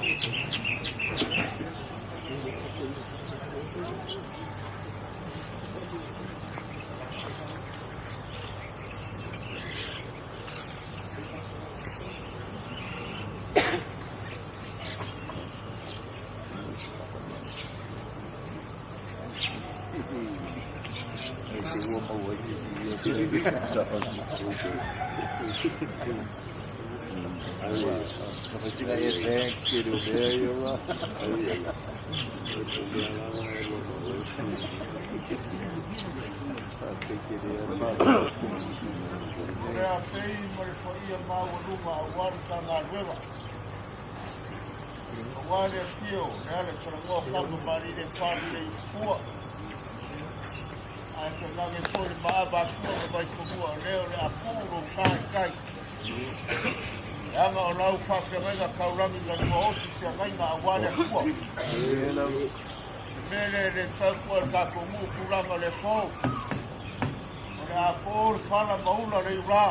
O le afei ma le paia maualuga aua le Matagaluega, aua le afio o Lealaisalanoa Kama ma alii le fali le Ipua, ae tainane foi le maava atua ma Vaifanua o lea o le a tuu lou sa i tai. Leaga o lau faafeagaiga taulagi na lua osi feagaiga aua le Atua. Le mea lea e le tatau fua i le tatou nuu tulaga o le aso. O le a po le fala ma ula le iula.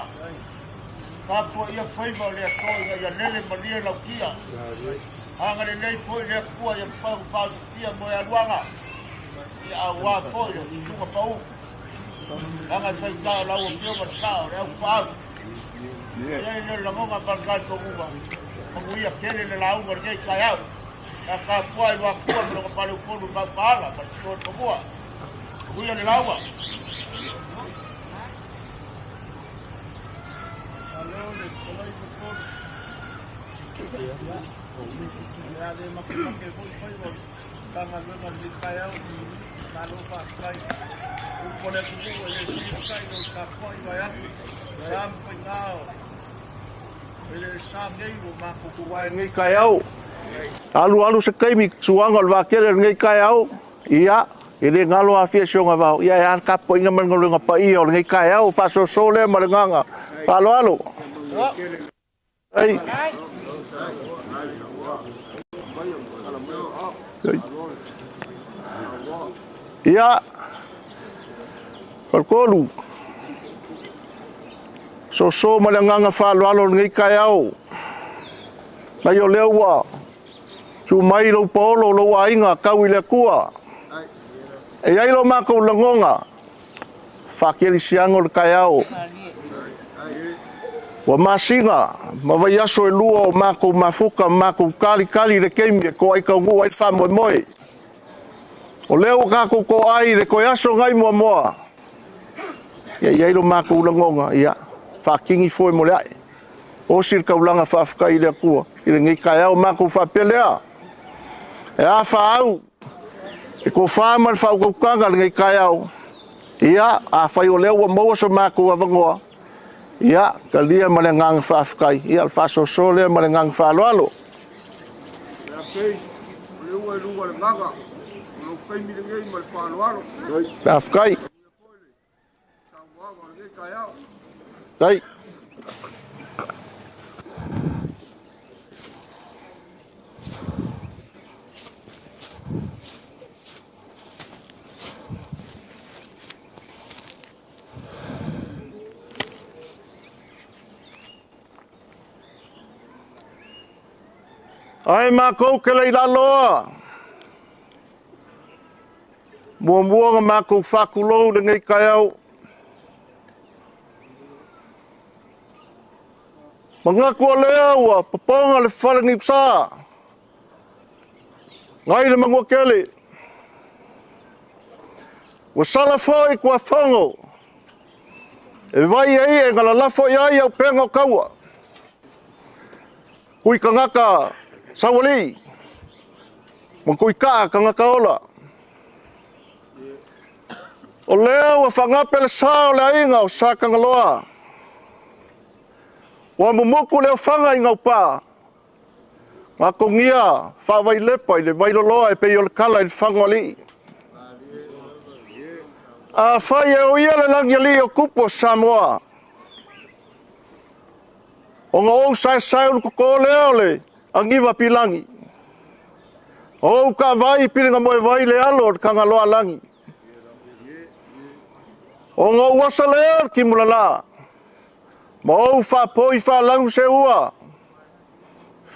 Tapuaia faiva o le aso ina ia lele malie lau tia. Agalelei foi le Atua ia mafai ona faaosofia mo e aluaga. Ia aua foi le susuga pau. Leaga e faigata o lau afioga le sao o le aufaau. Ia i le lagona ma le talitonuga, manuia tele le lauga i lenei taeao. Ia tapuai lo Atua ma lona faleupolu i maupaala ma le tino o le fanua. Manuia le lauga. Malo le fetalai ma tolu. O le a le makemake foi faiva o le Matagaluega i lenei taeao. Malo faafetai. Upu a le atunuu e le sili tai i lo le tapuai vaeatu. Sa ma faiga o e le sa nei ua matou Tuvae lenei taeao. Alu alu se taimi suaga o le vaatele o lenei taeao, ia, e le galo afia si ona vao, ia e a le tapuaiga ma le galuega paia o lenei taeao, faasoso lea ma le agaga faaaloalo. Ai. Ia, faletolu, soso ma le agaga faaaloalo o lenei taeao, nai o lea ua tu mai lou paolo lou aiga tau i le Atua. E i ai lo matou lagona, faakelisiano le taeao. Ua masina ma vaiaso e lua o matou mafuta ma matou talikali le taimi e toai taunuu ai le faamoemoe. O lea ua tatou toai i le toe aso nai muamoa. Ia i ai lo matou lagona, ia faatini foi mo le ae. Osi le taulaga faafetai i le Atua i lenei taeao matou faapea lea. E a faau e tofa ma le faautautaga lenei taeao. Ia, afai o lea ua maua so matou avanoa, ia, talia ma le agaga faafetai. Ia, o le faasoso lea ma le agaga faaaloalo. Le afei, o le ua i luga o le gaga, o lou taimi lenei ma le faaaloalo. Faafetai. Manuia foi le saunoaga o lenei taeao. Tai. Ae matou ke le ilaloa. Muamua na matou faatulou lenei taeao. Manatu o lea ua popoga le fale niusa. Ngai le Manuatele. Ua sala foi tuafono. E vai ai e galalafo i ai au pega o taua. Kui kangaka sauali. Ma kui kaa kangaka ola. O lea ua whangape le sa o le aiga o sa kangaloa. Ua mumuku le ofaga i gaupā. Gakogia faavailepa i le vailoloa e pei o le kala i le fago alii. Afai e o ia le lagi alii o kupu o Samoa. Ona ou saesae ulu koko lea o le agiva pilagi. O ou kaavai piliga moe vai le alo o le kagaloa lagi. Ona ou asa lea o le kimulala. Ma ou faapoi faalagu seua.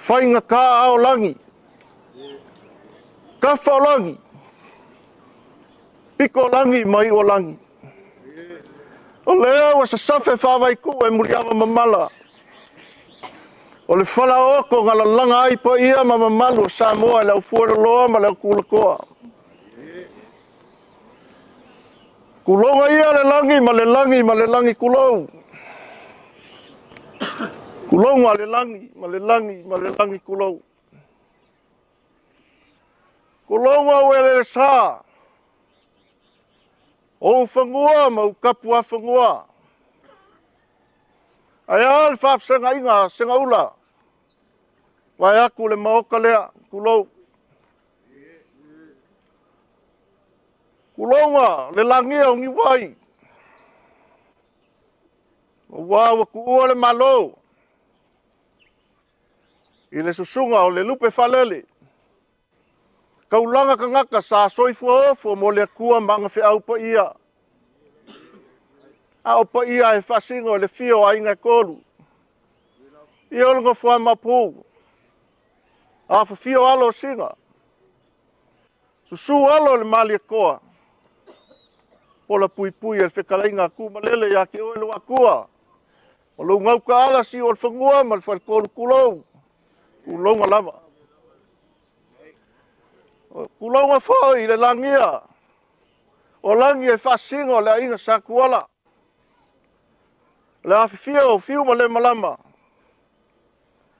Faiga ka ao lagi. Kafa o lagi, piko o lagi ma iu o lagi. O lea ua sasafe faavaikuu e muliava mamala. O le falaooko na lalaga ai paia ma mamalu o Samoa i le aufueloloa ma le aukulakoa. Kuloga ia le lagi ma le lagi ma le lagi kulou. Kuloga le lagi ma le lagi ma le lagi kulou. Kuloga ua le sa. O fangua ma u kapu a fangua. Ae a le faafesagaiga segaula. Vae aku le maoka lea, kulou. Kuloga le lagia o Niuai. Ua ua kuua le malo. I le susuga o le lupe faalele. Kaulaga kagaka sa soifua ofo mo le Atua ma agafeau paia. A o paia e faasino i le fia o aiga e tolu. Ia o le nofo a Maopu. Afafio alo o Siga. Susu alo o le Malietoa. Pola puipui e le fetalaiga a Tumalele ia te oe le Atua. O lou gauta si o le fanua ma le faletolu kulou. Kulouga lava. Kulouga foi i le lagia. O lagi e faasino o le aiga Satuala. Le afifio o fiu ma le malama.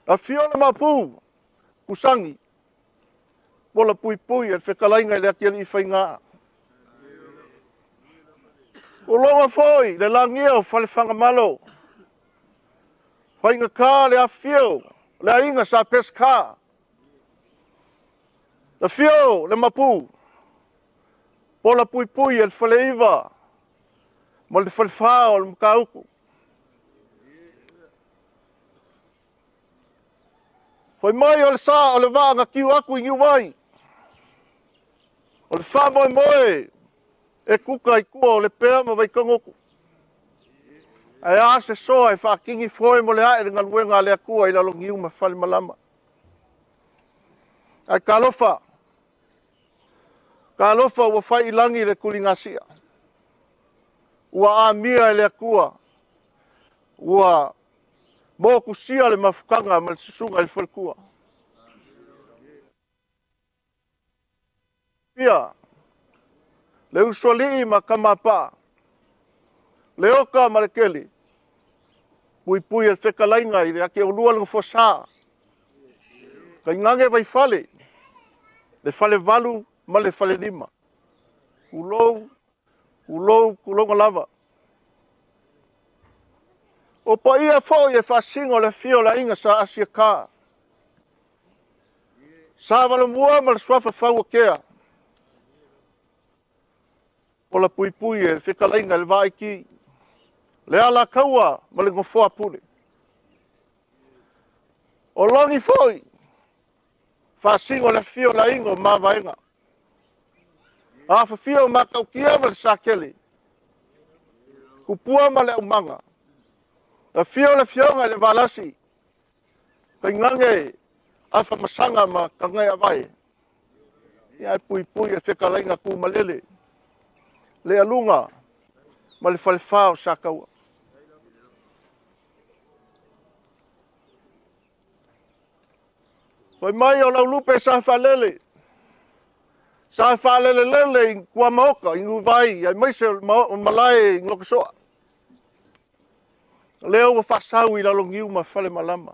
Afio le Maopu. Kusagi. Pola puipui e le fetalaiga i le atialii faiga. Kulouga foi le lagia o Falefagamalo. Faigata le afifio le aiga sa Pesca. Afio le Mapu. Pola puipui e le faleiva ma le falefa o le Matautu. Fai mai o le sa o le vaa na tiu aku i Niuai. O le faamoemoe e kuka i tua o le pea ma Vaitogoku. Ae a se soa e faakigi foe mo le ae le galuega a le Atua i lalogiu ma falemalama. Ae talofa, talofa ua fai i lagi le tuligasia. Ua amia e le Atua. Ua mokusia le mafutaga ma le susuga i le faletua. Ia, le usoalii ma kamapa, le oka ma le kele, puipui e le fetalaiga i le ake olua le nofosa, kainage vaifale, le falevalu ma le falelima. Kulou, kulou, kulouga lava. O paia foi e faasino le afio o le aiga sa Asiaka. Sa valamua ma le suafa fauakea. Pola puipui e le fetalaiga i le vaaiki. Le alakaua ma le nofoa pule. O lagi foi, faasino le afio o le aiga o Mavaega. Afafio o Matautia ma le Sakele. Kupua ma le aumaga. Afio le afioga i le Valasi. Kainage afamasaga ma kagai avae. Ia e puipui e fetalaiga tumalele. Le aluga ma le falefa o Sakaua. Fai mai o laulupe sa faalele. Sa faalelelele i Kuamaoka, i Nuvai, aemaise o malae i Lokosoa. Lea ua faasau i lalogiu ma falemalama.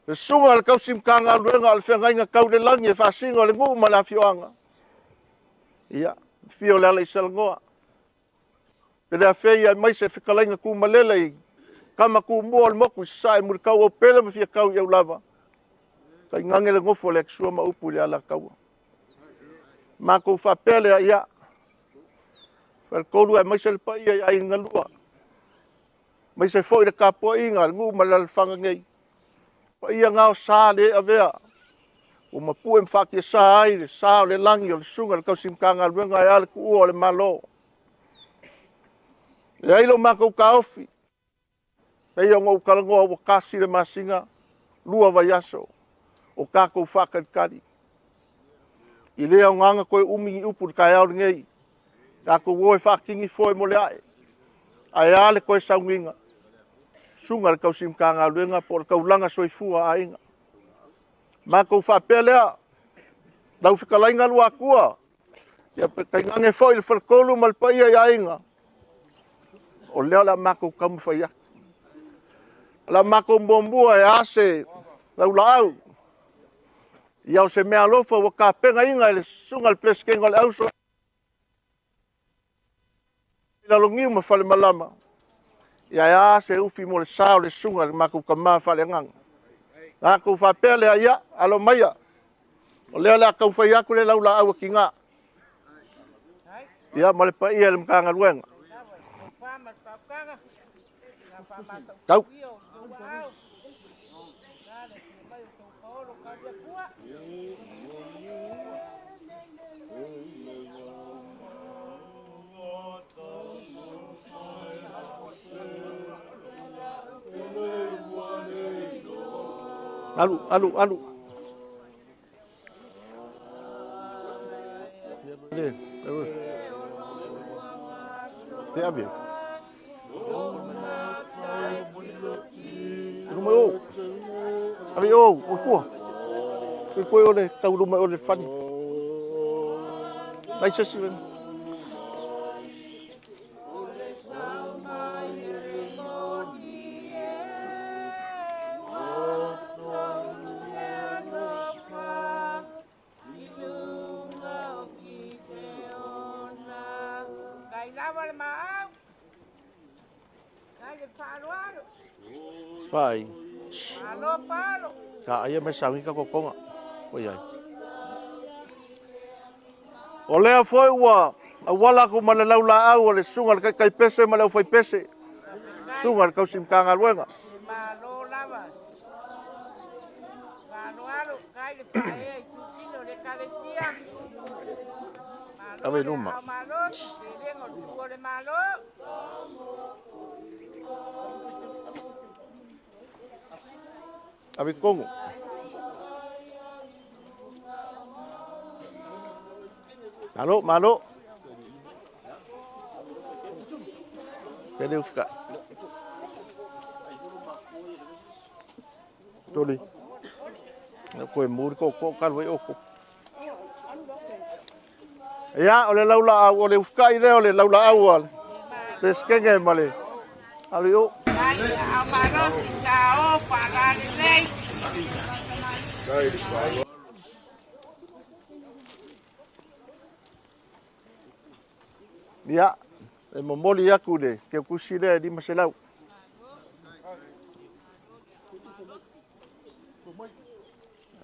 Le susuga a le tausi Matagaluega o le feagaiga tau le lagi e faasino le nuu ma le afioaga. Ia, fio le ala i Salanoa. Pe le afei aemaise fetalaiga tumalele i kama kumua o le moku i sasae mulikau au pele ma fiakau i au lava. Kainage le gofo le akisua ma upu i le alataua. Makou faapea lea ia. Faletolu aemaise le paia i aiga lua. Aemaise foi le tapuaiga le nuu ma le alafaga nei. Paia gao sa le avea. Ua mapue ma faatiasa ai le sa o le lagi o le susuga i le tausi Matagaluega e a le tuua o le Malo. E ai lo matou taofi. Pei ona ou talanoa ua tasi le masina, 2 vaiaso. O kākou whākalikali. I lea o nganga koe umi ni upu le kai au ngei. Tākou oe whākingi foe mo le ae. Ae a le koe saunginga. Sunga le kausim ka ngā luenga po le kaulanga soifua a inga. Mākou whāpea lea. Lau whikalainga lua kua. Ia pe kaingange foi le whalkolu ma le paia i a inga. O lea la mākou kamu whai ake. La mākou muamua e ase lau laau. Ia o se mea alofa ua kapenga inga i le suga le Peresetene o le auso. I lalogiu ma fale malama. Ia e ase ufi mo le sa o le suga le mākou kamā whaleagaga. Mākou whapea lea ia, alo maia. O lea le a kaufai aku le lau laau a kinga. Ia ma le paia le Matagaluega. Tau. Alu, alu, alu. Le, le ave. Luma o. Ave o, o kua. E koe o le tau luma o le fani. Lai se si ven. Pai. Ka aia me saungi ka kokonga. Oi ai. O lea foi ua auala aku ma le lau laau o le suga le kaikai pese ma le aufai pese. Suga le kausi Matagaluega. Ave luma. Ave kongo. Malo, malo. Pele ufka. Toli. Koe muri ko ko kalwe oko. Ia o le laula au o le ufka i le o le laula au ale. Le skenge male. Ali o. Ia, e momoli aku le ke kusi le 5 selau.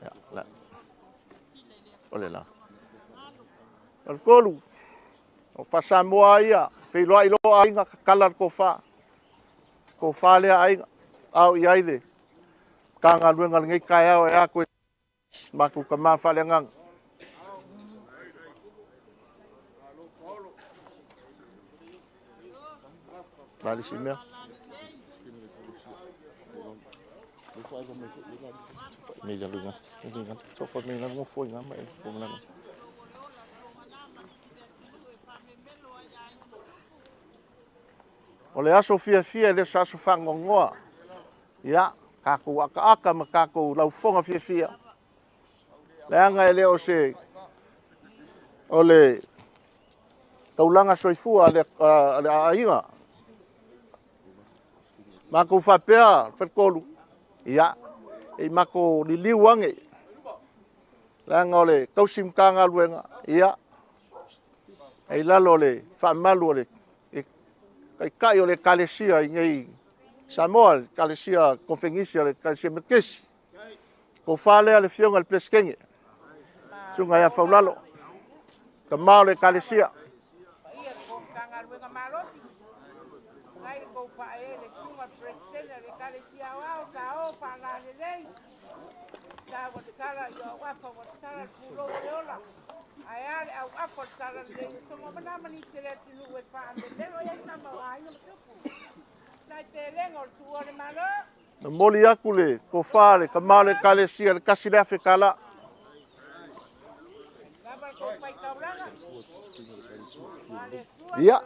Ia, la. Ole la. O le kolu. O Fasamoa ia, feiloa i loa aiga kakala le kofa. Kofa lea aiga. Au i ai le Matagaluega lenei kaeao e a koe makou kamā faaleagaga. La le si mea. Me la lunga. Lunga. So fa me la ngofo inga ma e ko mala. O le aso fia fia le sa aso whangongoa. Ia, kākou aka aka ma kākou laufonga fia fia. Le anga e leo se o le taulanga soifua le aiga. Mākou whapea, whatkolu. Ia, e mākou liliu ange. Le anga o le kausi Matagaluega. Ia, e lalo o le whaamalu o le kaikai o le kalesia i nei Samoa, le kalesia konfengisi o le kalesia Mekesi. Ko whālea le fionga le Peresetene. Tunga ia faulalo. Ka mao le kalesia. Momoli aku le tofa le tama o le Ekalesia le $1,000 tala. Ia,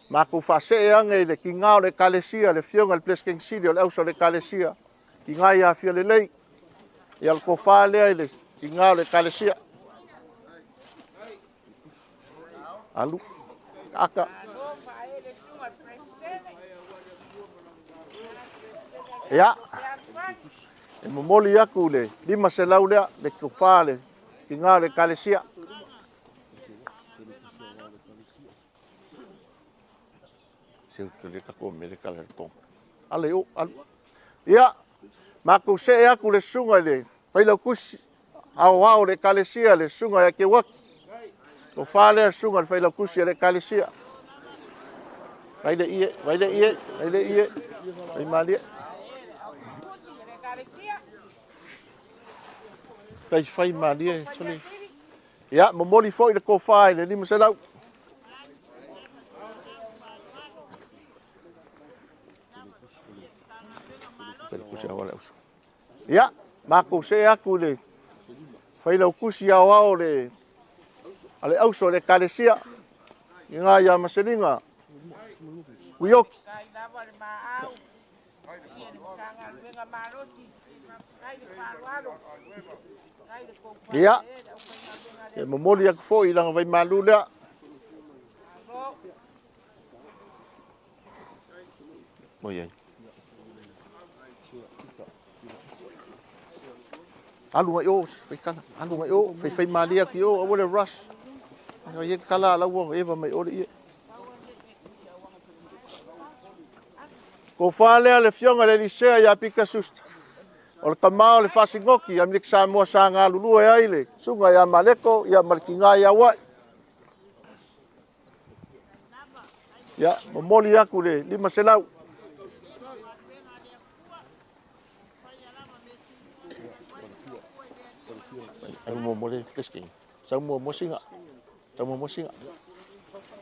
matou faasee age i le tiga o le Ekalesia, le afioga i le Peresetene Sili o le auso o le Ekalesia, tiga ia afia lelei. Ia, o le tofa lea i le tiga o le Ekalesia. Alu, aka. Ia, e momoli aku le 500 lea, le tofa le tiga o le Ekalesia. Se le ka mele kala le tonga. Ale o, alu. Ia, matou see aku le susuga i le failautusi aoao o le Ekalesia, le susuga ia Keuaki. Tofa lea le susuga i le failautusi a le Ekalesia. Vai le ie, vai le ie, vai le ie, vai malie. Tai fai malie, sole. Ia, momoli foi le tofa i le 500. Ia, matou see aku le failautusi aoao le a le auso o le Ekalesia, i ngā ia Maseliga, Uioki. Ia, e momoli aku foi i lana vaimalu lea. Moi ai. Alu ngai o, fai kala, alu ngai o, fai fai malia ki o, aua le rush. Ai e kala ala ua eva mai o le ie. Ko lea le fionga le Elisea ia Pika Susta. O le tama o le faasigoki Amerika Samoa sa galulue ai le susuga ia Maleko ia ma le tiga ia Uai. Ia, momoli aku le 500. Alu muamua le pesking. Sau muamua singa. Sau muamua singa.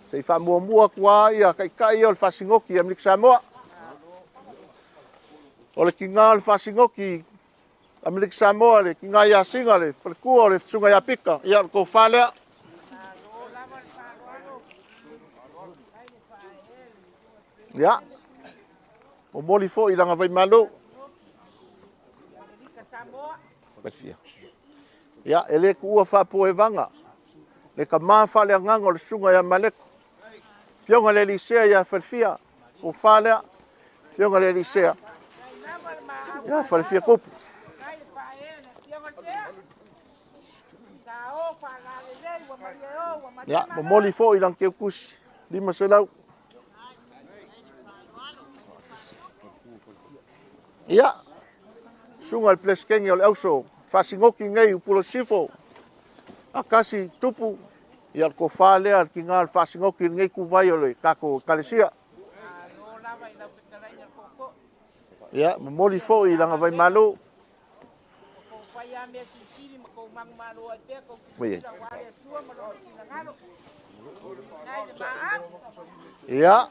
Se i faamuamua atu lava ia taitai ia o le faasigoki Amerika Samoa. O le tiga o le faasigoki Amerika Samoa, le tiga ia Singa, le faletua o le susuga ia Pika. Ia, o le tofa lea. Ia, momoli foi i lana vaimalo. Ia, e le tuua faapuevaga le tama faaleagaga o le susuga ia Maleko. Fioga le Elisea ia Falefia, tofa lea, fioga le Elisea ia Falefia Kupu. Ia, momoli foi i lana teutusi, 500. Ia, susuga i le Peresetene o le auso faasigoki nei Upulosifo, akasi tupu, ia le tofa lea le tiga o le faasigoki lenei tuvai o le tatou Ekalesia. Ia, momoli foi i lana vaimalo. Ia,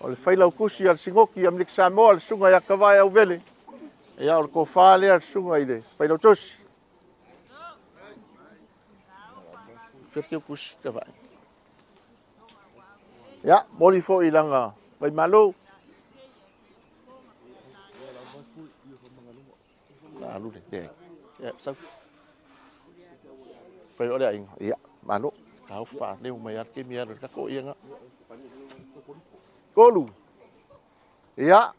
o le failautusi a le sigoki Amerika Samoa, le susuga ia Kavae Auvele. Ia, o le tofa lea le susuga i le failautusi. Teutusi Kavae. Ia, momoli foi i lana vaimalo. Alu le, le. Ia, sau. Fai o le aiga. Ia, malo. Kau fa leu mai ar ke mi ar ka ko ia nga. Kolu. Ia.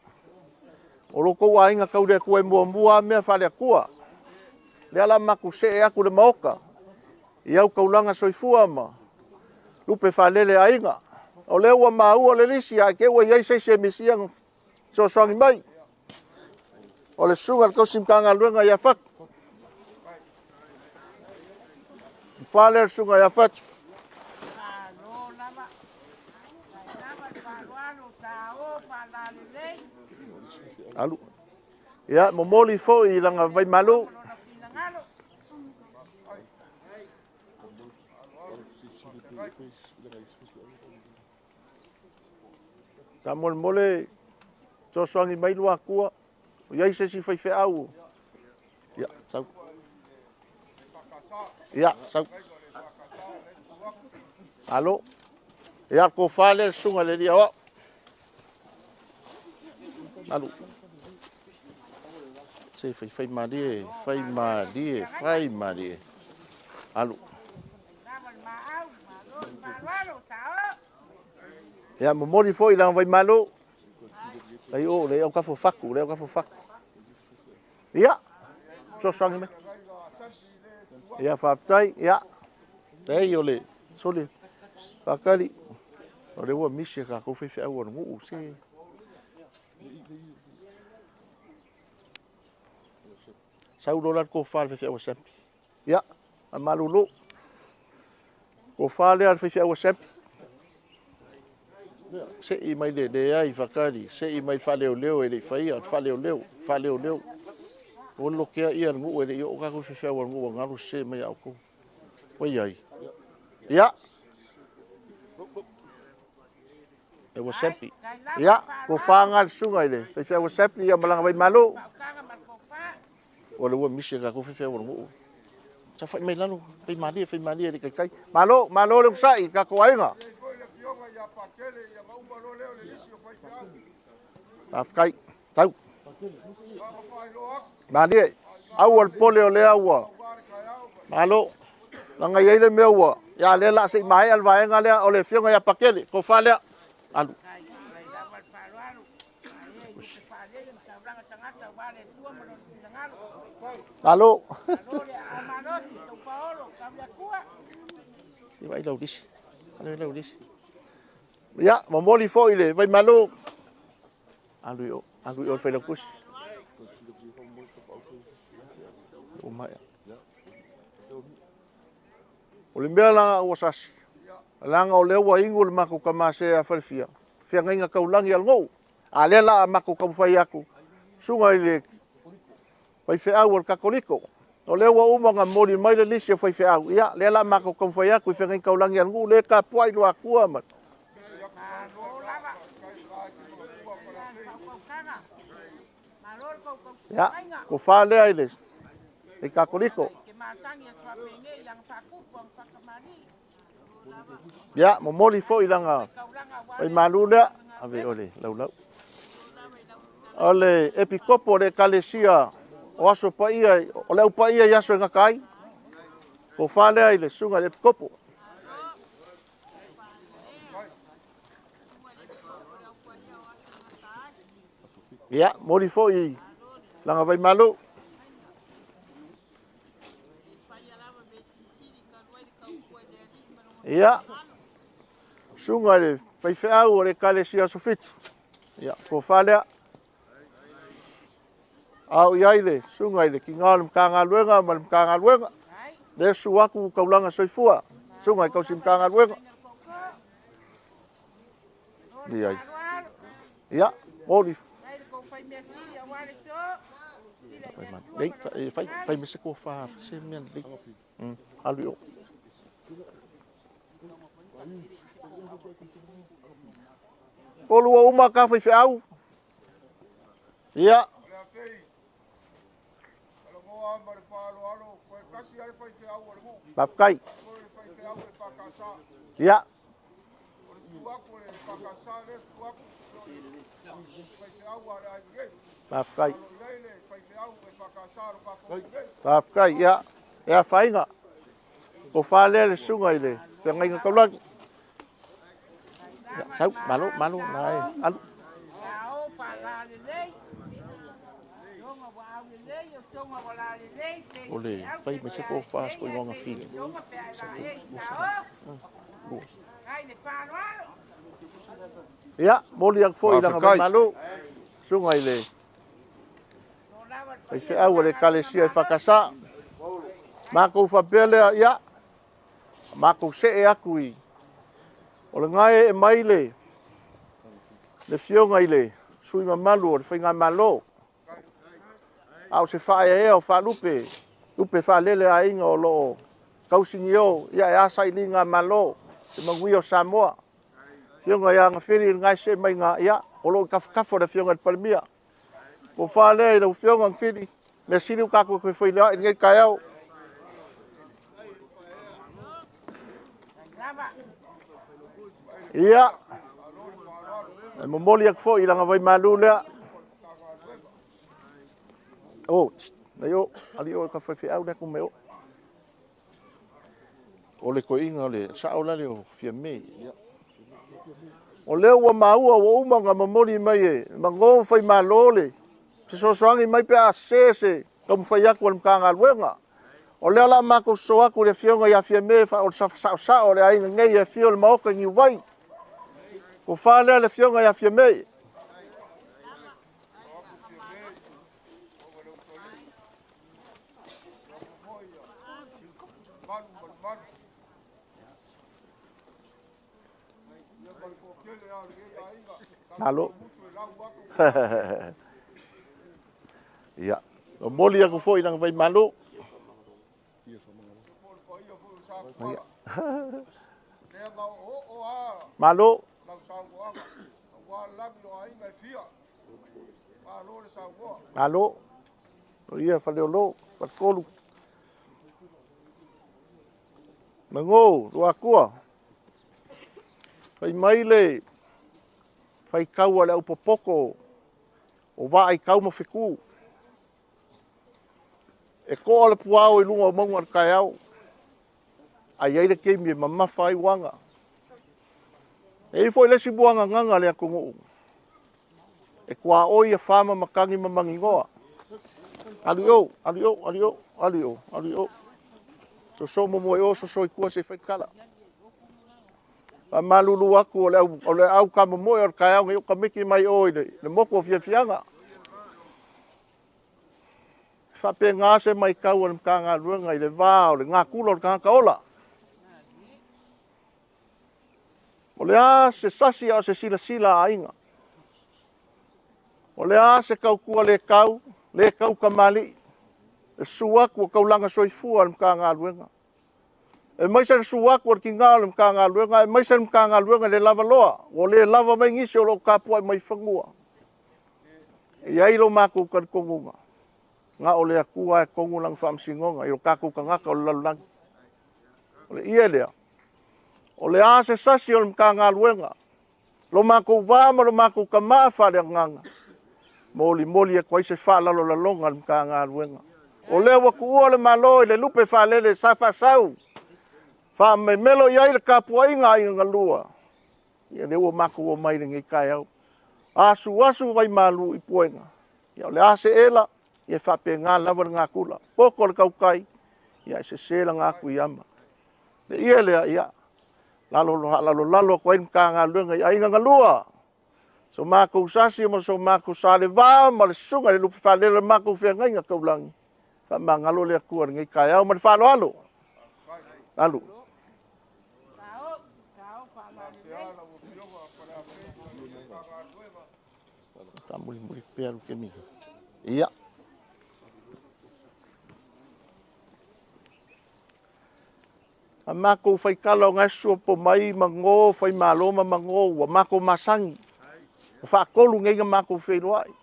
O lo kou aiga kau le kua e muamua mea fale akua. Le ala maku se e aku le maoka. Ia au kaulanga soifua ma lupe falele aiga. O le ua maua le lisi a ke ua iai se se misia sosoangi mai. O le susuga le kausi Matagaluega ia Fatu. Fale le susuga ia Fatu. Alu. Ia, momoli foi i lana vaimalo. Ka molemole Fesoasoani mai lua Atua, o i ai se isi faifeau. Ia, sau. Ia, sau. Malo. Ia, tofa lea le susuga i le Alii Aoao. Alu. Se fai fai malie, fai malie, fai malie. Alu. Ia, momoli foi i lana vaimalo. Lai o, le au kafo faku, le au kafo faku. Ia, fesoasoani mai. Ia, faafetai, ia. Leai o le sole faakali. O le ua misi e tatou faifeau o le nuu se. Sau loa la le tofa a le faifeau a Sampi. Ia, a malulu. Tofa lea a le faifeau a Sampi. Sei mai le leai faakali, sei mai faaleoleo e le i faia, le faaleoleo, faaleoleo. Ua lokea ia le nuu e le i oo tatou faifeau a le nuu ua galu sese mai ia outou. Ua i ai. Ia. E ua Sampi. Ia, tofa lena a le susuga i le faifeau a Sampi ia malaga mai malo. O le ua misi e tatou faifeau a le nuu. Saofai mai lalo, fai malie, fai malie le taitai. Malo, malo le onosai, tatou aiga. Faafetai, tau. Malie, aua le pole o lea ua. Malo. Leaga e i ai le mea ua, ia lea o le a se i maea le vaega lea, o le afioga ia Pakele, tofa lea. Alu. Malo. Se vaai lau lisi. Vaai lau lisi. Ia, momoli foi le Vaimalo. Alu i o, alu i o le Failautusi. Ua maea. O le mea la ua sasi, leaga o lea ua inu le matou tama sea falefia, feagaiga taulagi a le nuu. A lea la a matou taumafai atu, susuga i le faifeau o le Katoliko, o lea ua uma ona momoli mai le lisi o faifeau, ia lea la a matou taumafai atu i feagaiga taulagi a le nuu, lea e tapuai lua Atua ma Ia, tofa lea i le Katoliko. Ia, momoli foi lana vaimalu lea, ave o le laulau. O le epikopo o le Ekalesia o Aso Paia, o le Au Paia i aso e gata ai. Tofa lea i le susuga i le epikopo. Ia, momoli foi lana vaimalu. Ia, susuga i le faifeau o le Ekalesia Aso Fitu. Ia, tofa lea. A o i ai le susuga i le tiga o le Matagaluega ma le Matagaluega. Lea susu atu taulaga soifua, susuga i tausi Matagaluega. Ia, ia, moli. Nei, fai, fai me se tofa, se mea lelei. Alu i o. O lua uma ka faifeau. Ia. Faafetai. Ia. Faafetai. Faafetai. Ia. E afaina. Tofa lea le susuga i le feagaiga taulagi. Ia, sau, malo, malo, na e, alu. O le fai mai se tofa se koigoga fili. Ia, moli atu foi i lana vaimalo, susuga i le faifeau a le Ekalesia e Fakasa. Matou faapea lea, ia, matou see atu i, o le gae e mai le afioga i le sui mamalu o le Faigamalo, a o se faaeaea o faalupe, lupe faalele aiga o lo o tausinio, ia e a sailiga malo, le manuia o Samoa. Afioga ia Gafili le gaese mai ga, ia, o lo o i tafatafa o le Afioga i le Palemia. Tofa lea i lau Afioga Gafili, mea sili ua tatou toe feiloai i lenei taeao. Ia, e momoli atu foi i lana vaimalu lea. Oh, tst, nei o, ali o ka faifeau lea ku mai o. O le toeaina o le sao la le o Fiame. O lea ua maua ua uma ona momoli mai e Mago ma Faimalo le fesoasoani mai pe a sese se taumafai atu a le Matagaluega. O lea o le a matou sosoo atu i le Afioga ia Fiame o le saosao o le aiga nei e afio i le Maota i Niuvai. Tofa lea le Afioga ia Fiame. Malo. Ia, momoli atu foi i lana vaimalo. Ia. Malo. Malo. O ia Faleolo, Faletolu. Mago, Luatua. Fai mai le faitau a le aupopoto o Vaaitau ma Fetu. E toa le puao i luga o mauga o le taeao, a i ai le taimi e mamafa ai uaga. E i ai foi le isi muagagaga a le atunuu, e tuaoi afa ma matagi ma maninoa. Alu i o, alu i o, alu i o, alu i o, alu i o. Soso muamua i o, soso i tua se i fai le tala. Faamalulu atu o le au, o le au kamomoe o le taeao nei o tamaiti mai o i le motu o Fiafiaga. E faapena se matau a le Matagaluega i le va o le natura o le tagata ola. O le a se sasi a o se silasila a aiga? O le a se tautua le tau, le tau tamalii, le susu atu o taulaga soifua a le Matagaluega. Aemaise le susu atu o le tiga o le Matagaluega, aemaise le Matagaluega i le lavaloa, ua le lava mai nisi o lo o tapuai mai fanua. E i ai lo matou talitonuga, na o le Atua e tonu lana faamasinoga i o tatou tagata o le lalolagi. O le ie lea, o le a se sasi o le Matagaluega, lo matou va ma lo matou tama faaleagaga, molimoli atu ai se faalalolaloga a le Matagaluega. O lea ua tuua le Malo i le lupe faalele sa faasau, faamemelo i ai le tapuaiga a aiga galua. Ia lea ua matou omai i lenei taeao. Asuasu vaimalu i puega. Ia o le a se ela, ia e faapena lava le natura. Poto le tautai, ia e sese lana atu i ama. Le ie lea, ia, lalo, lalolalo atu ai le Matagaluega i aiga galua. So matou sasi ma so matou saleva ma le susuga i le lupe faalele o le matou feagaiga taulagi. Faamagalo le Atua i lenei taeao ma le faaaloalo. Alu. Faamulimuli pea lu kemi. Ia. A matou faitala o gae sua po mai mago faimalo ma mago ua matou masani. Ua faatolu nei na matou feiloai.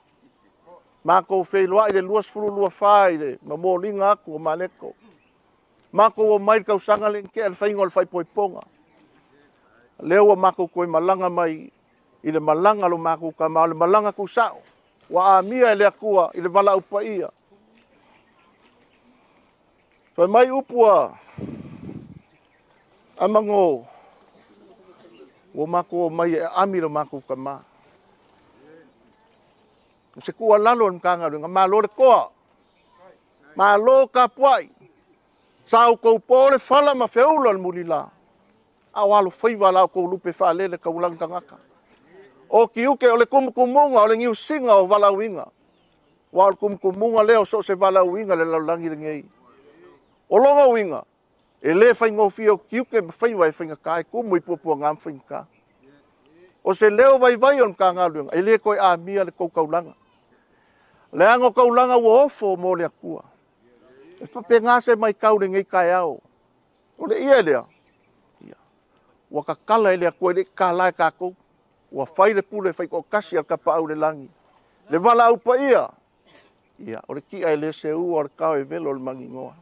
Matou feiloai le 2024 i le momoliga atu o Maleko. Matou omai le tausaga lea na tea le faiga o le faaipoipoga. Lea ua matou toe malaga mai i le malaga a lo matou tama, o le malaga tuusao. Ua amia e le Atua i le valaau paia. Fai mai upu a Mago, ua matou omai e aami lo matou tama. O se tuualalo a le Matagaluega, malo le toa, malo tapuai, sa outou po le fala ma feula le mulila, a o alofaiva la outou lupe faalele taulagi tagata. O tiute o le tumutumuga, o le niusiga o valaauina, aua o le tumutumuga lea o so o se valaauina i le lalolagi lenei. O lona uiga, e le faigofie o tiute ma faiva e faigata, e tumu i puapuaga ma faigata. O se leo vaivai o le Matagaluega, e le toe amia le tou taulaga. Leaga o taulaga ua ofo mo le Atua. E faapena se matau i lenei taeao. O le ie lea, ia, Ua kakala e le Atua e le i tatala e tatou. Ua fai le pule faitoatasi a le Tapaau i le lagi. Le valaau paia, ia, o le ti'a e le seua, o le tao e velo o le maninoa.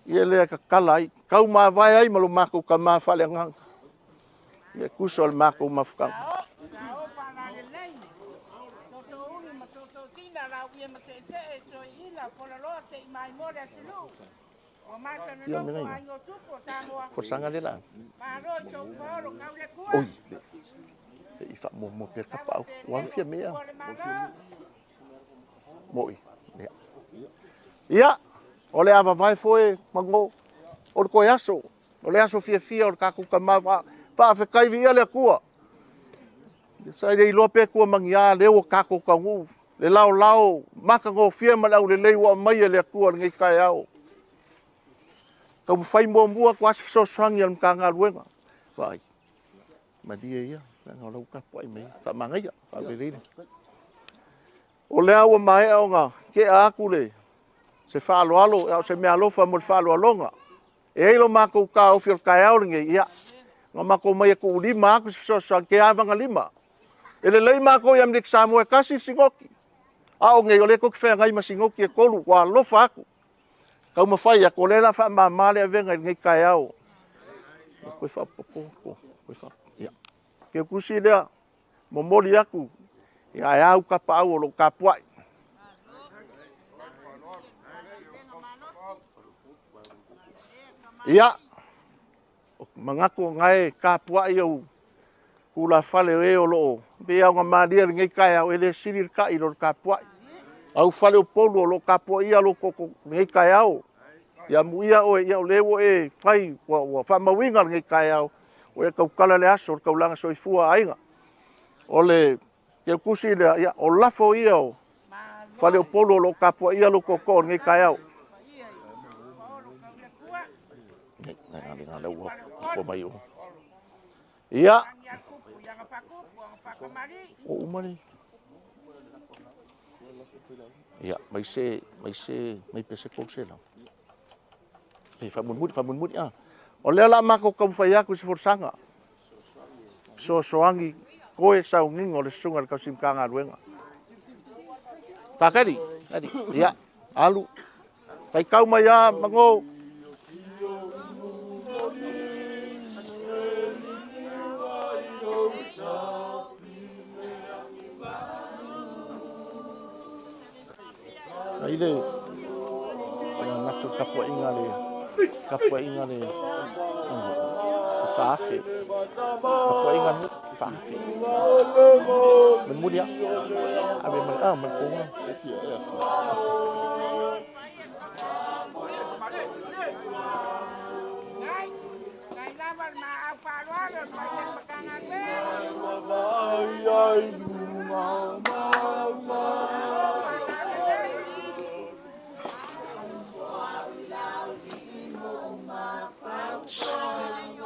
Ia lea e tatala ai, tau mavae ai ma lo matou tama faaleagaga. Ia e tusa o le matou mafutaga. Ia mea ia. Folasaga lea la. Oi, le i faamuamua pea le tapaau. Ua alu fia mea. Moi. Ia. Ia, o le a vavae foe mago. O le toe aso. O le aso fiafia o le tatou tama faafetai viia le Atua. Sa le iloa pe tua magiā lea ua tatou taunuu le laolao matagofie ma le aulelei ua aumai e le Atua i lenei taeao. Taumafai muamua atu lava se fesoasoani a le Matagaluega. Vaai, malie ia, leaga o la ua tapuai mai, faamanaia, faalelei. O lea ua maea ona tea atu le se faaaloalo, a o se meaalofa mo le faaaloaloga. E i ai lo matou taofi o le taeao lenei, ia, na matou omai e tuulima atu se fesoasoani, ke avagalima. E lelei matou i Amerika Samoa e tasi le sinoti. A o nei, o lea tou te feagai ma sinoti e 3, ua alofa atu. Taumafai atu, o lea o le a faamama le avega i lenei taeao. Koe faapopo, koe faapopo. Ia. Ke kusi lea, momoli atu, ia ae au tapaau o lou tapuai. Ia, manatu o nae tapuai au tulafale o e o loo pei ona malie lenei taeao, e le sili le tai i lo le tapuai. Au fale o polu o loo tapuaia lo koko lenei taeao. Ia muia oe, ia o lea ua e fai, ua faamauina lenei taeao, ua e tautala le aso o le taulaga soifua aiga. O le keukusi lea, ia, o lafo ia o fale o polu o loo tapuaia lo koko lenei taeao. Ia, o uma le. Ia, mai se, mai se, mai pese kou se lau. Pe faamulimuli, faamulimuli, ah. O lea la matou taumafai atu i se folasaga. Fesoasoani koe sauniga o le susuga i le tausi Matagaluega. Fakali, kali, ia, alu. Faitau mai a, mago. Ai le ngatu tapuaiga le tapuaiga le faafe tapuaiga nu faafe mulia ave mal ah mal konga.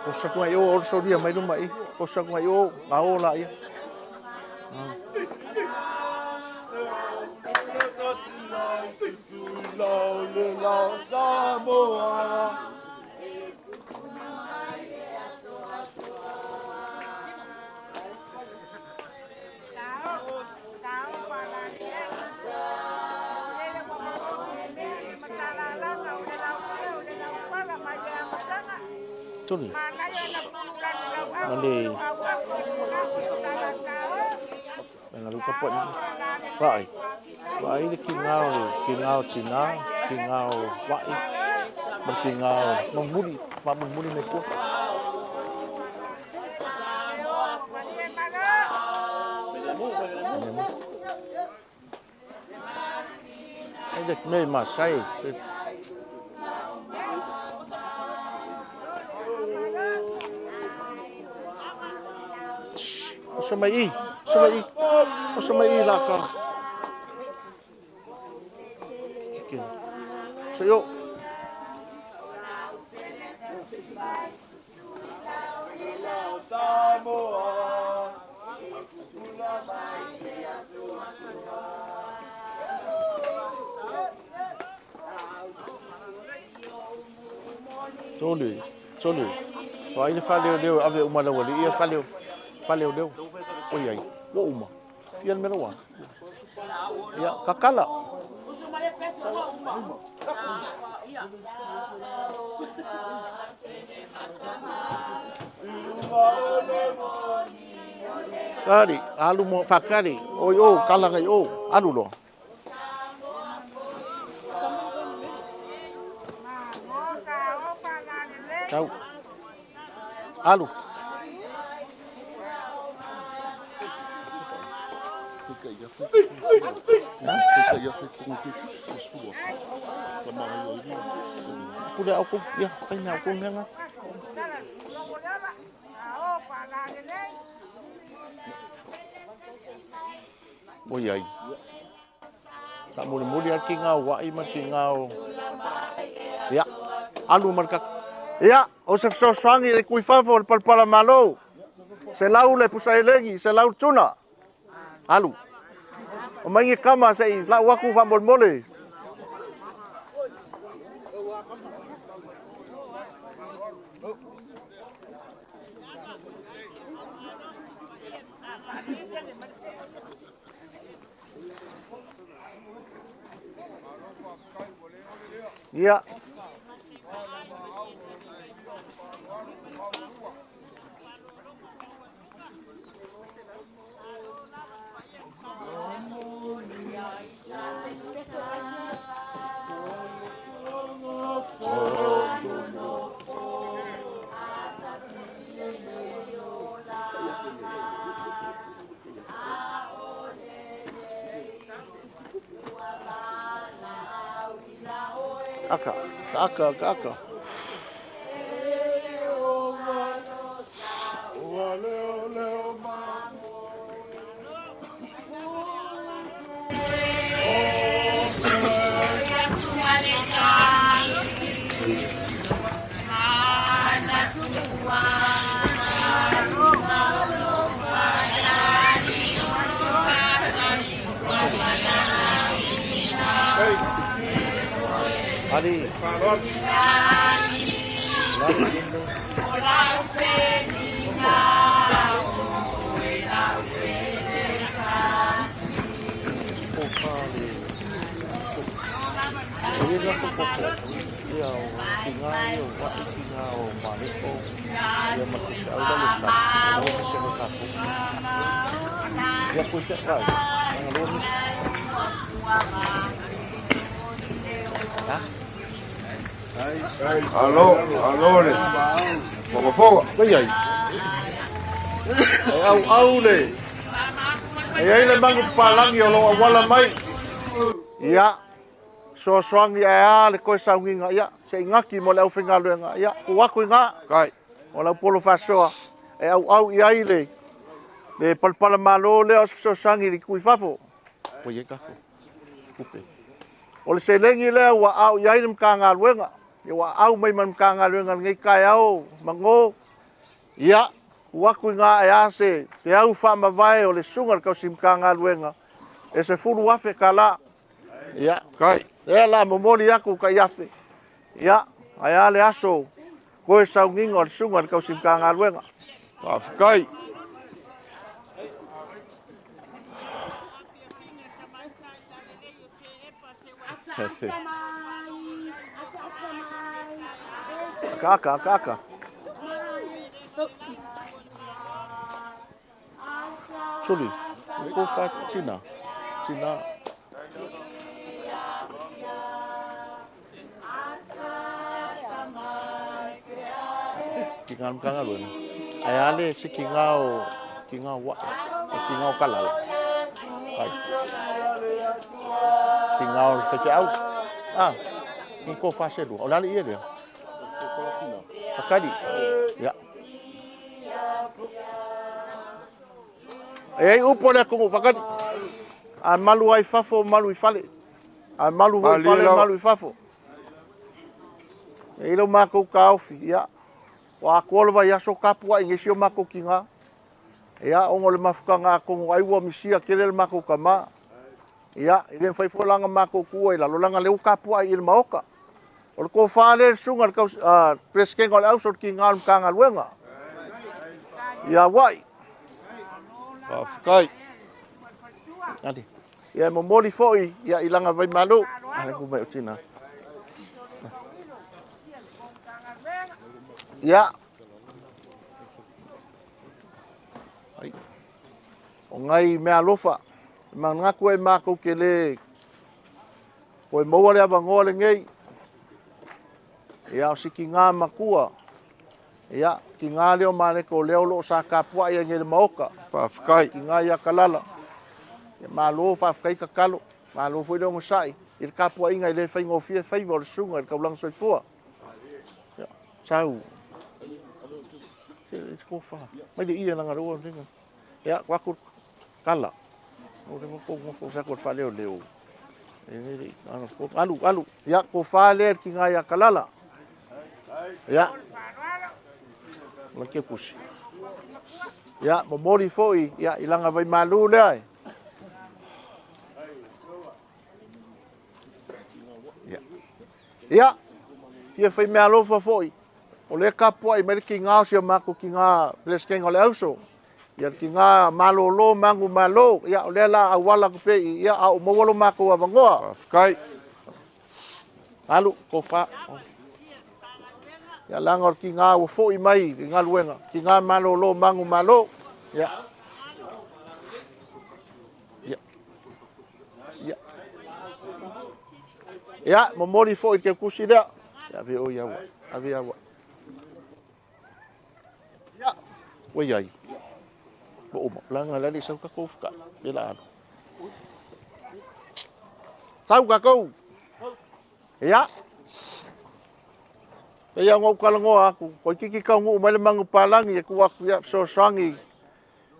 Posa ku ai o o soria mai luma i. Posa ku ai o nga o la ia. Tuli. Male. Nga luka po ni. Vai. Vai le ki ngao le ki ngao tina, ki ngao wai. Ma ki ngao mamuli, ma mamuli me ko. Ai le me ma sai. Osa mai i, osa mai i, osa mai i la ka. Sa yo. Tolu, tolu. O ai le faaleoleo e ave uma i le aualii ia faaleoleo. Oi ai, ua uma. Fia le mea la ua. Ia, kakala. Kari, alu mo fakari. Oi o, kala ngai o, alu loa. Tau. Alu. Pule au kou, ia, fai mea au kou mea ngā. Oi ai. Faamulimuli lava tiga o ua'i ma tiga o... Ia, alu ma le kaka. Ia, o se fesoasoani i le tuifafo o le palapala malo. 100 le pusa elegi, 100 le tuna. Alu. O mai ni kama se i lau aku faamolemole. Ia. Aka, aka, aka, aka. Ali. Alo, alo le. Fogafoga. Oi ai. E au au le. E ai le magu palangi o lo awala mai. Ia. Soasoagi ae a le koe saugiga, ia, se i gaki mo le aufaigaluega, ia, tuu atu i gā, Kai. o lau polo faasoa, e auau i ai le, le palapala malo lea o se fesoasoagi i le itu i fafo. Ua i ai tatou tupe. O le seleni lea ua aao i ai le Matagaluega, ia ua aau mai ma le Matagaluega i lenei taeao magō, ia, tuu atu i gā e a se peau faamavae o le susuga i le tausi Matagaluega e $10,000. Ia, Kai. lea la momoli atu tai afe. Ia, ae a le aso toe sauniga o le susuga i le tausi Matagaluega. Faafetai. Aka, aka, aka, aka. Tuli, ko fa tina. Tina. Ki ngā mkanga luna. Ai ale se ki ngā o ki ngā wa ki ngā o kalala. Ai. Ki ngā o wheke au. Ah, ki ko fa se lua. O lale ia lea. Whakari. Ia. E ai upo le kumu whakari. A malu ai fafo, malu i fale. A malu hoi fale, malu i fafo. E ilo mākou kaofi, ia. Ua atoa le vaiaso kapuaʻi i isi o makou kigā. Ia, ona o le mafukaga atonu ai ua misia tele le makou kamā. Ia, e le mafai foi la ona matou tua i lalo, leaga o lea ua kapuaʻi i le maota. O le tofa lea i le susuga i le Peresetene o le Auso o le Tiga o le Matagaluega i Hawaii. Faafetai. Ia e momoli foi ia, i lana vaimalu. Mai o tina. Ia. Ai. O ngai mea alofa, e manatu e matou te le toe maua le avanoa lenei. Ia, o si tiga matua, ia, tiga lea o Maleko o lea o lo o sa tapuai ai nei le Maota. Faafetai. Tiga ia Kalala. Ia, malo faafetai tatalo, malo foi le onosai i le tapuaiga i le faigofie faiva o le susuga i le taulaga soifua. Ia, sau. Se se kofa. Mai le ia langa le ua. Ia, ko aku kala. O le mo ko mo sa ko faaleo leo. E le alu alu. Ia, kofa le tiga ia Kalala. Ia. La ke kusi. Ia, momoli foi ia i langa vai malu lea. Ia. Ia. Fia fai mea alofa foi. O le kapuai mai le ki ngā o si o mākou ki ngā Peresetene o le Auso. Ia le ki ngā malolo mangu malo. Ia, o lea la auala ku pe i, ia, a o maua lo mākou avanoa. Faafetai. Alu, kofa. Ia, langa o le ki ngā ua foi mai i galuega. Ki ngā malolo mangu malo. Ia. Ia. Ia. Ia, momoli foi i ke kusi lea. Ia, ave o ia ua. Ave ia ua. Ia. Ua iai. Mo uma. Langa lale sau kakou fuka. Bela alu. Sau kakou. Ia. Ia ngau kalangoa aku. Koi kiki kau ngu mai le mangu palangi e ku aku ia fesoasoani.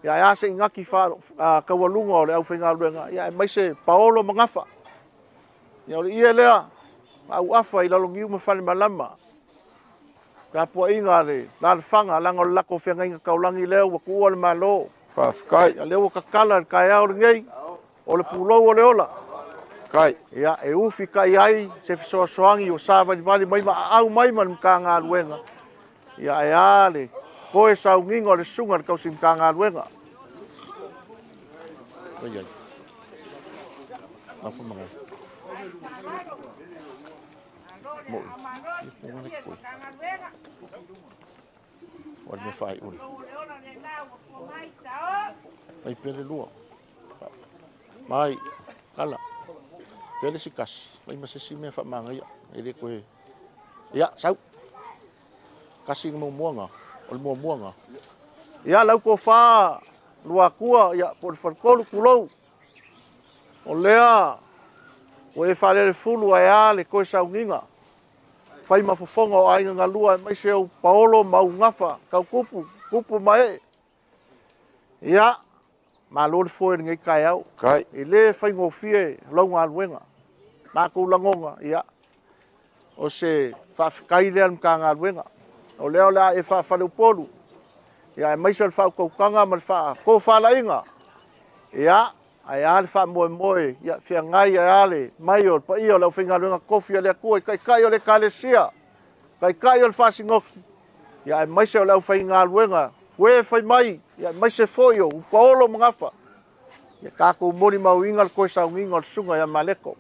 Ia e ase ingaki fa kaualuga o le au faigaluega. Ia e mai se paolo magafa. Ia o le ia lea. Au afa i lalo niu ma fale malama. Tapuaiga le lalafaga laga o le lako feagaiga taulagi lea ua tuua le malo. Faafetai. Ia lea ua tatala le taeao lenei o le pulou o le ola. Kai. Ia e ufi kai ai se fesoasoani o savalivali mai ma aau mai ma le Matagaluega. Ia e a le koe saugiga o le susuga i le tausi Matagaluega. Ai ai. Nafo mangai. Mo. Ia ko ngana ko. O le mea fai uli. Mai pele lua. Mai kala. Pele si kasi. Mai ma se si mea fa manga ia. E le koe. Ia, sau. Kasi mo muanga. O le muamuanga. Ia lau ko fa lua kua ia po le falkolu kulou. O lea o e whalele fulu ai a le koe saungiga. Whai mafofonga o aiga galua e mai se au paolo ma au gafa, kau kupu, kupu mae. Ia, malo le foe lenei taeao. Kai. E le faigofie lau galuega. Makou lagoga, ia, o se faafetai lea le Matagaluega. O lea o le a e faafaleupolu. Ia, e maise o le faautautaga ma le faatofalaiga. Ia, ae a le faamoemoe, ia, feagai ae a le mai o le paia o le aufaigaluega tofi a le Atua i taitai o le Ekalesia, taitai o le faasinoti. Ia, aemaise o le aufaigaluega, fue fai mai, ia, aemaise foi o upaolo ma gafa. Ia, tatou molimauina le toe saugiga o le susuga ia Maleko.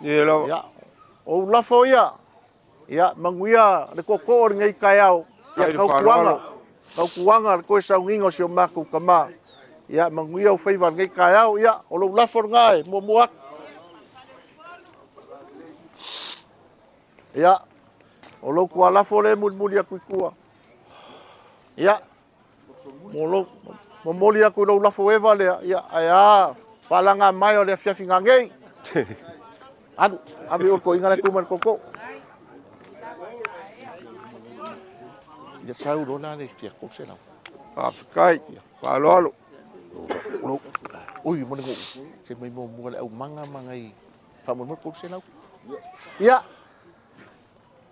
Ia lava. Ia, o ulafo ia, ia, manuia le tootoo o lenei taeao. Ia, Kai le tautuaga, faaaloalo. tautuaga le toe saugiga o si o matou tama. Ia, manuia o faiva lenei taeao, ia, o lou lafo lena e muamua atu. Ia, o lou tualafo le mulimuli atu i tua. Ia, mo lou, momoli atu i lou lafo eva lea, ia, ae a, faalaga mai o le afiafi gagei. Alu, ave o le toeaina le tu ma le tootoo. Ia sau loa la le fia 300. Faafetai. Faaaloalo. Ui, mo le nguu. Se mai muamua le aumaga ma ngai faamolemole 300. Ia,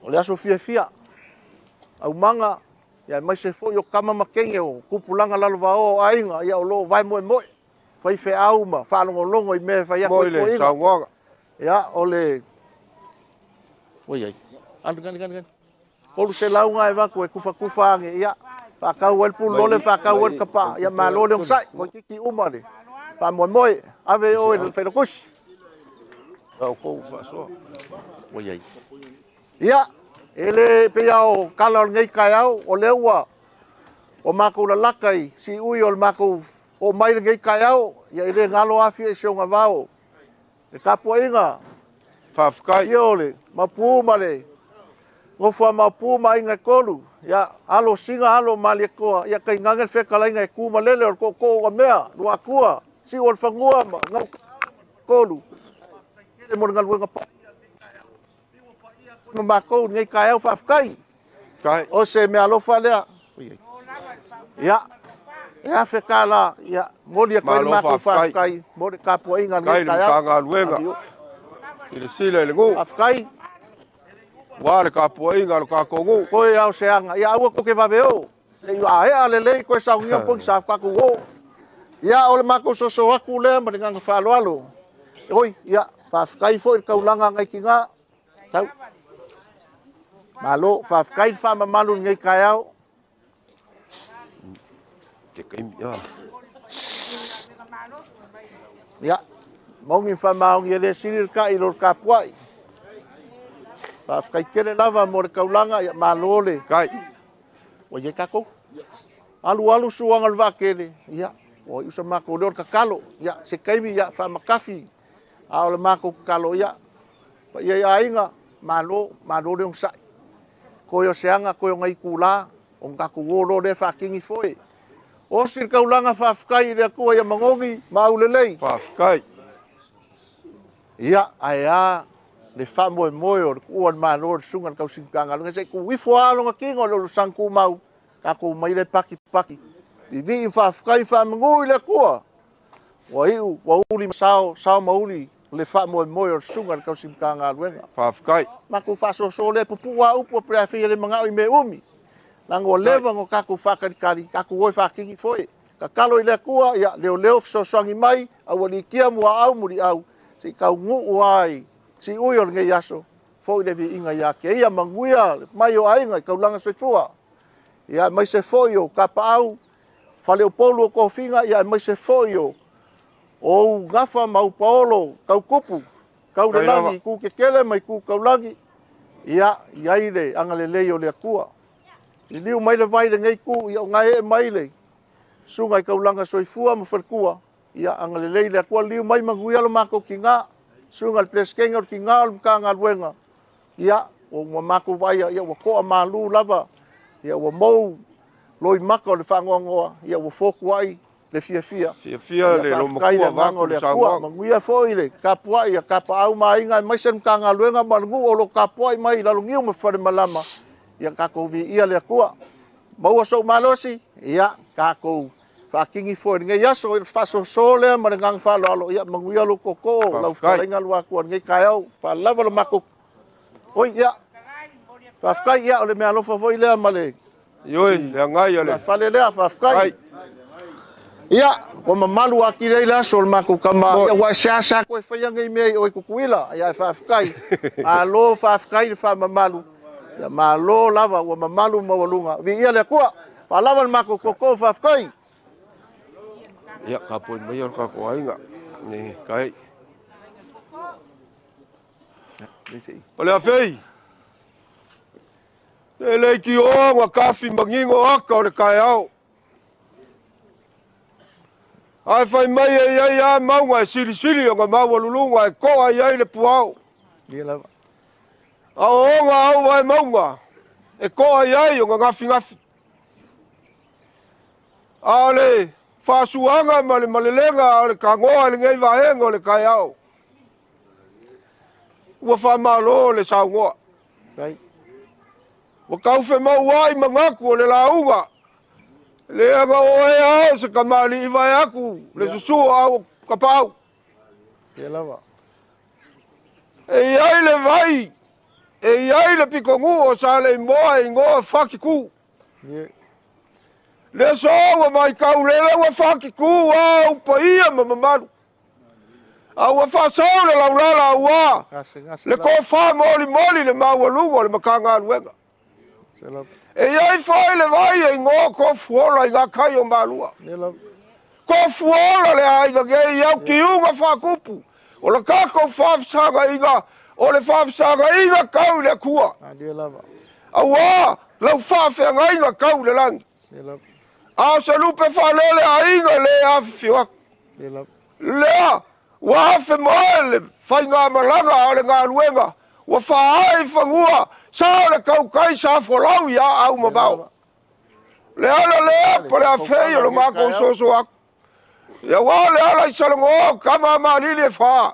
o le aso fiafia. Aumaga, ia aemaise foi o kama ma kenge o kupulaga lalovaoa o aiga, ia o loo vaemoemoe. Fai feau ma faalogologo i mea e fai atu Moi i le toeaina. saunoaga. Ia, o le... Oi ai. Alu gani gani gani. 300 nga e vaku e kufakufa age ia. Faakau ai le pulole, faakau ai le kapaa. Ia malo le onosai. Toeitiiti uma le faamoemoe. Ave oe i le Failautusi. Ua i ai. Ia, e le pei lava o tala o lenei taeao, o lea ua o matou lalata i siui o le matou oo mai lenei taeao, ia e le galo afia i si ona vao. Le tapuaiga. Faafetai. Ia o le Maopu ma le nofo a Maopu ma Aiga e Tolu, ia alo o Sina alo o Malietoa, ia tainane le fetalaiga e tu ma lele o le tootoo o mea, Luatua, Siu o le Fanua ma Gauta Tolu. Faafetai tele mo le galuega paia lenei taeao. Fiu paia ma matou lenei taeao, faafetai. Kai. O se meaalofa lea. Ia, e $1,000, ia, momoli atu ai le Malo matou faafetai. faafetai mo le tapuaiga Kai lenei le taeao. Matagaluega. Silasila i le nuu. Faafetai. Ua le tapuaiga a lo tatou nuu. Toe ao se aga, ia aua tou te vave o. Se i aea lelei koe saunia pogisa tatou o. Ia o le matou soso atu lea ma le agaga faaaloalo. Oi, ia, faafetai foi i le taulaga a nai tina. Tau. Malo, faafetai le faamamalu i lenei taeao. Te kaimi, ah. Ia, maoni ma faamaoni e le sili le kai i lo le tapuai. Faafetai tele lava mo le taulaga, ia malo le. Kai. Ua i ai tatou. Alu alu suaga o le vaatele, ia, ua iu sa matou leo o le tatalo. Ia, se taimi, ia, faamatafi. A o le matou tatalo, ia, paia i aiga, malo, malo le onosai. Toe o se aga, toe o nai itula, ona tatou o loa lea faatini foe. Osi le taulaga faafetai i le Atua ia manogi ma aulelei. Faafetai. Ia, ae a le faamoemoe o le tuua o le Malo le susuga i le tausi Matagaluega se i tuu ifo lava lona tino i le olosaga tumau, tatou omai lea pakipaki. Vivii ma faafetai ma faamanu i le Atua. Ua iu, ua uli ma sao, sao ma uli le faamoemoe o le susuga i le tausi Matagaluega. Faafetai. Matou faasoso lea, pupuu lava upu pe a fai e le manao i mea umi. Leaga ua leva ona tatou faatalitali, tatou o e faatini foe. Tatalo i le Atua, ia leoleo fesoasoani mai, aualiitia muaau muliau, se i taunuu lava i siui o lenei aso, foi le viiga ia te ia, manuia le mai o aiga i taulaga soifua. Ia aemaise foi o Kapaau, Faleupolu o Tofiga, ia aemaise foi o ou gafa ma ou paolo tautupu, tau le lagi, itu tetele ma itu taulagi, ia i ai le agalelei o le Atua. Liliu mai le vai i lenei itu, ia o gaee mai le susuga i taulaga soifua ma faletua, ia agalelei le Atua, liliu mai manuia lo matou tina, susuga i le Peresetene o le tina o le Matagaluega, ia ua matou vaaia, ia ua toa malu lava, ia ua mou loimata o le faanoanoa, ia ua fotuai le fiafia. Fiafia le Ia faafetai le lomatua agaga o vaeatu le le Atua, saunoaga. manuia foi le tapuai a Kapaau ma Aiga, aemaise le Matagaluega ma le nuu o lo o tapuai mai i Laloniu ma Falemalama, ia tatou viia le Atua. Maua sou malosi, ia tatou faatini foi i lenei aso, i le faasoso lea ma le agaga faaaloalo, ia manuia lou tootoo, lau Faafetai. fetalaiga Luatua i lenei taeao, faalava le matou. Oi, ia, faafetai, ia, o le meaalofa foi lea ma le Ioe, le agai a le. fale lea, faafetai. Kai. Ia, ua mamalu atili ai le aso o le matou tama. Moi. Ia, ua e seasea koe faia nei mea i oe Tutuila. Ia, e faafetai. Malo faafetai le faamamalu. Ia, malo lava, ua mamalu maualuga. Viia le Atua. Faalava le matou tootoo, faafetai. Ia, tapuai maia lo tatou aiga. Ni, kai. O le afei. E le ki o ua kafi mangingo aka o le taeao. Ae fai mai e iai a mauga e silisili o nga maualuluga e to'a i ai le puao. Ia lava. A o oga au ae mauga e to'a i ai o nga gafigafi. A o le faasuaga ma le malelega o le tagoa i lenei vaega o le taeao. Ua faamalo le saunoa. Kai. Ua taufemauai manatu o le lauga. Le aga oe ao se kamali'i vae atu le susu o au kapaau. Ia lava. E i ai le vai, e i ai le pitonuu o Saleimoa e igoa Fatiku. Ia. Le aso ua maitau lele ua Fatiku au paia ma mamalu. A ua faasau le laulala auā le tofa molimoli le maualuga o le Matagaluega. E i ai foi le vai e igoa Tofuola i gatai o Malua. Tofuola le aiga nei i au tiuga faatupu o le tatou faafesagaiga o le faafesagaiga tau i le Atua. Auā lau faafeagaiga tau i le lagi. A o se lupe faalele aiga e le afifio atu. Lea ua afe moe le faigamalaga a o le galuega ua faaee i fanua sa o le tautai sa folau i aau mamao. Le ala lea po le afei o lo matou soso atu. Ia ua le ala i Salanoa o tama a Malili e fa.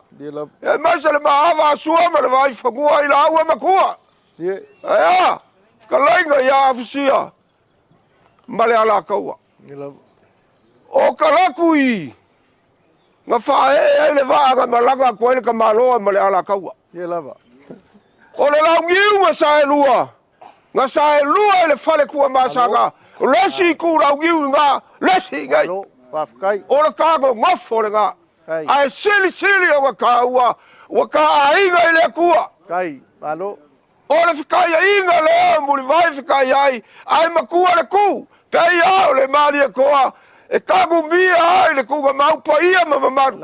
Aemaise le maava a Sua ma le Vaaifanua i laua matua. Ae a, fetalaiga ia Afusia ma le Alataua. O Kalaku i na faaee ai le vaa na malaga atu ai le tamaloa ma le Alataua. O le launiu na saelua, na saelua i le fale Tuamasaga, o le isi itu launiu i na, le isi i nei. O le tagonofo lena. Ae silisili ona taua, ua taaiga i le Atua. O le fekaiaiga lea o Mulivai fekaiai, ae matua le tu, pei a o le Malietoa e tagumia ai le tuugamau paia ma mamalu.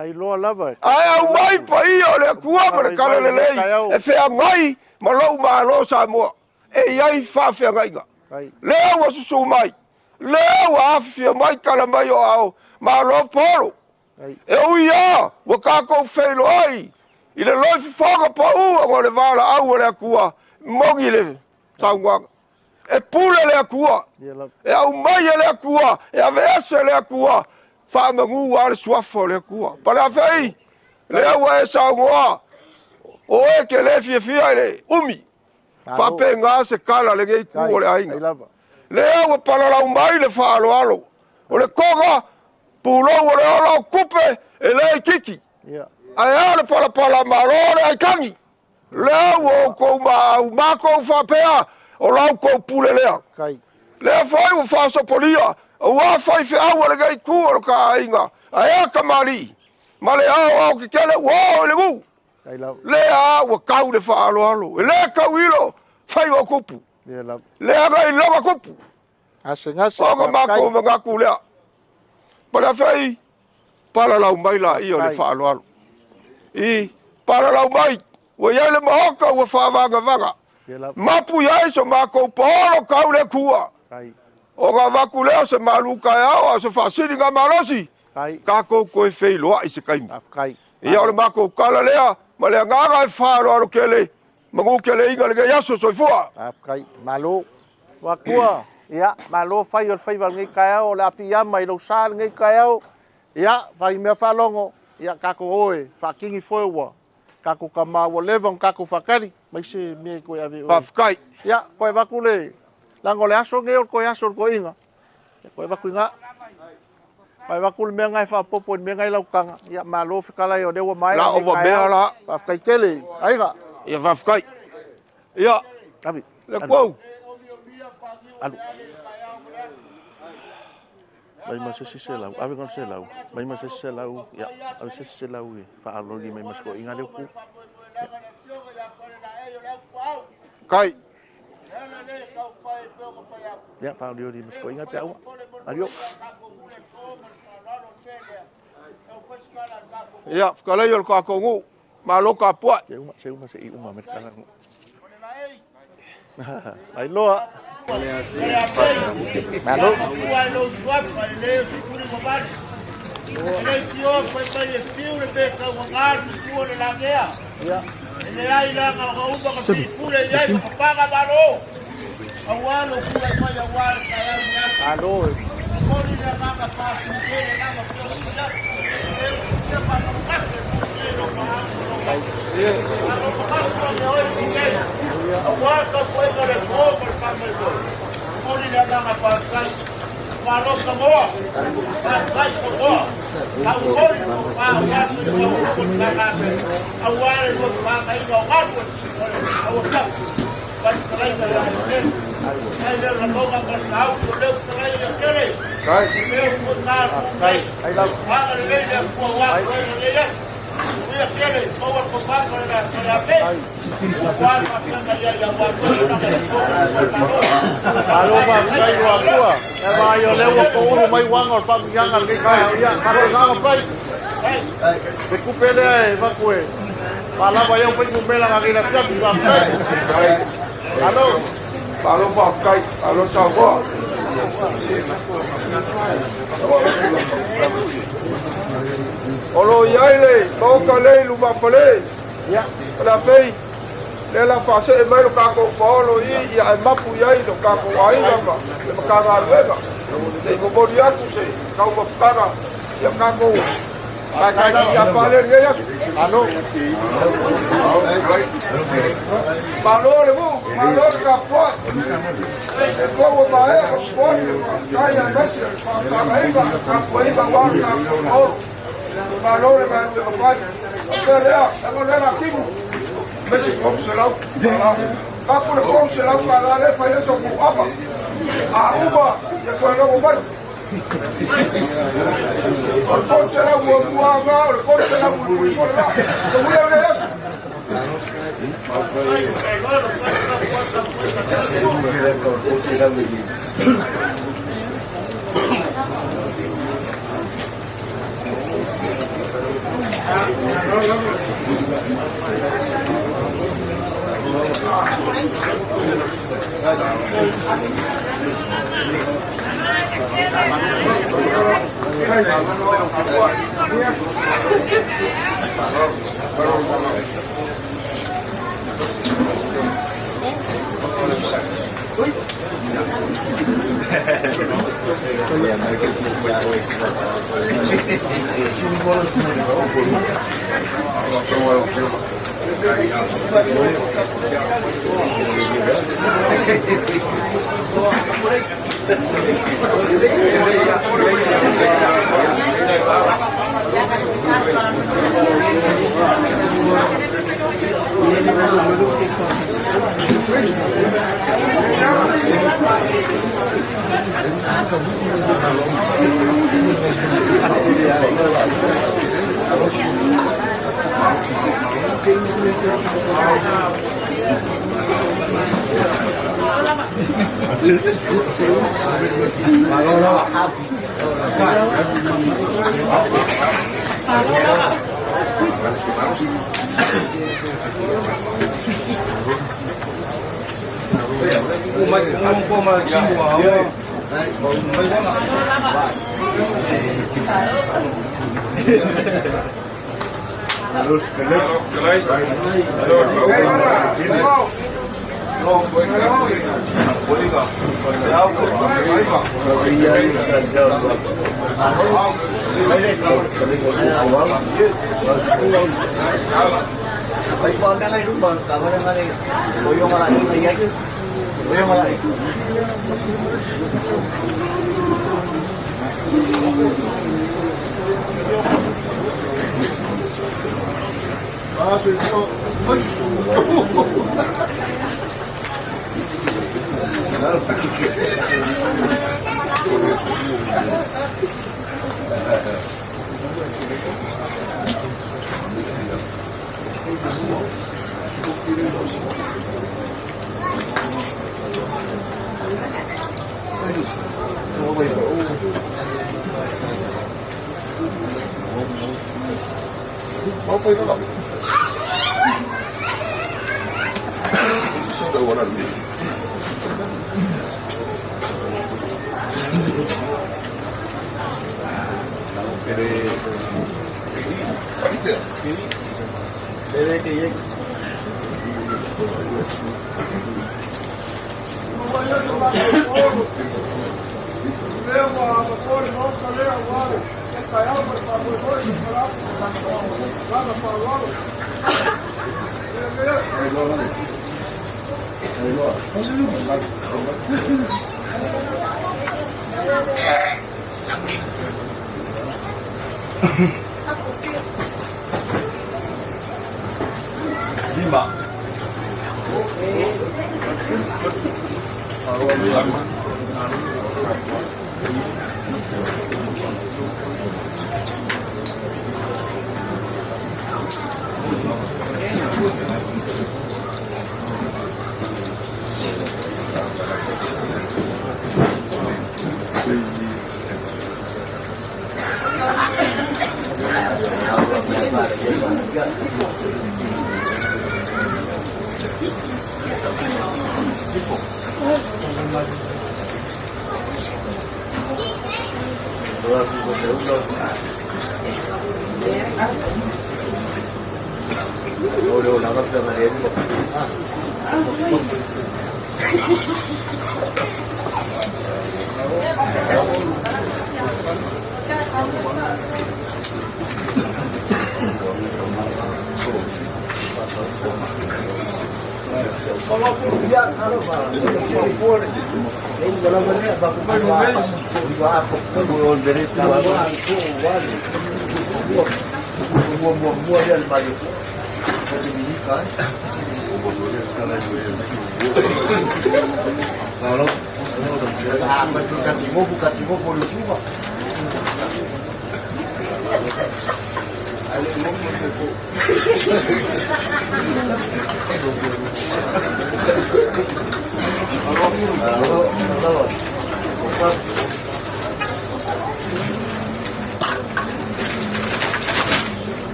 Ae aumai paia o le Atua ma le Talalelei e feagai ma lou Malo Samoa. E i ai faafeagaiga. Lea ua susu mai, lea ua afifio mai tala mai o ao, Malo Polo. E ui lava ua tatou feiloai i le loifofoga pau ona o le valaau a le Atua, moni le saunoaga. E pule le Atua, e aumai e le Atua, e aveese e le Atua, faamanu lava le suafa o le Atua. Paleafei, lea ua e saunoa, o oe e te le fiafia i le umi. Faapena se tala a lenei itu o le aiga. Lea ua palalau mai le faaaloalo o le toga, pulou o le ola o tupe e le itiiti. Ae a le palapala malo o le aitagi? Lea ua outou maau matou faapea o la outou pule lea. Lea foi ua faasopolia aua faifeau a lenei itu o le ta aiga, ae a tamalii ma le aoao tetele ua oo i le nuu. Lea ua tau le faaaloalo, e le tauilo faiva o tupu. Leaga i lona tupu. Ona matou manatu lea. Paleafei, palalau mai laia o le faaaloalo. I palalau mai, ua i ai le maota ua faavagavaga. Mapu i ai so matou paolo tau le Atua. Ona avatu lea o se malu taeao a o se faasiliga malosi, tatou toe feiloai se taimi. Ia o le matou tala lea ma le agaga e faaaloalo tele, manu keleiga lenei aso. Soifua. Faafetai. Malo. Matua, ia, malo fai o le faiva i lenei taeao, o le a piiama i lou sa lenei taeao. Ia, fai mea faalogo, ia tatou o e faakini foe ua tatou tama ua leva ona tatou faatali mai se mea e toe ave i oe. Faafetai. Ia, toe avatu le, leaga o le aso lenei o le toe aso o le toeaina. Ia, toe avatu i ina. Toe avatu le mea lena e faaopoopo i le mea lena i lau taga. Ia, malo fetalai o lea ua maea La lenei ova mea taeao. la. Faafetai tele, aiga. Ia faafetai. Ia, Ave, le alu, kuau. alu. Mai ma se isi selau, ave ngau selau, mai ma se isi selau, ia, ave se isi selau e faaloli mai ma se toeaina lea ku. Kai. Ia, faaolioli ma se toeaina pe aua. Alio. Ia, fetalai o le tatou nuu. Malo tapuai. Se uma, se uma, se i uma me le tala. Mai loa. Malo. Malo. Aua le tapuaiga a le Atua ma le faamoemoe. Momoli le agaga faafetai. Malo Samoa, faafetai Samoa. Taumoli le tofa aua le soifua o le Matagaluega, aua le luafagaina o galu o le auasafu ma le fetalaiga ia Eteni. Ai lea lagona ma le saausi o leu fetalaiga ia Tele. O leu foi na atu nei. Agalelei le Atua aua le fetalaiga nei aso. Malo faafetai i lo Atua. E vaai o lea ua poulu mai uaga o le faamanuiaga i lenei taeao. Ia, malo agaga fai. Le tupe lea e avatu e faalava ai au fuainumera nanei i le afiafi. Faafetai. Malo. Malo faafetai, malo saunoa. O lo o i ai le Maota nei i lumafale, o le a fei, lea la faasee mai lo tatou paolo i ia ae mapu i ai lo tatou aiga ma le Matagaluega. Se i momoli atu se taumafataga ia tatou taetai ia pale lenei aso. Malo. Malo le nuu, malo le tapuai. E pau ua maea ona momoli le faafetai aemaise o le faafesagaiga ma le tapuaiga aua lo tatou paolo. Malo le galuega fai. Faapea lea, leaga o lea la timu. Aemaise $300. Tapu le $300 lea e fai ai so ava. A uma, ia toe logo mai. O le $300 muamua lava, o le $300 mulimuli foi lena. Manuia lenei aso.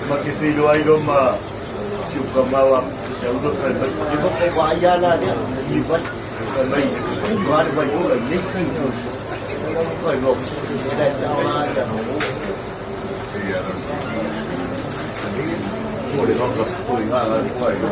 Ma te feiloai loa ma si ou tama a te ula fai mai, e mo kai vaai a la lea, i vai, fai mai, i le vai ola i nei kai kai no, e la tau la ia no. Ko le ngaka ko i ngā ngā kai no.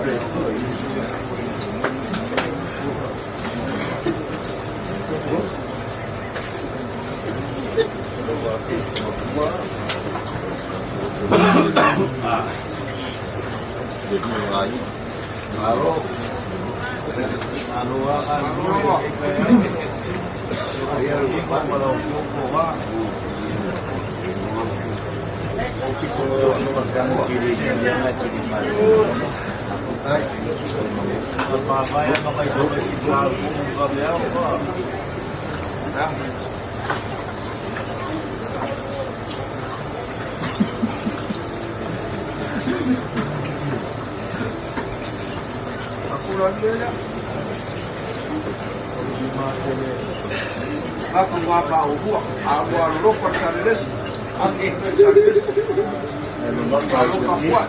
Aku ngā pā o hua, a ua lolofa le salelesi, a ke le salelesi, a loka pua.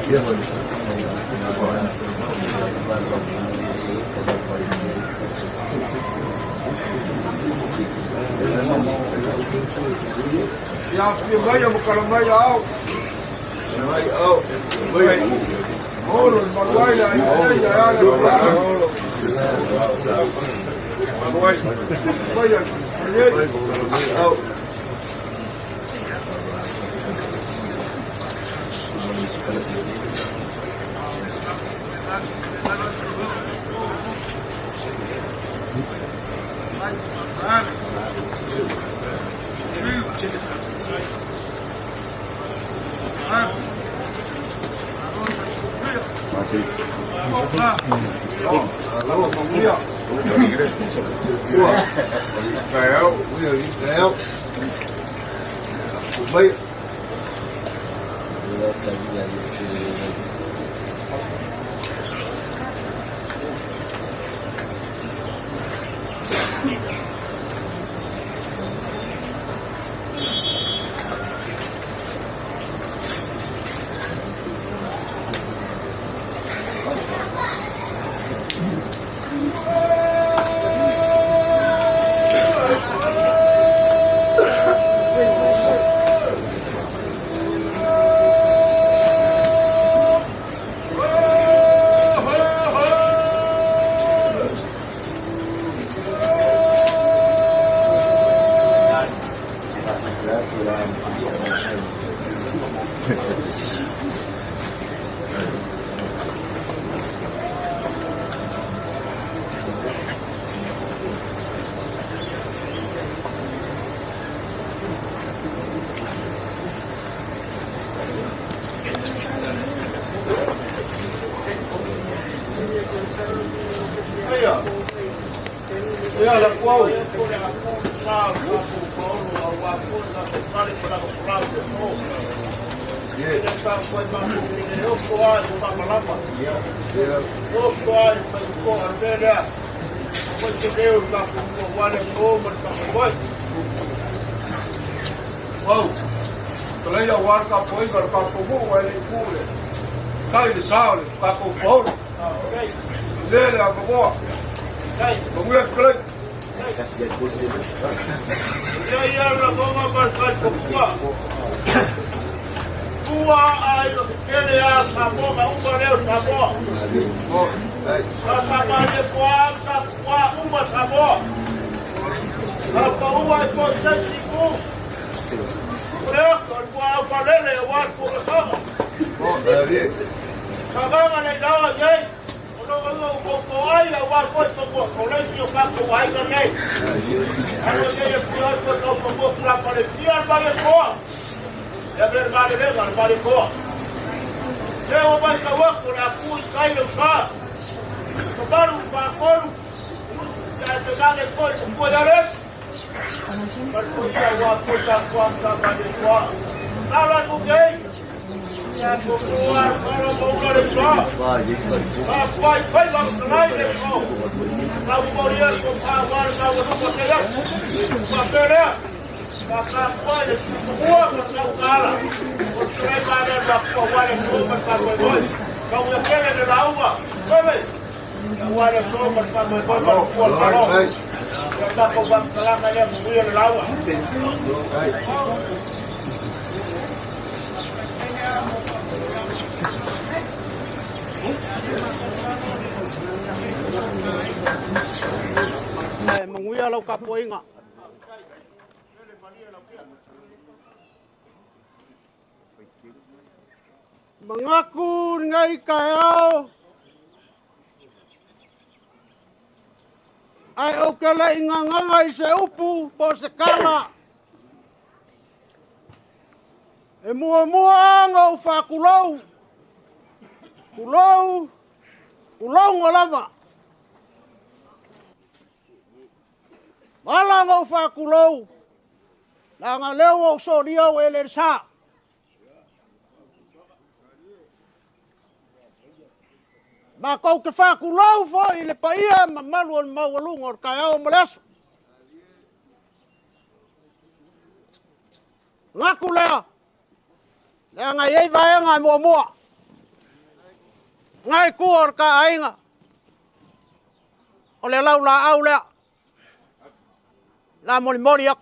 Ia afifio mai ma kala mai ao. Olo le maluai le aiga nei ae a le tulaga. Mai ai, nei. Ia la kuau. Au, Kalei au ar ka poi ka ka po mo e le pule. Kai le sa le ka ko po. Le le a ko. Ko mu e kalei. Ia ia la gonga ma kai ko pua. Pua ai lo kele a Samoa ma uma leo Samoa. Sa sa ma le pua sa pua uma Samoa. Sa pa ua i ko se si ku. Leo ko pua au falele o al ku ka sanga. Sa vanga le dawa nei. O no o ko ko ai a wa ko ko ko ko le si o ka ko ai ka nei. Ano nei e pua ko ko ko ko la pa le tia ba le koa. Ia ble ma le le ma le koa. Te o mai ka wako la ku i kai le fa. Ko baru fa kolu. Ya te dale ko ko ya le. Ma ko ia wa ko ta ko ta ma le koa. La la ku ke. Ya ko ko a ko ko ko le fa. Pa pai pai la lai le ko. La u mo ria ko pa wa la wa ko te ya. Pa pere. Pa ka pa le ku ko sa kala. Ko se va le la ko wa le ko pa pa ko ko. Ka u kele le la uva. Come. Wa le so pa pa ko ko ko ko. Ya ta ko ba kala ka le mu le la uva. E manguia lau kapoinga. Mangaku ngai kaeo. Ai o ke le inganganga i se upu po se kala. E mua mua anga u whakulou. Kulou, kulou ngolama. Mala ngau whakulou. La nga leo o so ria o ele sa. Ma kau ke whakulou fo i le paia ma malu o le maualunga o le kai ao ma le aso. Ngaku lea. Lea ngai ei vaenga e mua mua. Ngai kua o le ta aiga, o le laulaau lea, la molimoli atu.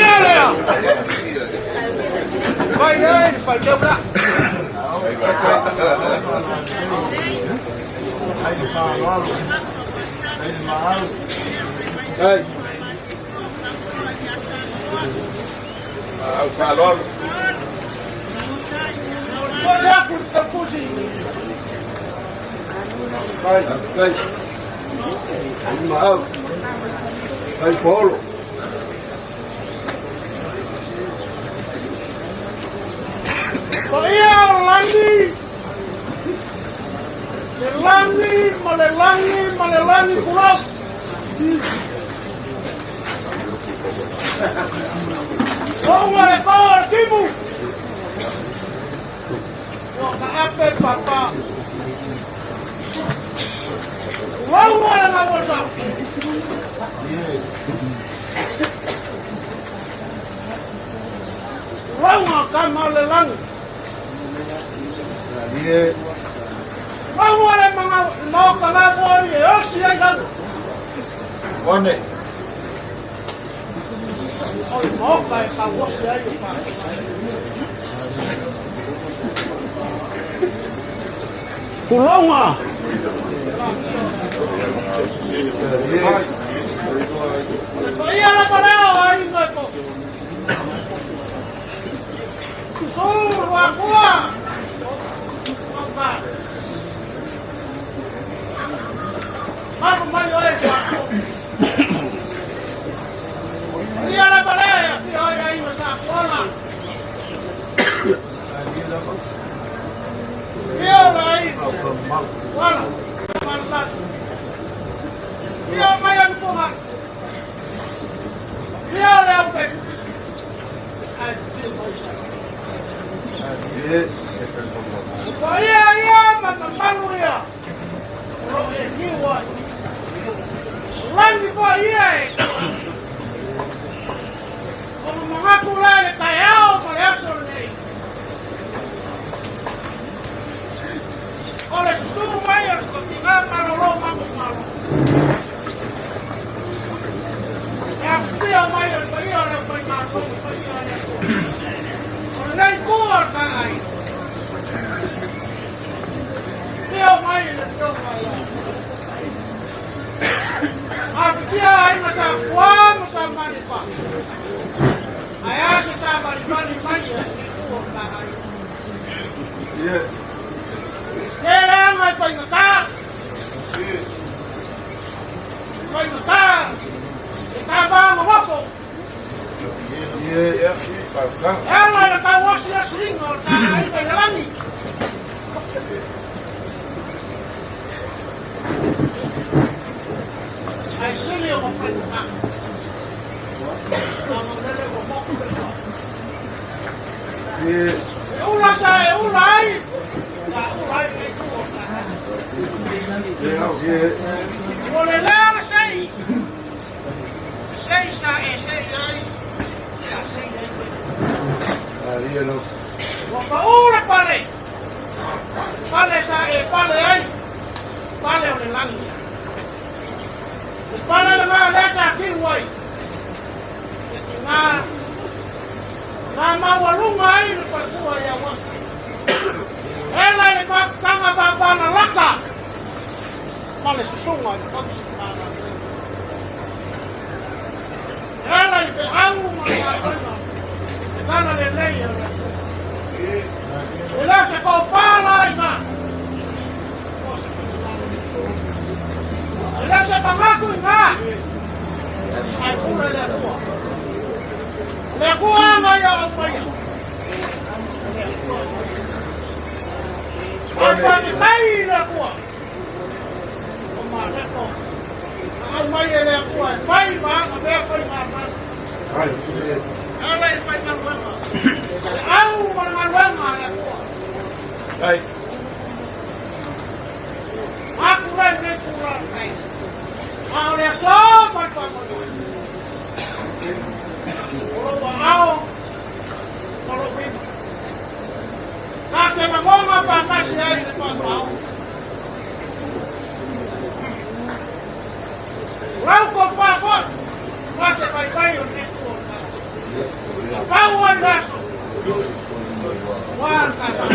Ia lea! Mai ai le faitau la. Ai. Au faaaloalo. Foi aku le tapusi. Ai, ai. Maau. Ai polo. Paia o lagi. Le lagi ma le lagi ma le lagi pulau. Songa le pao o le timu. Ua ka ape papa. Lauga le gauasa. Lauga kama o le lagi. Lauga le mga maoka gamoa e osi ai lalo. One. O le maoka e tauosi ai o pa. Tulauga. Paia la pareo ai mai ko. Suru akua. Papa. Maru mai oe ko. Ia la pareo ki oi ai ma sa kola. Ia la ai. Wala. Wala. Ia mai anu ko mai. Ia le au pe. Ai ti mai sa. Ia ia ma ma malu ia. Ro e ni wa. Langi ko ia e. O mangaku la le taeao ma le aso lenei. O le susumu mai o le totiga malolo mamu malo. E afia mai o le paia o le pai malo o paia o le atua. O lenei kua o le taai. Fia mai le fioga ia. Afitia ai ma sa kua ma sa manipa. Ai asa sa maripani mai e le kua o le taai. Te ranga e paingata. Paingata. E tā maanga wako. E ala i le tauosi a siringa o le tā ai le lagi. Ai sili o ma paingata. Nā maulele ua moko pe soa. E ula sa e ula ai. Sa ula ai pe ku o tā ai. Ua le lea le sei. Sei sa e sei ai. Ia sei ai pe. Ua paʻū le pale. Pale sa e pale ai. Pale o le lagi. Le pale lena lea sa kiu ai. Le tigā sa maualuga ai le falefua i Auafa. E ala i le mafutaga vavalalata ma le susuga i le tausi Matagaluega. E ala i le feau ma le galuega le talalelei a le Atua. E le o se tofa la i ina, o se finagalo. E le o se manatu i ina, ae pule le Atua. O le Atua na ia aumaia. O le Atua na ia. Ae faafetai i le Atua. O Mareko na aumai e le Atua e fai ma ana mea faigaluega. E ala i le faigaluega, le au ma le galuega a le Atua. Aku lea i lenei tulaga, a o le aso ma le faamoemoe. O lou aao ma lou lima. Ta te lagona faatasi ai i le faataoga. O lau tofa foi, ma se vaivai o lenei itu o le malu. Na pau ai le aso, aua le tatou.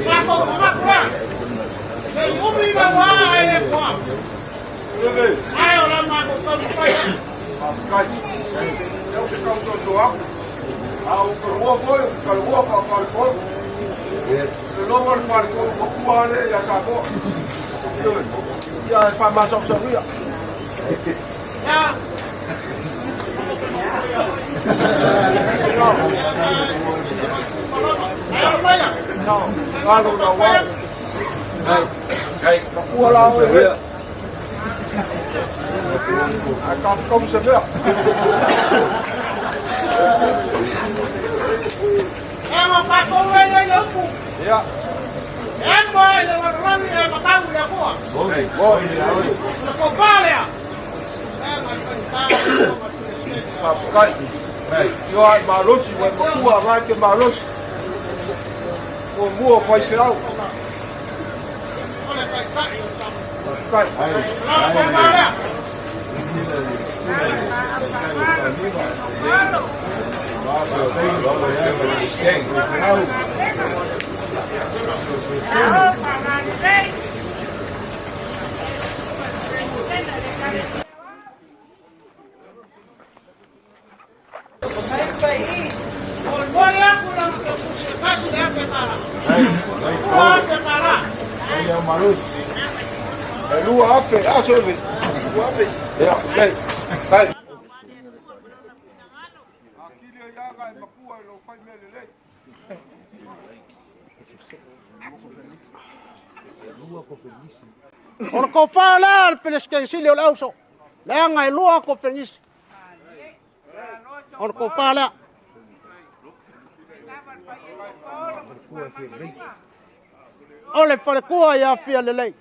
Matou manatu lea, se i umi maua ae le toa. Ae o la matou taumafai atu. Faafetai. Lea ou te tau soso atu. A ou talanoa foi, ou te talanoa faa-faletolu. Le logo le faletolu matua lea ia Samoa. Ioe. Ia e faamasaosaoria. Ia. Alo na wa. Matua la oe. Ae tatou se mea. E ma tatou e lei le upu. Ia. E ma i le lalolagi e matau i le Atua. O le tofa lea. E ma i faigata le Atua ma le Peresetene. Faafetai. Ioa e malosi, ua e matua na e te malosi. Muamua o faifeau. O le Taitai o Samoa. Faafetai. O le tofa lea. Molimoli aku lana keukusi e tasi le afe tala. $2,000. E 2,000, a Seve? 2,000. Ia, okay. Kai. Akili ai aga e makua i lou fai mea lelei. O le tofa lea a le Peresetene Sili o le Auso, leaga e lua kofenisi. O le tofa lea. O le faletua ia Fia Lelei.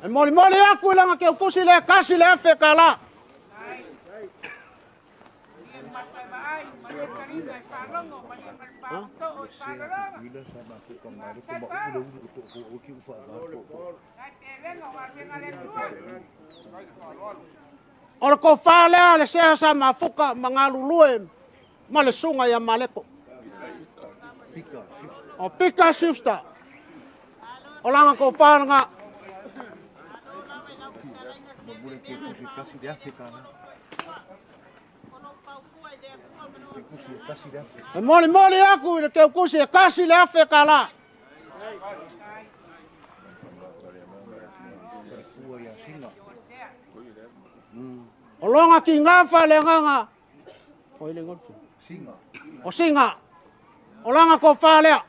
E molimoli aku i lana keukusi le $1,000. O le tofa lea le sea sa mafuka ma galulue ma le susuga ia Maleko. O Pika Schuster. O lana tofa lena. E molimoli aku i le keukusi e $1,000. O longa ki ngā whaleagaga. O ile ngol. O Singa. O langa ko whalea.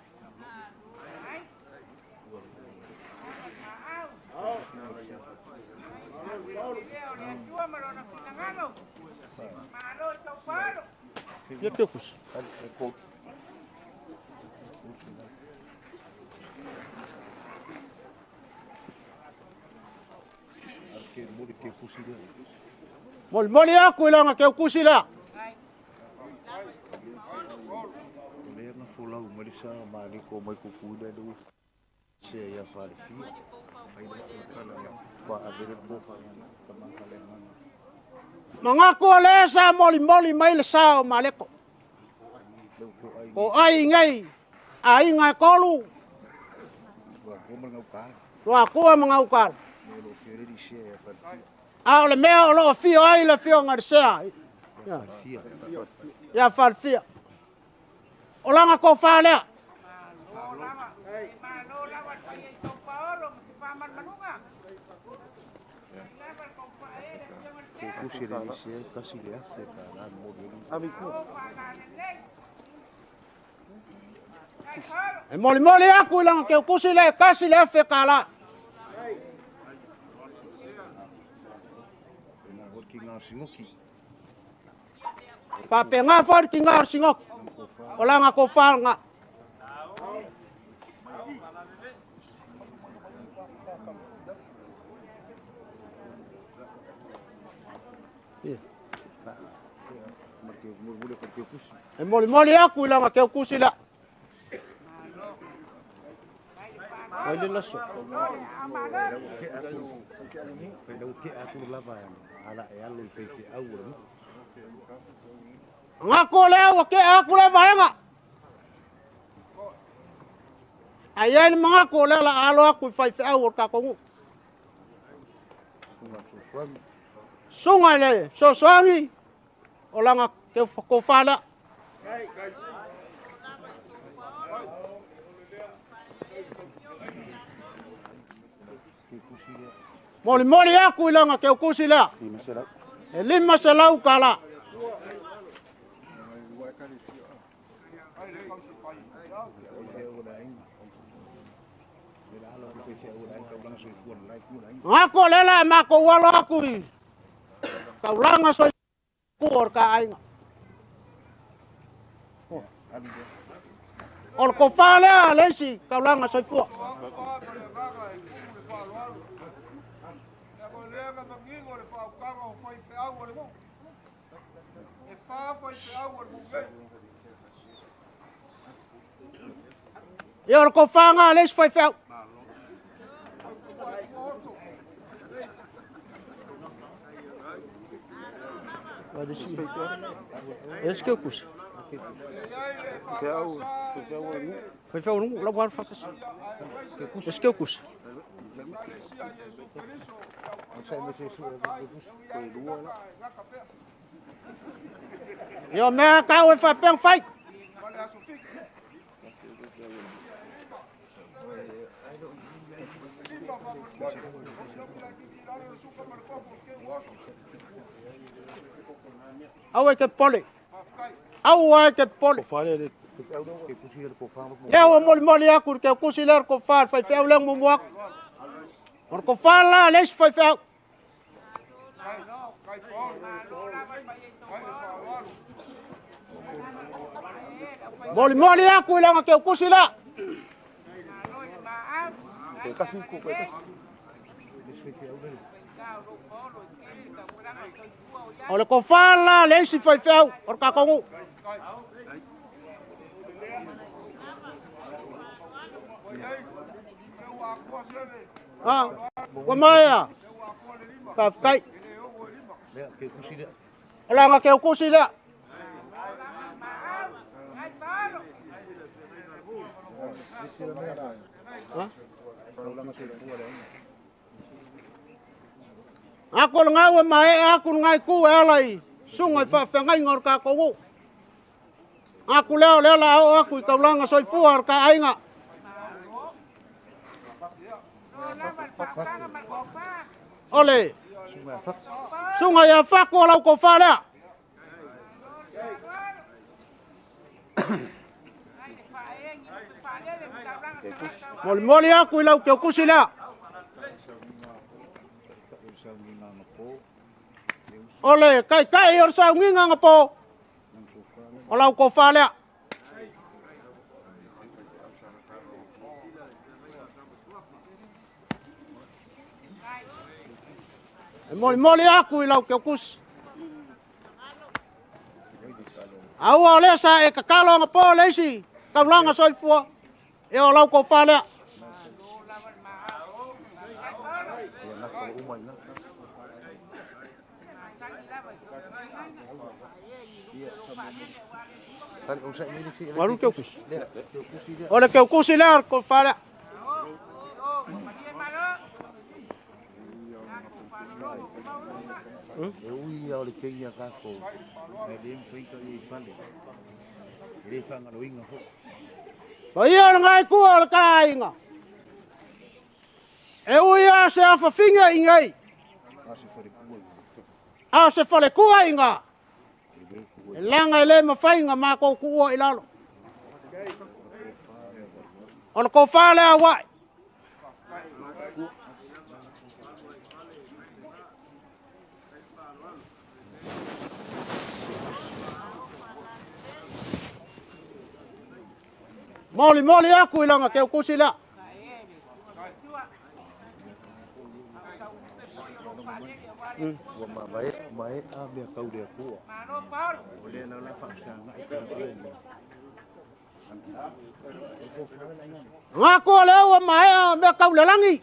Ia keukusi. Molimoli aku i langa keukusi lea. O lea na folau mai le sa o Maleko mai Tutuila le ua sea ia Falefia. Ua ave le tofa tama fale Mangaku o le sa molimoli mai le sa o Maleko. O ai nei, aiga e tolu. Luakua ma Gaukala. A o le mea o loo afio ai le afioga i le Sea ia Falefia. O lana tofa lea. E molimoli aku i lana keukusi lea e 1,000 tala. Faapena foi le tiga o le sinoki. O lana tofa lena. E molimoli aku i lana keukusi lea. Ai le laso. Ngako lea ua ke aku le vaega. Ai ai le mangako lea la alo aku i faifeau o le tatou nuu. Suga i le fesoasoani o lana tofa lea. Molimoli aku i lana keukusi lea. E 500 tala. Ngako lela e makou alo aku i taulaga soifua o le ka aiga. O le tofa lea le isi taulaga soifua. Ia o le tofa nga le isi faifeau. Esse que eu custo. Foi um logo ao faço. Esse que eu custo. Io mea kau e whapeng whai. Au e ke pole. Au e ke pole. Lea ua molimoli aku i ke kusi lea o le kofa le faifeau lea muamua aku. O le kofa la le isi faifeau. Molimoli aku i lana keukusi lea. O le kofa la le isi faifeau o le tatou nuu. Ah, ua maea. Faafetai. O lana keukusi lea. Aku le ngau e mae aku le ngai ku e ala i suga i faafeagaiga o le tatou nuu. Aku lea o lea la oo aku i taulaga soifua o le ka aiga. O le suga ia faku o lau kofa lea. Molimoli aku i lau keukusi lea. O le kaikai o le saugiga gapo o lau kofa lea. E molimoli aku i lau keukusi. Aua o lea sa e tatalo agapō le isi taulaga soifua, ia o lau tofa lea. Ua alu le keukusi. O le keukusi lea o le tofa lea. E ui lava o le taimi a tatou, ae le mafai ona ia i fale. E le faagaloina foi. Paia o lena itu o le ta aiga. E ui lava se afafine i inei. A o se faletua i ina. E leaga e le mafai ona matou tuua i lalo. O le tofa lea uae. Molimoli aku i lana keukusi lea. Ua maea mea tau le Atua. O lea la o le a faasagai Gako o lea ua maea mea tau le lagi.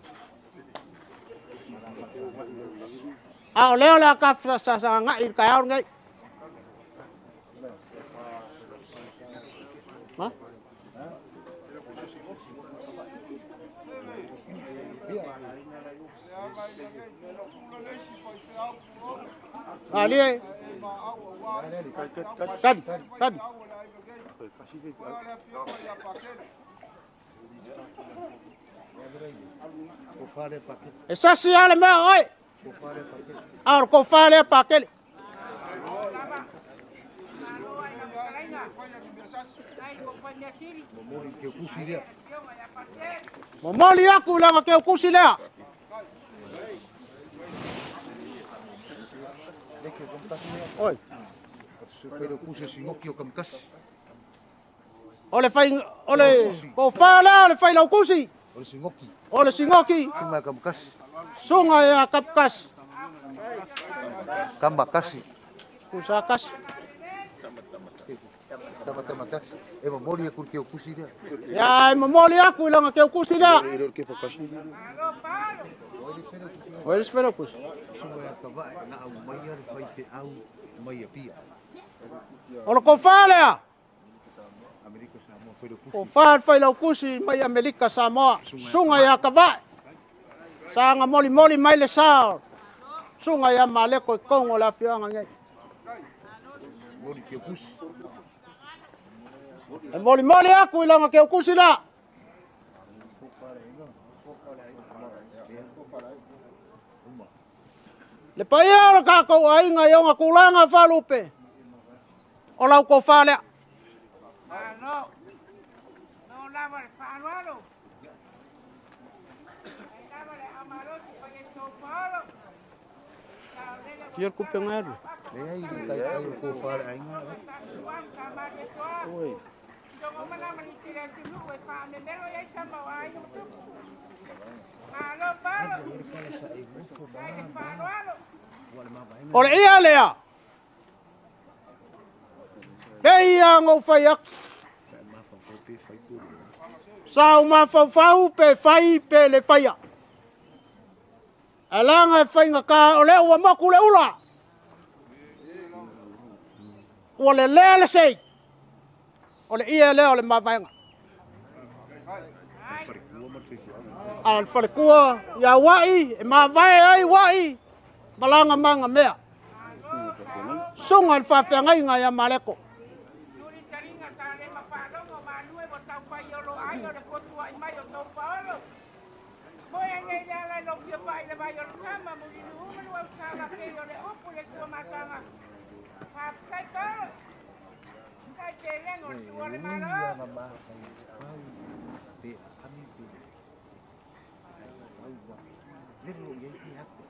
A o lea o le a tafasagai i le taeao lenei. Ha? Alie. Tali, tali. E sasi lava le mea o oe, a o le tofa lea Pakele. Momoli aku i lana keukusi lea. Oi. O le fai o le tofa lea o le failaukusi. O le singoki. O le singoki. Sunga Kamakasi. Sunga ia Kapukasi. Kamakasi. Kusakasi. Tamatamatasi. E momoli aku i le keukusi lea. Ia e momoli aku i lana keukusi lea. O le failaukusi. Sunga ia Kavae na au mai le faifeau mai Apia. O le tofa lea. Amerika Samoa failaukusi. Tofa le failaukusi mai Amerika Samoa. Sunga ia Kavae. Sa molimoli mai le sa. Sunga ia Maleko i Kongo le afioaga nei. Moli keukusi. E molimoli aku i lana keukusi lea. Le paia o le tatou aiga i ona tulaga faalupe. O lau tofa lea. Ia le kupe ngalu. Leai le taitai o le tofa le aiga. Oi. O le ia lea. Pei ia ngou fai atu. Sa u mafaufau pe fai pe le faia. Alaga e faigata o lea ua moku le ula. Ua lelea le sei. O le ia lea o le mavaega. A o le falekua ia ua'i e mavae ai ua'i malaga maga mea. Suga i le faafeagaiga ia Maleko.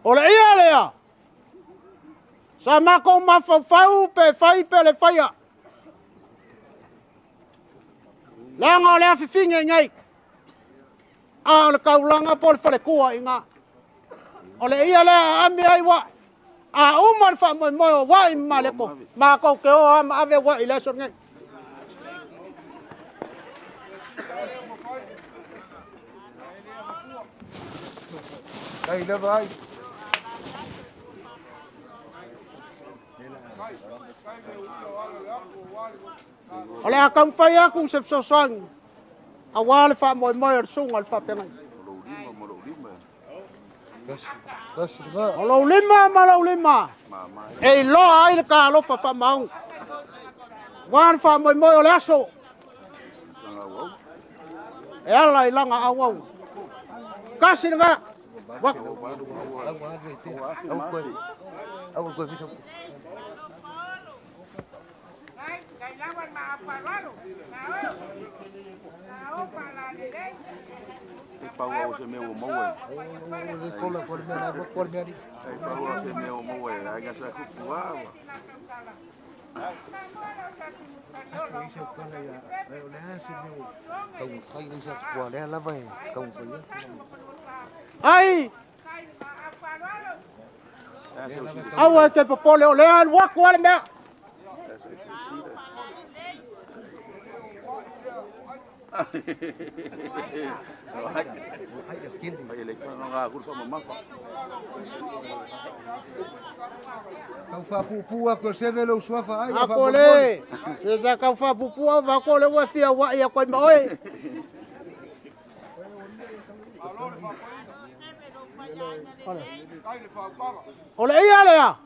O le ia lea. Sa makou mafaufau pe fai pe le faia. Leaga o le afifine i nei. A o le kaulanga po o le falekua i ngā. O le ia lea aami ai ua'i. A uma le faamoemoe o ua'i ma Maleko, matou te o lava ma ave ua'i i le aso lenei. O le a taumafai atu se fesoasoani aua le faamoemoe o le susuga i le faafeagaiga. O lou lima ma lou lima e iloa ai le talofa faamaoni aua le faamoemoe o le aso e ala i lana auau. Tasi lena. Ai! Aua e te popole o lea alu atu ale mea. Ako le, se sa kau whapupua, wako le ua fia wai a koe ma oe. O le ia lea?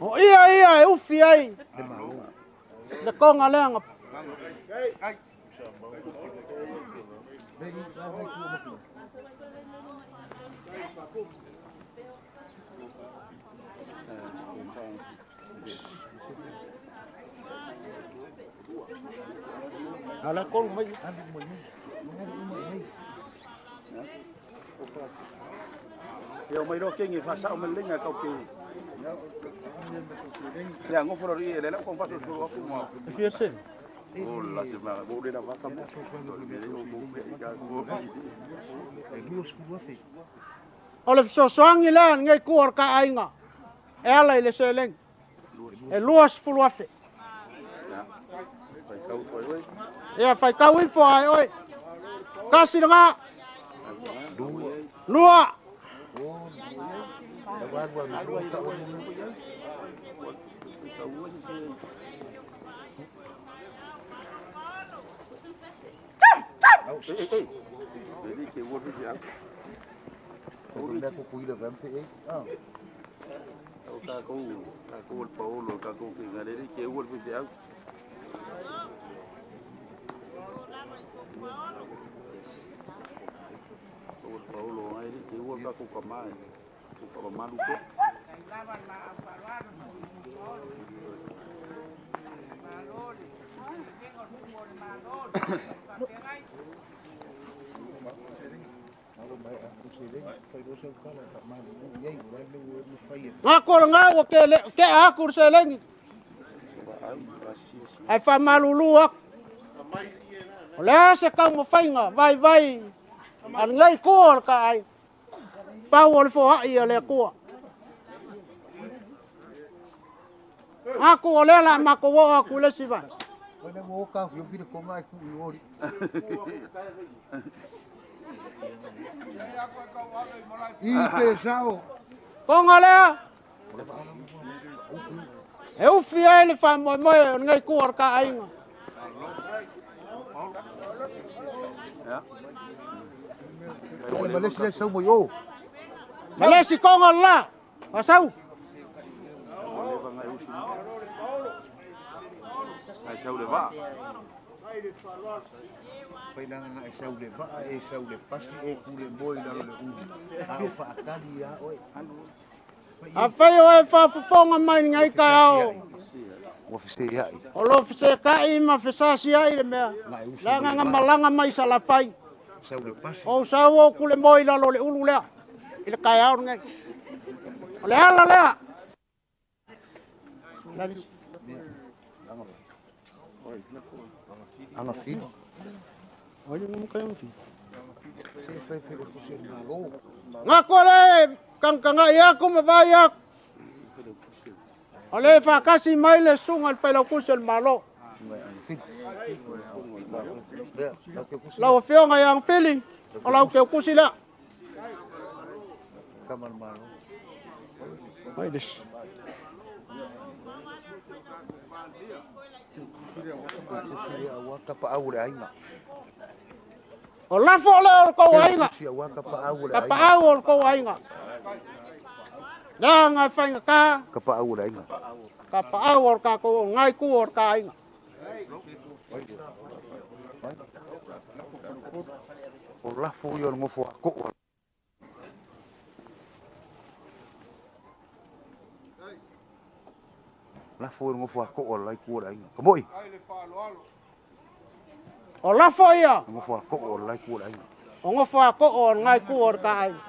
O ia ia e ufi ai. Le konga lea. Ala kolu mai. Ia mai ro kengi fa sa o melenga kau ke. Ia ngoforo ri le la ko fa so aku mo. Fia se. O la se ma bo le la va ka mo. O le fesoasoani lea lenei kua o le kaaiga e ala i le seleni e 20,000. Ia faitau ifo ai oe. Tasi lena. Lua. Ngā kora ngā ua ke aku le seleni. Ai whamalulu aku. O le ase kau mawhainga, vai vai. A ngai kua o le ka ai. Pau o le foai o le kua. Aku o le la mako wo aku le siva. Konga lea. E ufi ai le whamoemoe o ngai kua o le ka ainga. Malesi konga la. Pasau. A whai o e whafofonga mai ngai ka ao. O lo whisekai ma whisasi ai le mea. Langa nga malanga mai sa la whai. O sau o kule moi lalo le ulu lea. I le kai ao ngai. O le ala lea. Gaku o le kagakanai aku ma vaai aku, o le faatasi mai le susuga i le Failautusi o le Malo. Lau Afioga ia Agafili, o lau teutusi lea. O lafo lea o le tou aiga, tapaau o le tou aiga. Leaga e faigata, tapaau o le tatou ngai tu o le ta aiga. O lafo ia o le gofo a koo. Lafo ia o le gofo a koo a le itu o le aiga. Ka moi. O lafo ia. O gofo a koo a le itu o le aiga. O gofo a koo o le ngai tu o le ta aiga.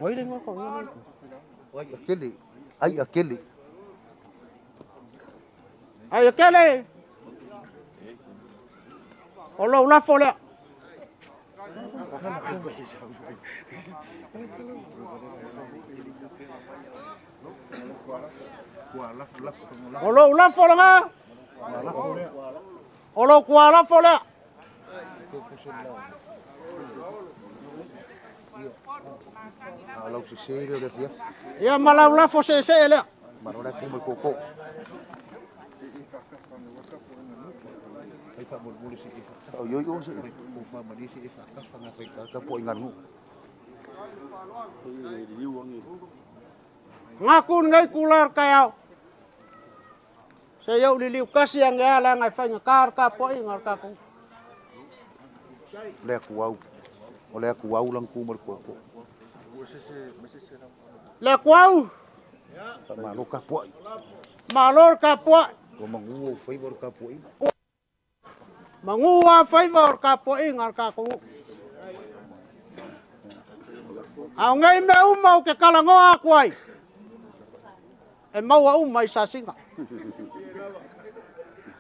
Oi le ngoko. Ai akele. Ai akele. Ai akele. O lou lafo lea. O lou lafo laga. O lou kualafo lea. Ia ma lau lafo sese lea. Ngaku ngai kular kayau. Se iau liliu kasi ang ea langa e whainga kar ka po inga ka ku. Lea kuau. O lea kuau lang kumar koko. Lea kuau. Malo ka puai. Malo ka puai. O mangu o whaiva o ka puai. Mangu a whaiva o ka puai inga ka ku. Au ngai mea uma o ke kalangoa aku ai. E maua uma i sasinga.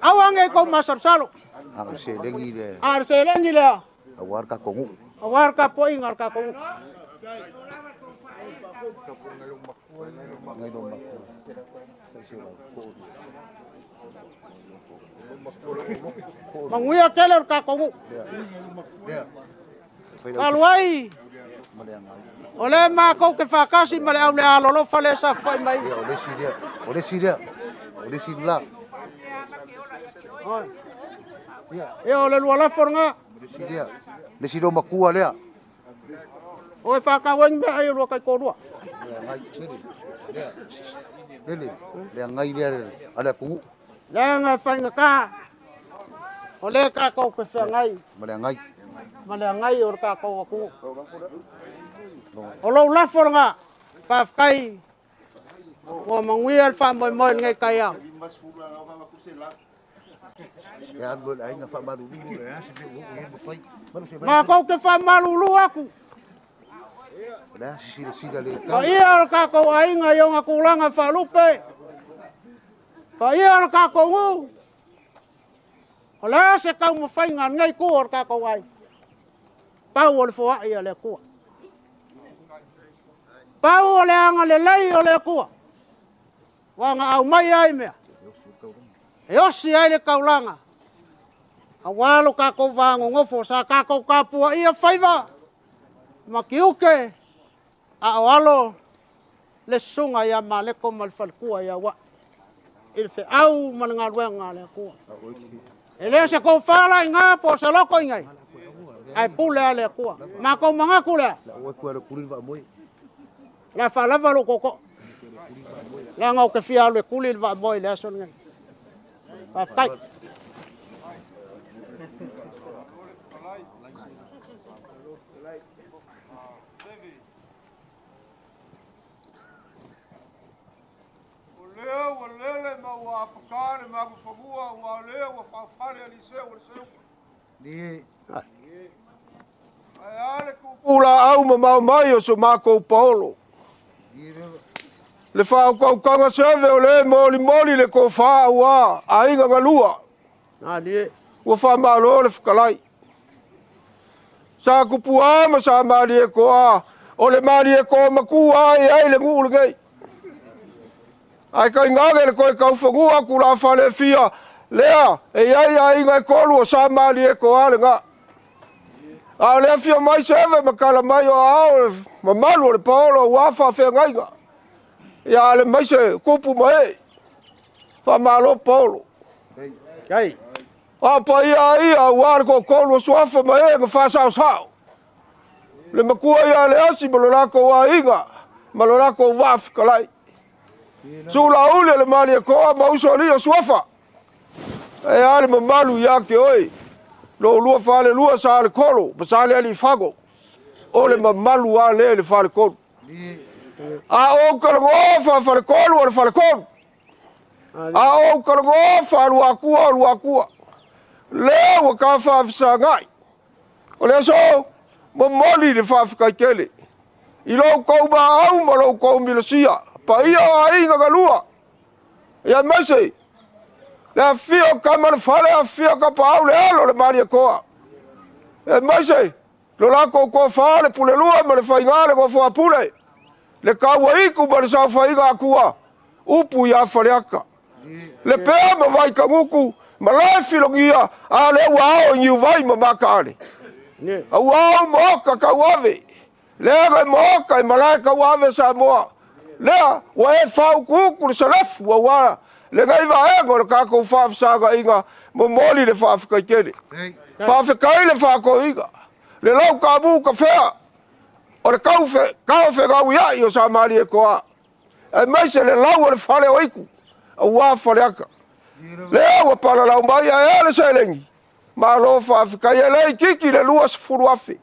Au ange kou masalosalo. A o selegi lea. A o selegi lea. Aua le tatou nuu. Aua le tapuaiga a le tatou nuu. Manuia tele o le tatou nuu. Talu ai, o lea matou te faatasi ma le aulealolofa lea sa faafoi mai. O le isi lea, o le isi lea, o le isi la. Ia, o le lua lafo lena. Le isi lea matua lea. O e faatauai ni meaai o lua taitoalua. Lele, le agai lea a le atunuu. Leaga e faigata, o lea tatou te feagai. Ma le agai. Ma le agai o le tatou atunuu. O lou lafo lena, faafetai ua manuia le faamoemoe i lenei taeao. Matou te faamalulu atu. Paia o le tatou aiga i ona tulaga faalupe, paia o le tatou nuu, o le a se taumafaiga a lenei itu o le tatou aiga, pau o le foai a le Atua. Pau o le agalelei o le Atua, ua na aumai ai mea, e osi ai le taulaga, aua lo tatou vanonofo, sa tatou tapuaia faiva, ma tiute, a o alo le susuga ia Maleko ma le faletua ia Ua'i, i le feau ma le galuega a le Atua. E le o se tofa la i ina po o se loko i inei, ae pule lava le Atua. Matou manatu lea, o le a faalava lou tootoo, leaga ou te fia alu e tuli le vaamoe i le aso lenei. Faafetai. O lea ua lele ma ua apaka le mafafanua, aua o lea ua faaofale Aliseu o le Seuga. Ae a le tupu laau mamao mai o so matou paolo. Le faaukaukaga Seve o le molimoli le tofa aua aiga galua. Ua faamalo le fetalai. Sa tupua ma sa Malietoa, o le Malietoa matua e ai le nuu lenei. Ae tainane le toe taufanua tulafale e fia, lea e i ai aiga e tolu o sa Malietoa lena. A o le afio mai Seve ma tala mai o aao le mamalu o le paolo aua faafeagaiga. Ia ale mai se tupu ma ee. Faamalo paolo. A paia ia aua le toatolu o Suafa ma ee na faasaosao. Le matua ia le asi ma lo latou aiga ma lo latou vaa fetalai. Sulauli le Malietoa ma usoalii o Suafa. E a le mamalu ia te oe. Lo lua falelua sa le kolo ma sa le alifago. O le mamalu a le le falekolu. A o kalagoa falekolu o le falekolu. A o kalagoa faluakua o luakua. Lea ua ka faafesagai. O le aso, momoli le faafetai I lou kou maau ma lou kou milosia. Paia o aiga galua. Ia maise, le afio kama le fale, afio kapaau le alo le Malietoa. E maise, lo lakou tofa le pulelua ma le faiga le gofoa pule. Le kauaiku ma le saofaiga akua, upu ia Faleata. Le pea ma Vaikagutu, ma lae filogia, a le ua ao i Niuvai ma Makaale. Ua ao ma oka kauave. Lea e maoka e malae kauave Samoa. Lea ua e faukuku le salefu ua le ngai vaega o le tatou faafesagaiga momoli le faafetai tele. Faafetai le faakoiga. Le lau kamu kafea o le kaofegauiai o sa Malietoa. Aemaise le lau o le fale o Iku aua Faleata. Lea ua palalau mai ae a le seleni. Malo faafetai e le itiiti le 20,000.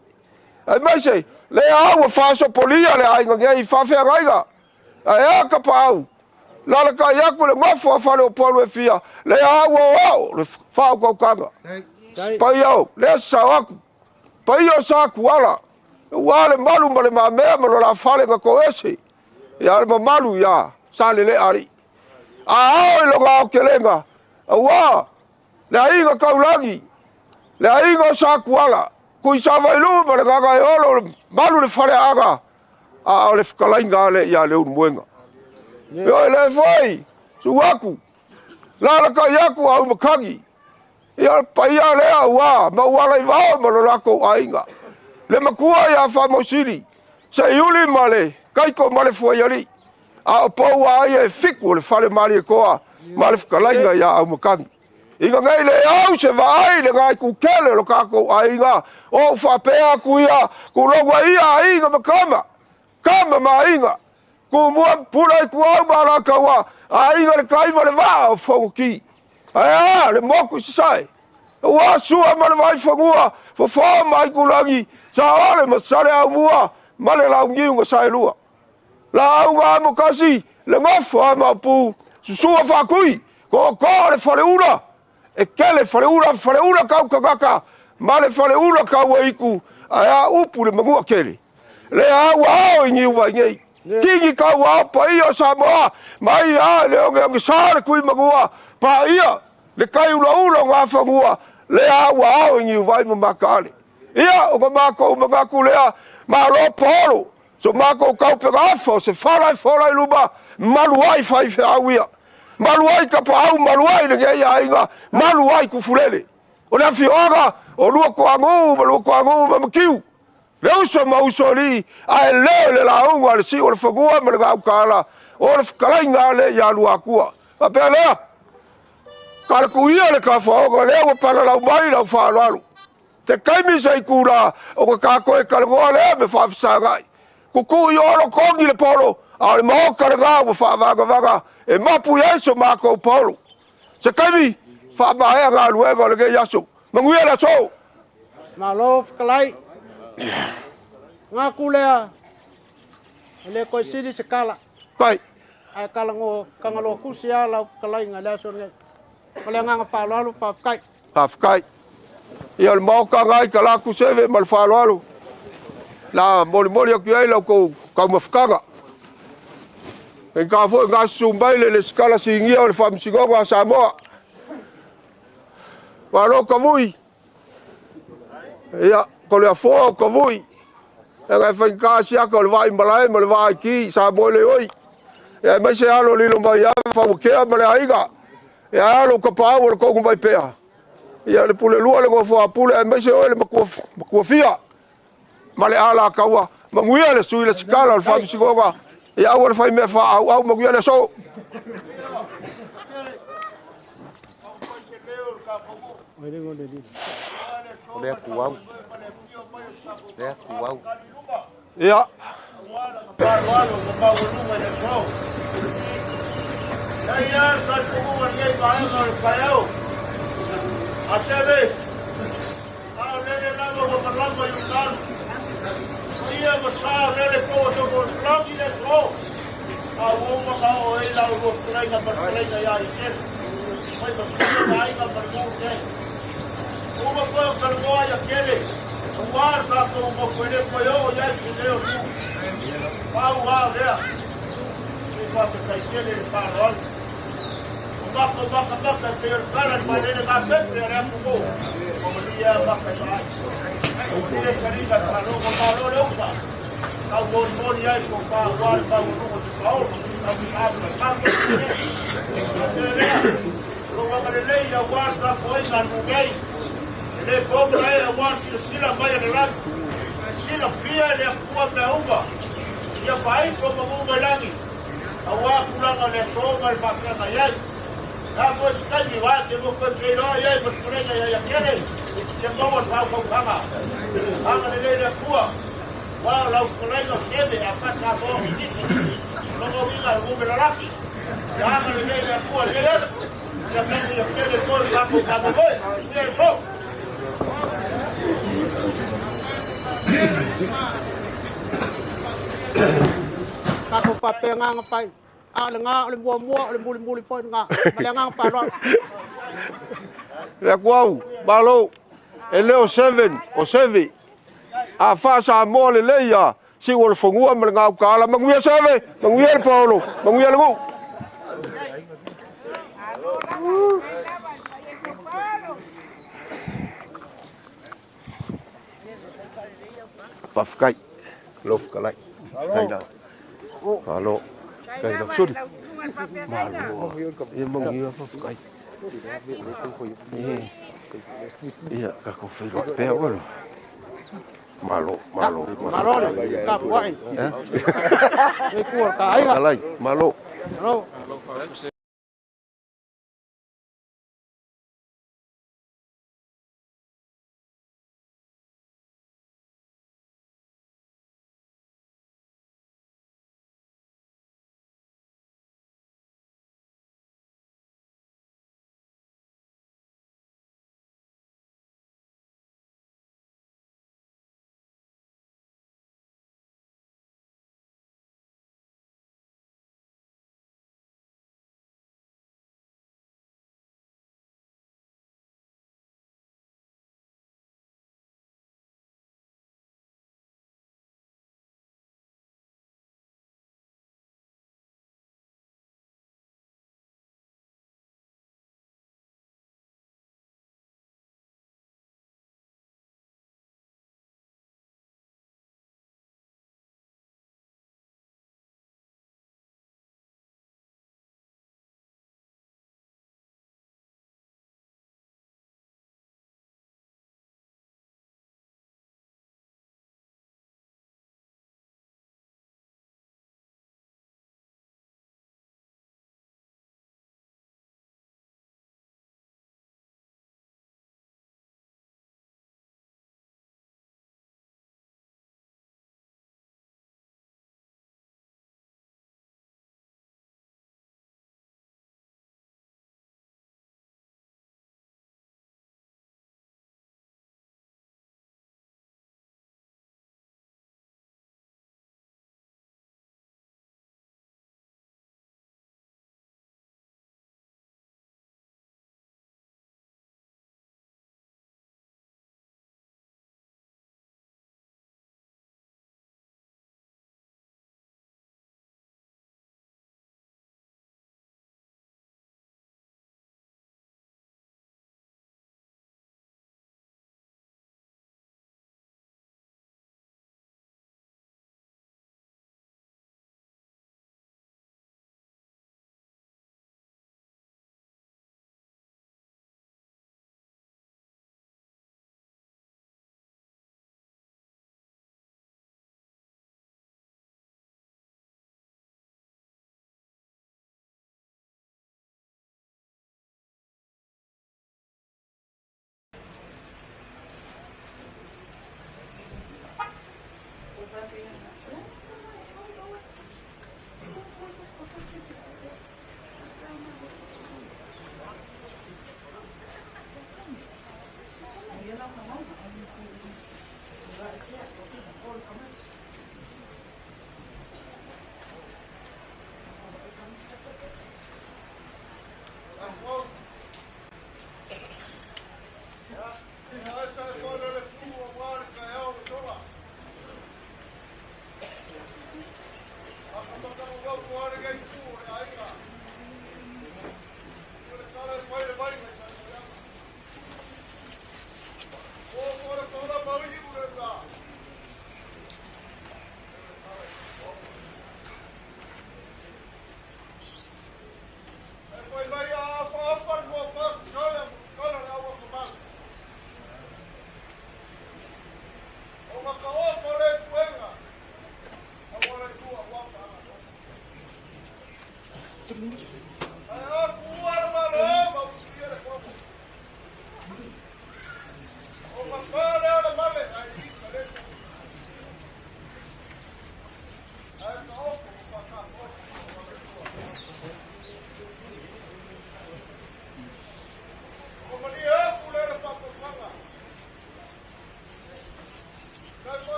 Aemaise lea ua faasopolia le aiga nei faafeagaiga. Ae a kapaau. Lalakai atu le gofo a fale o Polu e fia. Lea ua oao le faaukaukaga. Paia o, lea sao atu. Paia o sa kuala. Ua le malu ma le mamea ma lo la fale nga koese. Ia le mamalu ia sa lele ali. A ao i loga o kelenga. Ua le aiga kaulagi. Le aiga o sa kuala. Kui sa vailu ma le gaga e olo malu le fale aga. A o le whakalainga ale ia le unu Io le foi, suaku. Lalakai aku au makagi. Ia paia lea ua, ma ua lai vao ma lo lako aiga. Le makua ia whamosiri. Se iuli ma le, kaiko ma le fuaiali. A o pau ai e fiku le fale Malietoa, ma le whakalainga ia au makagi. Inga ngai le au se vaai le ngai kukele lo kako aiga. O whapea kuia, kulongwa ia aiga makama. Kama ma aiga. Ku mua pula i kuau ma la kaua. Aiga le kaima le vaa o whanguki. Ae a, le moku i sasai. Ua sua ma le vai whangua. Fofo mai kulangi. Sa ole ma sale au mua. Ma le laungiu nga sae lua. La au ngā mokasi. Le ngofo a maupu. Susua whakui. Ko ko le whale ura. E kele whale ura kau kagaka. Ma le whale ura kau aiku. Ae a upu le mangua kele. Le au ao i niu vai nei. Kingi kau ao paia o Samoa. Mai a le onge onge sa le kui mangua. Paia le kai ula ula o ngā whangua. Le au ao i niu vai ma makaale. Ia o ngā mākou mangaku lea. Malo polo. So mākou kaupega afa o se whala e whala i luma. Malu ai whai wheau ia. Malu ai kapaau, malu ai le ngei aiga. Malu ai kufulele. O le awhioga o lua koangū ma lua koangū ma makiu. Le uso ma uso li, ae leo le launga le si o le whangua ma le ngau o le whakalainga le ia lua akua. A pea lea, ka le kuia le ka whaoga, lea ua palalau mai lau whaaloalu. Te kaimi sa i kula, o ka kako e kalangoa lea me whaafesagai. Kuku i olo kongi le polo, a o le maoka le ngā ua whaavagavaga, e mapu i aiso mākou polo. Se kaimi, whaamahea ngā luega o le ngei aso. Manguia le aso! Malo whakalai. Ngā kulea, le koe siri se kala. Pai. Ai kala ngō kangaloa kusi a lau whakalai ngā le aso nei. O le nganga whaaloalo whawhakai. Whawhakai. Ia le maoka ngai ka laku seve ma le whaaloalo. La moli moli aku ai lau kou kaumawhakanga. Faigata foi ona gasusu mai le resitala sinia o le Faamasinoga a Samoa. Malo Tavui. Ia, Toleafoa o Tavui. Leaga e faigata siaka o le vaa i malae ma le vaa i ki, Samoa le oi. Ia aemaise alo lilo mai ia Fauatea ma le aiga. Ia alo tapaau o le togu mai pea. Ia le pule lua le nofo a pule aemaise oe le matua, matua fia. Ma le alataua, manuia le sui resitala o le Faamasinoga. Ia aua le fai mea faaauau, manuia le aso. O lea kuau. Lea kuau. Ia. Tatou faapea agaga pai. A o le ga o le muamua o le mulimuli foi le ga. Ma le agaga faaaloalo. Le Akuau, malo, e le o 7, o 7. A fa Samoa lelei ia, siu o le fanua ma le gautaala. Manuia Seve, manuia le Paolo, manuia le nuu. Faafetai, lau fetalai. Faafetai lava. Malo. Faafetai lava. Suli. Malo. Ia manuia, faafetai. Ia, tatou feiloai pea oe. Malo, malo. Malo le tapuai. Le tua ka aiga. Fetalai, malo. Malo.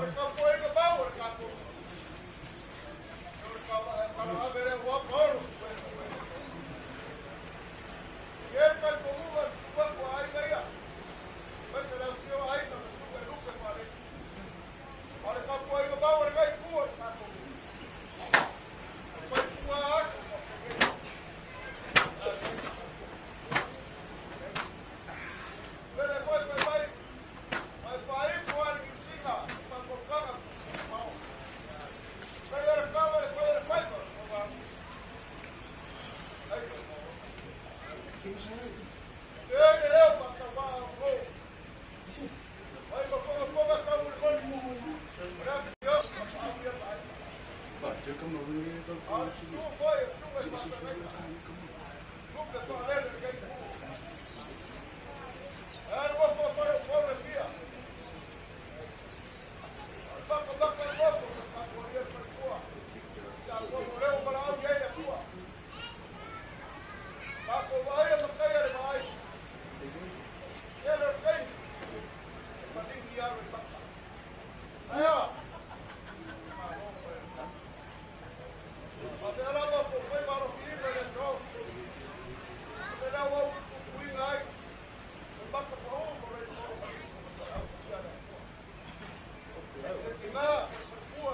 le tapuaiga mau a le tatou nuu. O le talaave lea ua paolo. E i ai le talitonuga i le tupu atu a aiga ia, aemaise le afifio o aiga ma susuga i lupe ma alii. A o le tapuaiga mau a lenei itu o le tatou nuu. E fai fua aso faapenei. Lele foi fai mai, mai faaifo lava le Niu Sila i faatolutaga tuutumao. Fai o le kava le fai o le faiva, E le leo faatauvaa o lo. Mai ma fogafoga taumolimoli. O le afifio ma faauia ma aiga. A o le susu foi o susuga i faafeagaiga. Lupe faalele lenei itu. Ae nofo a fale o le fia. O le makamaka i nofo sa tapuaia le faletua. Ia atonu o lea ua valaau i ai le Atua. Matou vaaia ma taia le vaai. Tele o le taimi e maligi alo i maka. Ae a? Malo mai le tali. Faapea lava po o faiva alofiima i le aso. O le lea ua ou tutuina ai le maka pau ma le tolo maligi ma valaau i le Atua. Le tina, le faletua,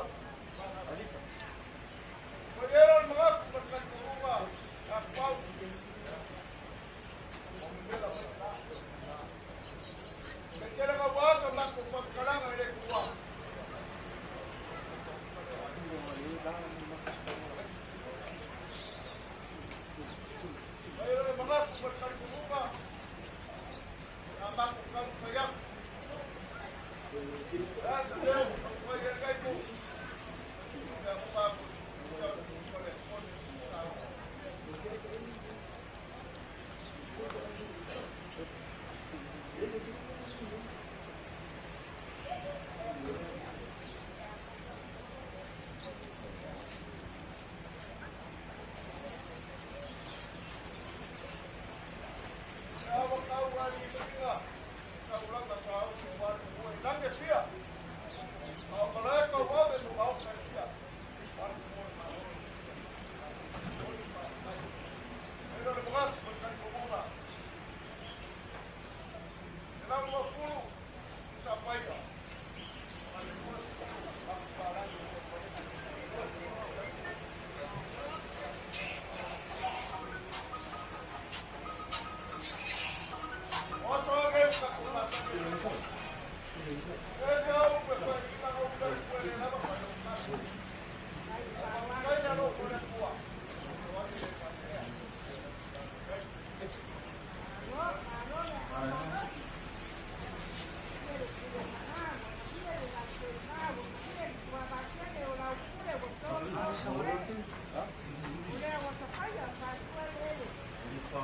Foi ela le manatu ma le talitonuga ia Tuau. O memela mai la. Ke tele gaua sa matou faamatalaga i le Atua. Foi ela le manatu ma le talitonuga ia matou taumafai atu. O le a se mea ua taumafai ai lenei itu. Ia uma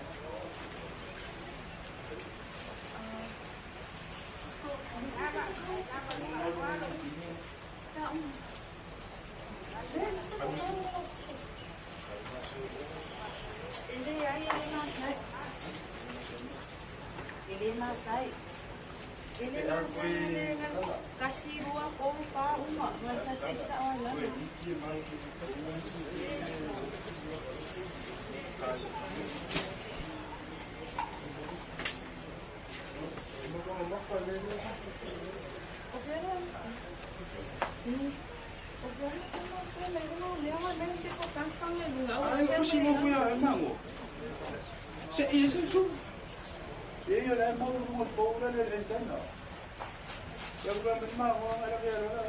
atu i le E leai, e le masai. E le masai. E le masai le kasi rua tolu fa uma ma kasi sa o la. O fera. O fera que não sei, mas não leva nem se botar fanga lunga. Ai, o si mo kuya e mango. Se e se su. E io le mo mo po le le tenda. Ya ko ba ma mo ala ke ala.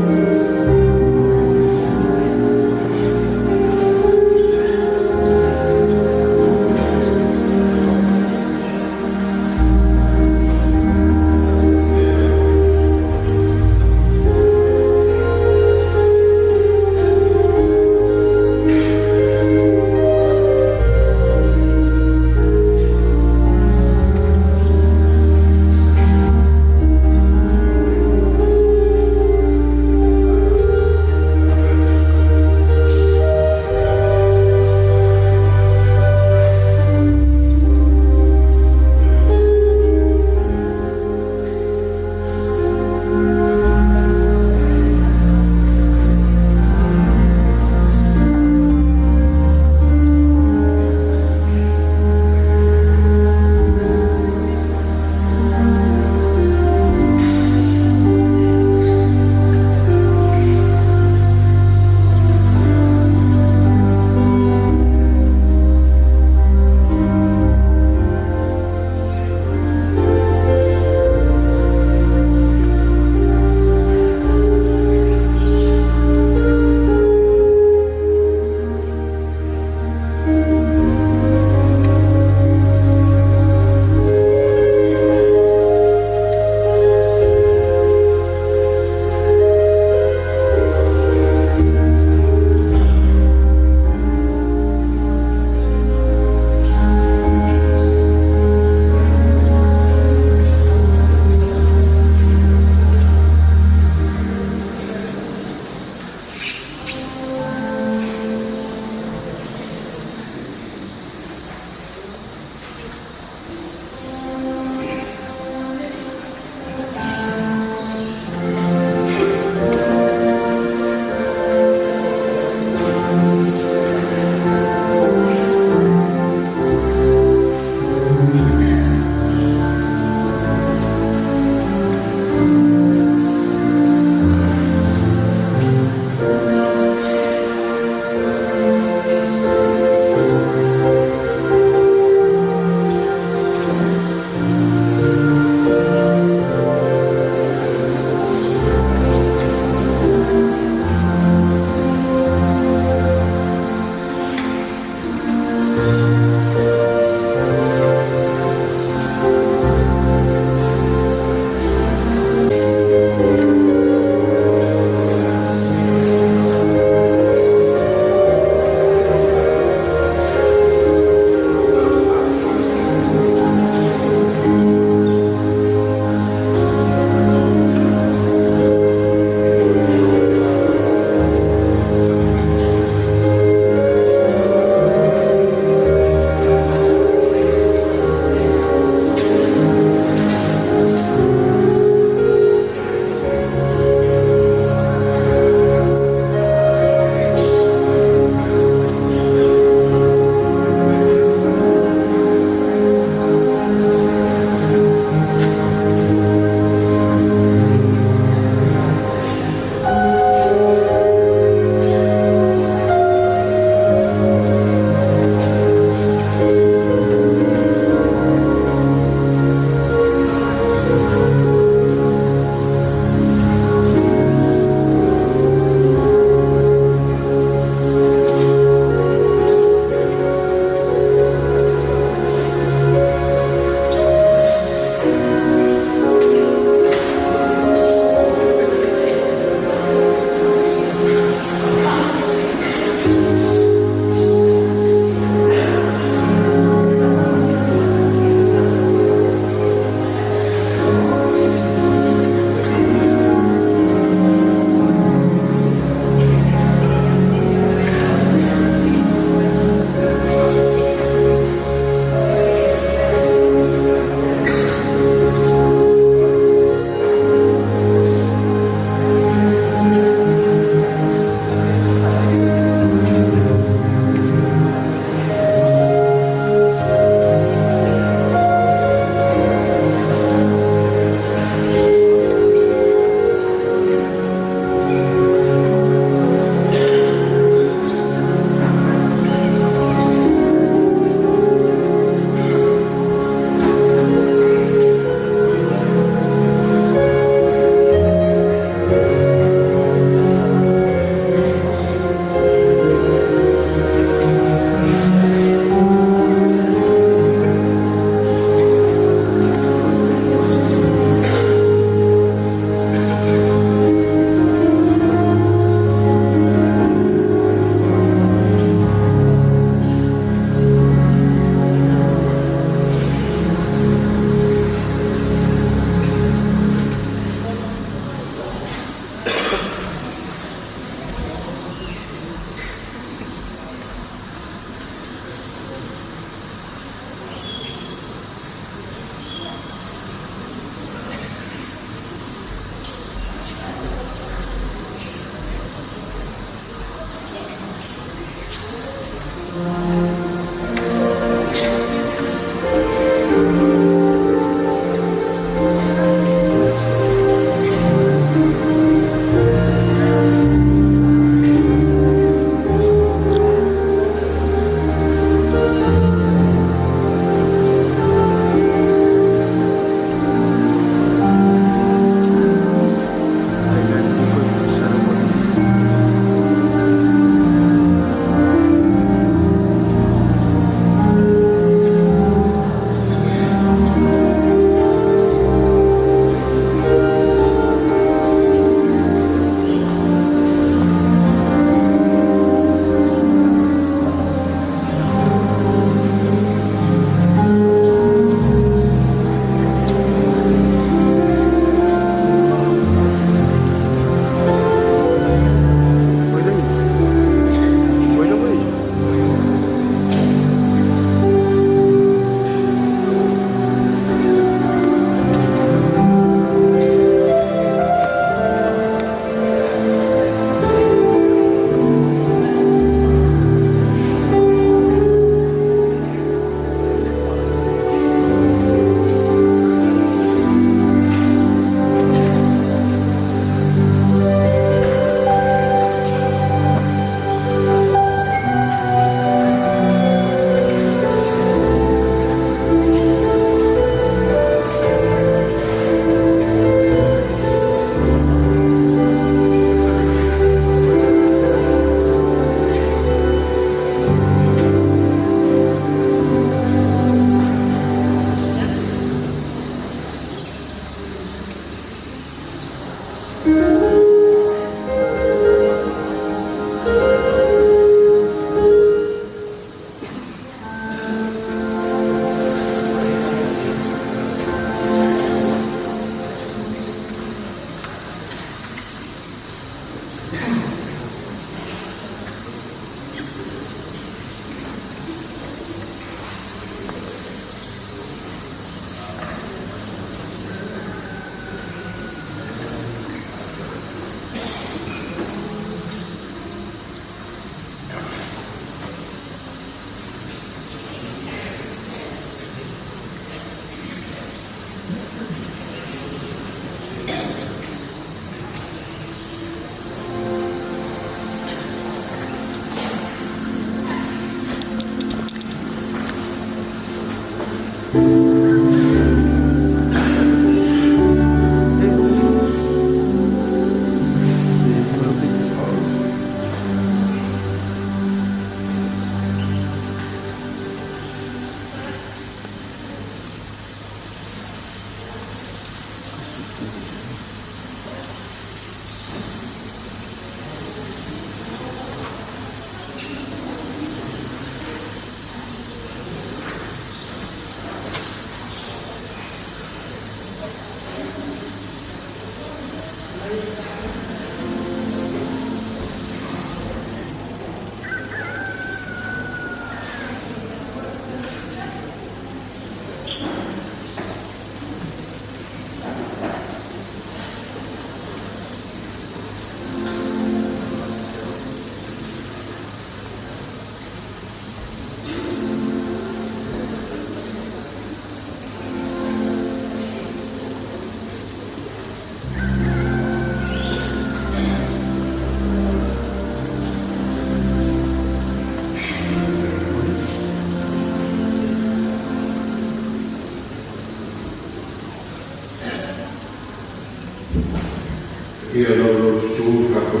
Ia laulaususu tatou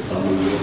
faamoemoe.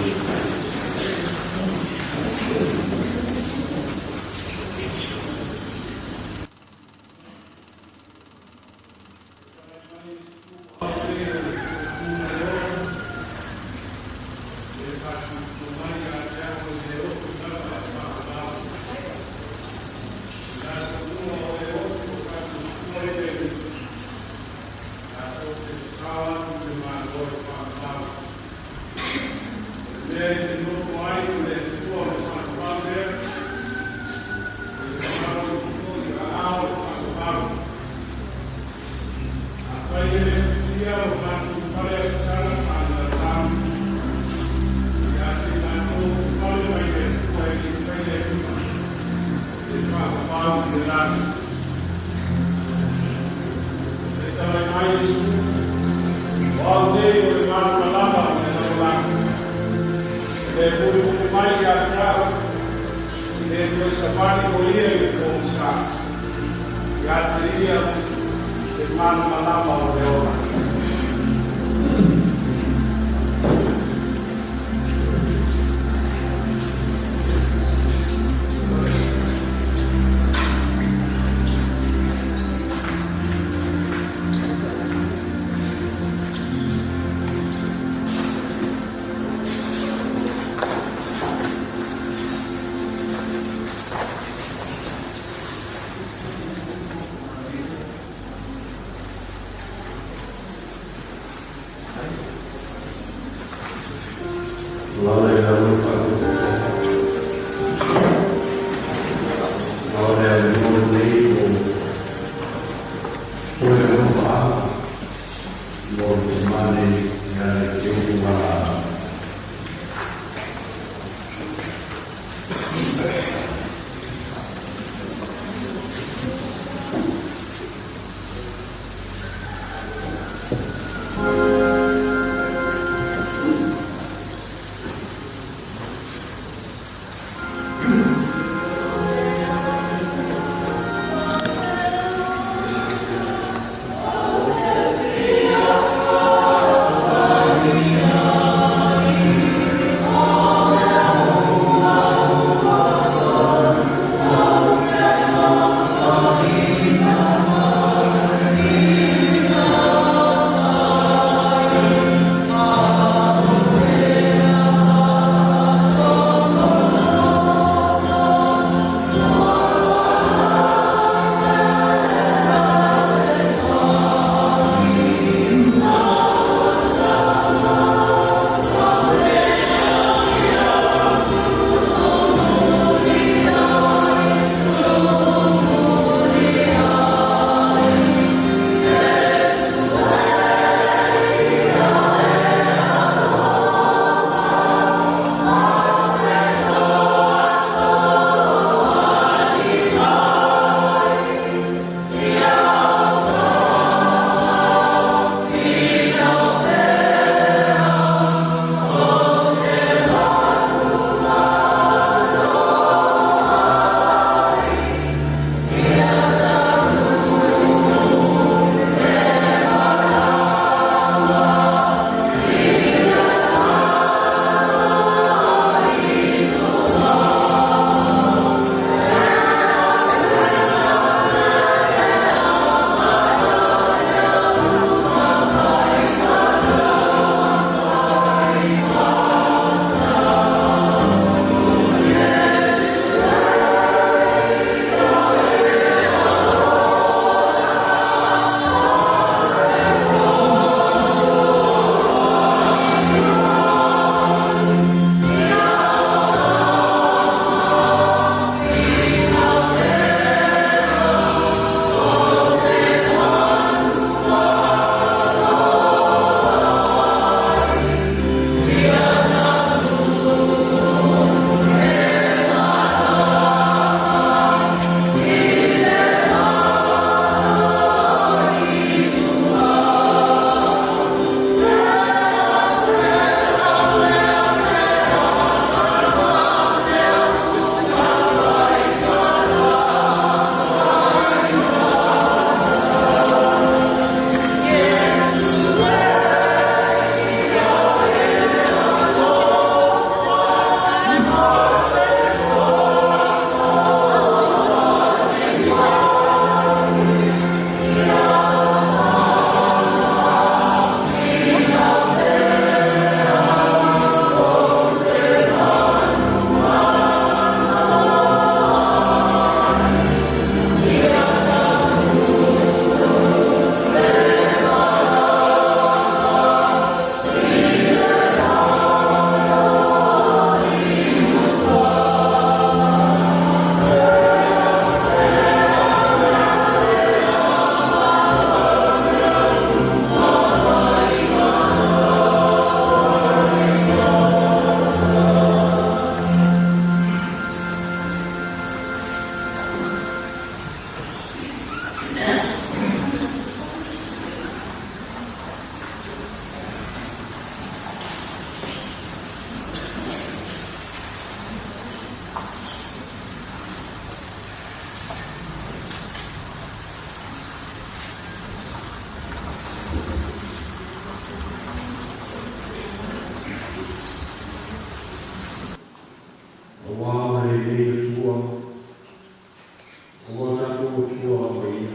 Ua tatou Atua lava ia,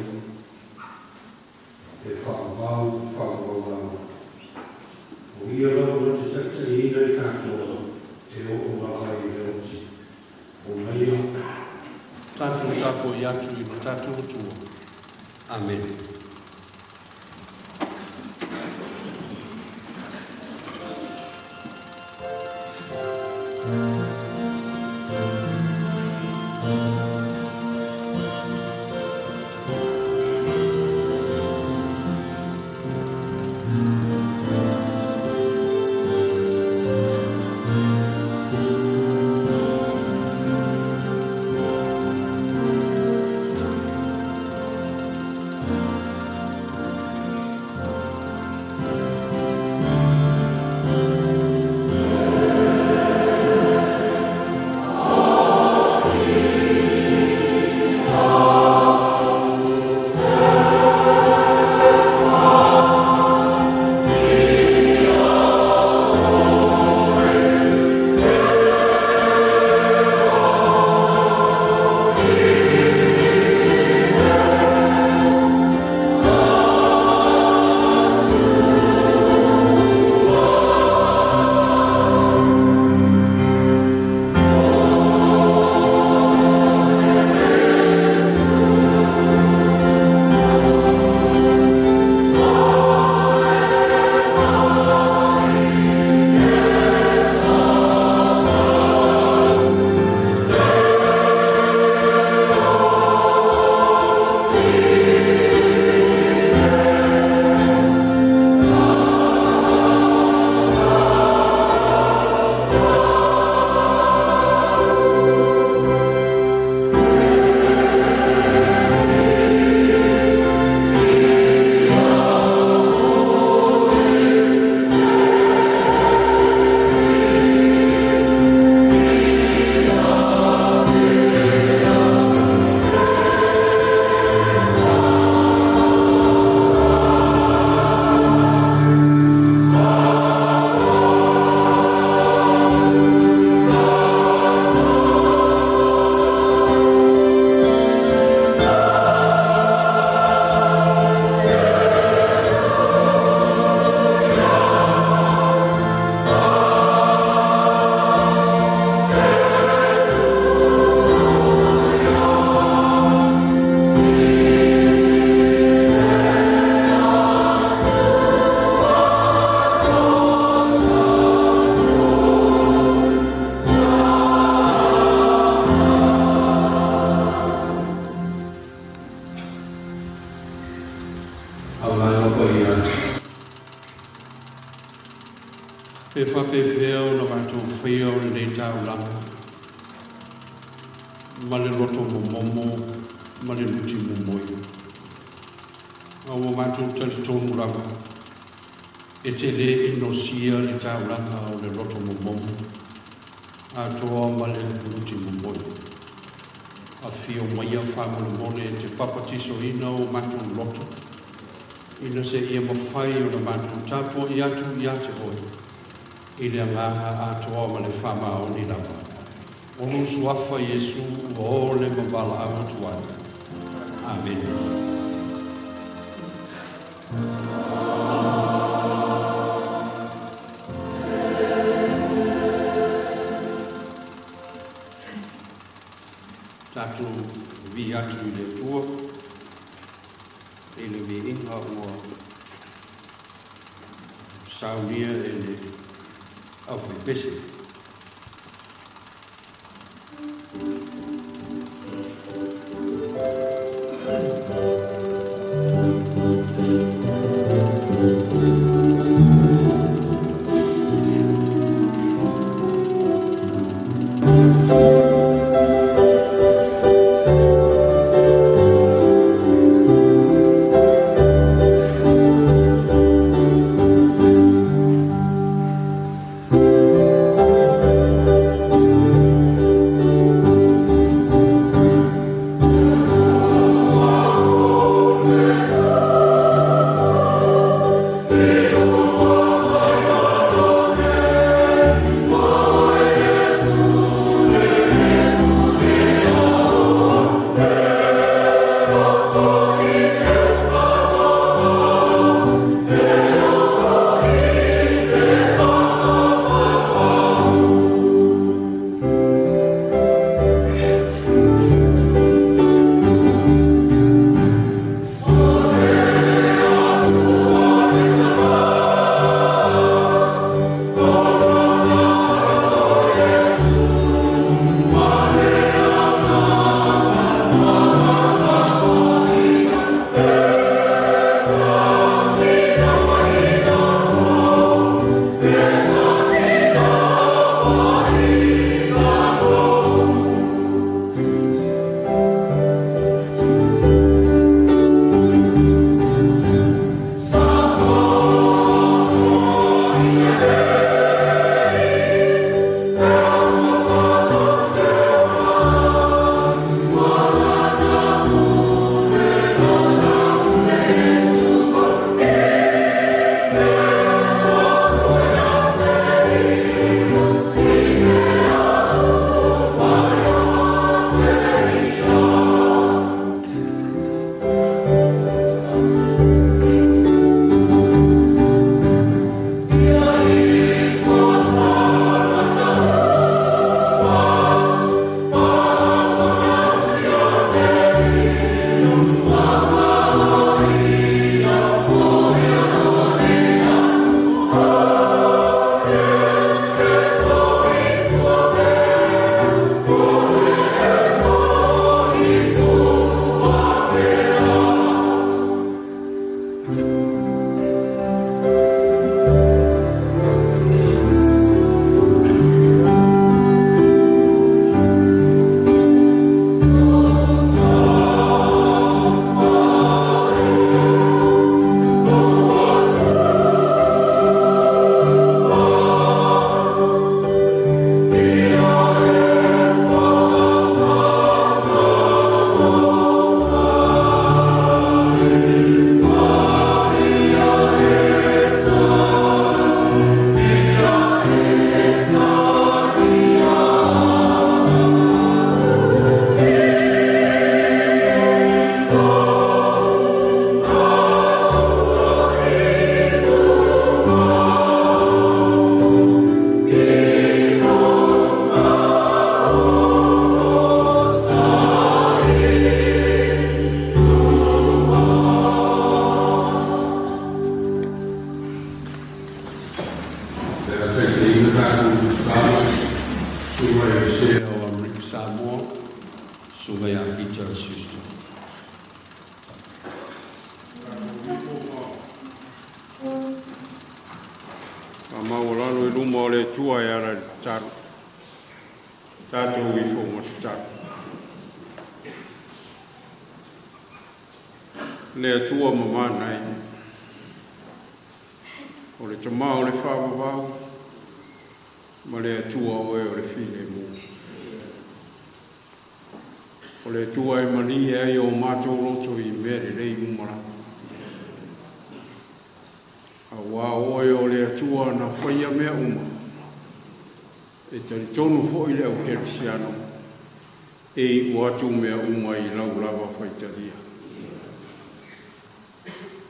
e faavavau faavavau lava. O ia lava na te taitaiina i tatou e oo lava i le oti. O maia Tatou tapuai atu i lo tatou Atua. Amene. Agaga Paia. Pe faapefea ona matou faia o lenei taulaga ma le loto momomo ma le luti momoi. A ua matou talitonu lava e te lē inosia le taulaga o le loto momomo atoa ma le luti momoi. Afio maia faamolemole e te papatisoina o matou loto ina seia mafai ona matou tapuai atu ia te oe i le agaga atoa ma le faamaoni lava. O lou suafa Iesu ua o le ma valaau atu ai. Amene. Tatou vi atu i le Atua i le viiga ua saunia e le aufaipese. Atua e ala i le tatalo. Tatou ifo ma tatalo. Le Atua mamanai, o le Tama o le faavavau, ma le Atua oe o le filemu. O le Atua e malie ai o matou loto i mea lelei uma lava. Auā oe o le Atua na faia mea uma, e talitonu foi le au kerisiano, e iu atu mea uma i lau lava faitalia.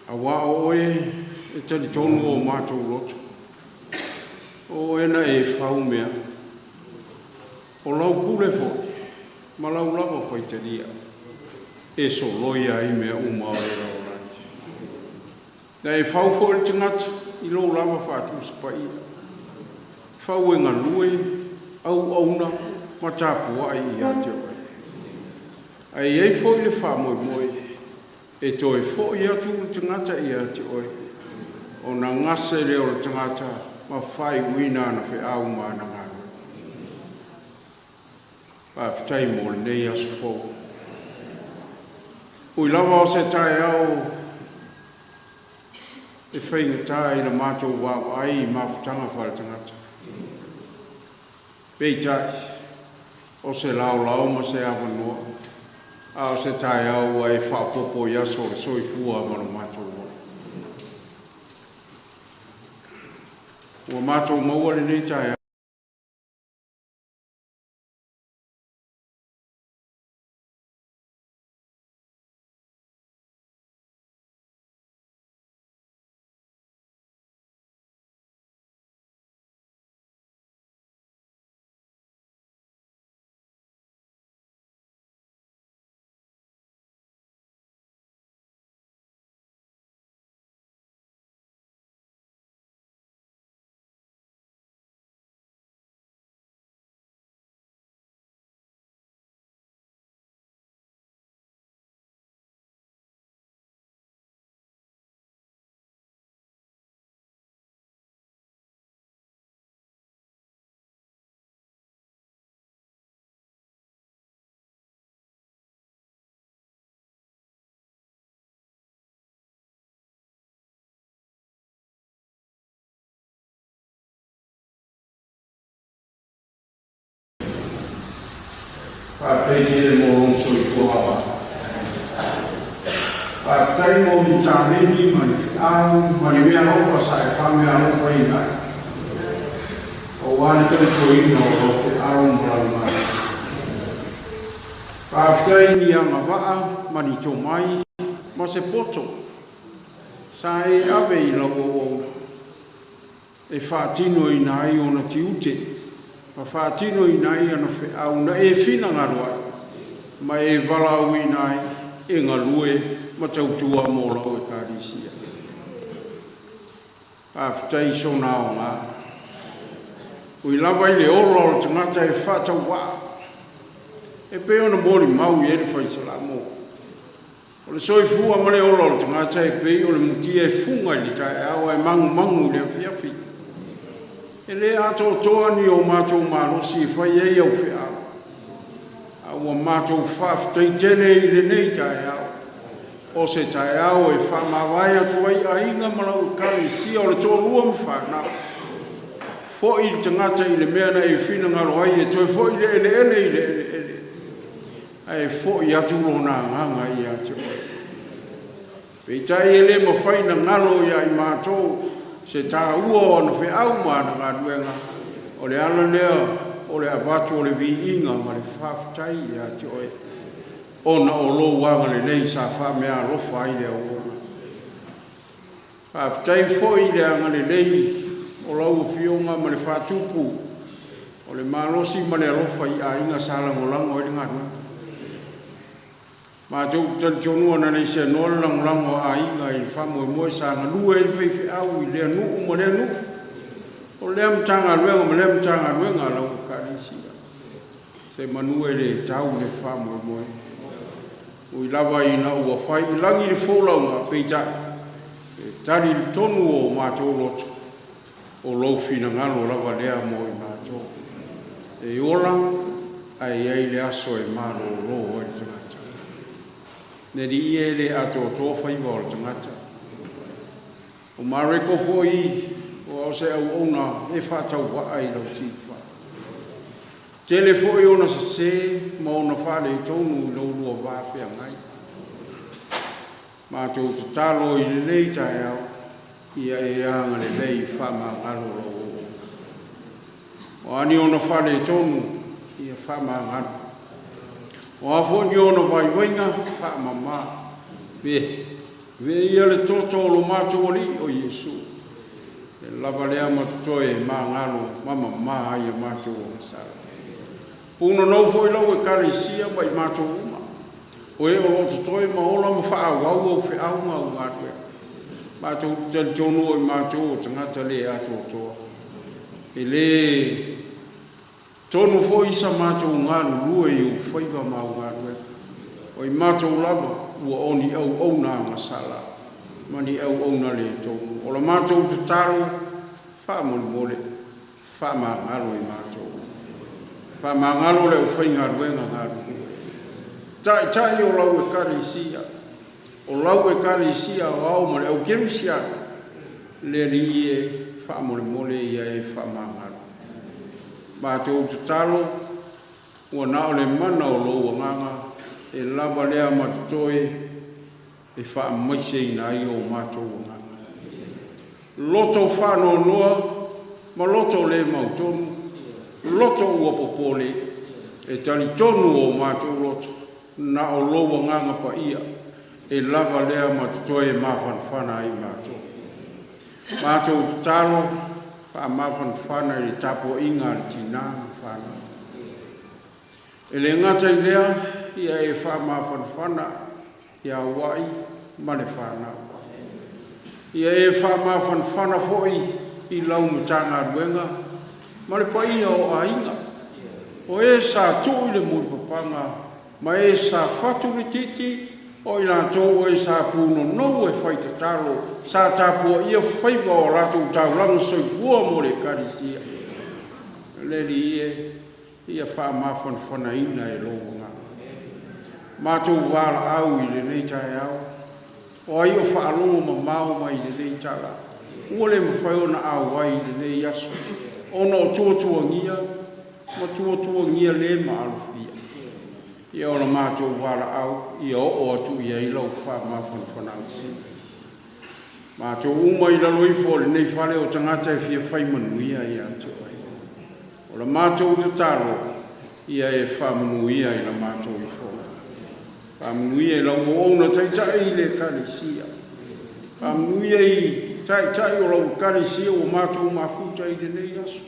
Auā o oe e talitonu o matou loto, o oe na e fau mea, o lau pule foi, ma lau lava faitalia, e soloia ai mea uma o le lalolagi. Na e fau foi le tagata i lou lava faatusapaia, fau e galue, auauna ma tapuai ia te oe. Ae i ai foi le faamoemoe e toe foi atu le tagata ia te oe, ona gase lea o le tagata ma faaiuina ana feau ma ana galuega. Faafetai mo lenei aso fou. Ui lava o se taeao e faigata i la matou vaavaai i mafutaga faaletagata, peitai o se laolao ma se avanoa, a o se taeao ua e faaopoopo i aso o le soifua ma lo matou ola. Ua matou maua lenei taeao Faafetai tele mo lou soifua. Faafetai mo ni taleni ma ni feau ma ni meaalofa sa e faameaalofaina ai, aua le tautuaina o lau feau ma lau galuega. Faafetai ni agavaa ma ni tomai ma se poto sa e ave i lau auauna e faatinoina ai ona tiute ma faatinoina ai ana feau na e finagalo ai ma e valaauina ai e galue ma tautua mo lau Ekalesia. Faafetai i sona aoga. Ui lava i le ola o le tagata e faatauvaa, e pei ona molimau i ai le Faisalamo, o le soifua ma le ola o le tagata e pei o le mutia e fuga i le taeao ae magumagu i le afiafi. E le atoatoa ni o matou malosi e fai ai au feau, a ua matou faafetai tele i lenei taeao, o se taeao e faamavae atu ai aiga ma lau Ekalesia o le toalua ma fanau. Foi le tagata i le mea na e finagalo ai e toe foi le eleele i le eleele, ae foi atu lona agaga ia te oe. Peitai e le mafai na galo ia i matou se taua o ana feau ma ana galuega, o le ala lea o le avatu o le viiga ma le faafetai ia te oe, ona o lou agalelei sa faameaalofa ai le auauna. Faafetai foi i le agalelei o lau Afioga ma le faatupu o le malosi ma le alofa i aiga sa lagolago ai le galuega. Matou te talitonu ana le seanoa le lagolago a aiga i le faamoemoe sa galue ai le faifeau i lea nuu ma lea nuu, o lea Matagaluega ma lea Matagaluega a lau Ekalesia, se manu e le tau le faamoemoe. Ui lava ina ua fai i lagi le folauga, peitai, e tali le tonu o matou loto. O lou finagalo lava lea mo i matou. E ola ae i ai le aso e malōlō ai le tagata. Le Alii e le atoatoa faiva o le tagata. O Mareko foi o ao se auauna e faatauvaa i lau sifa. Tele foi ona sesē ma ona faaletonu i lo lua va feagai. Matou tatalo i lenei taeao, ia e agalelei faamagalo lau auauna. O a ni ona faaletonu, ia faamagalo. O a foi ni ona vaivaiga, faamama. Veia le toto o lo matou Alii o Iesu, e lava lea ma totoe e magalo ma mamā ai a matou agasala. Punonou foi lau Ekalesia ma i matou uma, o e o lo o totoe ma ola ma faaauau au feau ma au galuega. Matou te talitonu o i matou o tagata le atoatoa. E le tonu foi sa matou galulue i ou faiva ma au galuega. O i matou lava ua o ni auauna agasala ma ni auauna le tonu. O la matou tatalo, faamolemole, faamagalo i matou. Faamagalo le aufaigaluega galulue. Taitai o lau Ekalesia, o lau Ekalesia Aoao ma le au kerisiano, le Alii e, faamolemole ia e faamagalo. Matou tatalo, ua na o le mana o lou agaga e lava lea ma totoe e faamaiseina ai o matou agaga. Loto faanoanoa ma loto le mautonu, loto ua popole, e talitonu o matou loto, na o lou agaga paia, e lava lea ma totoe e mafanafana ai matou. Matou tatalo, faamafanafana i le tapuaiga a le tinā ma fanau. E le gata i lea, ia e faamafanafana ia Uai ma le fanau. Ia e faamafanafana foi i lau Matagaluega ma le paia o aiga. O e sa tuu i le mulipapaga ma e sa fatu le titi, o i latou o e sa punonou e faitatalo, sa tapuaia faiva o latou taulaga soifua mo le Ekalesia. Le Alii e, ia faamafanafanaina e lou agaga. Matou valaau i lenei taeao, o ai o faalogo mamao mai i lenei tala, ua le mafai ona auai i lenei aso, ona o tuatuagia ma tuatuagia le maalofia. Ia o la matou valaau, ia oo atu i ai lau faamafanafanaga sili. Matou uma i lalo ifo o lenei fale o tagata e fia fai manuia ia te oe. O la matou tatalo, ia e faamanuia i la matou ifoga. Faamanuia i lau auauna taitai i le Ekalesia. Faamanuia i taitai o lau Ekalesia ua matou mafuta i lenei aso.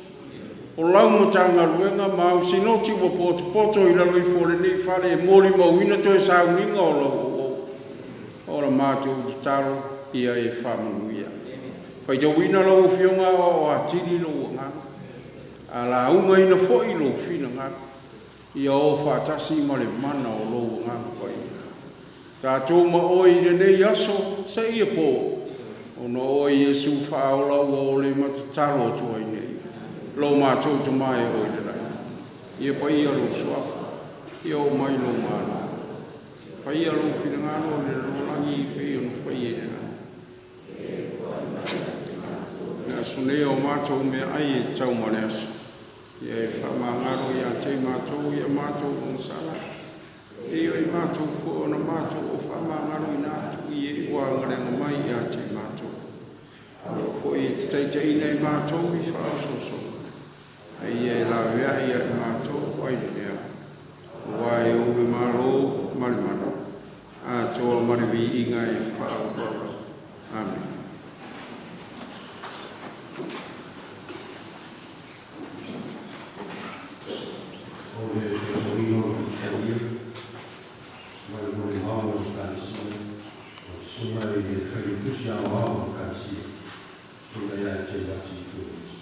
O lau Matagaluega ma au sinoti ua potopoto i lalo ifo o lenei fale e molimauina toe sauniga o lau auauna. O la matou tatalo, ia e faamanuia. Faitauina lau Afioga aoao atili lou agaga, a laugaina foi lou finagalo, ia o faatasi ma le mana o lou agaga paia. Tatou ma oe i lenei aso seia po, ona o oe Iesu faaola ua o le matatalo atu ai nei. Lo matou Tama e o i le lagi, ia paia lou suafa, ia oo mai lou Malo. Faia lou finagalo i le lalolagi pei ona faia i le lagi. Le aso nei o matou meaai e tatau ma le aso, ia e faamagalo ia te i matou i a matou agasala, e pei o i matou foi ona matou o faamagaloina atu i e ua agalega mai ia te i matou. Aua foi e te taitaiina i matou i faaosoosoga, a ia e laveai ia i matou ai le lea. Aua e ou le Malo ma le mana, atoa ma le viiga e faavavau. Amene. O le tapuaiga o le Paia ma le molimau a le Ekalesia, o le susuga i le Failautusi Aoao o le Ekalesia, Susuga ia Teiati Tuiaisi.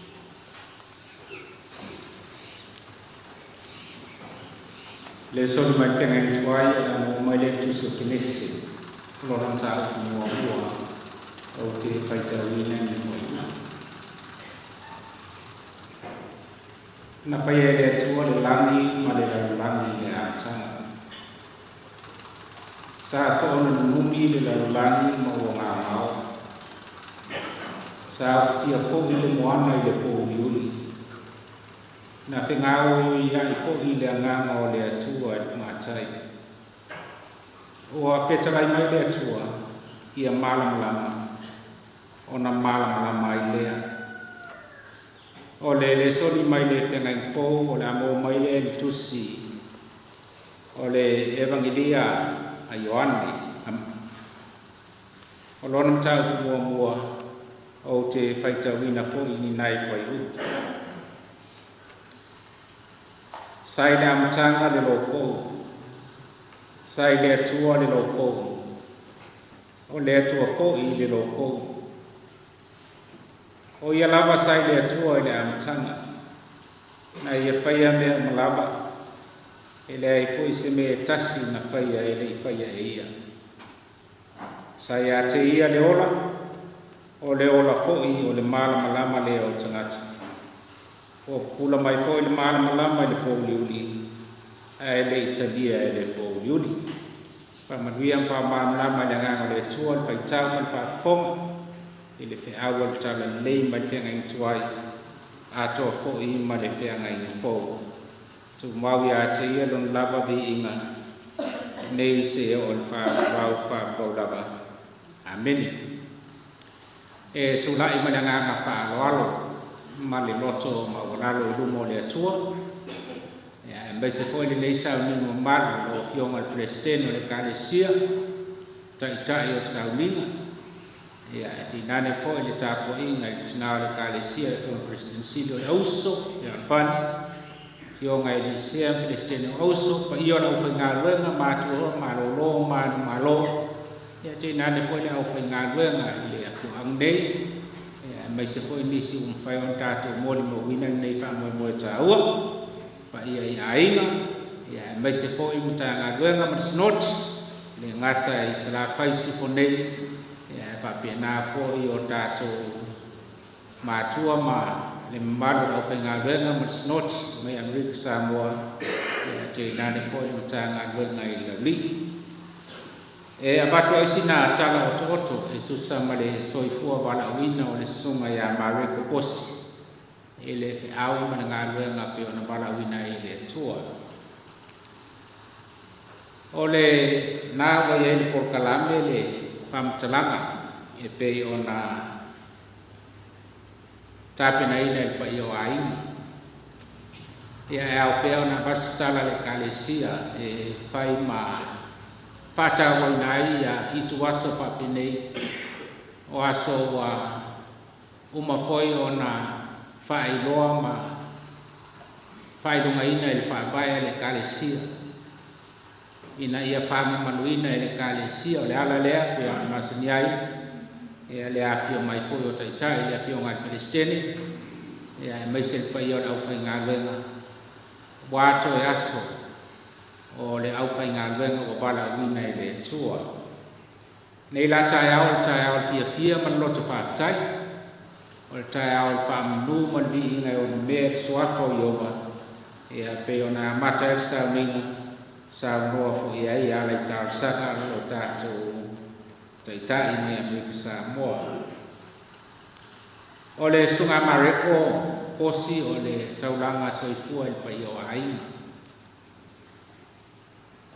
Le soli mai feagaiga tuai o le a maua mai lea i le Tusi o Kenese o lona mataupu muamua ou te faitauina ni moeina. Na faia e le Atua le lagi ma le lalolagi i le amataga. Sa soona nunumi le lalolagi ma ua gaogao. Sa ofatia foi le moana i le pouliuli. Na fegaoioiai foi le Agaga o le Atua i le fogatai. Ua fetalai mai le Atua, ia malamalama, ona malamalama ai lea. O le lesoni mai le Feagaiga Fou o le a maua mai lea i le tusi o le Evagelia a Ioane. O lona mataupu muamua ou te faitauina foi ni nai fuaiupu. Sa i le amataga le loko, sa i le Atua le loko, o le Atua foi le loko. O ia lava sa i le Atua i le amataga, na ia faia mea uma lava, e leai foi se mea e tasi na faia e le i faia e ia. Sa ia te ia le ola, o le ola foi o le malamalama lea o tagata. Ua pupula mai foi le malamalama i le pouliuli, ae le i talia e le pouliuli. Faamanuia ma faamalamalama i le Agaga o le Atua le faitau ma le faafofoga i le feau o le Talalelei mai le feagaiga tuai, atoa foi ma le feagaiga fou. Tumau ia te ia lona lava viiga, nei seia oo i le faavavau faavavau lava. Amene. E tulai ma le agaga faaaloalo ma le loto maualalo i luma o le Atua, aemaise foi lenei sauniga mamalu i lau Afioga i le Peresetene o le Ekalesia, Taitai o le sauniga, e tainane foi le tapuaiga i le tina o le Ekalesia, le Afioga i le Peresetene Sili o le Auso, Fealofani, Afioga Elisea, Peresetene o Auso, paia o le aufaigaluega, matua malolo manumalo, tainane foi le aufaigaluega i le afioaga nei, aemaise foi nisi ua mafai ona tatou molimauina lenei faamoemoe taua, paia i aiga, aemaise foi Matagaluega ma le Sinoti, le gata i Salafai Sifo nei, ae faapena foi o tatou matua ma le mamalu o le aufaigaluega ma le Sinoti mai Amerika Samoa, tainane foi le Matagaluega i Laulii. E avatu ai sina tala otooto e tusa ma le soifua valaauina o le susuga ia Mareko Posi i le feau ma le galuega pei ona valaauina ai e le Atua. O le na ua i ai le polokalame le faamatalaga e pei ona tapenaina e le paia o aiga. Ia e ao pea ona avatu se tala a le Ekalesia e fai ma faatauaina ai ia ituaso faapenei o aso ua uma foi ona faailoa ma faailogaina i le faavae a le Ekalesia ina ia faamamaluina e le Ekalesia. O le ala lea pei ona masani ai le afifio mai foi o Taitai, le Afioga i le Peresetene, aemaise le paia o le aufaigaluega ua atoe aso o le aufaigaluega ua valaauina e le Atua. Nei la taeao o le taeao o le fiafia ma le loto faafetai, o le taeao o le faamanu ma le viiga e onomea le suafa o Ieova, pei ona amata ai le sauniga, saunoa foi ai ala i talosaga a lo tatou Taitai mai Amerika Samoa. O le susuga Mareko Posi o le taulaga soifua i le paia o aiga.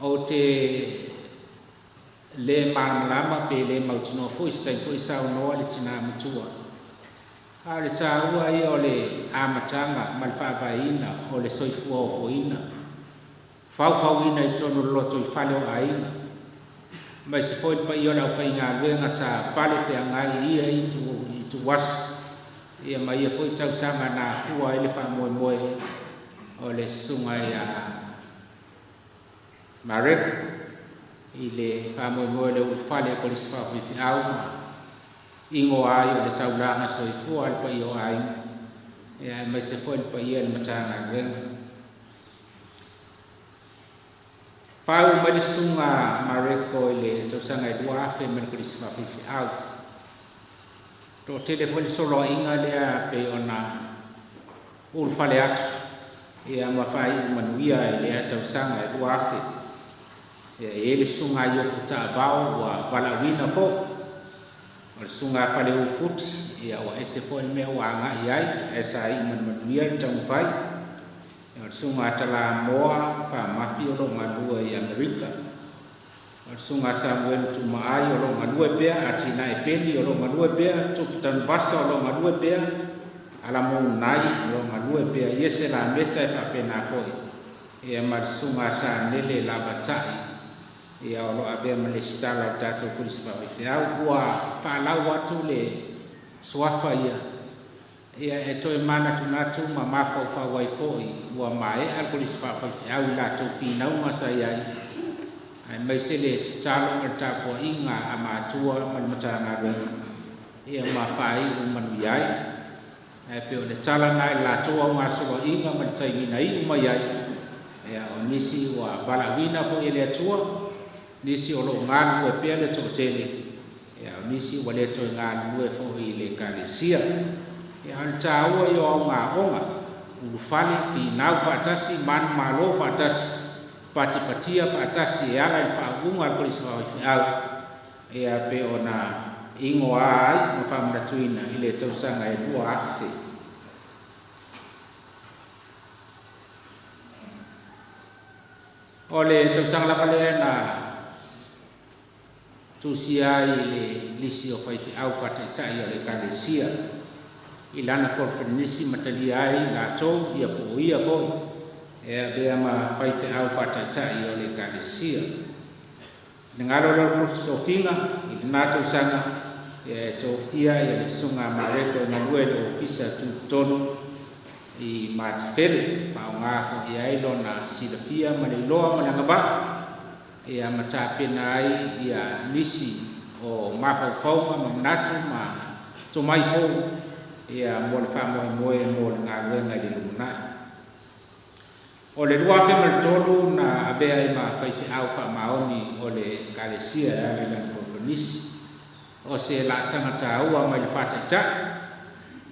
Ou te le malamalama pe le mautinoa foi se taimi foi saunoa le tina matua. A o le taua ia o le amataga ma le faavaeina o le soifua ofoina, faufauina i totonu o le loto i fale o aiga, aemaise foi le paia o le aufaigaluega sa pale feagai i ia ituaso, ma ia foi tausaga na afua ai le faamoemoe o le susuga ia Mareko i le faamoemoe o le ulufale o Kolisi Faafaifeau ma igoa ai o le taulaga soifua a le paia o aiga, aemaise foi le paia o le Matagaluega. Faaiu mai le susuga Mareko i le tausaga e 2000 ma le Kolisi Faafaifeau. Toatele foi le soloaiga lea pei ona ulufale atu. Ia ma faaiu manuia i lea tausaga e 2000. Ia e i ai le susuga a Iopu Taavao ua valaauina foi. O le susuga a Faleu Futi, ia ua ese foi le mea ua agai ai, ae sa iu ma le manuia le taumafai. Ia o le susuga a Talamoa Faamafi o lo o galulue i Amerika. O le susuga a Samuelu Tumaai o lo o galue pea, Atinae Peni o lo o galue pea, Tupu Tanuvasa o lo o galue pea, Alamounai o lo o galue pea, Iese Lameta e faapena foi, ia ma le susuga a Sanele Lavatai, ia o lo o avea ma lesitala o le tatou Kolisi Faafaifeau. Ua faalau atu le suafa ia, ia e toe manatunatu ma mafaufau ai foi ua maea le Kolisi Faafaifeau i latou finauga sa i ai, aemaise le tatalo ma le tapuaiga a matua ma le Matagaluega, ia ma faaiu manuia ai. Ae pei o le tala na i le latou augasoloaiga ma le taimi na iu mai ai, ia o nisi ua valaauina foi e le Atua, nisi o lo o galulue pea le toatele, ia o nisi ua le toe galulue foi i le Ekalesia. Ia o le taua ia o augaaoga, ulufale, finau faatasi, manumalo faatasi, patipatia faatasi e ala i le faauuga a le Kolisi Faafaifeau, ia pei ona igoa ai ma faamanatuina i le tausaga e 2000. O le tausaga lava lea na tusia ai le lisi o faifeau faataitai o le Ekalesia i lana koneferenisi ma talia ai latou ia po o ia foi e avea ma faifeau faataitai o le Ekalesia. Finagalo lea o le Tusi Tofiga i lena tausaga ia e tofia ia le susuga a Mareko e galue i le Ofisa Tutotonu i Matafele, faaaoga foi ai lona silafia ma le iloa ma le agavaa ia ma tapena ai ia nisi o mafaufauga ma manatu ma tomai fou ia mo le faamoemoe mo le galuega i le lumanai. O le 2003 na avea ai ma faifeau faamaoni o le Ekalesia e ala i lana koneferenisi. O se laasaga taua mai le faataitai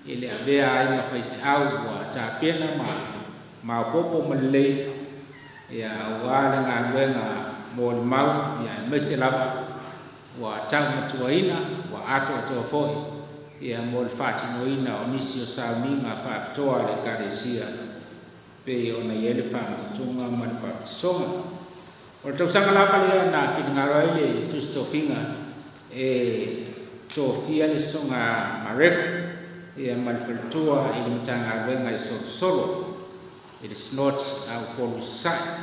i le avea ai ma faifeau ua tapena ma maopoopo ma lelei ia aua le galuega mo le mau, ia aemaise lava ua taumatuaina ua atoatoa foi ia mo le faatinoina o nisi o sauniga faapitoa a le Ekalesia pei ona i ai le faamautuga ma le papatisoga. O le tausaga lava lea na finagalo ai le Tusi Tofiga e tofia le susuga a Mareko ia ma le faletua i le Matagaluega i Solosolo i le Sinoti a Upolu i Sasae.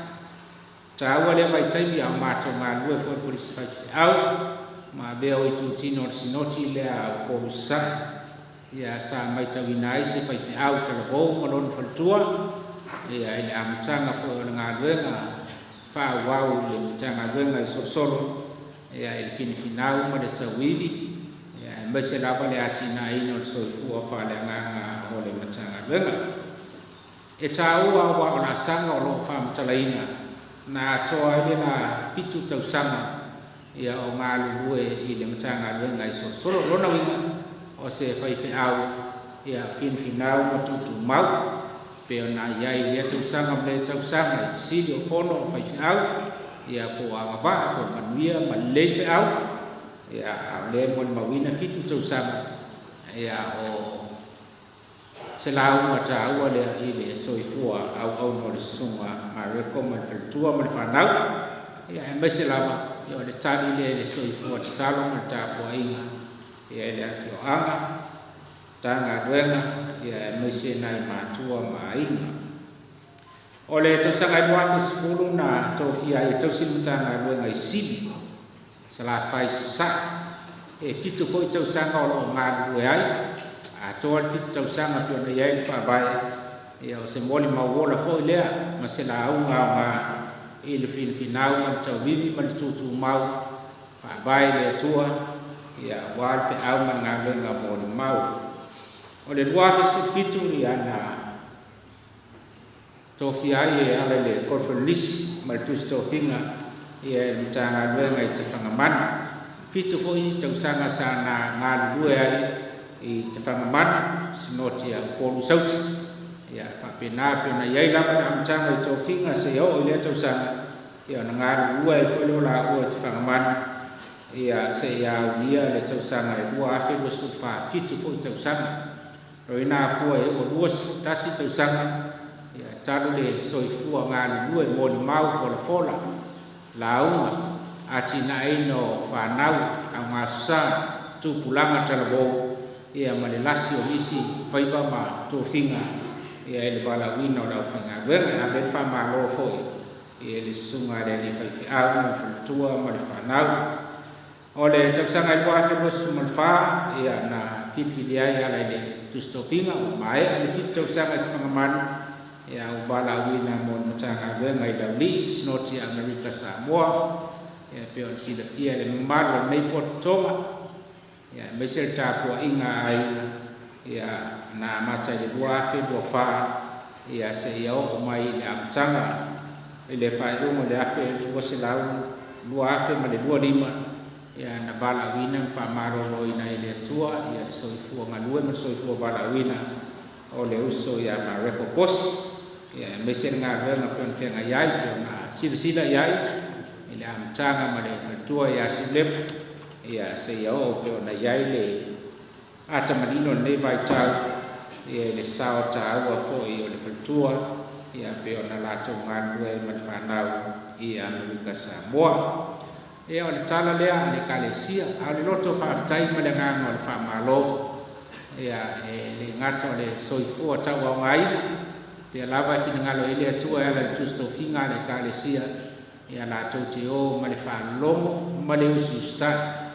Taua lea vaitaimi a o matou galulue foi i le Kolisi Faifeau ma avea o itutino o le Sinoti lea a Upolu i Sasae. Ia sa matauina ai se faifeau talavou ma lona faletua ia i le amataga foi o le galuega faaauau i le Matagaluega i Solosolo ia i le finafinau ma le tauivi ia aemaise lava le atinaeina o le soifua faaleagaga o le Matagaluega. E taua aua o laasaga o lo o faamatalaina na atoa ai le la 7 tausaga ia o galulue i le Matagaluega i Solosolo. Lona uiga o se faifeau ia finafinau ma tutumau pe ona i ai i lea tausaga ma lea tausaga i fesili o fono o faifeau ia po o agavaa po o manuia ma lelei le feau ia a o lea e molimauina 7 tausaga ia o se lauga taua lea i le soifua auauna o le susuga Mareko ma le faletua ma le fanau ia aemaise lava ia o le tali lea i le soifua tatalo ma le tapuaiga ia i le afioaga Matagaluega ia aemaise nai matua ma aiga. O le tausaga e 2010 na tofia ai e tausi le Matagaluega i Sili, Salafai Sasae. E 7 foi tausaga o lo o galulue ai, atoa le 7 tausaga pei ona i ai le faavae, ia o se molimau ola foi lea ma se lauga aoga i le finafinau ma le tauivi ma le tutumau faavae i le Atua ia aua le feau ma le galuega mo le mau. O le 2017 ia na tofia ai e ala i le koneferenisi ma le Tusi Tofiga ia le Matagaluega i Tafagamanu. 7 foi tausaga sa na galulue ai i Tafagamanu, Sinoti a Upolu i Sauti. Ia faapena pe ona i ai lava le amataga i tofiga seia oo i lea tausaga, ia ona galulue ai foi lea o laua i Tafagamanu, ia seia aulia le tausaga e 2027 foi tausaga. O ina afua e ua 21 tausaga, ia talu le soifua galulue molimau folafola, lauga, atinaeina o fanau, augāsasā, tupulaga talavou, ia ma le lasi o nisi faiva ma tofiga, ia e le valaauina o le aufaigaluega. Ave le faamalo foi ia le susuga a le alii faifeau ma le faletua ma le fanau. O le tausaga e 2024, ia na filifili ai ala i le tusitofiga, ua maea le 7 tausaga i Tafagamanu, ia ua valaauina mo le Matagaluega i Laulii, Sinoti Amerika Samoa, ia pe o le silafia le mamalu o lenei pototoga, ia aemaise le tapuaiga a aiga, ia na amata i le 2024, ia seia oo mai i le amataga i le faaiuga o le 2025, ia na valaauina ma faamaloloina e le Atua ia le soifua galue ma le soifua valaauina o le uso ia Mareko Posi, ia aemaise le galuega pe ona feagai ai, pe ona silasila i ai i le amataga ma le faletua ia Siulepa, ia seia oo pe ona i ai le atamanino o lenei vaitau, ia i le sao taua foi o le faletua, ia pe ona latou galulue ai ma le fanau i Amerika Samoa. Ia o le tala lea a le Ekalesia, a o le loto faafetai ma le agaga o le faamalo, ia e le gata o le soifua tauaogaina, pea lava e finagalo ai le Atua e ala i le tusitofiga a le Ekalesia, ia latou te o ma le faalologo ma le usiusitai.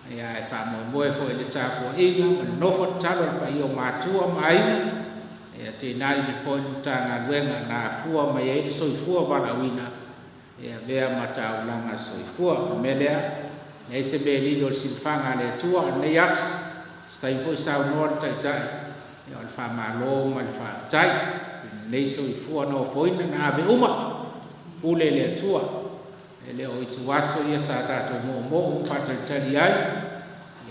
Ia e faamoemoe foi i le tapuaiga ma le nofo tatalo a le paia o matua ma aiga, ia teinai le foi le Matagaluega na afua mai ai le soifua valaauina, ia avea ma taulaga soifua. O le mea lea, leai se mea e lilo i le silafaga a le Atua o lenei aso, se taimi foi saunoa le Taitai, ia o le faamalo ma le faafetai lenei soifua na ofoina na ave uma pule le Atua. E le o ituaso ia sa tatou moomoo ma faatalitali ai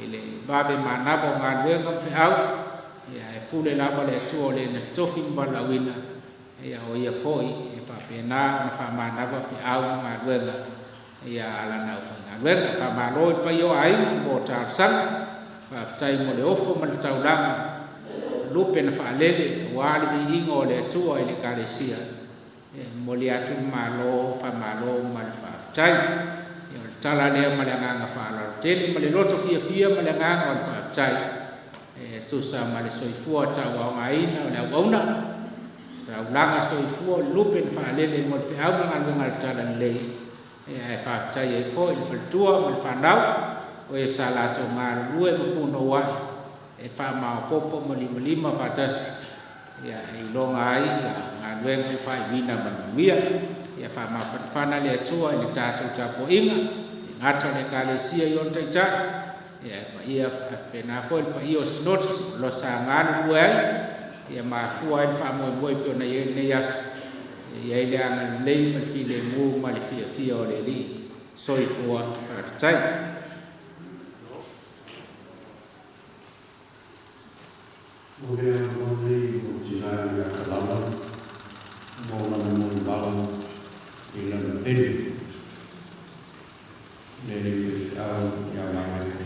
i le vave manava o galuega ma feau, ia e pule lava le Atua o le na tofi ma valaauina, ia o ia foi e faapena ona faamanava feau ma galuega ia alana aufaigaluega. Faamalo i le paia o aiga mo talosaga, faafetai mo le ofo ma le taulaga lupe na faalele aua le viiga o le Atua i le Ekalesia. E momoli atu le malo, faamalo ma le faafetai. Ia o le tala lea ma le agaga faaaloalo tele ma le loto fiafia ma le agaga o le faafetai e tusa ma le soifua tauaogaina o le auauna, taulaga soifua lupe na faalele mo le feau ma galuega a le Talalelei. Ia e faafetai ai foi i le faletua ma le fanau o e sa latou galulue ma punouai e faamaopopo ma limalima faatasi, ia e iloga ai ia galuega ua faaiuina ma le manuia. Ia faamafanafana le Atua i le tatou tapuaiga, le gata o le Ekalesia i ona taitai, ia paia faapena foi le paia o Sinoti o lo o sa galulue ai, ia mafua ai le faamoemoe pe ona i ai lenei aso, ia i ai le agalelei ma le filemu ma le fiafia o le Alii. Soifua faafetai. O le avanoa lenei o tina ia Kalala mo lana molimau i lana pele, le alii faifeau ia Mareko.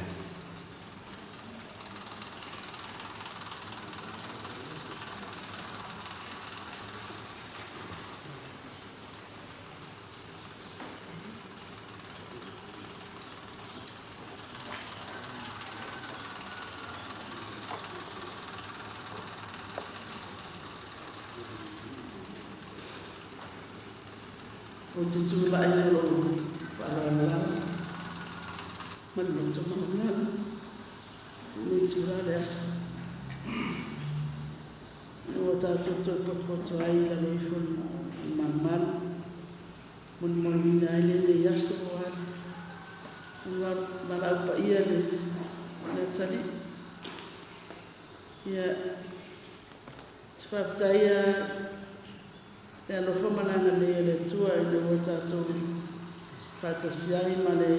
Ou te tulai ma lou faaaloalo lava ma le loto maualalo i lenei itula o le aso, ina ua tatou toe potopoto ai i lalo ifo o le malumalu, molimauina ai lenei aso ua alu, ua valaau paia le atalii. Ia, te faafetaia le alofa ma le agalelei o le Atua ina ua tatou faatasi ai ma le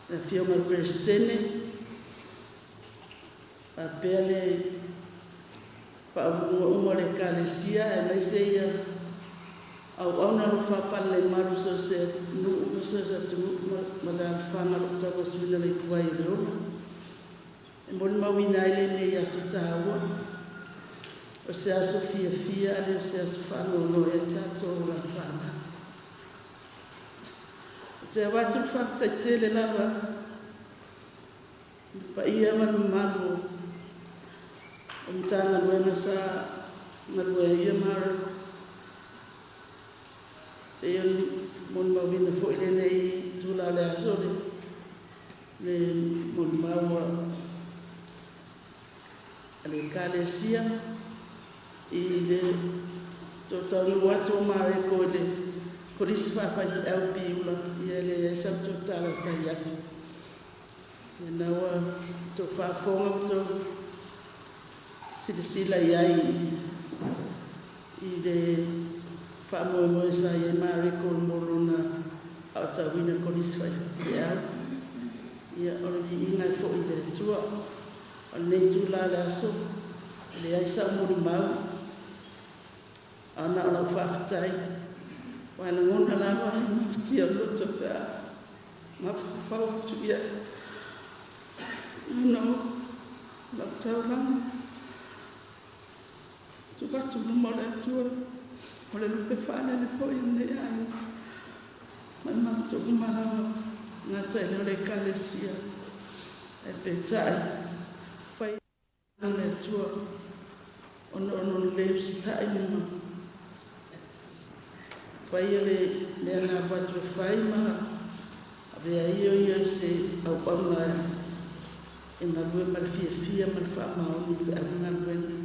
Afioga i le Peresetene, faapea le Faauluuluga uma o le Ekalesia aemaise ia auauna o lo o faafalelemalu i so o se nuu ma so o se atunuu ma le alafaga o lo o tauasuina le ipuvai o le ola. E molimauina ai lenei aso taua, o se aso fiafia a le o se aso faanoanoa ai tatou olaga faanala. Ou te avatu le faafetai tele lava i le paia ma le mamalu o Matagaluega sa galue ai ia Mareko. Pei ona molimauina foi i lenei itula o le aso le molimau a le Ekalesia i le toataunuu atu o Mareko i le Kolisi Faafaifeau Piula, ia e leai sau toe tala e fai atu. Ia na ua tou faafofoga ma tou silasila i ai i le faamoemoe sa i ai Mareko mo lona aotauina i le Kolisi Faifeau. Ia, o le viiga e foi i le Atua. O lenei itula o le aso, e leai sau molimau, ae na o lau faafetai. Ua lagona lava e mafatia o le loto pe a mafaufau atu i ai. Ona o lau taulaga, tuu atu i luma o le Atua, o le lupe faalele foi o lenei aiga. Ma le matou uma lava, gata i le o le Ekalesia. Ae peitai, fai le Atua ona o lona le usitai ma faia le mea na alu atu e fai ma avea ai o ia se auauna e galue ma le fiafia ma le faamaoni i le feau galuega.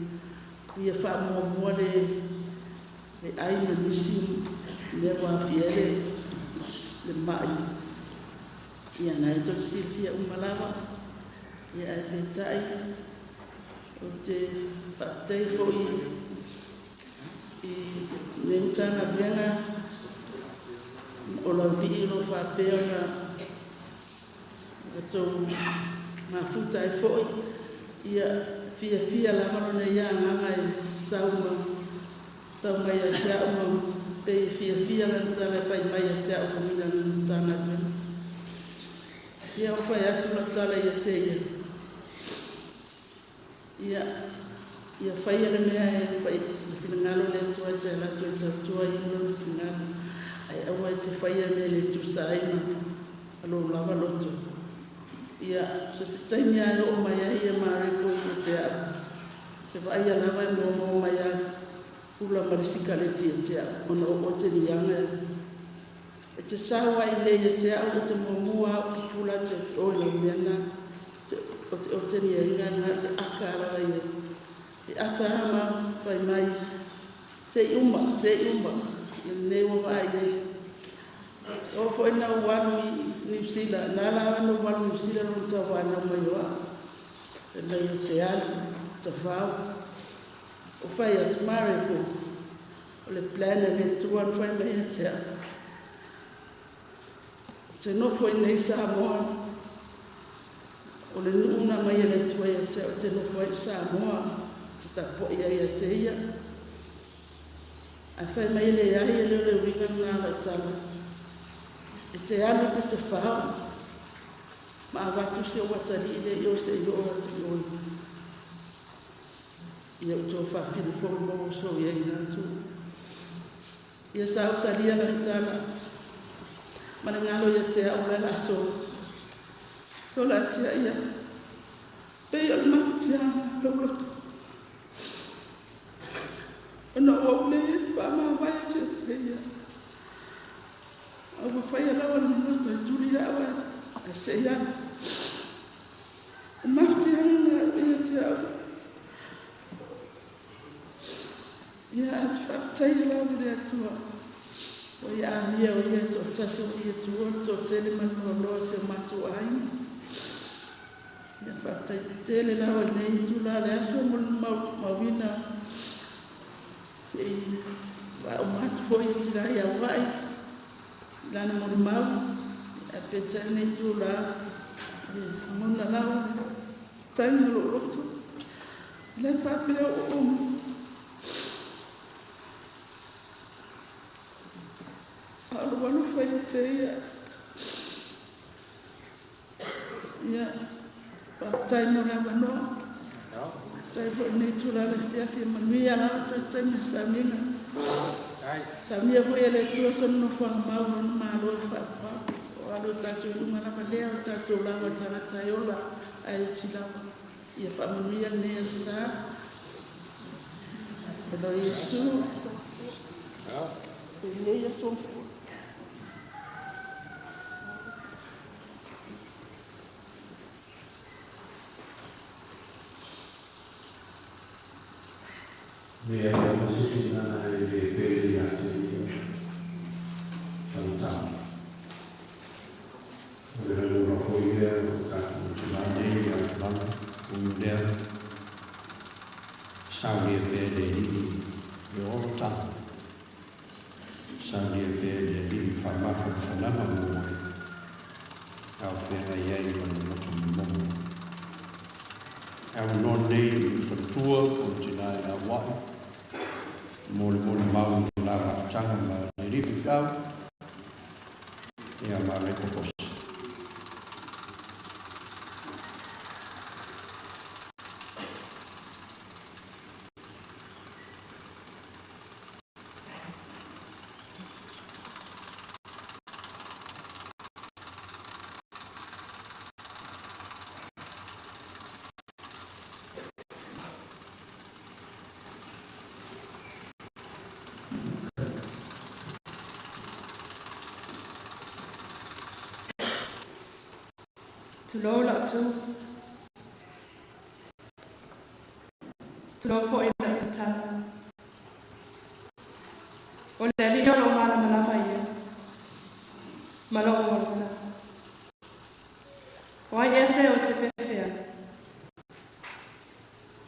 Ia faamuamua le ai ma nisi mea ua aafia ai le mai. Ia na e tou te silafia uma lava. Ia ae peitai, ou te faafetai foi i lenei Matagaluega o Laulii o lo o faapea ona latou mafuta ai foi. Ia fiafia lava lona ia agaga e sau ma tau mai ia te au ma pei e fiafia lana tala e fai mai ia te au e uiga i lana Matagaluega. Ia ua fai atu lau tala ia te ia, ia, ia faia le mea e fai le finagalo o le Atua e te alu atu e tautua ai i lona finagalo, ae aua e te faia mea e le tusa ai ma lou lava loto. Ia, so se taimi lava e oo mai ai ia Mareko ia te au, te vaaia lava e muamua mai a ula ma le sikaleti ia te au, ona o oe te liaga e te sau ai i nei ia te au, o te muamua lava ou pupula atu ia te oe lau mea lena. O te otegiaina lena i le aka lava ia. E ata lava ma fai mai, se i uma, se i uma, ia lenei ua vaai i ai. E oo foi ina ou alu i Niu Sila, na ala ona ou alu i Niu Sila lona tauanau mai o au. Fai mai ou te alu, tafau. Ou fai atu, Mareko, o le plan a le Atua na fai mai ia te au. Ou te nofo i inei i Samoa, o le nuu na aumai e le Atua ia te au ou te nofo ai i Samoa, ou te tapuai ai ia te ia. Ae fai mai e leai, e le o le uiga lena o lau tala. E te alu e te tafao ma avatu si ou atalii lea i o se i oo atu i oi. Ia ou toe faafili foi ma ou uso i ai i atu. Ia sa ou talia lana tala ma le galo ia te au la le aso. Sola atia ia. Pei o le mafatiaga lou loto. Ona ua ou le faamavae atu ia te ia. Ae ua faia lava le manatu e tuli au ae se i alu. O mafatiaga na ia te au. Ia ae te faafetaia lava i le Atua. Ua ia amia o ia e toatasi o ia tuua le toatele ma le loaloa o si o matou aiga. Ia faafetai tele lava i lenei itula o le aso mo le mauina se i faauma atu foi e tina i Auvaai i lana molimau. Ae peitai lenei itula e lagona lava le tataiga o lou loto. E le faapea o ou Lou alofa ia te ia. Ia, faafetai mo le avanoa. Faafetai foi i lenei itula i le afiafi e manuia lava taitai ma sauniga. Saunia foi e le Atua sona nofoaga mau i lona Malo e faavavau. O alo o tatou i luga lava lea o tatou lava tagata e ola ae oti lava. Ia faamanuia lenei aso sa. O lo Iesu. Lenei aso. Leai lava se tulaga e le pele ia te ia tautau. O le lagona foi lea o lo tatou tulai nei ia lava ui lea saunia pea le Alii le olataga, saunia pea le Alii faamafanafanaga mo oe, a o feagai ai ma le loto momomo. E avanoa nei i le faletua o le tina i Aua'i, mo le molimau i le la mafutaga ma le alii faifeau, ia ma le koposi. Tulou lau tu. Tulou foi lau tatalo. O le Alii o lou malamalama ia, ma lou olata. O ai ea se ou te fefe ai?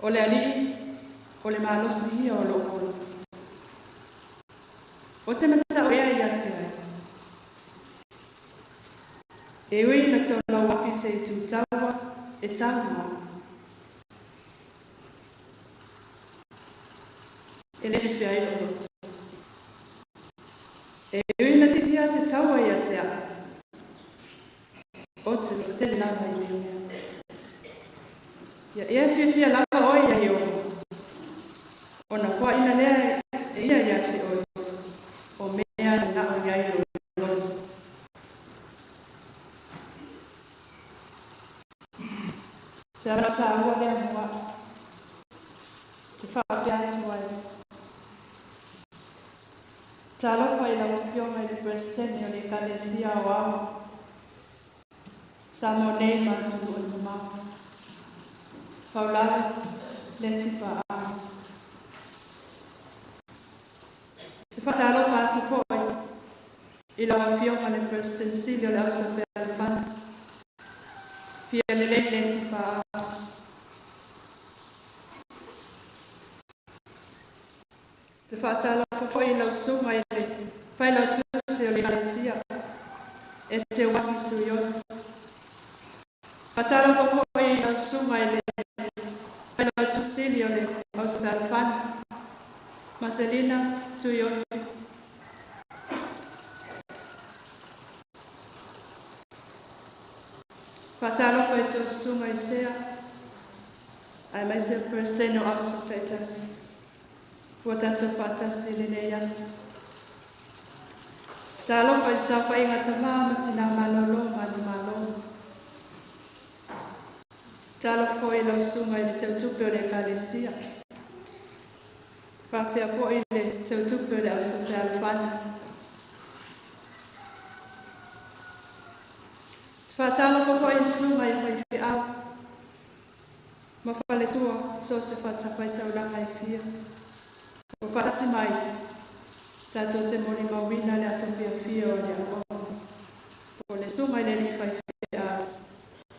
O le Alii, o le malosi ia o lou ola. O te mata'u ea ia te ai? E ui ina tolauapi se itu taua e taua. E le fefe ai lou loto. E ui ina siitia se taua ia te a'u, ou te lototele lava i lea mea. Ia ea fiafia lava oe ia Ieova, ona foaina lea e ia ia te oe o mea e mana'o i ai lou loto. Se avanoa tāua lea mo a'u, te faapea atu ai. Talofa i lau Afioga i le Peresetene o le Ekalesia Aoao, Samoa nei ma atunuu e mamao. Faulalo, Leti Paau. Te faatalofa atu foi i lau Afioga le President Sili o le Ausa Fealofani, Fia Lelei Leti Paau. Te faatalofa foi i lau susuga i le Failautusi o le Ekalesia, e Te Wati Tuioti. Faatalofa foi i lau susuga i le Failautusi Sili o le Ausa Fealofani, Marcelina Tuioti. Faatalofa i tou susuga i sea, aemaise o Peresetene o Ausa taitasi ua tatou faatasi i lenei aso. Talofa i saofaiga tamā ma tinā malolo manumalo. Talofa foi i lau susuga i le teutupe o le Ekalesia, faapea foi le teutupe o le Auso Fealofani. Te faatalofa foi i susuga i faifeau ma faletua so o se fatafaitaulaga e fia. Ua faatasi mai tatou te molimauina le aso fiafia o le aoaoga o le susuga i le alii faifeau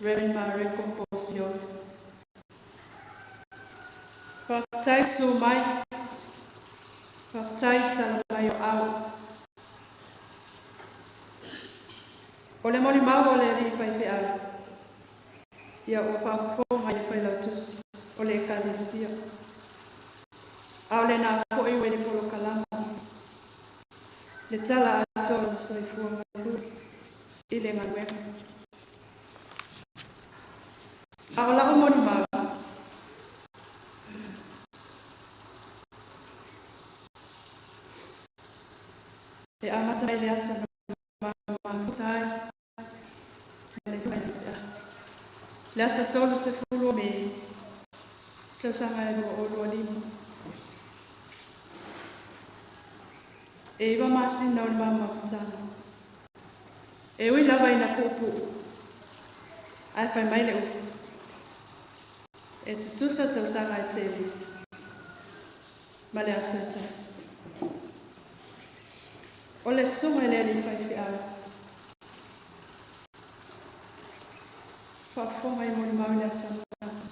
Reverend Mareko Posiota. Faafetai susu mai, faafetai tala mai o au. O le molimau a le alii faifeau, ia ua faafofoga i le Failautusi o le ʻEkalesia. A o lena foi ua i le polokalama. Le tala atoa o le soifua galue i le galuega. A o la'u molimau, e amata mai le aso na mafuta ai le aso 30 o Me, tausaga e 2025. E 9 masina o le mamafutaga. E ui lava ina puupuu, ae fai mai le upu, e tutusa tausaga e tele ma le aso e tasi. O le susuga i le alii faifeau, faafofoga i molimau i le aso ananafi,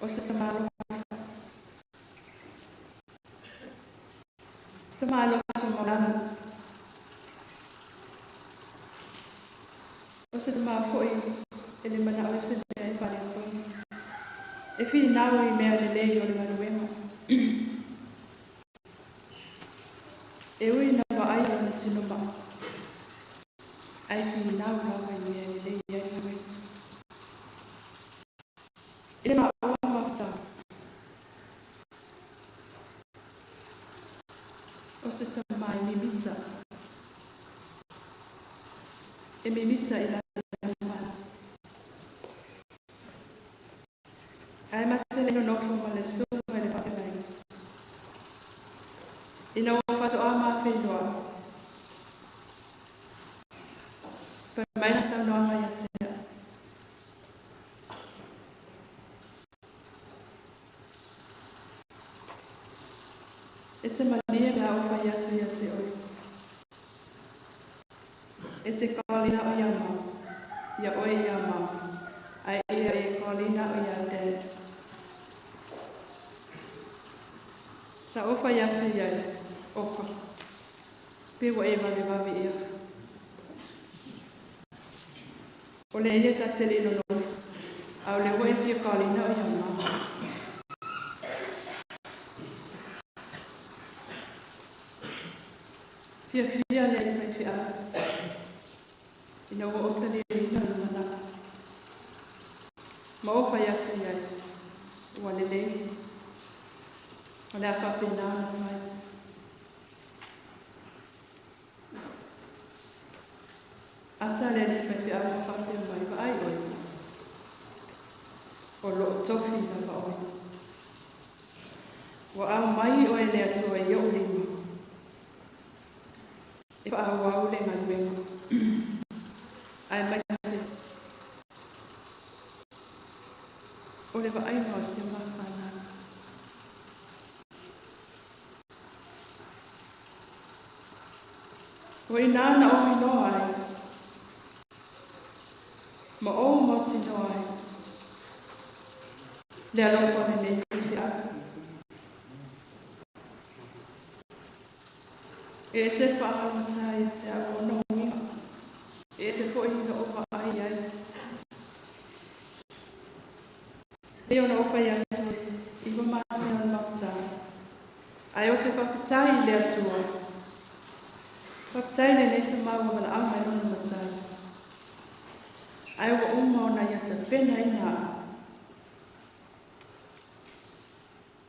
o se tama alofa, se tama loto maualalo, o se tama foi e le manao i se mea e faaletonu, e finau i mea lelei o le galuega. E ui na vaai lona tino maa, ae finau lava i mea lelei ai le galuega. I le maua mafutaga, o se tama e mimita, e mimita i lana fala. Ae ma te le nonofo ma le susuga i le faafeagaiga. Ina ua faatoa mafeiloai, fai mai lana saunoaga ia te au. E te malie pe a ou fai atu ia te oe. E te kalina o ia mau, ia oe ia mau, ae ia e kalina o ia Dad. Sa ou fai atu i ai, oka, pe ua e vavevave ea. O le ia ta te le nonofo, a o le ua e fia kalina o ia mau. Fiafia le alii faifeau, ina ua ou taliaina lona manao. Ma ou fai atu i ai, ua lelei, o le a faapena ona fai. Ata le alii faifeau ma faapea mai, vaai oe, o loo tofi lava oe. Ua aumai oe le Atua i ou lima, e faaauau le galuega. Aemaise o le vaaiga o si a ma fanau. O ina na ou iloa ai, ma ou mautinoa ai, le alofa o lenei faifeau. E ese le faagalugata ia te au ona uiga, e ese foi i lou vaai ai. Pei ona ou fai atu e 9 masina o le mafutaga, ae ou te faafetai i le Atua. Faafetai lenei tama ua valaau mai lona matai. Ae ua uma ona ia tapenaina au.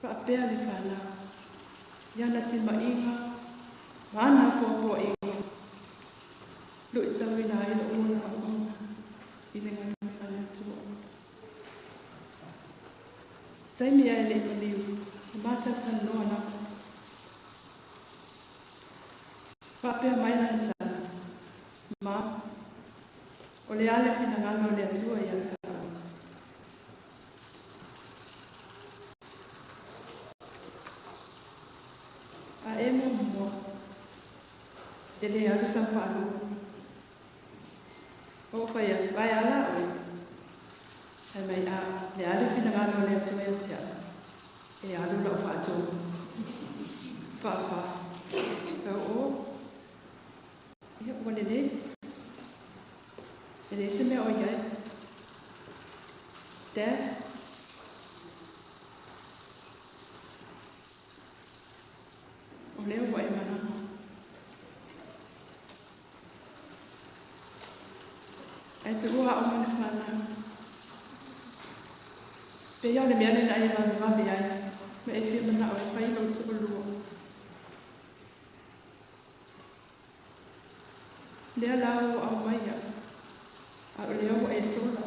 Faapea le fanau, i ana timaiga ma ana poapoaiga, luitauina ai lou ola auauna i le galuega a le Atua. Taimi ae le i maliu, na matou talanoa lava. Faapea mai lana tala, Ma, o le a le finagalo o le Atua ia te au? A e muamua, e le alu sau faalua. Ua ou fai atu, ae a la oe? Fai mai, a, le a le finagalo o le Atua ia te au? E alu lau faatolu. Faafa. Fai, o, ia, ua lelei. E leai se mea o i ai. Dad, o lea ua e malaga. Ae tuua aʻo ma le fanau. Pei o le mea lena e vavevave ai, ma e fia manao e fai lou toalua. Lea la ua ou aumaia, a o lea ua e sola.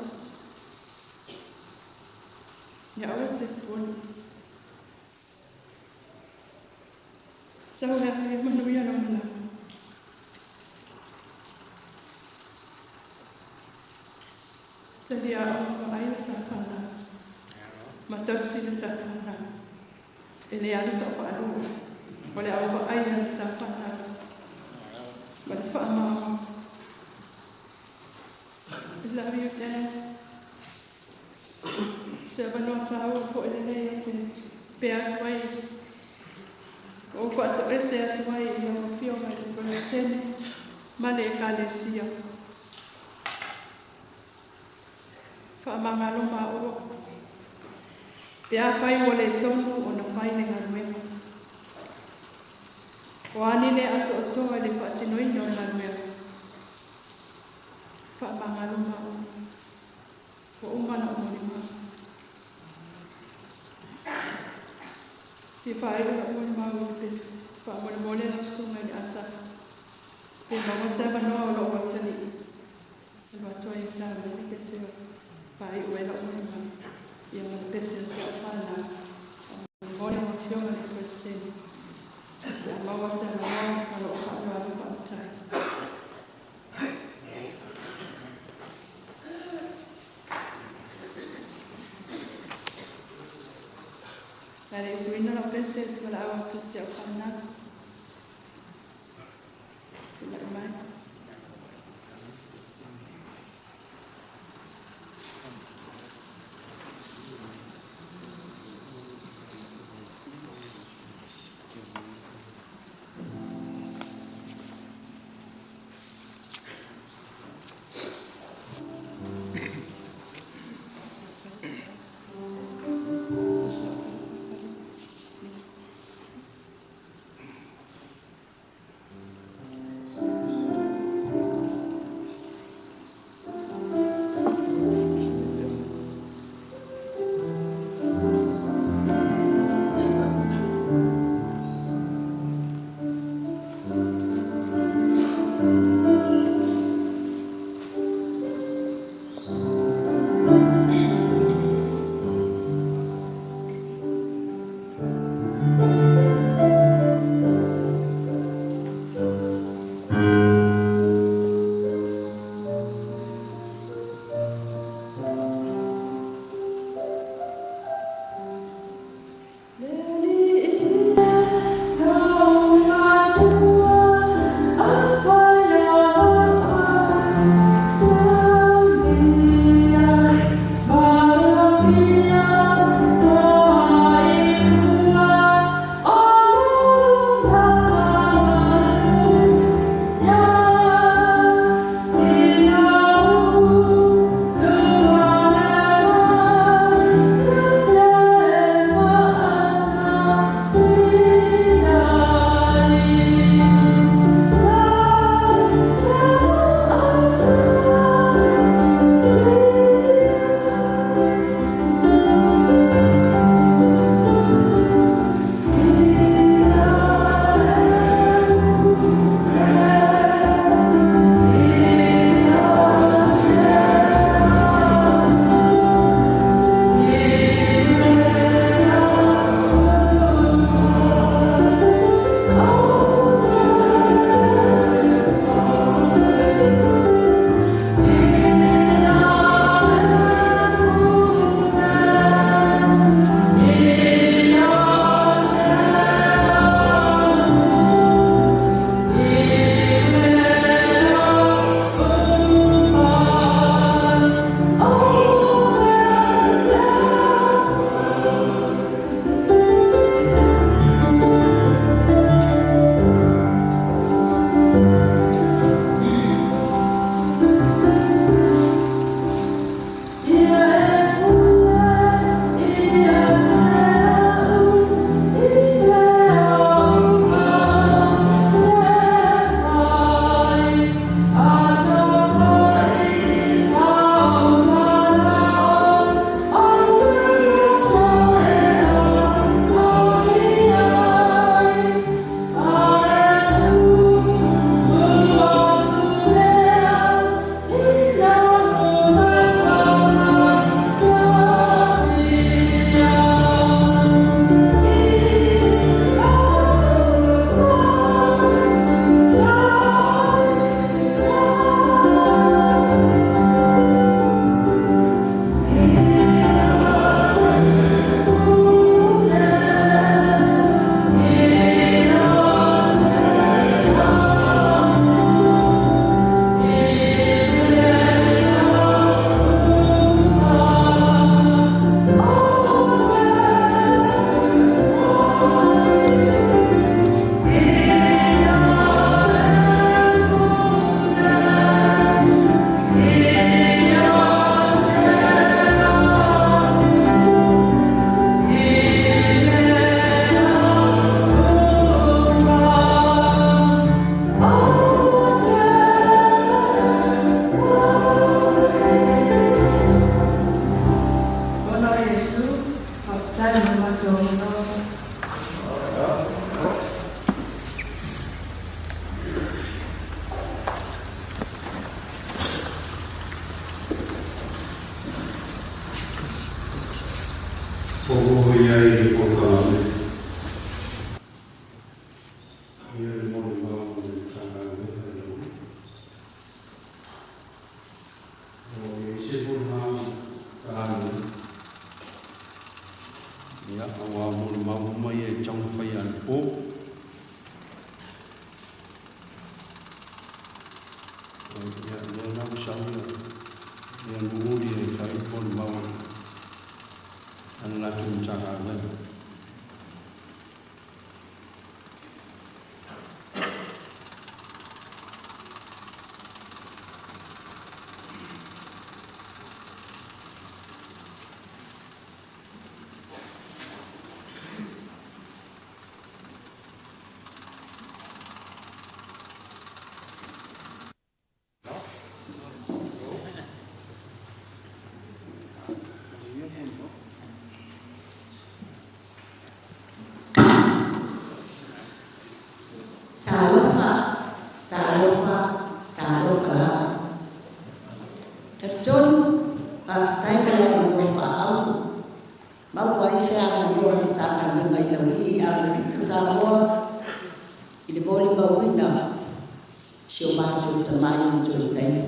Ia aua e te popole. Sau lea, ia manuia lau malaga. Talia aʻo ma vaai le ta fanau, ma tausi le ta fanau. E le alu sa'u faalua, o le a ou vaaia le ta fanau ma le faamaoni. I love you, Dad. Se avanoa tāua foʻi lenei ou te pea atu ai, ma ou faatoese atu ai i lau Afioga i le Peresetene ma le Ekalesia. Faamagalo maua, pe afai ua le tonu ona fai le galuega. O a ni le atoatoa i le faatinoina o le galuega. Faamagalo maua, ua uma la'u molimau. Fia faaiu la'u molimau i le pese, faamolemole lau susuga i le Asafu, pe maua se avanoa o lo'u atalii, alu atu ai e ta mai le pese o faaiu ai la'u molimau, ia ma le pese a si a'u fanau. Faamolemole lau Afioga i le Peresetene, pe a maua se avanoa, ma lo'u faaaloalo faafetai. Ae le i suina lau pese, e tualaau atu i si au fanau. Tulai mai. Faaopoopo i ai i le polokalame. Ia le molimau a le Matagaluega i lau O i ai se molimau talia. Ia, auā o molimau uma ia e tatau ona faia anapo. Ia, lea la ua sau ia, ia Nu'u e fai le molimau a le latou Matagaluega. Talofa, talofa, talofa lava. Talitonu, faafetai mo le avanoa faaauro. Maua ai se avanoa i le Matagaluega i Laulii Amerika Samoa i le molimauina si o matou tama i le toe taimi.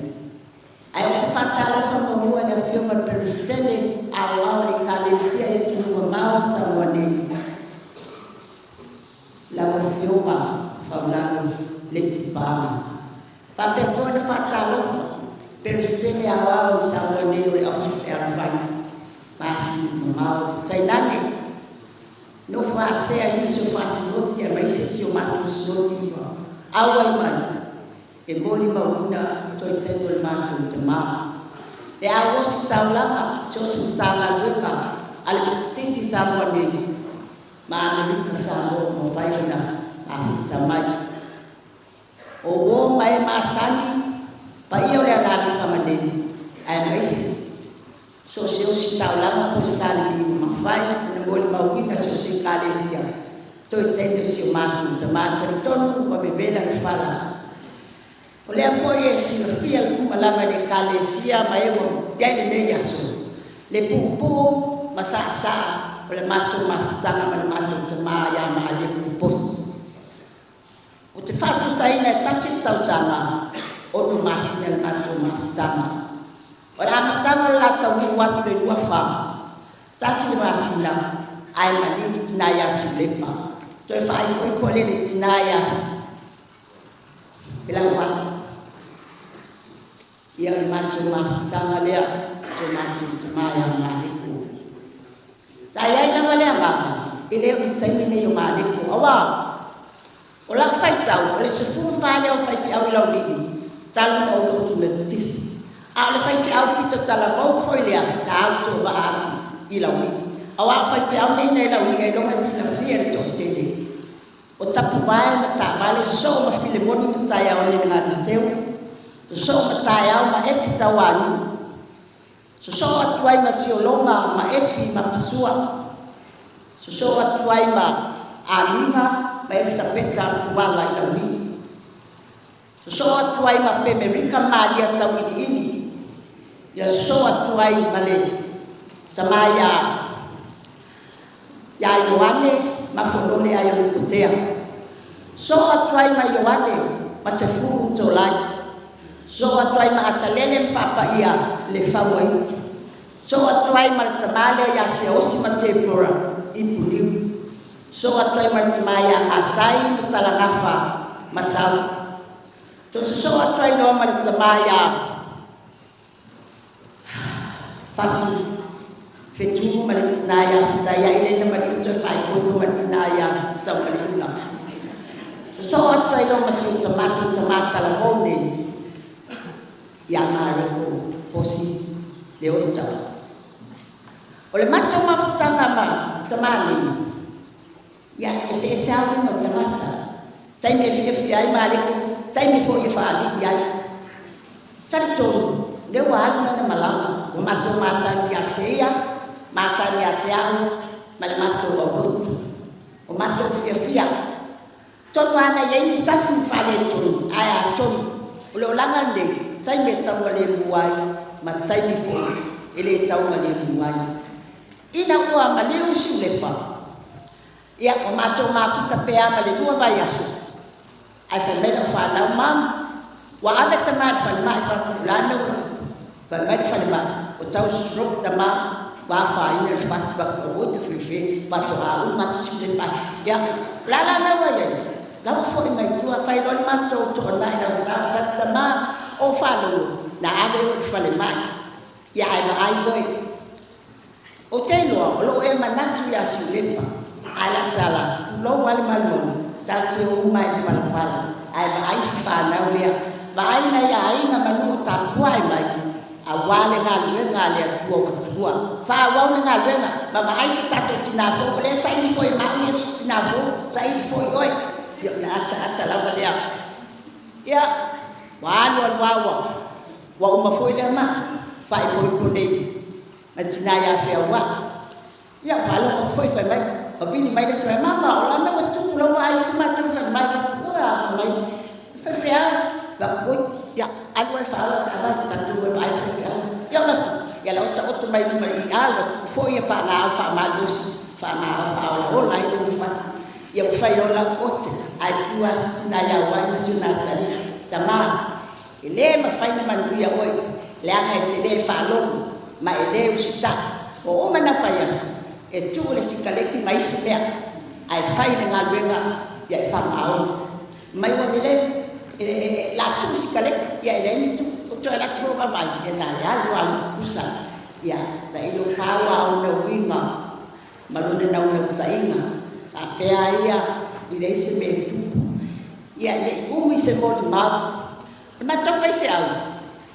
Ae ou te faatalofa muamua i le Afioga i le Peresetene Aoao o le Ekalesia i atunuu mamao o Samoa nei, lau Afioga Faulalo Leti Paga. Faapea foi ona faatalofa Peresetene Aoao i Samoa nei o le Auso Fealofani ma atunuu mamao. Tainane nofo asea i nisi o faasinoti aemaise si o matou sinoti ua auai mai e molimauina toe taimi o le matou tamā. Le au ositaulaga, so o se Matagaluega a le Metotisi i Samoa nei ma Amerika Samoa ua mafai ona mafuta mai. O uo ma e masani, paia o le alaalafaga nei, aemaise so o se ositaulaga po o se salimi ua mafai ona molimauina so o se Ekalesia toe taimi o si o matou tamā. Talitonu ua vevela le fala. O lea foi e silafia uma lava e le Ekalesia ma e ua i ai lenei aso, le puupuu ma saasaa o le matou mafutaga ma le matou tamā ia Maliu Bosi. Ou te faatusaina e tasi le tausaga, 6 masina le matou mafutaga. O le amataga o le la taunuu atu le 24, tasi le masina, ae maliu le tina ia Siulepa. Toe faaipoipo lea i le tina ia Felauai. Ia o le matou mafutaga lea, si o matou tama ia Maleko. Sa i ai lava le agaga, e le o ni taimi nei o Maleko, auā o lau faitau, o le 14 lea o faifeau i Laulii, talu ona ou lotu Metotisi. A o le faifeau pito talavou foi lea sa autovaa atu i Laulii. Auā o faifeau nei nai Laulii ailoga e silafia e le toatele. O tapuvae ma taavale, sosoo ma Filemoni ma taeao le Gagaseu, sosoo ma taeao ma Epi Tauanuu, sosoo atu ai ma Siologa ma Epi ma Pisua, sosoo atu ai ma Amiga ma Elisapeta Atuala i Laulii, sosoo atu ai ma Pemerika ma Malia Tauiliili, ia sosoo atu ai ma le tama ia Ioane ma Fonole ai o Lupotea, sosoo atu ai ma Ioane ma Sefulu Tolai, sosoo atu ai ma Asalele ma Faapaia le Fauaitu, sosoo atu ai ma le tama lea ia Siaosi ma Tepora i Puniu, sosoo atu ai ma le tama ia Atai ma Talagafa ma Sau, toe sosoo atu ai loa ma le tama ia Fatu Fetu ma le tina ia Fetaiai le na maliu toe faaipoipo ma le tina ia Saumaliuna. Sosoo atu ai loa ma si o tamatou tama talavou nei ia Mareko Posi Leota. O le matou mafutaga ma tama nei, ia eseese lava uiga o tagata. Taimi e fiafia ai Mareko, taimi foi e faalii ai. Talitonu, lea ua alu lana malaga, ua matou masani ia te ia, masani ia te au ma le matou aulotu. Ua matou fiafia. Tonu lava na i ai ni sasi ma faaletonu, ae atonu o le olaga lenei, taimi e taugalemu ai ma taimi foi e le taugalemu ai. Ina ua maliu Siulepa, ia, ua matou mafuta pea ma le 2 vaiaso, ae fai mai lau fanau, Mom, ua ave Tama i le falemai. Fai atu, o le a le mea ua tupu? Fai mai le falemai, ua tau stroke Tama, ua afaina le fatu. Fai atu, aua te fefe, faatoa uma atu Siulepa. Ia, o le a la mea ua i ai? La ua foi mai tua, fai loa le matou toonai i le Aso Sa, fai atu, Tama, o faalogo, na ave oe i le falemai, ia ae vaai oe. Ou te iloa, o loo e manatu ia Siulepa, ae lau tala, tulou lava le malumalu, tatou te o uma i le palapala, ae vaai si fanau lea, vaai nai aiga ma nuu o tapuai mai, aua le galuega a le Atua ua tuua. Faaauau le galuega, ma vaai se tatou tinā fou, o lea e saili foi e maau ia se tinā fou, saili foi oe. Ia, o le ataata lava lea. Ia, ua alu alu lava ua uma foi lea ma faaipoipo nei ma tinā ia Feauai. Ia, faalogo atu foi fai mai, ua vili mai le isi mai, mama, o le a le mea ua tupu, la ua vaai atu matou i le falemai. Fai atu, oi, a fai mai, faifeau. Fai atu, oi, ia, alu oe e faaola le taavale, tatou o e vaai le faifeau. Ia, ou alu atu, ia la ua taoto mai luma i i, ua tuu foi ia faalaau faamalosi, faaolaola ai lona fatu. Ia ua fai loa lau ote, ae tu lava si tinā ia Uai ma si ona atalii, Tama, e lē mafai ona manuia oe, leaga e te lē faalogo ma e lē usitai. Ua uma ona fai atu, e tuu le sikaleki ma isi mea, ae fai le galuega ia e faamaoni. Mai ua lelei, e la tuu sikaleki, ia e leai ni tupe. Ou toe alu atu foi vaavaai, ia na o le alu lava o le pusa. Ia, tailo pau lava ona uiga ma lona naunautaiga, faapea ia i leai se mea e tupu. Ia, ne i umi se molimau. O le matou faifeau,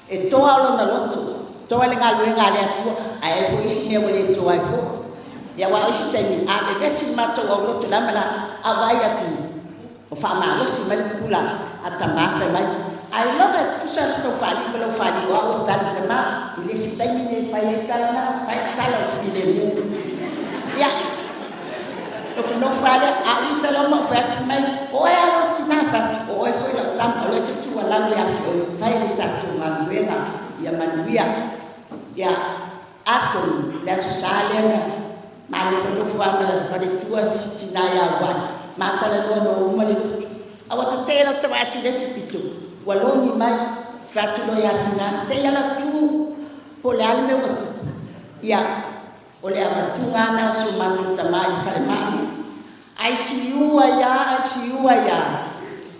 e toa lona loto, toa le galuega a le Atua, ae ai foi isi mea ua le toa ai foi. Ia, aua o isi taimi, a vevesi le matou aulotu le a ma le a, a ou vaai atu, ua faamalosi mai le pupula a Tama fai mai, ailoga e tutusa le tou faalii ma lou faalii, o au e tali Tama, i le isi taimi ne fai ai tala na, fai tala o le filemu. Ia, nofonofo lava lea, a ou ita loa ma ou fai atu, fai mai, o oe lava lou tinā. Fai atu, o oe foi lau tama, o lea e te tuualalo ia te oe, fai le tatou galuega, ia manuia. Ia, atonu, le Aso Sa lea na manofonofo lava ma faletua si tinā ia Uai, ma talanoa ina ua uma le lotu. A ua tetee loa ta vaai atu i le isi pito, ua lomi mai, fai atu loa ia tinā, se i ala atu po o le a le mea ua tupu. Ia, o le avatuga lena o si o matou tama i le falemai. ICU ai lava, ICU ai lava,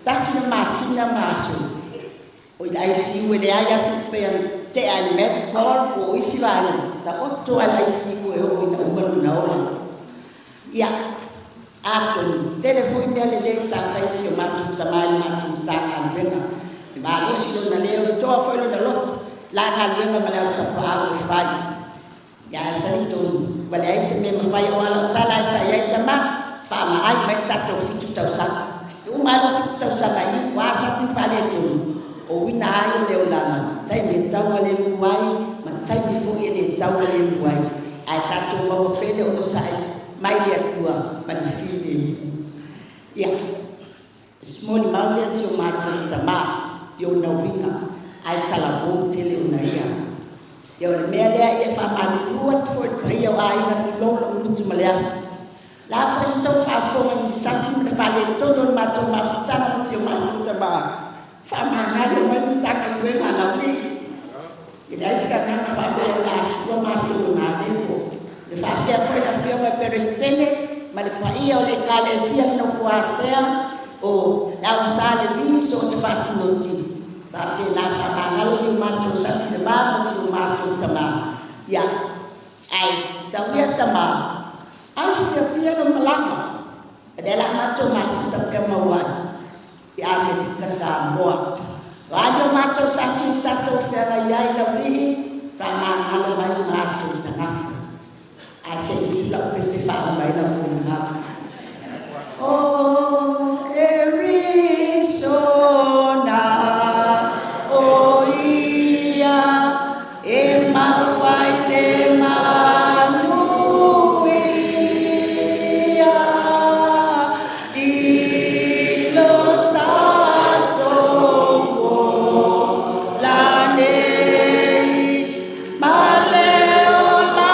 tasi le masina ma aso o i le ICU, e leai lava se pei ona tea i le medical po o isi vaega, taoto lava i le ICU e oo ina uma lona ola. Ia, atonu, tele foi mea lelei sa fai e si o matou tama i le matou Matagaluega. E malosi lona leo, e toa foi lona loto, la galuega ma le au tapaau e fai. Ia, ae talitonu, ua leai se mea e mafai, aua o lau tala e fai ai, Tama, faamaai mai le tatou 7 tausaga. E uma ai loa 7 tausaga i, ua asasi ma faaletonu, o uiga ai o le olaga, taimi e taugalemu ai, ma taimi foi e le taugalemu ai. Ae tatou maua pea le onosai mai le Atua ma le filemu. Ia, o si molimau lea si o matou tama i ona uiga, ae talavou tele ona ia. Ia, o le mea lea ia e faamalulu atu foi i le paia o aiga, tulou lou gutu ma le afi. La foi se tou faafofoga i ni sasi ma le faaletonu o le matou mafutaga ma si o matou tama, faamagalo mai le Matagaluega a Laulii. E leai se agaga faapea o le a tuua matou e maleko. E faapea foi le afioga i Peresetene ma le paia o le Ekalesia le nofo Asea o le au Sa Levi so o se faasinoti, faapena faamagalo ni o matou sasi le va ma si o matou tama. Ia, ae sauia tama, alu fiafia lo malaga, o lea la matou mafuta pea mau ai i Amerika Samoa. O a ni o matou sasi o tatou feagai ai Laulii, faamagalo mai matou tagata. Ae se i usu lau pese faauma ai lau molimau. O Keriso na o ia e mau ai le manuia i lo tatou ola nei ma le ola.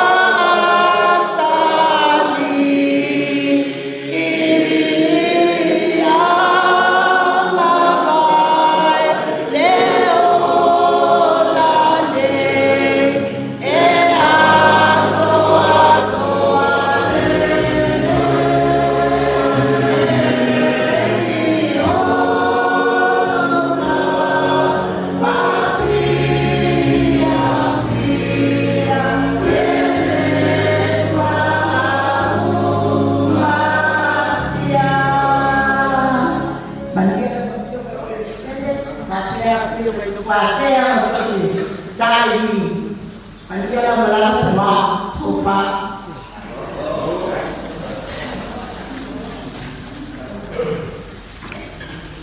i Manuia lau malala tama tofa.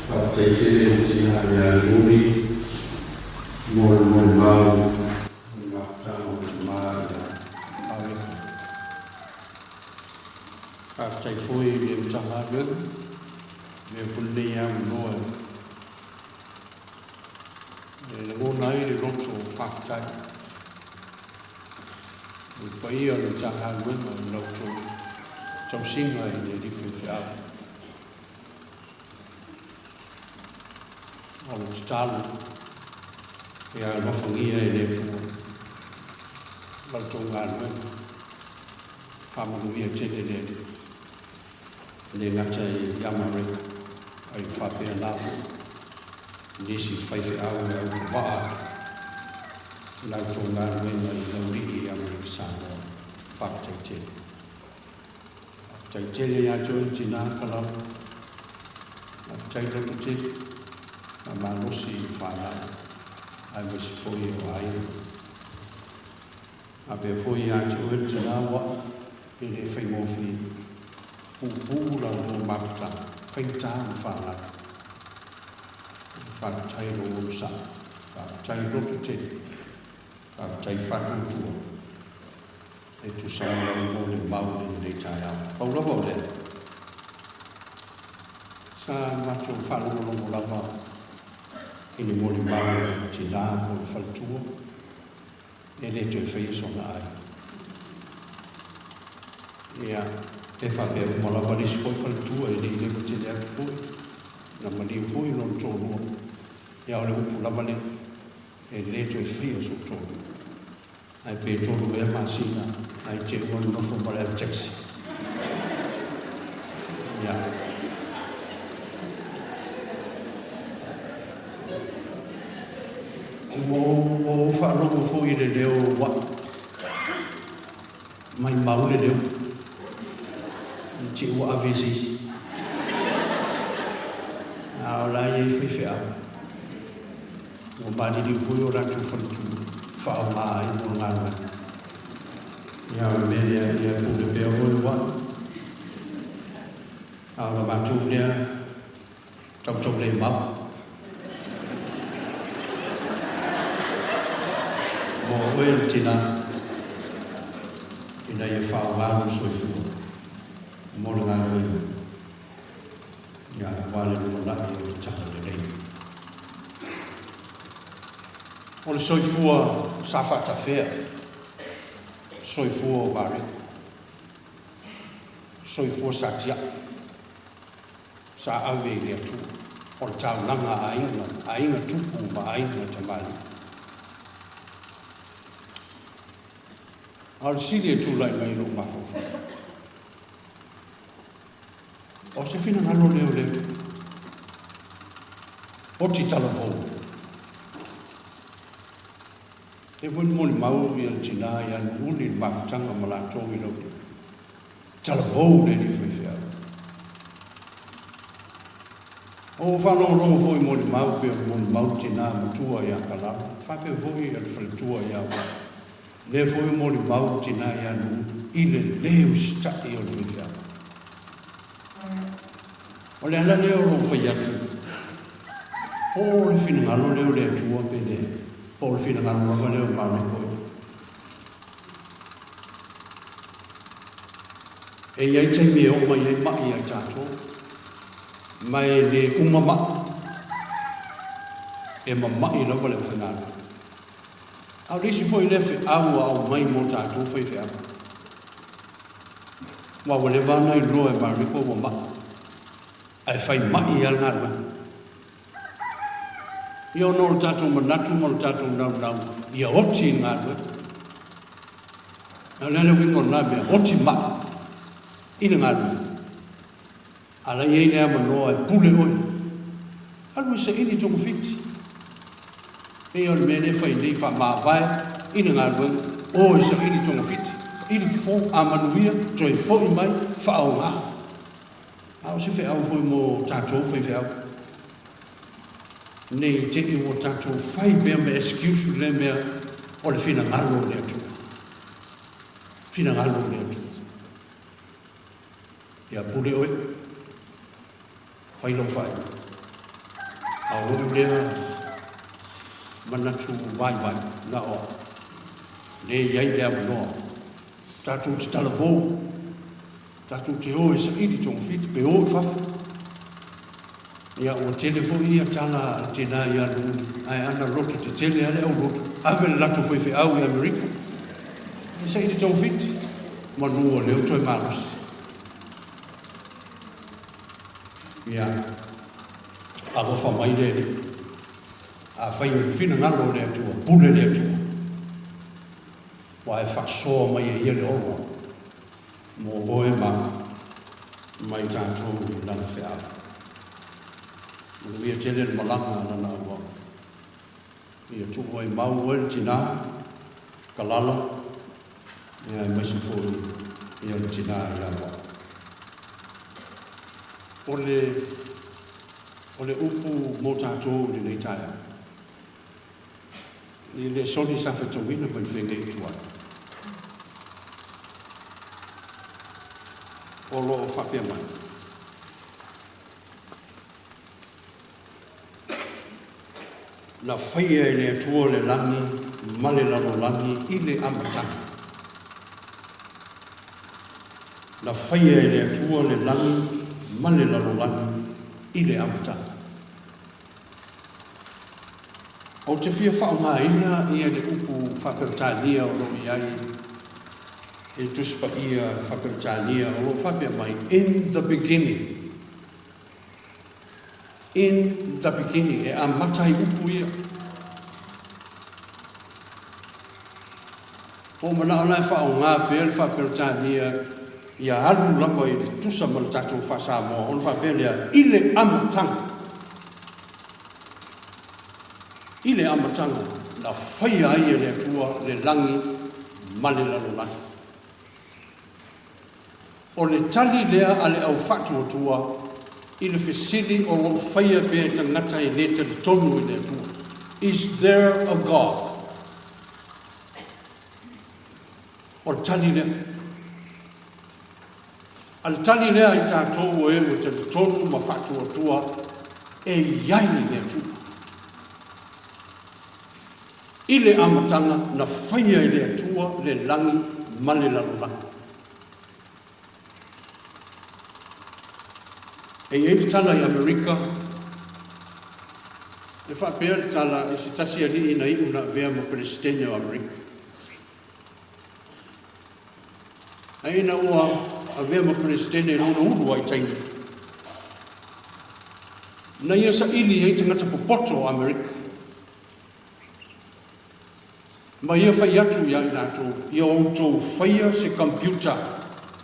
Faafetai tele i le tina ia Luli mo le molimau o le mafutaga o le tama ia Mareko. Faafetai foi i le Matagaluega avea foi lenei avanoa e lagona ai le loto faafetai i le paia o le Matagaluega i la outou tausiga i le alii faifeau. O le tatalo ia alofagia e le Atua la outou galuega, faamanuia tele le Alii. E le gata i Amareka, a ia faapena foi i nisi faifeau e autovaa atu i la outou galuega i Laulii i Amerika Samoa. Faafetai tele. Faafetai tele ia te oe le tina Kalala. Faafetai loto tele. Faamalosi i fanau aemaise foi o aiga. Faapea foi ia te oe le tina ua e le faigofie. Puupuu la lua mafutaga, faigata ona fanau. Faafetai lou onosai, faafetai loto tele, faafetai faatuatua e tusa ai lau molimau i lenei taeao. Pau lava o lea, sa matou faalogologo lava i le molimau a le tina po o le faletua, e le toe faia sona ai. Ia, e faapea uma lava le isi foi faletua e le i leva tele atu foi, na maliu foi lona toalua. Ia, o le upu lava lea, e le toe faia sou toalua. Ae pe 3 ea masina, ae te ua nonofo ma le ave taxi. Ia. Ua ou faalogo foi i le leo o Ua'i. Maimau le leo. I te i ua ave e se isi. A o la e i ai faifeau. Ua maliliu foi o latou faletua faaaoga ai mo le galuega. Ia, o le mea lea, ia pule pea oe Ua'i. A o la matou lea tautaulemau. Mo oe le tina, ina ia faaaoga lou soifua mo le galuega, ia, aua le lumanai o le Talalelei. O le soifua sa faatafea, soifua o Mareko, soifua sa tiai, sa ave i le Atua, o le taulaga a aiga, aiga tupu ma aiga tamalii. A o le sili e tulai mai i lou mafaufau, o se finagalo lea o le Atua, oti talavou. E foi molimau ia le tina ia Nu'uli i le mafutaga ma latou i Laulii. Talavou le alii faifeau. Ua ou faalogologo foi i molimau pei o le molimau tina matua ia Kalala, faapea foi le faletua ia Ua'i. Lea foi o molimau tina ia Nu'u i le le usitai o le faifeau. O le ala lea o lou fai atu, po o le finagalo lea o le Atua pe leai, po o le finagalo lava lea o Mareko ia. E i ai taimi e oo mai ai ma'i ia i tatou, ma e le uma ma'i, e mama'i lava le aufaigaluega. A o le isi foi lea feau ua aumai mo tatou faifeau, aua ua leva ona iloa e Mariko ua ma'i, ae fai ma'i lava le galuega. Ia ona o le tatou manatu ma le tatou naunau ia oti i le galuega. A o le a le uiga o lena mea, oti ma'i i le galuega. A la e i ai le avanoa e pule oe, alu e saili togafiti. Pei o le mea lea e fai nei, faamavae i le galuega, o e saili togafiti, saili fofo, a manuia, toe foi mai, faaaoga. A o se feau foi mo tatou faifeau, ne i te i ua tatou fai pea ma excuse lea mea. O le finagalo o le Atua. Finagalo o le Atua. Ia pule oe. Fai lau faaiuga. A o ou lea manatu vaivai na o au, lē i ai le avanoa tatou te talavou, tatou te o e saili togafiti pe o i fafo. Ia ua tele foi ia tala a le tinā ia Luli, ae ana loto tetele a le aulotu, ave le latou faifeau i Amerika e saili togafiti, manu o lea ua toe malosi. Ia, alofa mai le Alii. Afai o le finagalo o le Atua, pule le Atua, ua e faasoa mai e Ia le ola mo oe ma mai tatou i Lana feau. Manuia tele le malaga a Lana auauna. Ia tuu ai mau oe le tinā, kalala, ia aemaise foi ia le tinā ia Loa. O le, o le upu mo tatou i lenei taeao, i le soni sa fetauina mai le fegei tuai, o lo o faapea mai. Na faia e le Atua le lagi ma le lalolagi i le amataga. Na faia e le Atua le lagi ma le lalolagi i le amataga. Ou te fia faaaogaina ia le upu faa-Peretania o lo o i ai i le Tusi Paia faa-Peretania o lo o faapea mai, In the beginning. In the beginning, e amata ai upu ia. Ua ou manao la e faaaoga pea le faa-Peretania ia alu lava i le tusa ma le tatou faa-Samoa ona faapea lea, i le amataga. I le amataga na faia ai e le Atua le lagi ma le lalolagi. O le tali lea a le au faatuatua i le fesili o lo o faia pea e tagata e le talitonu i le Atua, Is there a God? O le tali lea. A le tali lea a i tatou o e ua talitonu ma faatuatua e i ai le Atua. I le amataga na faia e le Atua le lagi ma le lalolagi. E i ai le tala i Amerika, e faapea le tala i se tasi alii na iu na avea ma Peresetene o Amerika. Ae ina ua avea ma Peresetene i lona ulu ai taimi, na ia saili ai tagata popoto o Amerika. Ma ia fai atu ia i latou, Ia outou faia se computer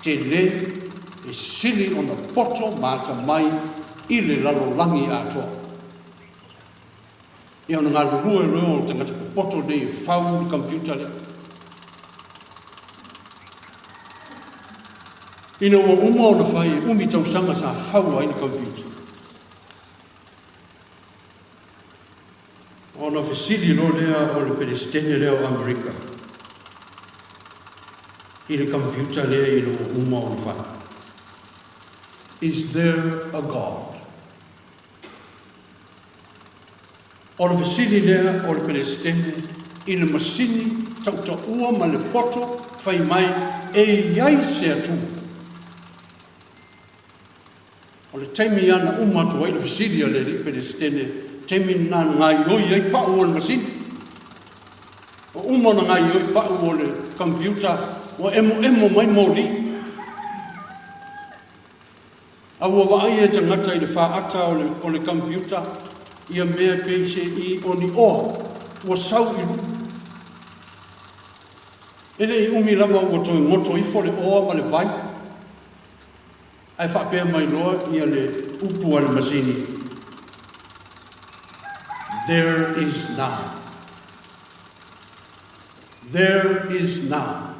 tele e sili ona poto ma atamai i le lalolagi atoa. Ia ona galulue loa o tagata popoto nei e fau le computer lea. Ina ua uma ona fai, e umi tausaga sa fau ai le computer. Ona fesili loa lea o le Peresetene lea o Amerika i le computer lea ina ua uma ona fai. Is there a God? O le fesili lea o le Peresetene i le masini tautaua ma le poto fai mai e i ai se Atua. O le taimi lava na uma atu ai le fesili a le alii Peresetene, taimi lena na gaoioi ai pau o le masini. Ua uma ona gaoioi pau o le computer, ua emoemo mai moli. A ua vaai e tagata i le faata o le, o le computer, ia mea pei se i o ni oa, ua sau i luga. E le i umi lava ua toe goto ifo le oa ma le vai. Ae faapea mai loa ia le upu a le masini, There is now. There is now.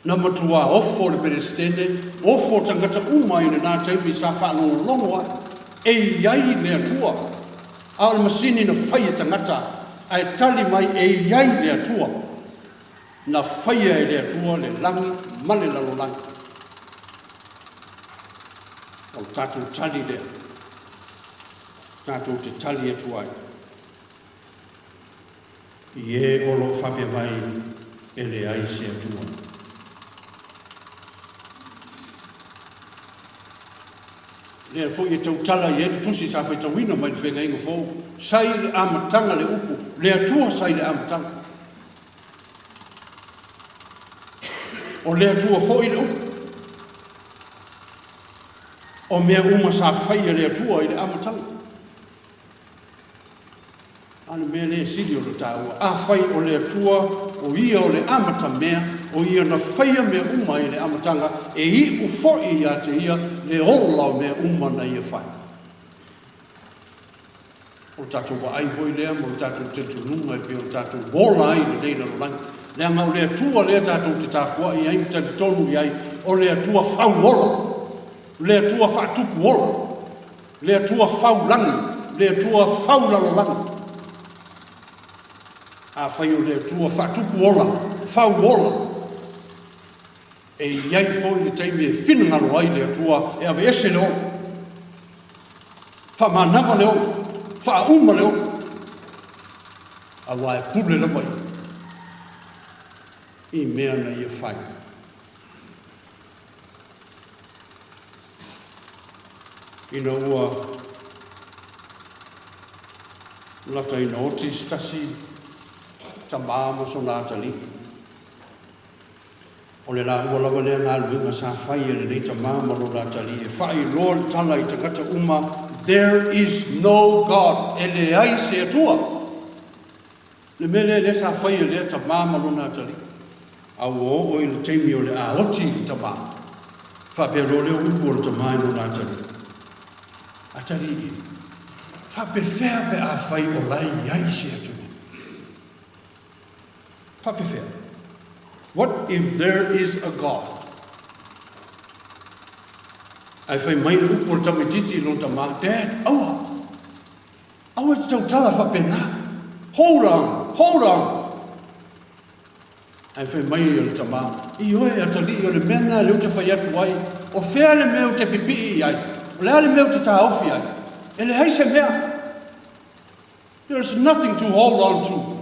Na matuā ofo le Peresetene, ofo tagata uma i lenā taimi sa faalogologo ai, e i ai le Atua, a o le masini na fai e tagata, Ae tali mai e i ai le Atua, na faia e le Atua le lagi ma le lalolagi. O le tatou tali lea, tatou te tali atu ai i e o lo o faapea mai e leai se Atua. Lea foi e tautala i ai le tusi sa faitauina mai le Feagaiga Fou, sa i le amataga le upu, le Atua sa i le amataga. O le Atua foi le upu. O mea uma sa fai e le Atua i le amataga. A o le mea lea e sili ona taua, afai o le Atua o Ia o le amatamea, o Ia na faia mea uma i le amataga, e iu foi ia te Ia le ola o mea uma na Ia fai. O le tatou vaai foi lea ma le tatou talitonuga e pei ona tatou ola ai i lenei lalolagi. Leaga o le Atua lea tatou te tapuai ai ma talitonu i ai, o le Atua fau ola, le Atua faatupu ola. Le Atua fau lagi, le Atua fau lalolagi. Afai o le Atua faatupu ola, fau ola, e i ai foi le taimi e finagalo ai le Atua e aveese le ola, faamanava le ola, faauma le ola, aua e pule lava ia i mea na ia fai. Ina ua lata ina oti se tasi tamā ma sona atalii. O le laua lava lea galuega sa fai e lenei tamā ma lona atalii e faailoa le tala i tagata uma, There is no God, e leai se Atua. Le mea lea lea sa fai e lea tamā ma lona atalii, a ua oo i le taimi o le a oti le tamā, faapea loa lea upu o le tamā i lona atalii, Atalii e, faapefea pe afai o la e i ai se Atua? Faapefea? What if there is a God? Ae fai mai le upu o le tamaitiiti i lona tamā, Dad, aua! Aua e te tautala faapena. Hold on! Hold on! Ae fai mai le tama, Ioe, atalii, o le mea lena lea ou te fai atu ai, o fea le mea ou te pipii i ai? O le a le mea ou te taofi ai? E leai se mea. There is nothing to hold on to.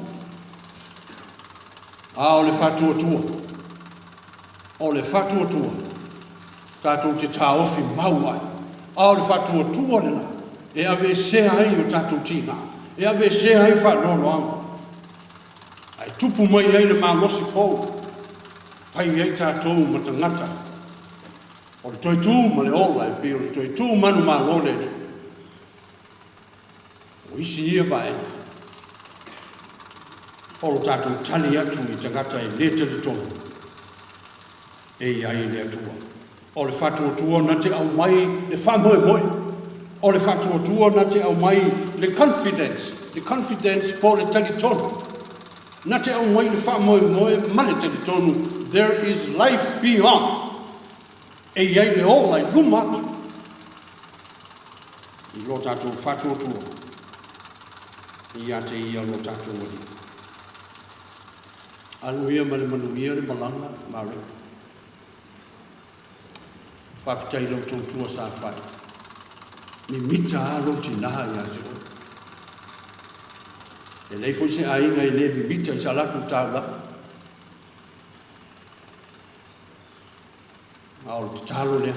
A o le faatuatua. O le faatuatua. Tatou te taofi mau ai. A o le faatuatua lena e aveesea ai o tatou tiga, e aveesea ai faanoanoaga, ae tupu mai ai le malosi fou, fai ai tatou ma tagata o le toe tu ma le ola e pei o le toe tu manumalo le Alii. O isi ia vaega o lo tatou tali atu i tagata e le talitonu e i ai le Atua. O le faatuatua na te aumai le faamoemoe. O le faatuatua na te aumai le confidence, le confidence po o le talitonu. Na te aumai le faamoemoe ma le talitonu, there is life beyond. E i ai le ola i luma atu i lo tatou faatuatua ia te ia lo tatou Alii. Alu ia ma le manuia le malaga, Mary. Faafetai i lau tautua sa fai. Mimita lava lou tinā ia te oe. E leai foi se aiga e le mimita i sa latou taulaga. A o le tatalo lea,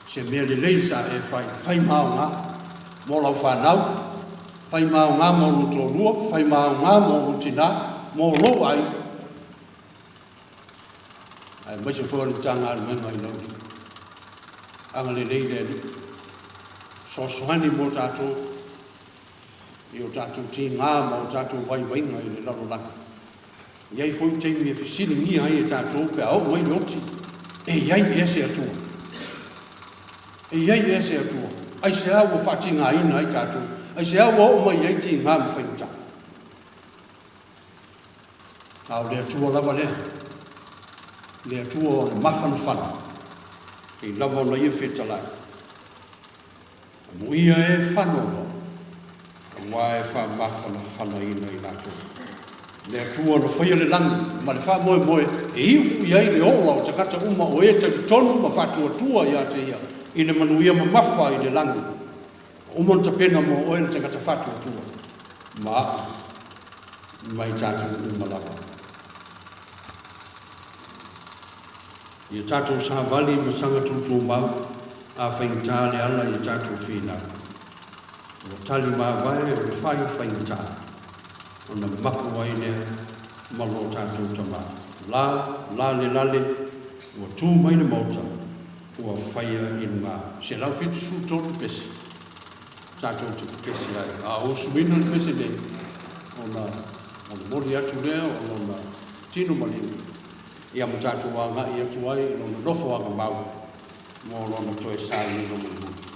se mea lelei sa e fai, fai ma aoga mo lau fanau, fai ma aoga mo lou toalua, fai ma aoga mo lou tinā, mo lou aiga, aemaise foi o le Matagaluega i lau lima. Agalelei le Alii, fesoasoani mo tatou i o tatou tiga ma o tatou vaivaiga i le lalolagi. E i ai foi taimi e fesiligia ai e tatou pe a oo mai le oti, e i ai ea se Atua? E i ai ea se Atua? Aisea ua faatigaina ai tatou? Aisea ua oo mai ai tiga ma faigata? A o le Atua lava lea, le Atua o le mafanafana, e lava ona ia fetalai. Amuia e faanoanoa. Aua e faamafanafanaina i latou. Le Atua na faia le lagi ma le faamoemoe e iu i ai le ola o tagata uma o e talitonu ma faatuatua ia te Ia i le manuia mamafa i le lagi. Ua uma ona tapena mo oe le tagata faatuatua ma a'u ma i tatou uma lava. Ia tatou savali ma saga tutumau a faigata le ala i tatou finau. Ua tali mavae o le fai faigata ona mapu ai lea ma lo tatou Tama. La, lalelale, ua tu mai le Maota, ua faia i luga. 173 pese tatou te pepesi ai. A usuina le pese nei, ona molimoli atu lea o lona tino maliu, ia ma tatou agai atu ai i lona nofoaga mau mo lona toe sailiga mulimuli.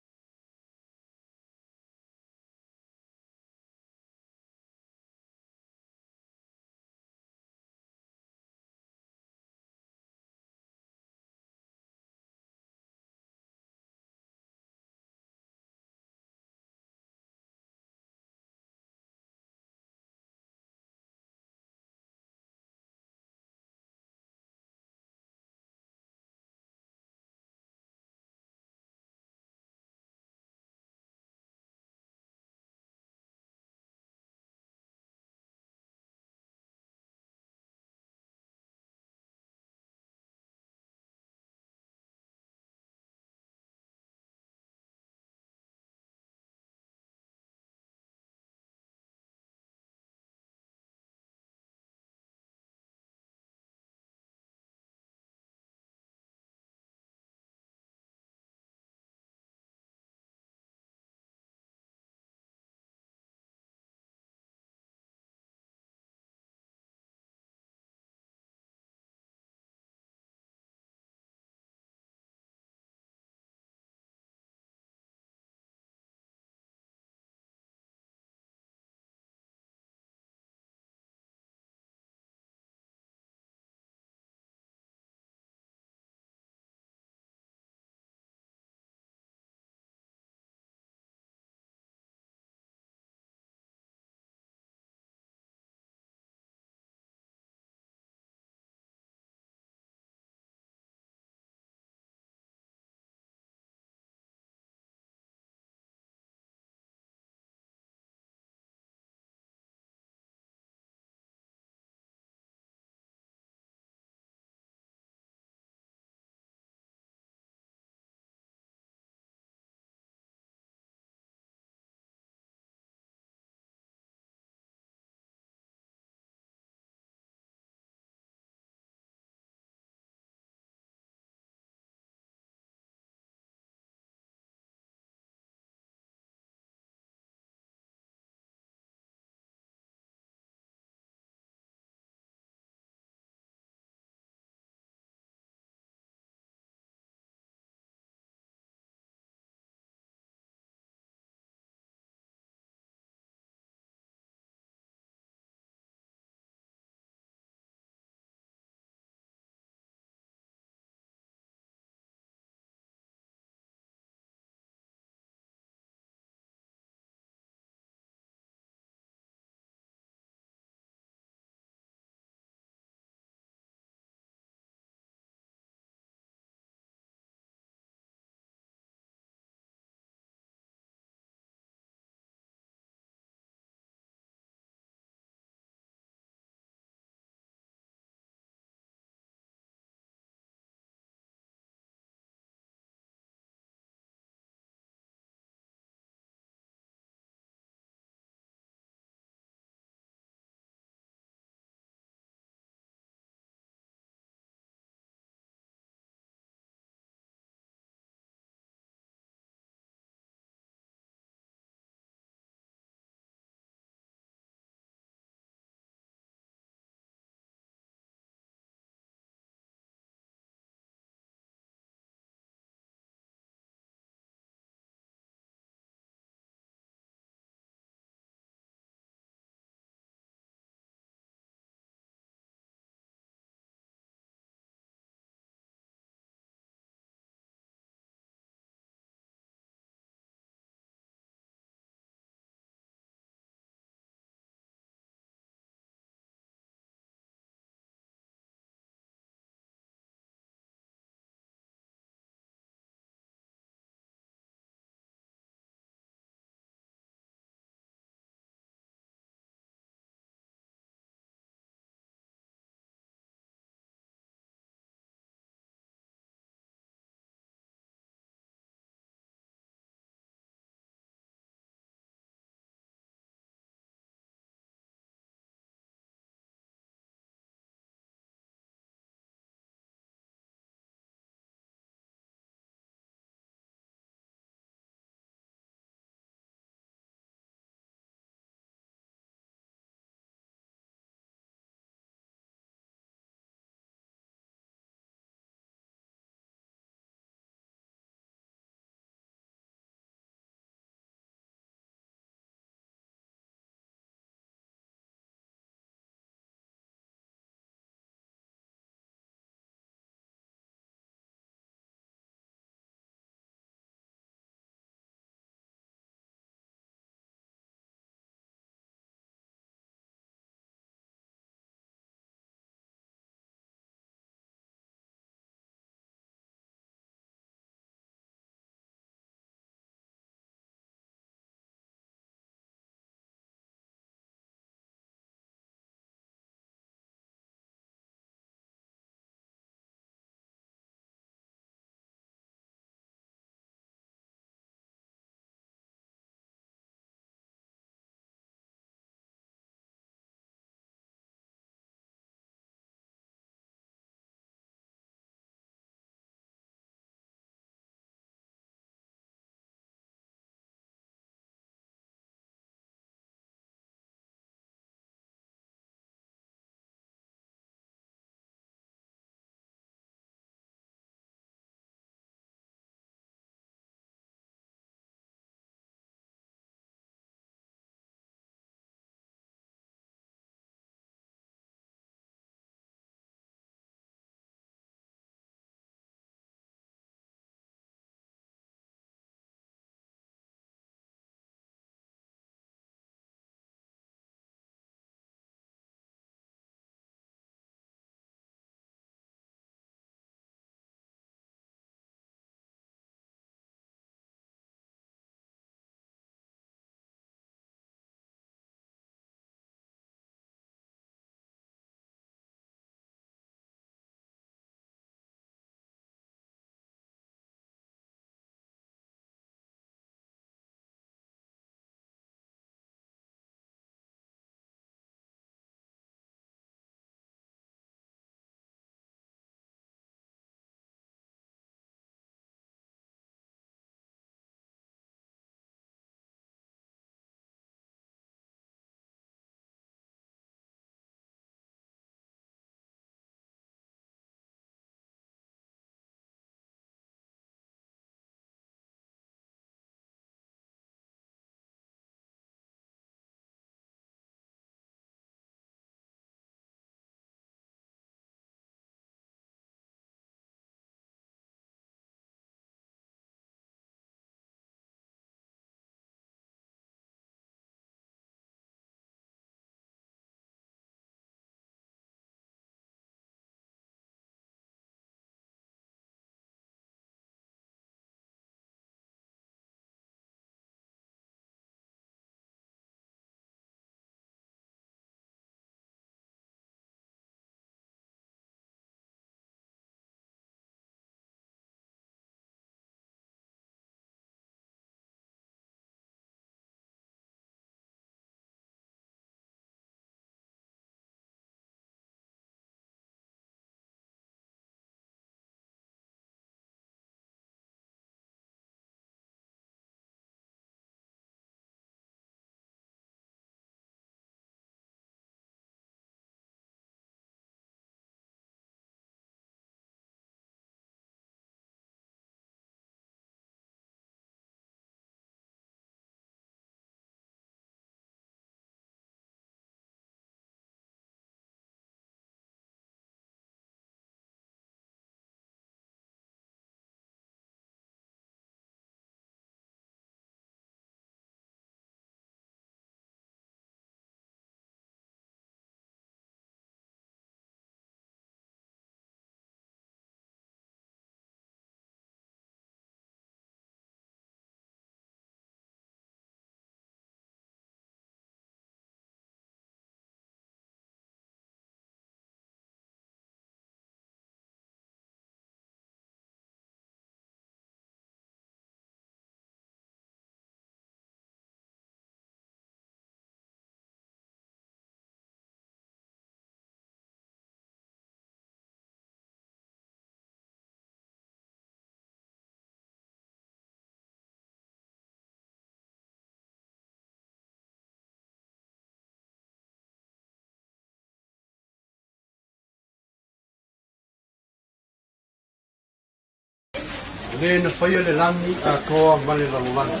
O le na faia le lagi atoa ma le lalolagi.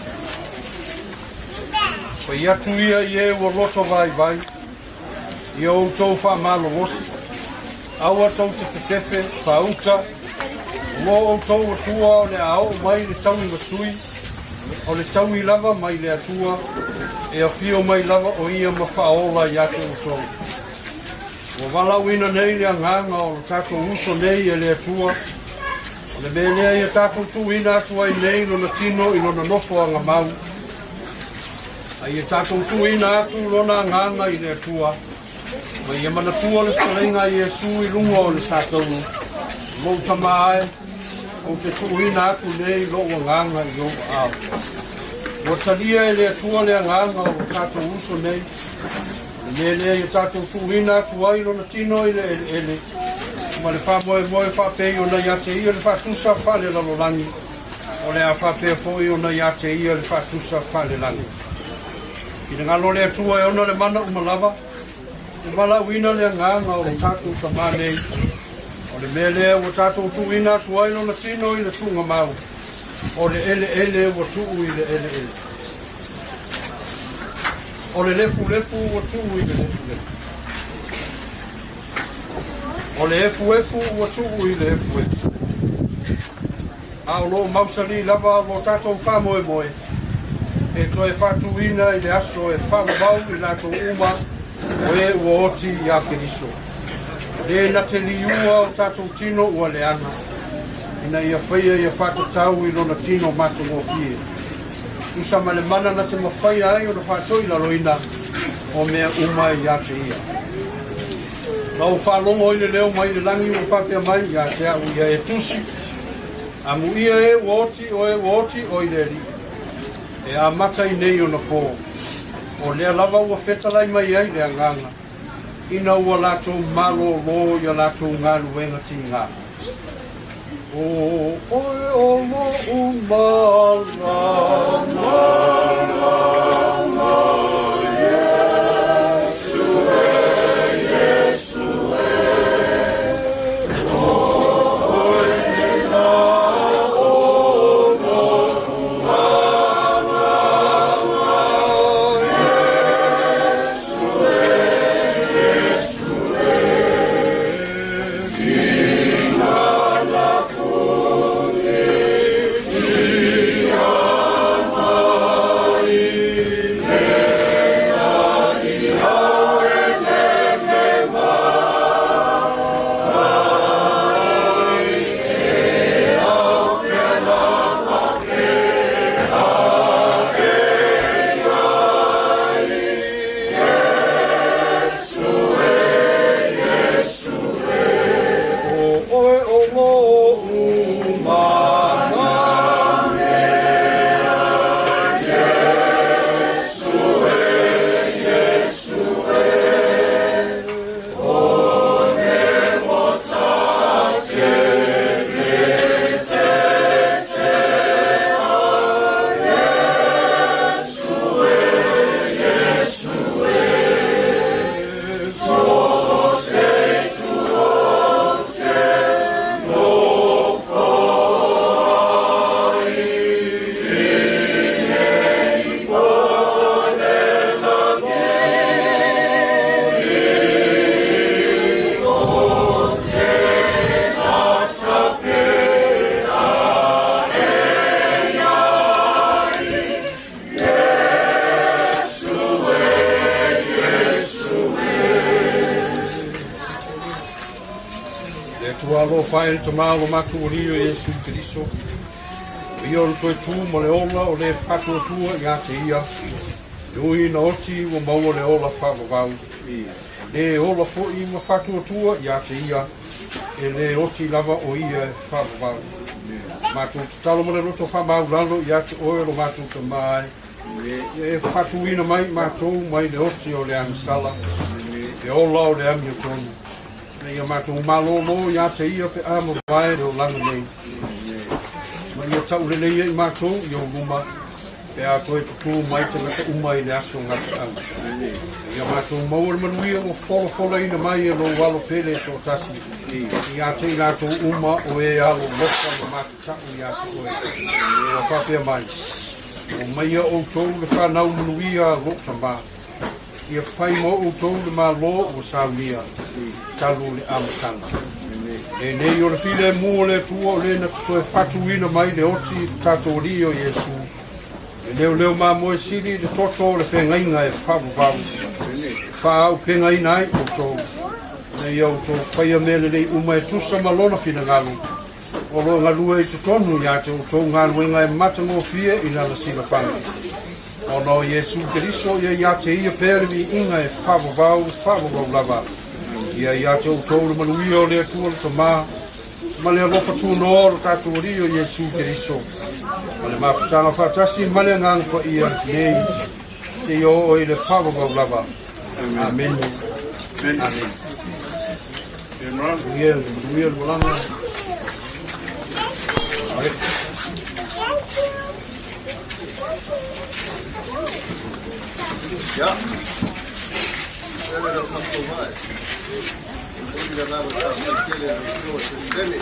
Fai atu ia i e ua loto vaivai, ia outou faamalolosi, aua tou te fetefe, faauta, o lo outou Atua o le a oo mai le tauimasui, o le taui lava mai le Atua, e afio mai lava o ia ma faaola ia te outou. Ua valaauina nei le agaga o lo tatou uso nei e le Atua, o le mea lea ia tatou tuuina atu ai nei lona tino i lona nofoaga mau, a ia tatou tuuina atu lona agaga i le Atua, ma ia manatua le fetalaiga a Iesu i luga o le satauro, lou tama ae, ou te tuuina atu nei lou agaga i ou aao. Ua talia e le Atua le agaga o lo tatou uso nei, O le mea lea ia tatou tuuina atu ai lona tino i le eleele ma le faamoemoe faapei ona ia te ia le faatusa faalelalolagi, o le a faapea foi ona ia te ia le faatusa faalelagi. Finagalo o le Atua e ona le mana uma lava, e valaauina le agaga o lo tatou Tama nei. O le mea lea ua tatou tuuina atu ai lona tino i le tuugamau, o le eleele ua tuu i le eleele. O le lefulefu ua tuu i le lefulefu. O le efuefu ua tuu i le efuefu. A o lo o mausali lava lo tatou faamoemoe e toe faatuina i le aso e faavavau i latou uma o e ua oti iā Keriso. Le na te liua o tatou tino ua leaga, ina ia faia ia faatatau i lona tino matagofie. Tusa ma le mana na te mafaia ai ona faatoilaloina o mea uma ia te ia. Na ou faalogo i le leo mai le lagi ua faapea mai ia te au ia e tusi, Amuia e ua oti o e ua oti o i le Alii, e amata i nei ona pō, o lea lava ua fetalai mai ai le agaga, ina ua latou malōlō i a latou galuega tigā. O oe o loʻu malamalama Iesu e, Iesu e, O oe nena o loʻu agaga Iesu e, Iesu e. O oe o loʻu mana mea, Iesu e, Iesu e, O ne o tate me te te a, Iesu e, Iesu e. Le Atua alofa e le Tama o lo matou Alii o Iesu Keriso, o ia o le toe tu ma le ola o le faatuatua ia te ia, e ui ina oti ua maua le ola faavavau, o le ola foi ma faatuatua ia te ia, e le oti lava o ia e faavavau. Matou tatalo ma le loto faamaulalo ia te oe o lo matou Tama e, Ia e faatuina mai matou mai le oti o le agasala, le ola o le amiotonu. Ina ia matou malōlō ia te ia pe a mavae le olaga nei. Ma ia taulelei ai matou i ou luma. Pe a toe tutū mai tagata uma i le aso gafaʻau. Ia matou maua le manuia ua folafolaina mai e lou Alo pele e toatasi, ia te i latou uma o e alolofa ma matataʻu ia te oe. Ua faapea mai, Omaia ʻoutou le fanau manuia a lou Tamā, ia fai mo ʻoutou le Malo ua saunia talu le amataga. Lenei o le filemu o le Atua o lē na te toe fatuina mai le oti i le tatou Alii o Iesu, le leoleo mamoe sili i le toto o le feagaiga e faavavau, e faaaupegaina ai ʻoutou, ina ia outou faia mea lelei uma e tusa ma lona finagalo, o lo o galue i totonu ia te outou galuega e matagofie i lana silafaga. Ona o Iesu Keriso ia ia te ia pea le viiga e faavavau, faavavau lava. Ia ia te outou le manuia o le Atua le Tamā, ma le alofa tunoa o le tatou Alii o Iesu Keriso, ma le mafutaga faatasi ma le Agaga Paia nei, seia oo i le faavavau lava. Amene. Amene. Manuia, manuia le malaga. Ya. Ele le matou mai. O le lava sa mai tele le so se tele.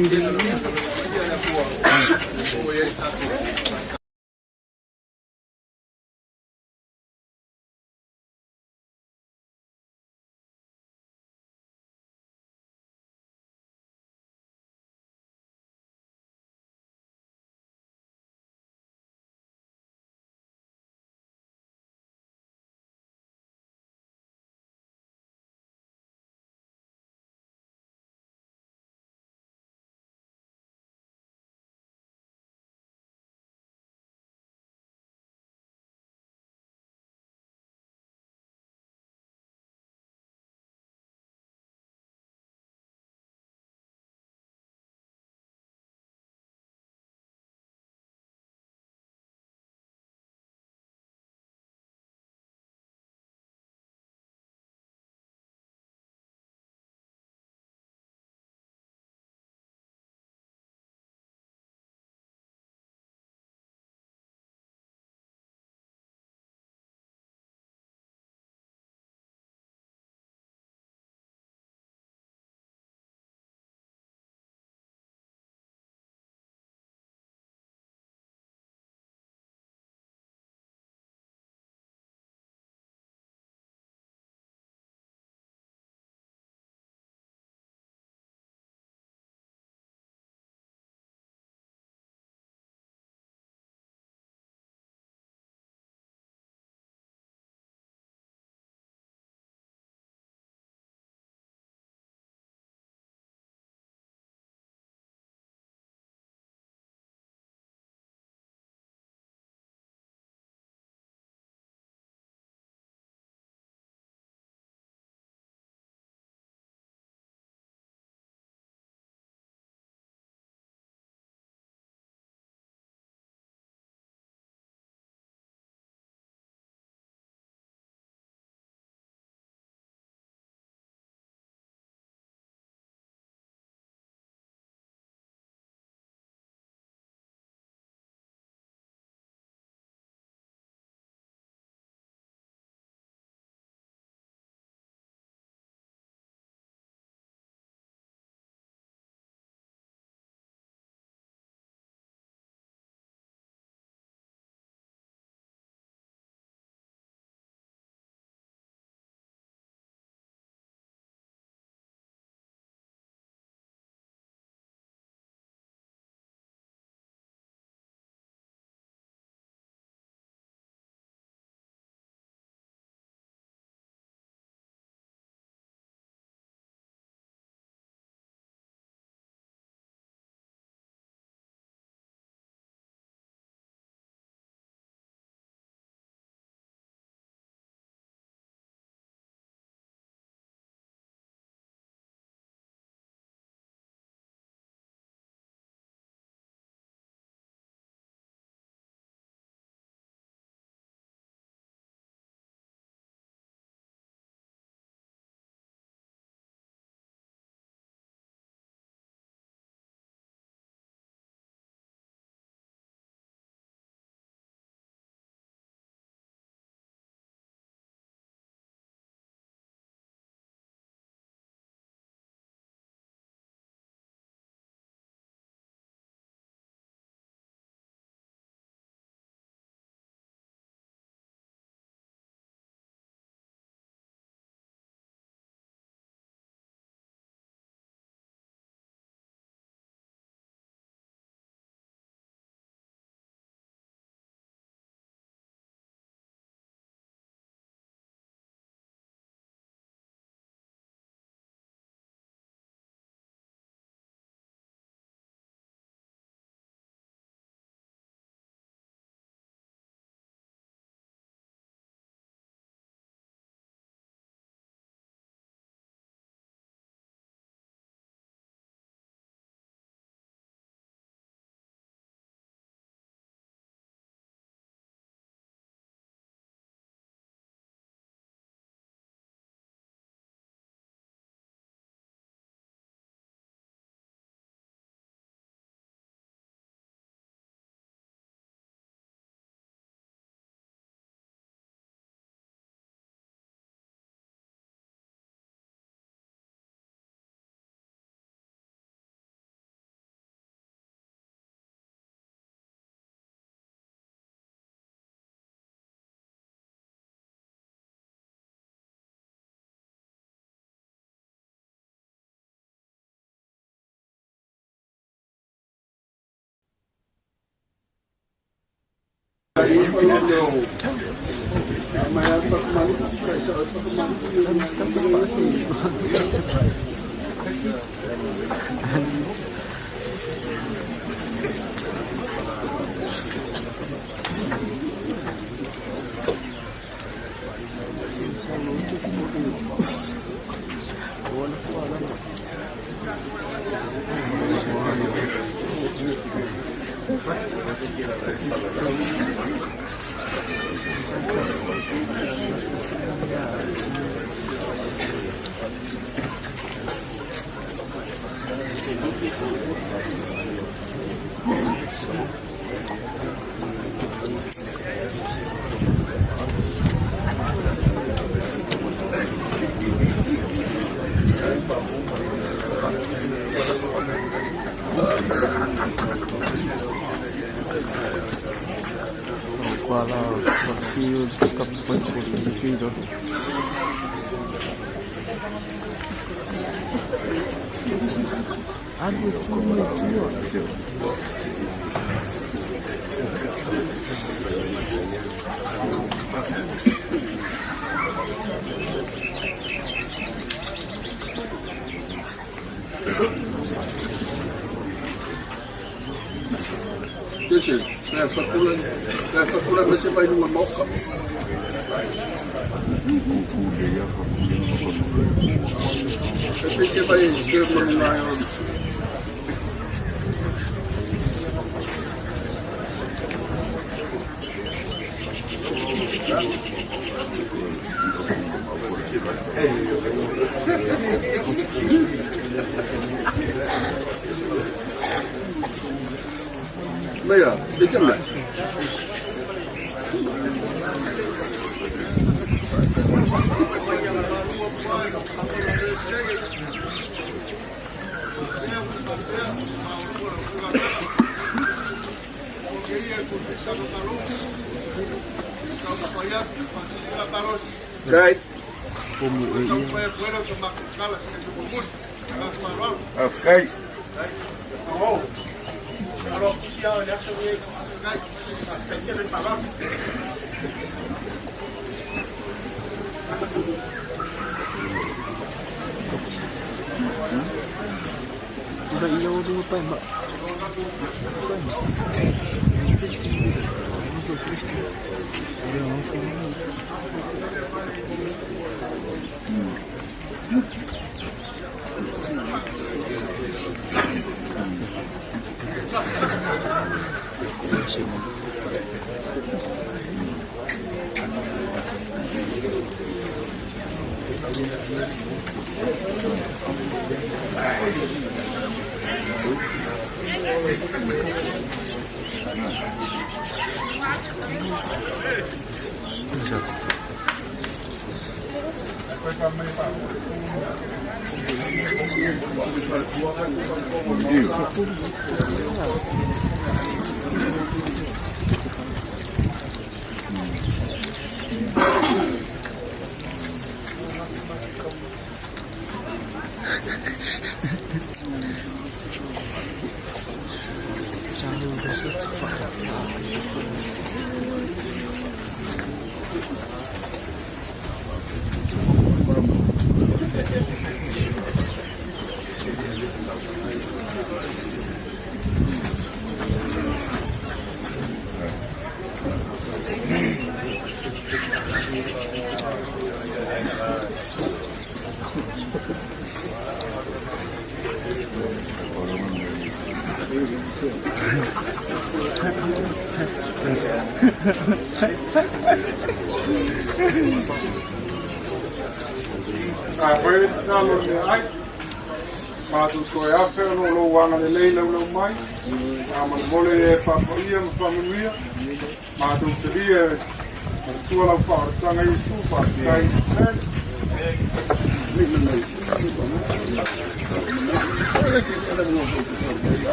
Thank you.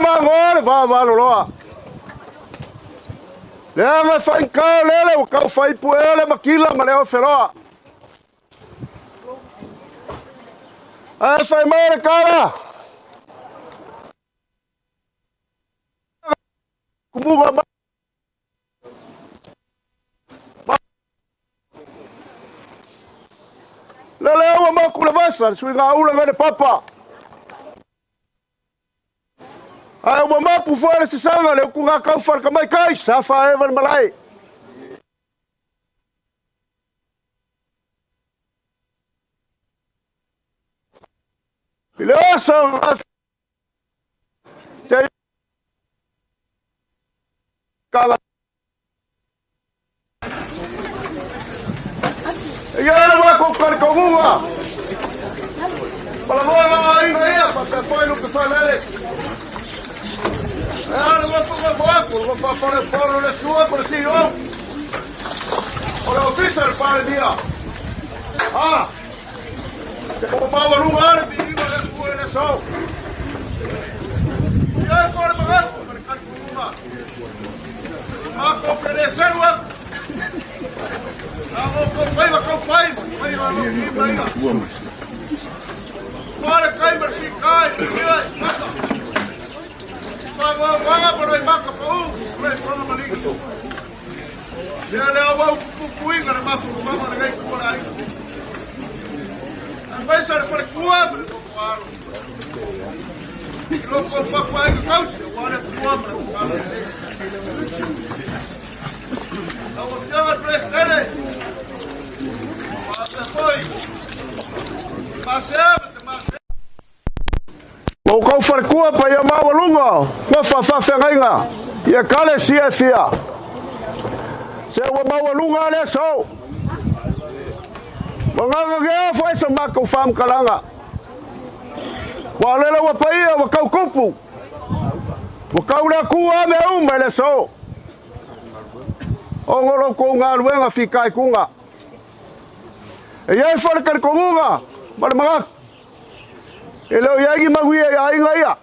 magoa le vavaloloa. Leaga faigata lele ua tau faipuea le makila ma le ofeloa. Ae fai mai le tala. Kumuga ma Lele ua maku le vasa, le suiga ula ngai le papa. Ae ua mapu foi le sasaga le utuga kau whalaka mai kai, sa whaewa le malae. I le oso te kala. Ia le wako kare kongunga. Palamoa ngā inga ia, pa te foi lupe whalele. Ea le wako ngā wako, le wako whale polo le sua, ko le CEO. O le ofisa le pale. Ah! Te ko maua lunga ale, bi le kua le so. Ia ko le magaku, ma le kare kongunga. Mako pele selua. Amo ko fai ko fai, fai wa lo ki mai. Ko kai ma ki kai, ia maka. Fa wa wa pa le maka pa u, le pa ma li. Ia le au ku ku inga le mafu ma le ngai ku la ai. A vai sa le kua ma le ko alo. Lo ko pa pa ai kau, wa le kua ma le ko. Lau Afioga le Presidente, faapea foi Masea ma te Masea. O kau wharekua pa ia maualuga, ua whawhawhengainga, ia kale sia fia. Se ua maualuga le aso. Ua nganga ke ofa e sa makou whamkalanga. Ua lela ua paia, ua kau kupu. Ua kau le akua me uma le aso. O ngolo ko ngā luenga whikai kunga. E iai whare kare kongunga, ma le mga. E leo iai maguia ia ainga ia.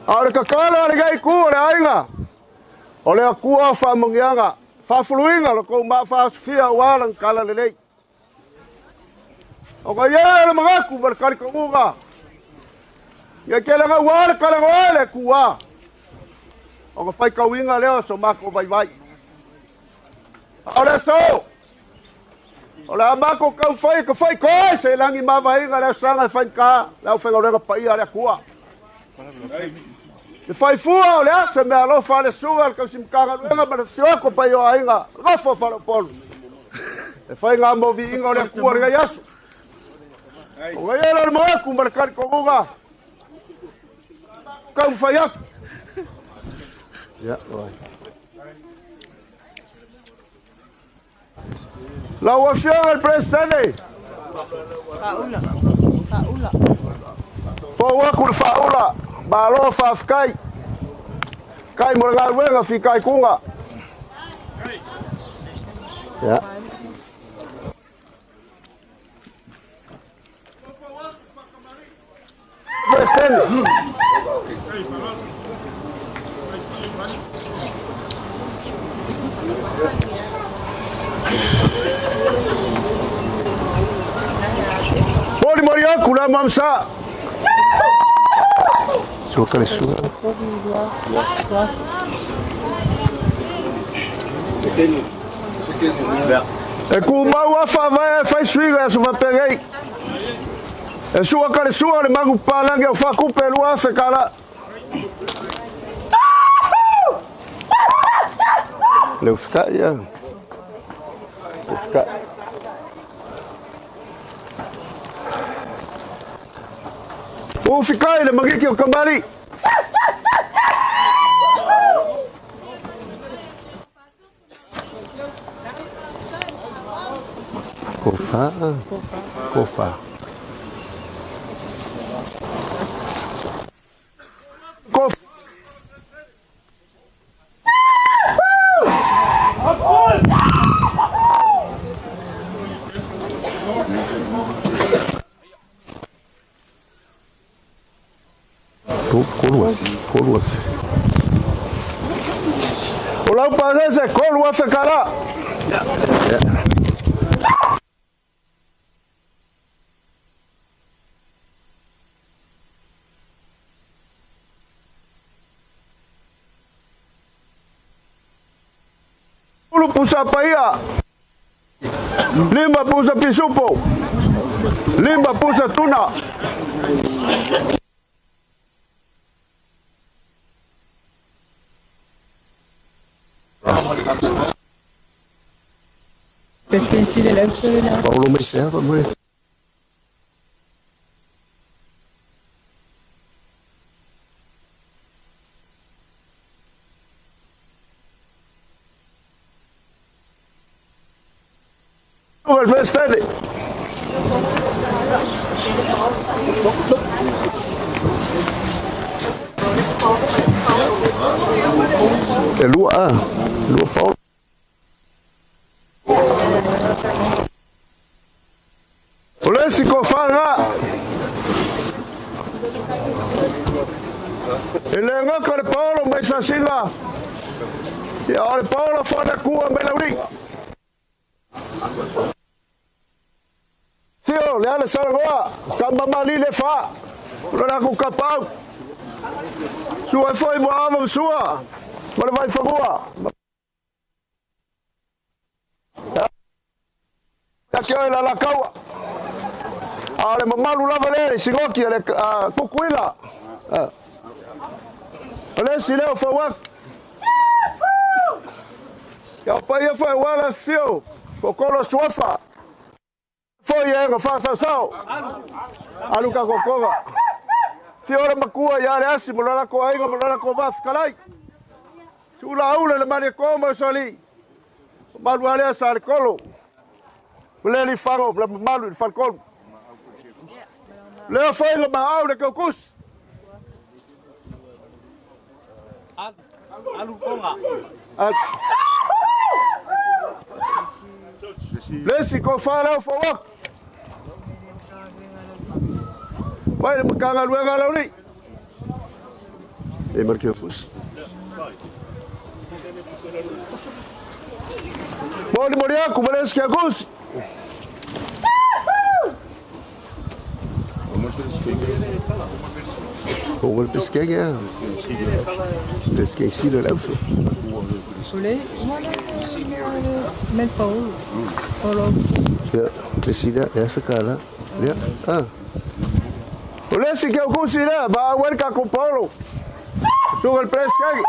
A o le kakala le gai ku o le ainga. O le akua whamungianga. Whafuluinga lo kou maa whaasufia o alang kala lelei. O ka ia le magaku ma le kare kongunga. Ia ke le ngau le kala ngoe le kua. O ka whai kauinga leo so mako vai vai. O le so. O le amako kau whai ka whai koe se langi mavainga leo sanga whai ka. Leo whai ngau pa ia le kua. Te whai fua o le ata mea alofa le suga le kausimkanga luenga ma le sioko pa i o ainga. Gofo whale polu. E whai ngā movi inga o le kua le ngai aso. O ngai ele le moeku ma le kari kongunga. Kau whai aku. Ya, oi. Lau Afioga le Presidente. Faaula. Faaula. Fou aku le faaula. Malo faafetai. Kai mo le galuega fikai kuga. Ya. Presidente. Poli mori aku la mamsa. Sua kale sua. E ku mau afa vai fai suiga su va pegei. E sua kale sua le magu palangi o fakupe lua afe kala. Le ufika ia. Ufika. Ufika le mangiki o kamali. Kofa. Kofa. Kofa. 3,000, 3,000. O lau pasese, 3,000 kala. Ulu pusa paia. 5 pusa pisupo. 5 pusa tuna. Paulo me serve, mãe. O presidente. É lua, lua Paulo. O lesi ko whanga. E le ngaka le Paulo mai sasila. Ia o le Paulo whana kua me lauri. Sio, le ale salagoa, ka mamali le wha. Ula ku kapau. Sua e foi mo ava sua. Ma le vai whangua. Ia ke oe la la kaua. A le mamalu lava le singoki le kukuila. O le si leo whawak. Ia o paia whai wala fio. Kokolo suafa. Foi e nga whasasao. Alu ka kokoga. Fio le makua ia le asi mo lala ko ainga mo lala ko wafkalai. Sula aula le mani ko sali. Malu alea sa le kolo. Le li fango le malu le falkolo. Le foi le ma au le kokus. Alu konga. Le si ko fa le fo wa. Vai le makanga luenga lauli. E marque pus. Moli moliaku maleski akus. O pesquegue, pesquegue silo lauso. Ya, pesida, ya sekala. Ya, ah. Olesi que okusila, ba huerca con Paulo. Sube el pesquegue.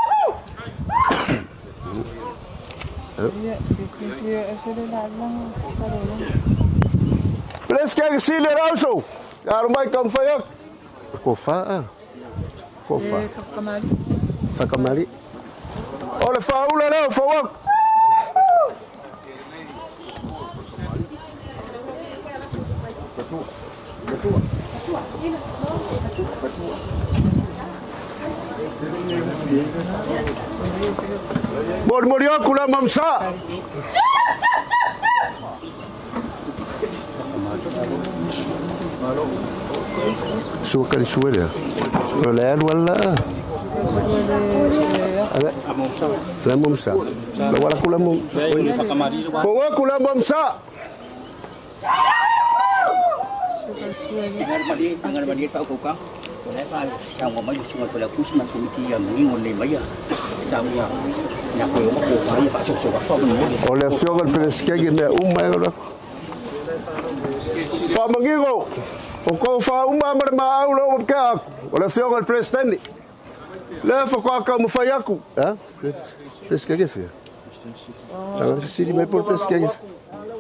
Pesquegue silo lauso. Ya rumai kam fayak. Kofa, kofa. Fakamali. O le faula leo fawak. Mori mori kula mamsa. Sua kali suele. Le alu alla. La mamsa. La wala kula mamsa. Kowa kula mamsa. Angar mali fa ko ka. Wala fa sa ngo mai sunga fa la ku ma ku ki ya ngi ngon le mai ya. Sa ya. Na ko yo ko fa fa so so ka mo ni. O le fioga el pesquegue me uma e Fa mangigo. O ko fa uma ma ma au lo ka. O le fioga el presidente. Le fa ka ka mo fa yaku. Ha? Pesquegue fi. La fisili mai por pesquegue.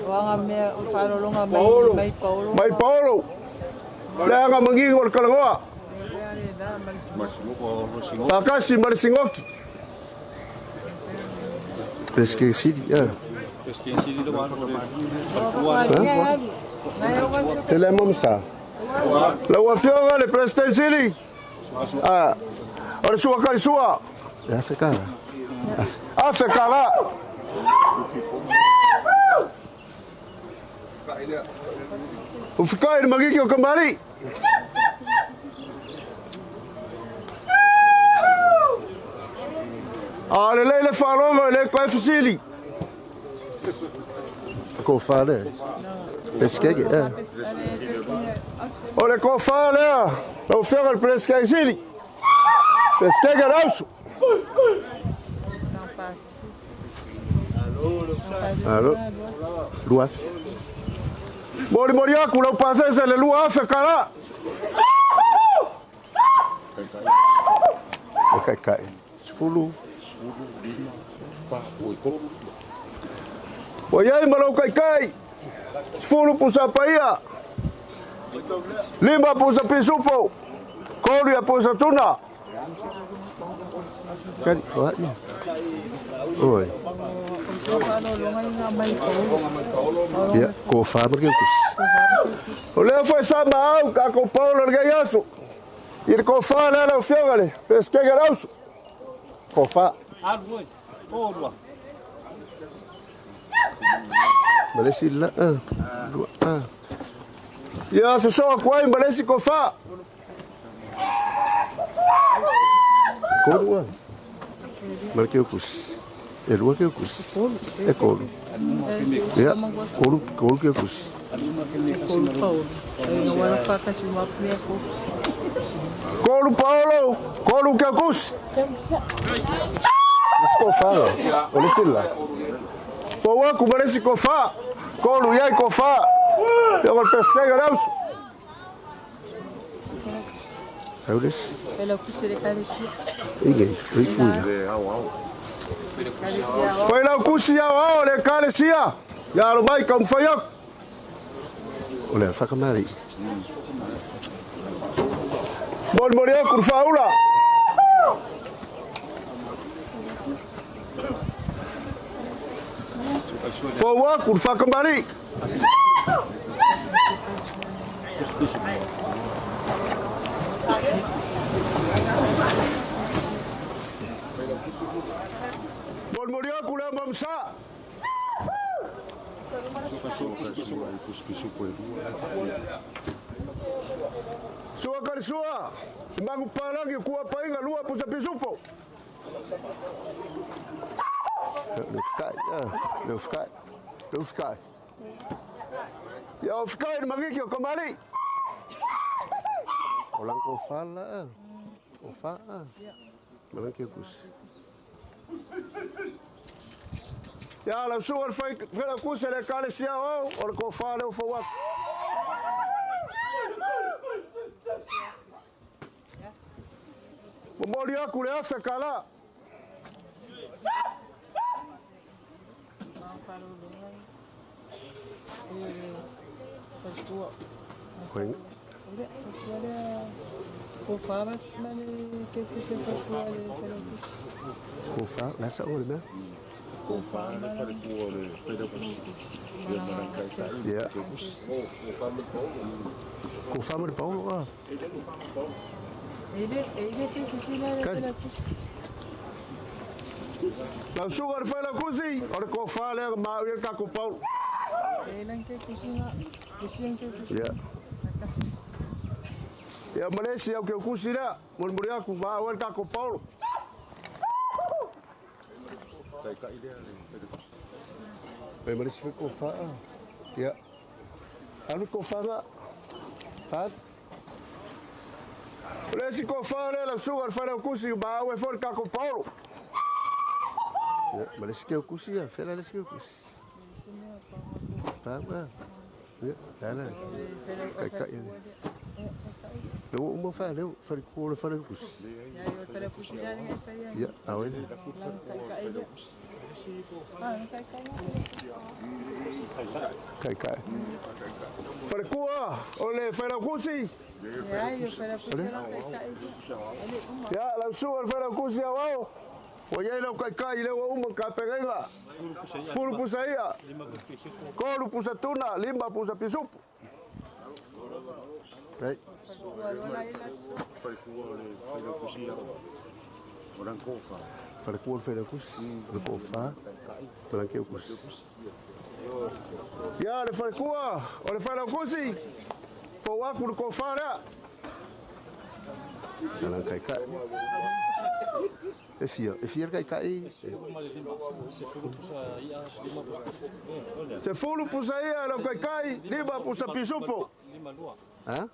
Wanga me fa longa mai mai Paulo. Mai Paulo. Le anga mangigo le kalangoa. Takasi marisingoki. Pesquegue sidi, ya. Pesquegue sidi do Tele mamsa. La wafioga le president sili. Ah. Ora sua kali sua. Afrika. Afrika la. Ufikai magiki o kambali. A le lei le faalogo e le koe fesili. Kofa lea. Pesikeike, eh. O le kofa lea, lau afioga i le Peresetene Sili. Pesikeike le auso. Alo. 2,000. Molimoli aku lau pasese le 2,000 kala. E kaikai. 10. Ua iai ma lau kaikai. 10 pusa paia. 5 pusa pisupo. 3 ia pusa tuna. Kari, o ai. Oi. Ia, kofa ma ke kusi. O lea foi sa ma au ka ko Paulo le gai aso. I le kofa lea lau afioga le Peresetene le auso. Kofa. Alu oi. Olua. Ma le isi la, 2, a. Ia se soa ku ai ma le isi kofa. 3 a. Ma le ke kusi. E 2 ke kusi. E 3. Ia, 3 ke kusi. 3 Paolo. E nga wala whakasi mea ko. 3 Paolo, 3 ke kusi. Le kofa la. O le isi la. Fou aku ma le isi kofa. 3 iai kofa. Ia ma le Peresetene le auso. Au le isi. Pela kusi le kalesia. Inge, e kuila. Fai lau kusi au ao le kalesia. Ia alo mai ka umawhai aku. O le whakamari. Molimoli aku le whaula. Fou aku le whakamari. Molimoli aku le mamsa. Sua kari sua. Mangu palangi kua painga 2 pusa pisupo. Le fkai, le fkai. Le fkai. Ia o fkai le mangiki o kamali. O lang kofa la, kofa. Malang ke kusi. Ia lau sua le fai fela kusi le kalesia o, o le kofa le o fau aku. Momoli aku le afe kala. Koe. Kofa ma le ke kusi fatua le pela kusi. Kofa, la sa o le mea. Kofa le falekua le fela kusi. Ia ma lang kaikai. Ia. Kofa ma le Paulo. Kofa ma le Paulo a. E le ke kusi la le pela kusi. Lau suga le fela kusi, o le kofa lea ma au ia le kako Paulo. E lang ke kusi nga, kusi ang ke kusi. Ia. Ia malesi au ke kusi lea, molimoli aku ma au ia le kako Paulo. Oi ma le isi foi kofa a. Ia. Alu kofa nga. Fa. O le isi kofa lea lau suga le fela kusi ma au e foi le kako Paulo. Ia, ma le isi ke kusi ia, fela le isi ke kusi. Pa wa. Ia, la la. Kai kai. Le o uma fa le fale ko le fale kusi. Ia o pela kusi la le fai. Ia, a oe. Kai kai. Fale kua, o le fela kusi. Ia, o pela kusi la kai kai. Ia, lau suga le fela kusi au ao. Ua iai lau kaikai i le ua uma ka pegaiga. 10 pusa ia. 3 pusa tuna, 5 pusa pisupu. Right. Falekua o le fela kusi au. O lang kofa. Falekua le fela kusi, le kofa, ma lang ke kusi. Ia le falekua, o le fela kusi. Fou aku le kofa lea. Ma lang kaikai. E fia, e fia le taitai. 10 pusa ia lau kaikai, 5 pusa pisupo. Ha?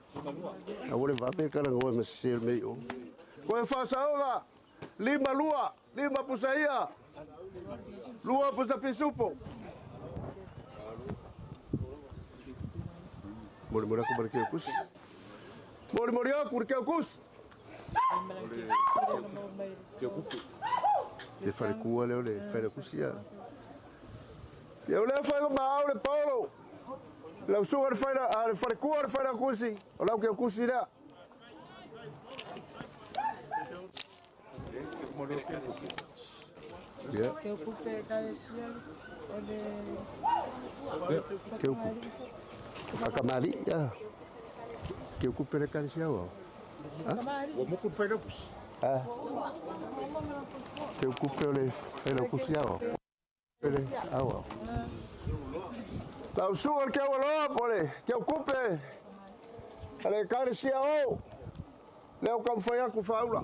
A ua le vave kalagoa ma sese mei o. Koe whasaoga, 5 lua, 5 pusa ia, 2 pusa pisupo. Molimoli aku ma le keukusi. Molimoli aku le keukusi. Le falekua lea o le failaukusi ia. Ia o lea whainga maau le Paolo. Lau suga le whaina, le falekua le failaukusi. O lau keukusi lea. Ia. Keukupe ekalesia o le Keukupe. Whakamali ia. Keukupe le ekalesia o. Ha? Ua moku le failaukusi. Ha. Keukupe o le failaukusi ao. Le ao. Lau suga le keualoa po le keukupe. A le ekalesia o. Leo kamwhai aku whaula.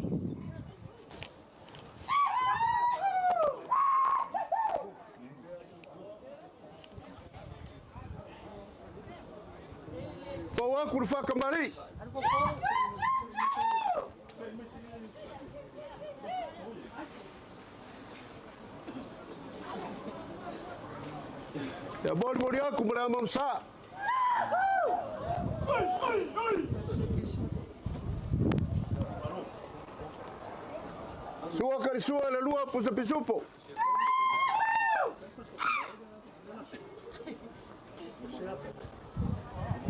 Fau aku le whakamari. Ia moli moli aku ma le amausa. Sua kari sua le 2 pusa pisupo.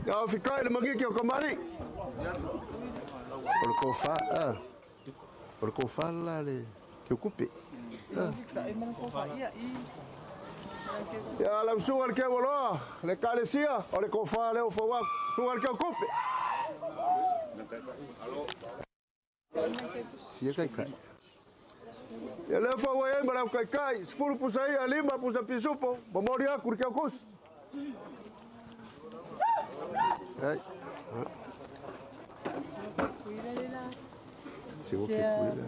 Ia ofikai le magiki o kamari. O le kofa, a. O le kofa la le keukupe. Ia lau suga le keualoa, le ekalesia, o le kofa leo fau aku. Suga le keukupe. Fia kaikai. Ia lea fau ai ma lau kaikai, 10 pusa ia, 5 pusa pisupo, momoli aku le keukusi. Ai. Se o ke kuila.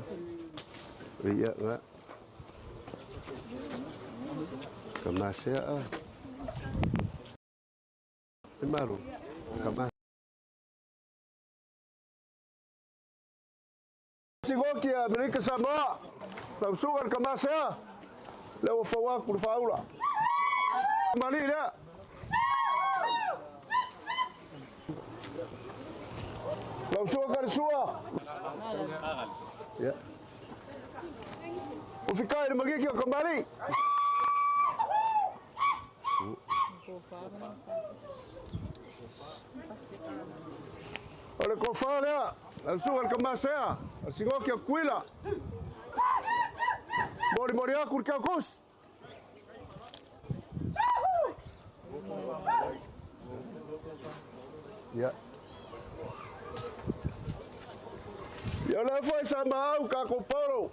Ia nga. Ka masea a. E maru. Ka ma. Sigoki a Amerika Samoa. Lau suga le kamasea. Leo fau aku le whaula. Mali lea. Lau suga ka le sua. Ia. O fikai le magiki o kamali. O le kofa lea. Lau suga le kamasea. O sigoki o kuila. Mori mori aku le keukusi. Ia. Ia lea foi sa maau ka ko Paulo.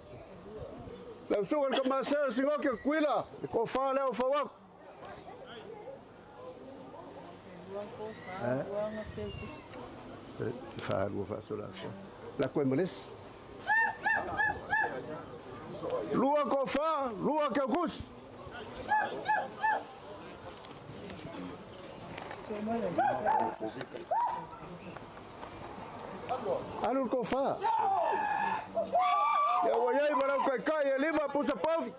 Lau suga le kamasea sigoki o kuila. Le kofa lea o fau aku. Ha? Whaalua whaasola afua. La koe malesi. 2 kofa, 2 keukusi. Alu le kofa. Ia ua iai ma lau kaikai e 5 pusa povi.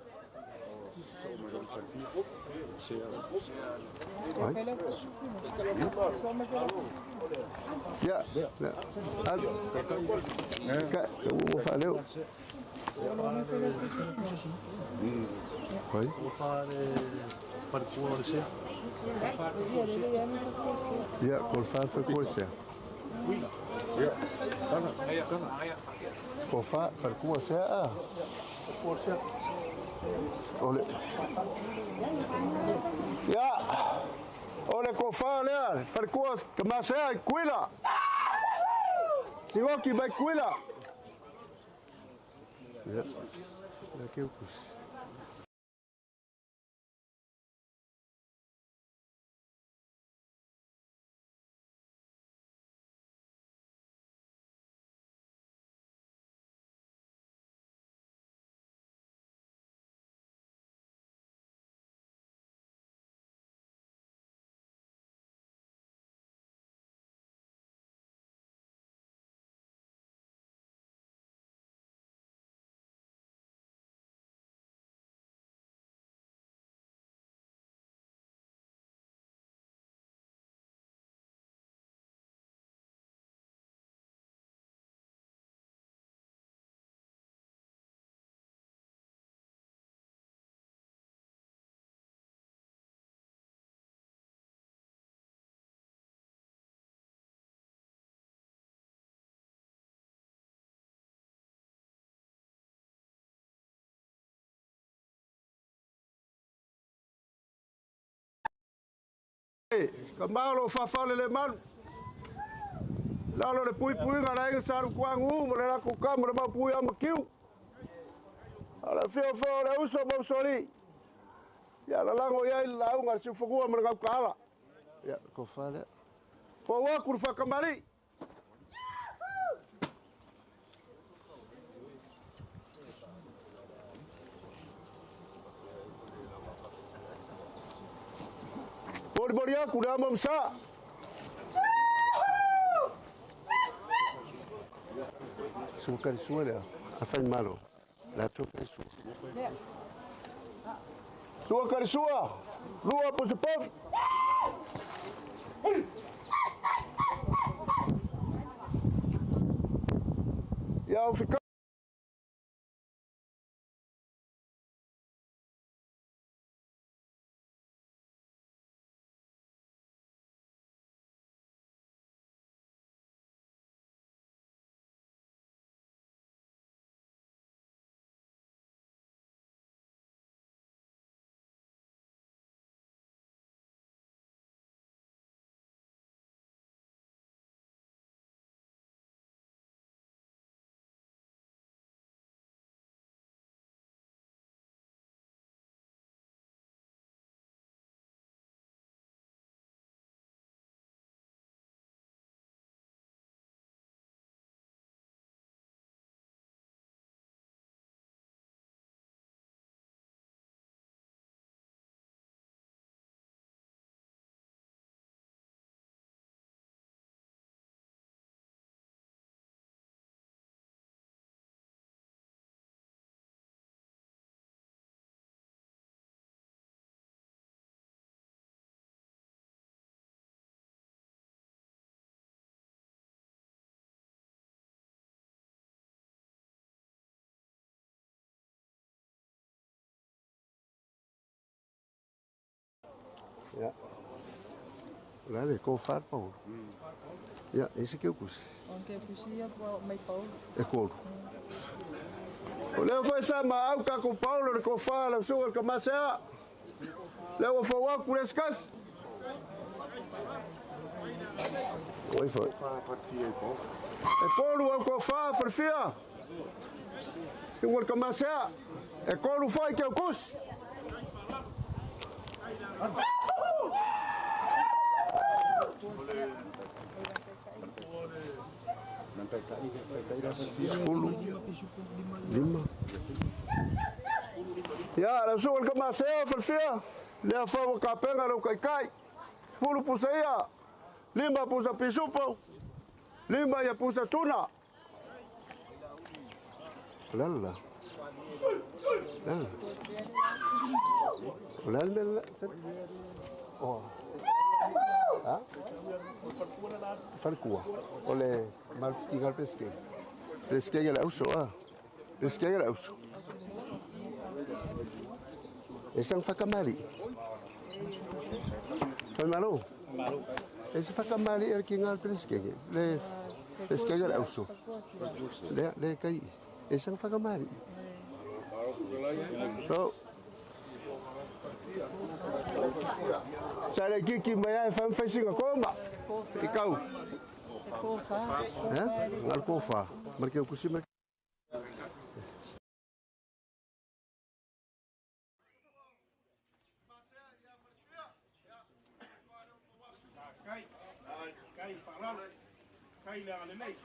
Ia. Alu. Ka ua whaaleo. Oi. Ua wha le wharekua o le sea. Ia, ko le wha wharekua le sea. Ia. Ko wha wharekua sea a. Wharekua sea. O le. Ia. O le kofa lea, wharekua ka masea i kuila. Sigoki mai kuila. Ia. Ia keukusi. Ka malo fafale le malu. Lalo le pui pui nga la inga salu kuangu mo le la kuka mo le mau pui amakiu. Ala fio fio le uso mo soli. Ia la lango ia i la unga si fugua mo le ngau kala. Ia, ko fale. Ko waku le whakamali. Bori bori aku le amo msa. Sua kari sua lea. A fai malo. La tua kari sua. Sua kari sua. Lua pusa pof. Ia o fika. Ia. La le ko far Paulo. Ia, ese que eu kusi. O ke kusi ia po mai Paulo. E kolu. O leo foi sa ma au ka ko Paulo le ko fa la suga ka masea. Leo fo wa ku les kas. Oi foi. E kolu au ko fa farfia. E ua ka masea. E kolu foi ke kus. Fulu. Lima. Ia, la suga ka masea farfia. Lea fa wa ka penga ro kai kai. Fulu pusa ia. Lima pusa pisupo. Lima ia pusa tuna. La la. La. La la la. Oh. Ha? Falkua. O le mal igal pesque. Pesque la uso ah. Pesque la uso. Esa whakamari. Fai malo. Esa whakamari e ki ngā pesque. Le pesque la uso. Le le kai. Esa whakamari. No. Sa le kiki mai ai fan facing a koma. I kau. Eh? Ngal kofa. Marke o kusi marke. Kai, kai farala, kai le alenei.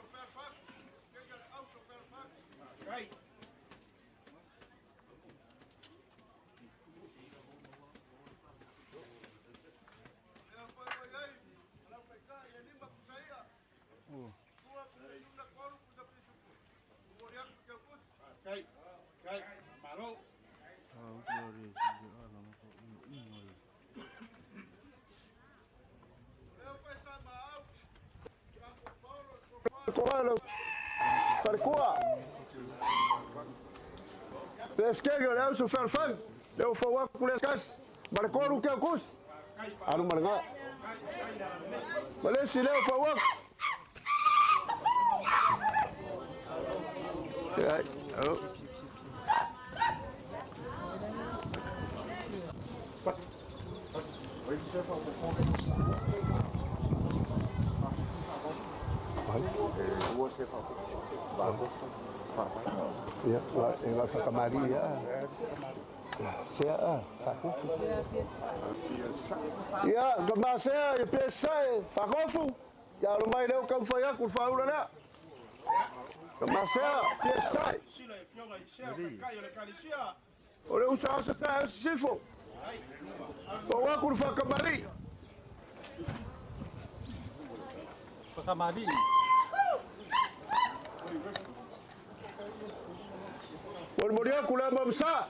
Kai. Kai, kai, maro. Koalo. Farkua. Leskege le auso ferfang. Leo fo wa ku leskas. Markoru ke kus. Alu marga. Malesi leo fo wa. Ai, oh. Ia, e ngā whakamari ia. Sea a, whakofu. Ia, ka masea ia pesa e whakofu. Ia alo mai leo kau whai aku whaula lea. Ka masea pesa e. O le usa asa ta sifo. O aku whakamari. Whakamari. O le mori aku le mamsa.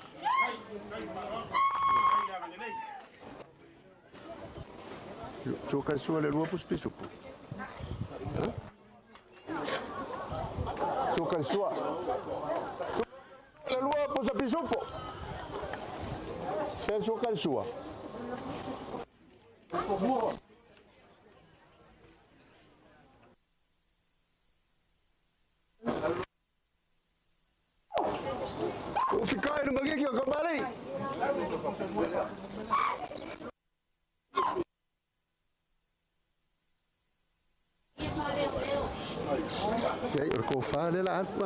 Sua kari sua le lua pusi pisupu. Sua kari sua. Le lua pusa pisupo. Sen sua kari sua. O fikai no magiki o kamari. Ia, o le kōwhā le la atu.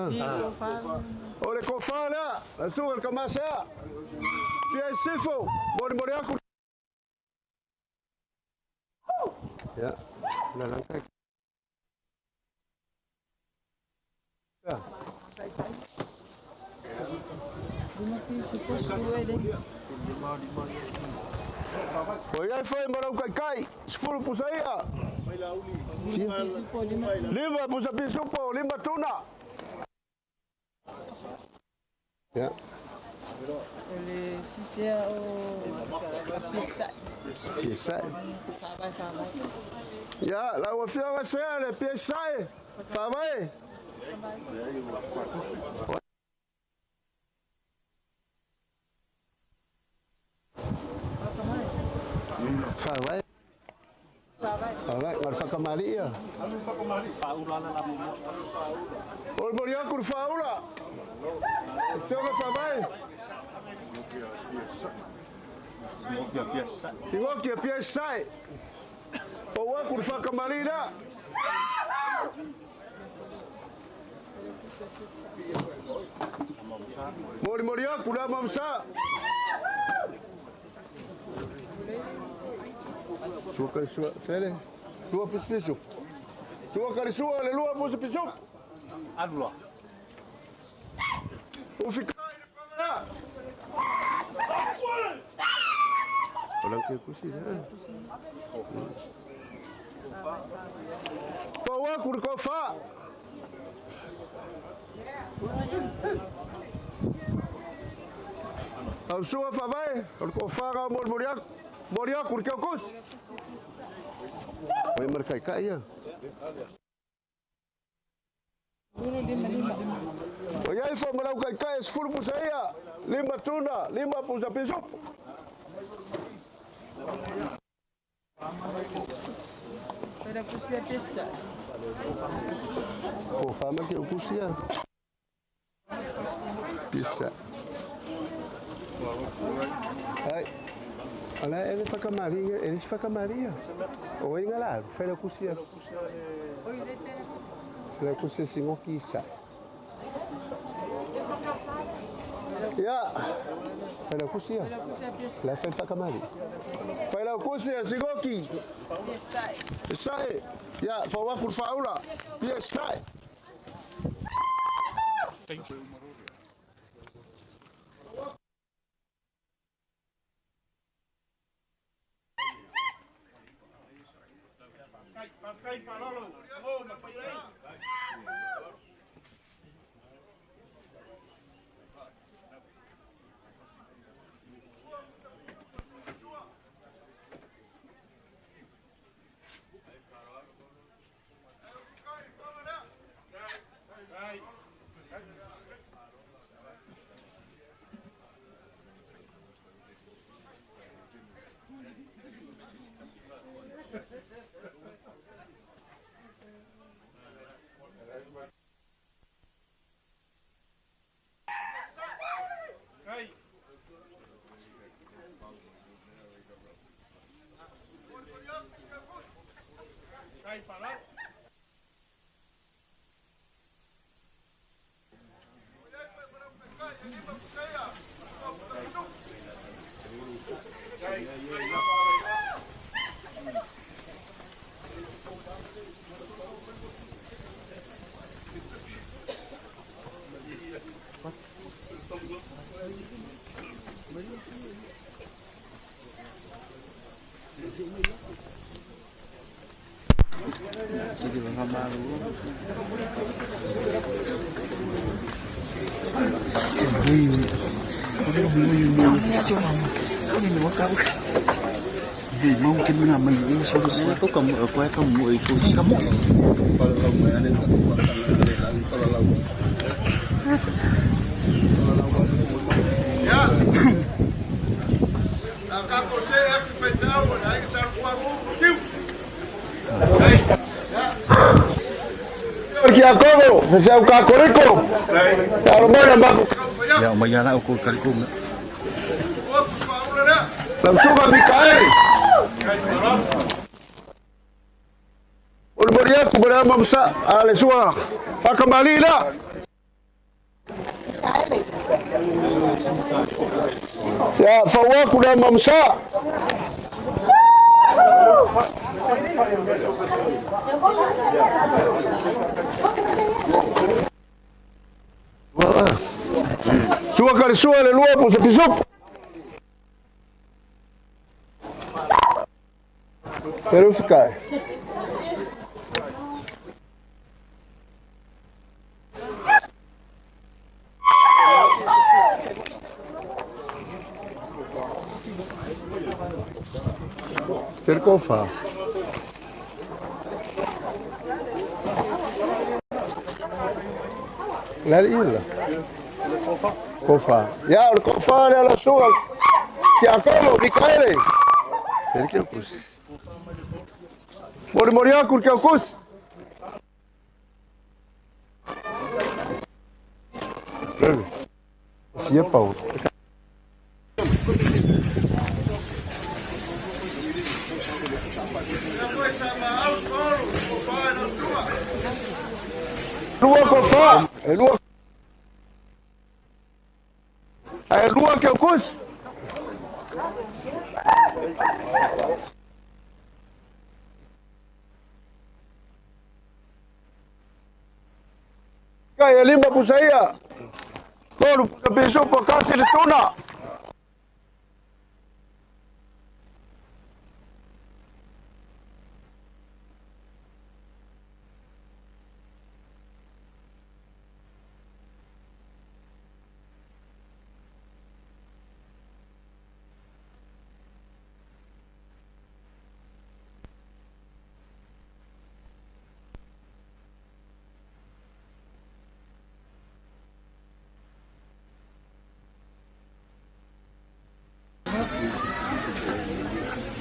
O le kōwhā lea, la suga le kamasea. Pia i sifo, mori mori aku. Ia, la langai. Ia. O iai whai marau kai kai, sifuru pusa ia. Lima pusa pisupo, lima tuna. Ia. Le sisea o pesa. Pesa. Ia, la ua fioga sea le pesa e. Whawai. Whawai. Whawai, ngā whakamari ia. O le mori aku le whaula. Fioga whawai. Singoki a pesa e. O aku le whakamari la. Mori mori aku la mamsa. Sua kari sua, fele. Lua pusi pisupu. Sua kari sua le lua pusi pisupu. Alua. O fikai le pamela. O lau te kusi, ha? Fau aku le kōwhā. Au sua whawai, o le kōwhā ngā mori mori aku. Mori aku le keo kusi. Oi mara kai kai ia. O iai wha marau kai kai, sifuru pusa ia. Lima tuna, lima pusa pisupu. Pera pusia pesa. Kōwhā ma ke o kusi ia. Pisa. Ai. Ala ele whakamari, ele se whakamari ia. O inga la, whaila kusi ia. Whaila kusi singoki isa. Ia. Whaila kusi ia. La whaila whakamari. Whaila kusi ia singoki. Pesa e. Ia, whawaku le whaula. Pesa e. Kiakogo, faifeau Kakoriko, talo mai na mako. Ia o mai ala o ko kaliko. Lau suga Mikaeli. Molimoli atu ma le ama masa a le sua whakamali la. Ia fauaku le ama masa. Sua karisua le lua pusa pisupu. Verificar. Terkofa. La isla. Kofa. Ya, el kofa le la suga. Tiakomo, Mikaele. Terkofa. Mori mori aku ke kus. Fie pau. Lua kofa. E lua. E lua ke kus. Kai e lima pusaia. Tolu pusa pisu po kasi le tuna.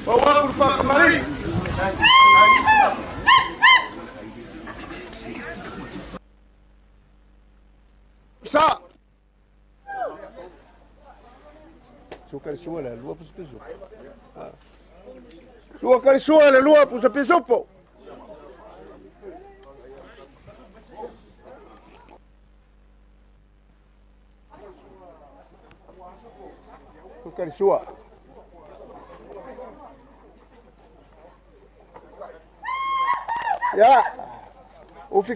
Bawa kurfa kemari. Sa. Suka sua le lua pusa pisu. Suka sua le lua pusa pisu po. Suka sua. Ya. Ufi.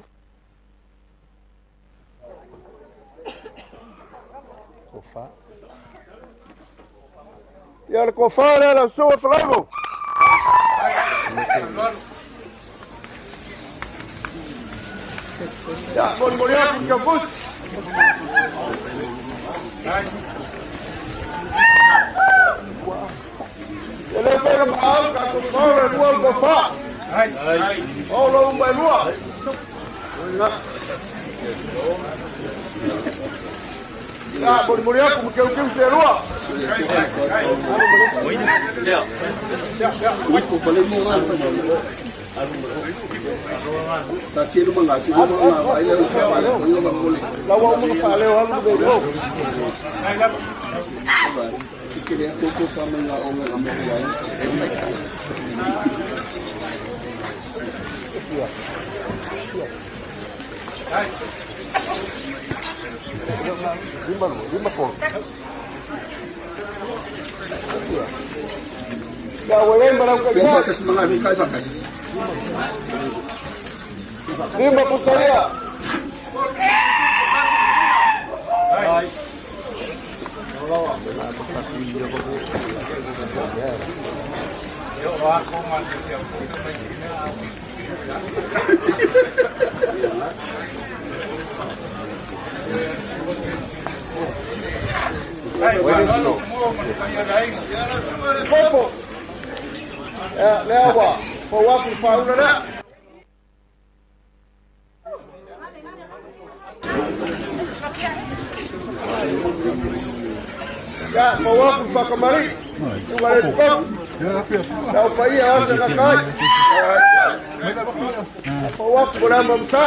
Kofa. Ya le kofa le la sua flago. Ya, mori mori aku ke bus. Ya le pega mal ka kofa le lua kofa. Oh, lo mai lua. Ya, mori mori aku ke ke se lua. Lawa mo pa leo alu be go. Lima, lima po. Ya, wala barang ka. Lima po saya. Popo. Lea ua fou atu le faaula lea. Ia, fou atu le faakamali. Suga le popo. Lau paia o se kakai. Fou atu mo le ama msa.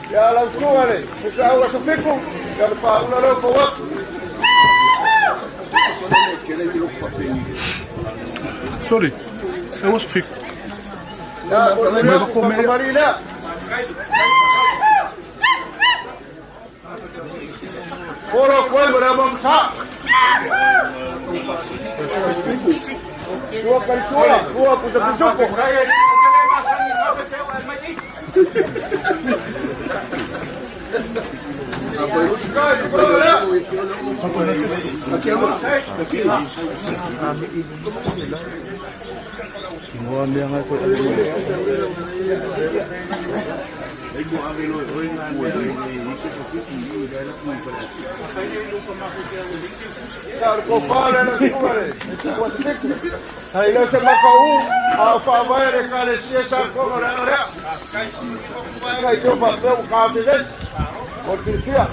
Ia lau susuga le feau aso fiku, ia le faaula leo fou atu. Sorry, e was fiku. Ia, o le mea fakamali lea. Oro koe mo le ama msa. Tua kalisua, tua puta pisuko. Hai leo se makaū, a o faavae le Ekalesia sa koga o le aga lea. Kai teo faapea ua kafelei. O le silafia.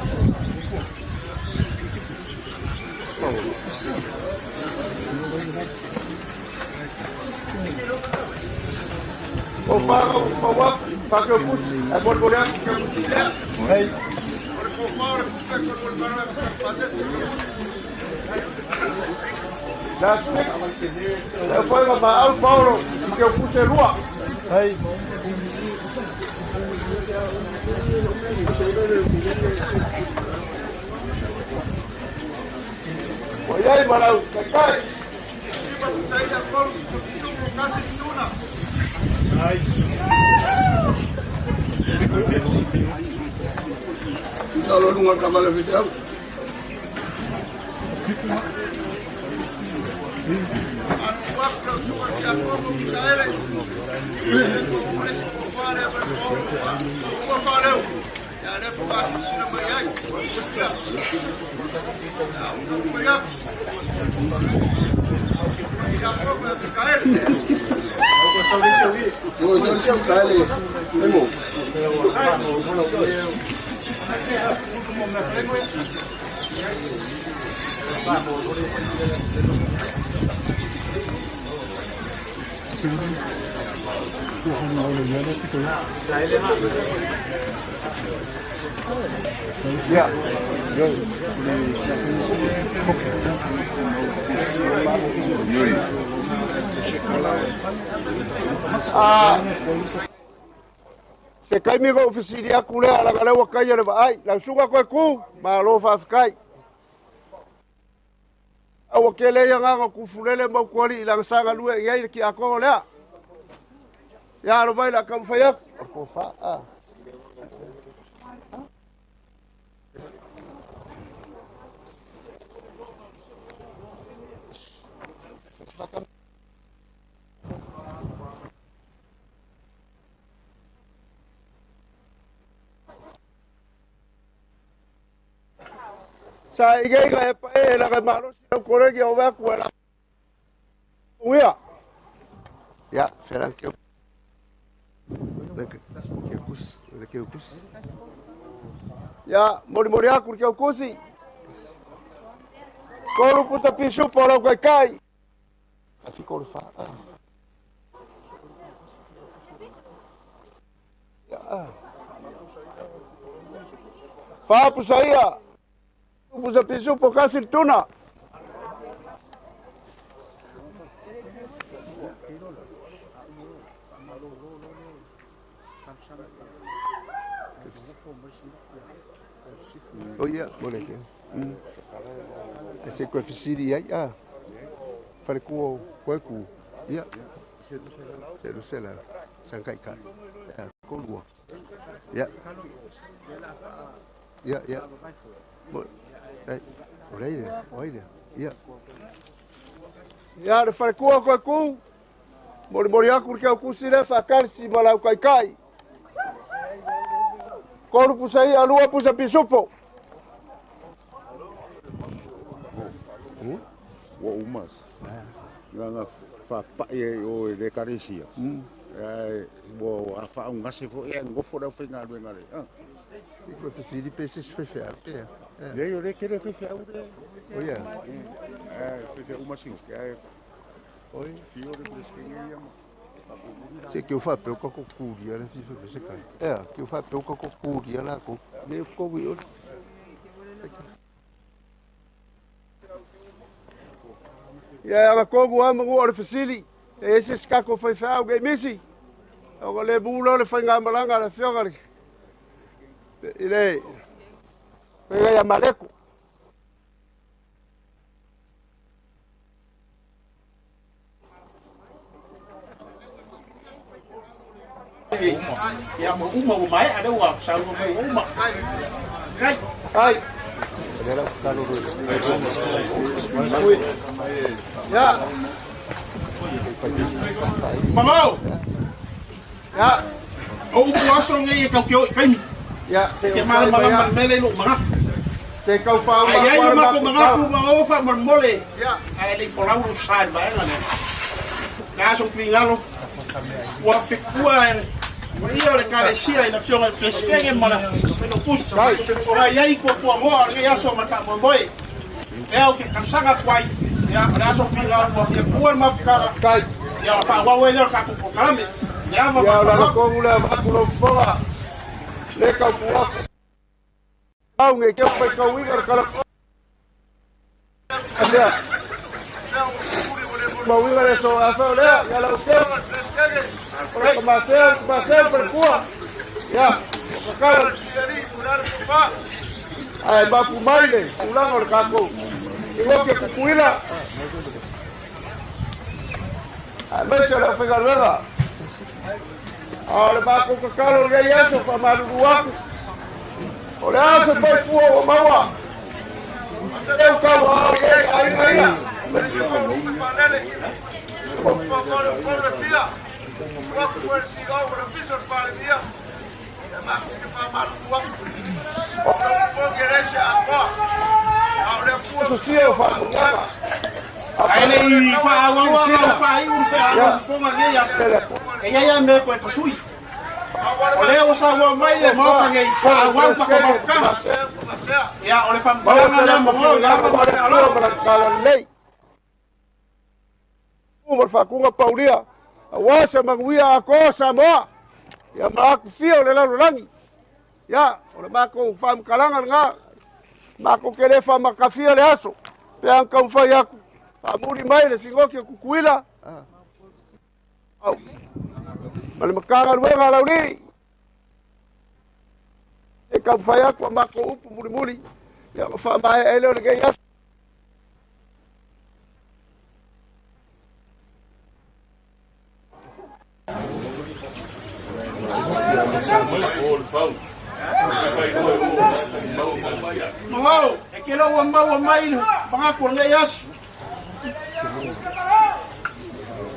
O paga o pau atu, pake o pusi, ae molimoli atu ke pusi lea. O le kofa o le pusi e molimoli Last week, lea foi ma maau Paolo i ke puse lua. Ua iai ma lau taitai. Ia. Ah, se taimi ua ou fesili atu lea leaga o lea ua taia le vaai. Lau susuga koe ku, malo faafetai. A ua tele ai agaga o Tufulele ma Utualii i lana sa galue i ai le tiakono lea. Ia alo mai la kamu fai aku. O ko fa a. Sa i gei e pa e la malo si au kolegi o wa ku la. Uia. Ia, fela ke. Le ke kus, le ke kus. Ia, mori mori aku ke kusi. Kolu puta pisu polo kai kai. Asi ko fa. Ia. Fa pusa ia. Pusa pisu po kasi tuna. O ia, mo le ke. E se koe fisiri ai a. Fale ku o koe ku. Ia. Se lu se la. Sangai ka. Ia, ko lua. Ia. Ia, ia. Mo. Ai, o lei le, o ai le. Ia. Ia, le fale ku o koe ku. Mori mori aku ke au kusi le sa kalsi ma lau kai kai. Kolu pusa ia, lua pusa pisupo. Ua uma. Nga faapa'i ai o i le ekalesia. Ae ua faaugase foi ae nofo le aufaigaluega le. Se koe fisiri pe se se fefe pe. Leai o lea tele faifeau lea. O ia. Ae faifeau masinoke ae Oi. fio le peresetene ia ma Se ke o fa pe o ka ko kuria le fifa se kai. Ea, ke o fa pe o ka ko kuria la ko. Le ko wi o. Ia aga kongu a mangu o le fesili. E ese se kako faifeau ke misi. O le bulo le whainga malanga le fioga le. I le whainga ia maleko. Ia ma uma ua maea lea ua saunoa mai ua uma. Ai. Ai. Ia. Pagau. Ia. O upu aso nei e tau ke o i kaimi. Ia. Te malamalama le mea lea i lou manatu. Se kau whau Ai ai le mako manatu ma o faamolemole. Ia. Ae le i folau lou sa i le vaega lea. Le aso finagalo ua fekua e paia o le Ekalesia i le Afioga i le Peresetene ma le Failautusi. O la e i ai tuatuamoa o lenei aso ma le faamoemoe. Lea ou te talosaga atu ai, ia, o le aso finagalo ua fekua le mafutaga, ia ona faaauau ai lea o le tatou polokalame. I le ava ma Ia le o lalo faaaloalo. kongu lea vaku lau fofoga. Le kau puaku. Au nge ke pai kau inga le kala. Lea. Mauiga le so a feo lea. Ia lau ke. O le kamasea, kamasea pere kua. Ia. O kakala. Ai mapu mai le tulaga o le kākou. I ngoki e kukuila. Ai maise o le aufaigaluega. A o le makou kakalo lenei aso faamalulu aku. O le aso faifua ua maua. Eu kau ao i ai aiga ia. Sosia o faamuiaga. Ae le i faaauau lau faaiu le feaga lenei aso. E i ai lava mea e toe tasui. O lea ua saunoa mai le Maota nei, faaauau tatou mafutaga. Ia, o le faamatalaga lea mo i le ava ma le faaaloalo. Ma le faakuga paulia aua se manuia atoa Samoa. Ia ma akufia o le lalolagi. Ia, o le matou faamatalaga lena. Matou te le faamatafia le aso. Pe ana taumafai atu. Faamuli mai le sigoki o Kukuila. Au. Ma le Matagaluega a Laulii. E taumafai atu a matou upu mulimuli. Ia, ona faamaea ai lea o lenei aso. Magau, e ke lau ua maua mai le manatu o lenei aso.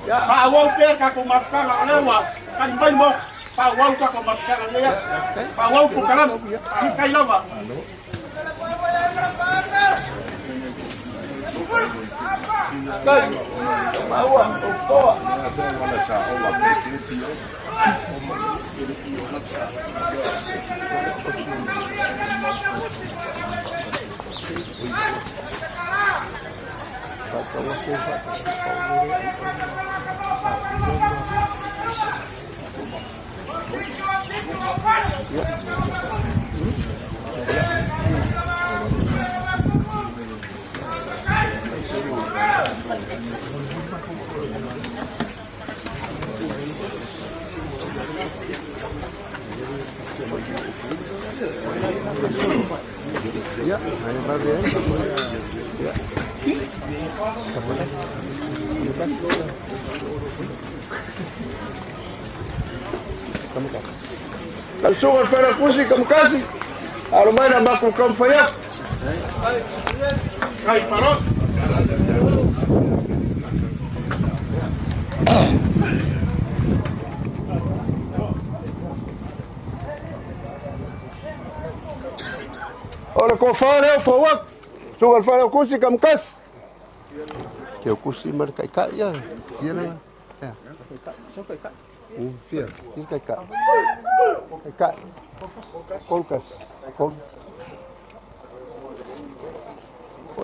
Faaauau pea le tatou mafutaga o lea ua tali mai le Maota. Faaauau le tatou mafutaga i lenei aso. Faaauau le polokalame. Faafetai lava. Ia, e vave ai. Ia. Lau susuga i le Failautusi Kamukasi, alo mai na matou taumafai atu. Kai Farot. O le tofa lea o Fauak, susuga i le Failautusi Kamukasi. Ke o kusi ma le kaikai ia. Ia la. Ia. Fia, fia kaikai. Kaikai. Kolkas. Kol.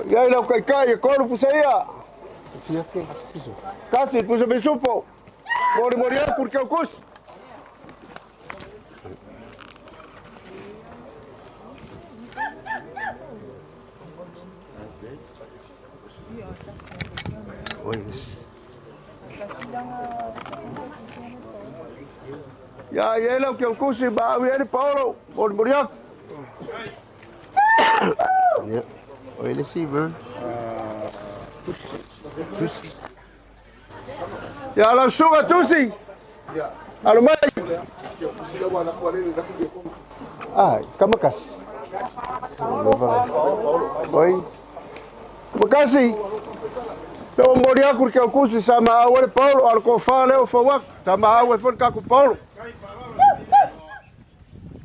Ia i lau kaikai e kolu pusa ia. Fia ke piso. Kasi pusa pisupo. Mori mori aku ke kusi. Oi. Ia ia lau ke kusi ba au ia Paolo. Mori mori aku. Ia. Oi le si bro. Tusi. Ia lau suga tusi. Alo mai. Ah, kamakas. Oi. Kamakasi. Peo mori aku ke kusi sa ma au le Paolo al ko fa le o Fauak. Sa ma au e fon ka ku Paolo.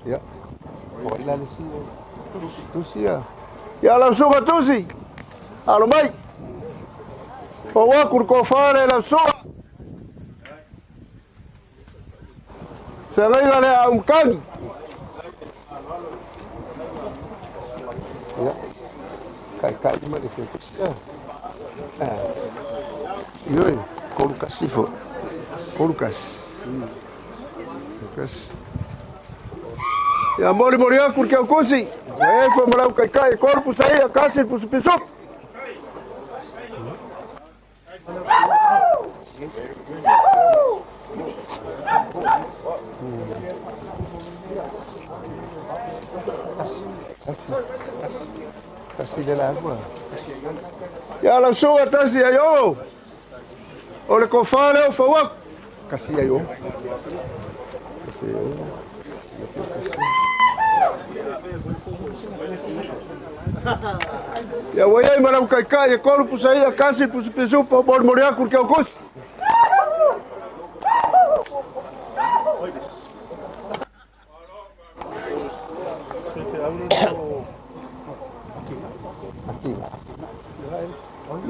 Ia. Oi la le si. Tusi ia. Ia lau suga tusi. Alo mai. Fauak ko fa le lau suga. Feagaiga le au mkani. Ia. Kaikai ma le ke kusi ia. Ah. Ioi, kolukasi fo. Kolukas. Kolukas. Ia mori mori aku ke kusi. E fo malau kaikai korpu saia kasi pusu pisuk. Tasi. Tasi le la agua. Ia lau suga tasi ai o. O le kofa le o Fauak. Kasi ai o. Kasi ai o. Ia wai ai malau kaikai e korpu saia kasi pusu pisupo mori mori aku ke kusi.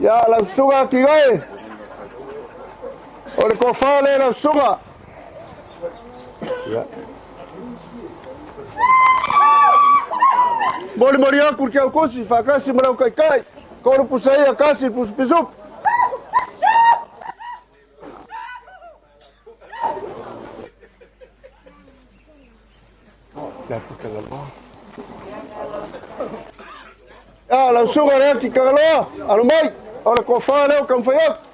Ia lau suga kigai. O le kofa le lau suga. Ia. Mori mori aku ke kusi whakasi malau kaikai. Korpu saia kasi pusu pisupo. La tikangaloa. Ia lau suga le tikangaloa. Alo mai. O le kofa le o kamfai aku.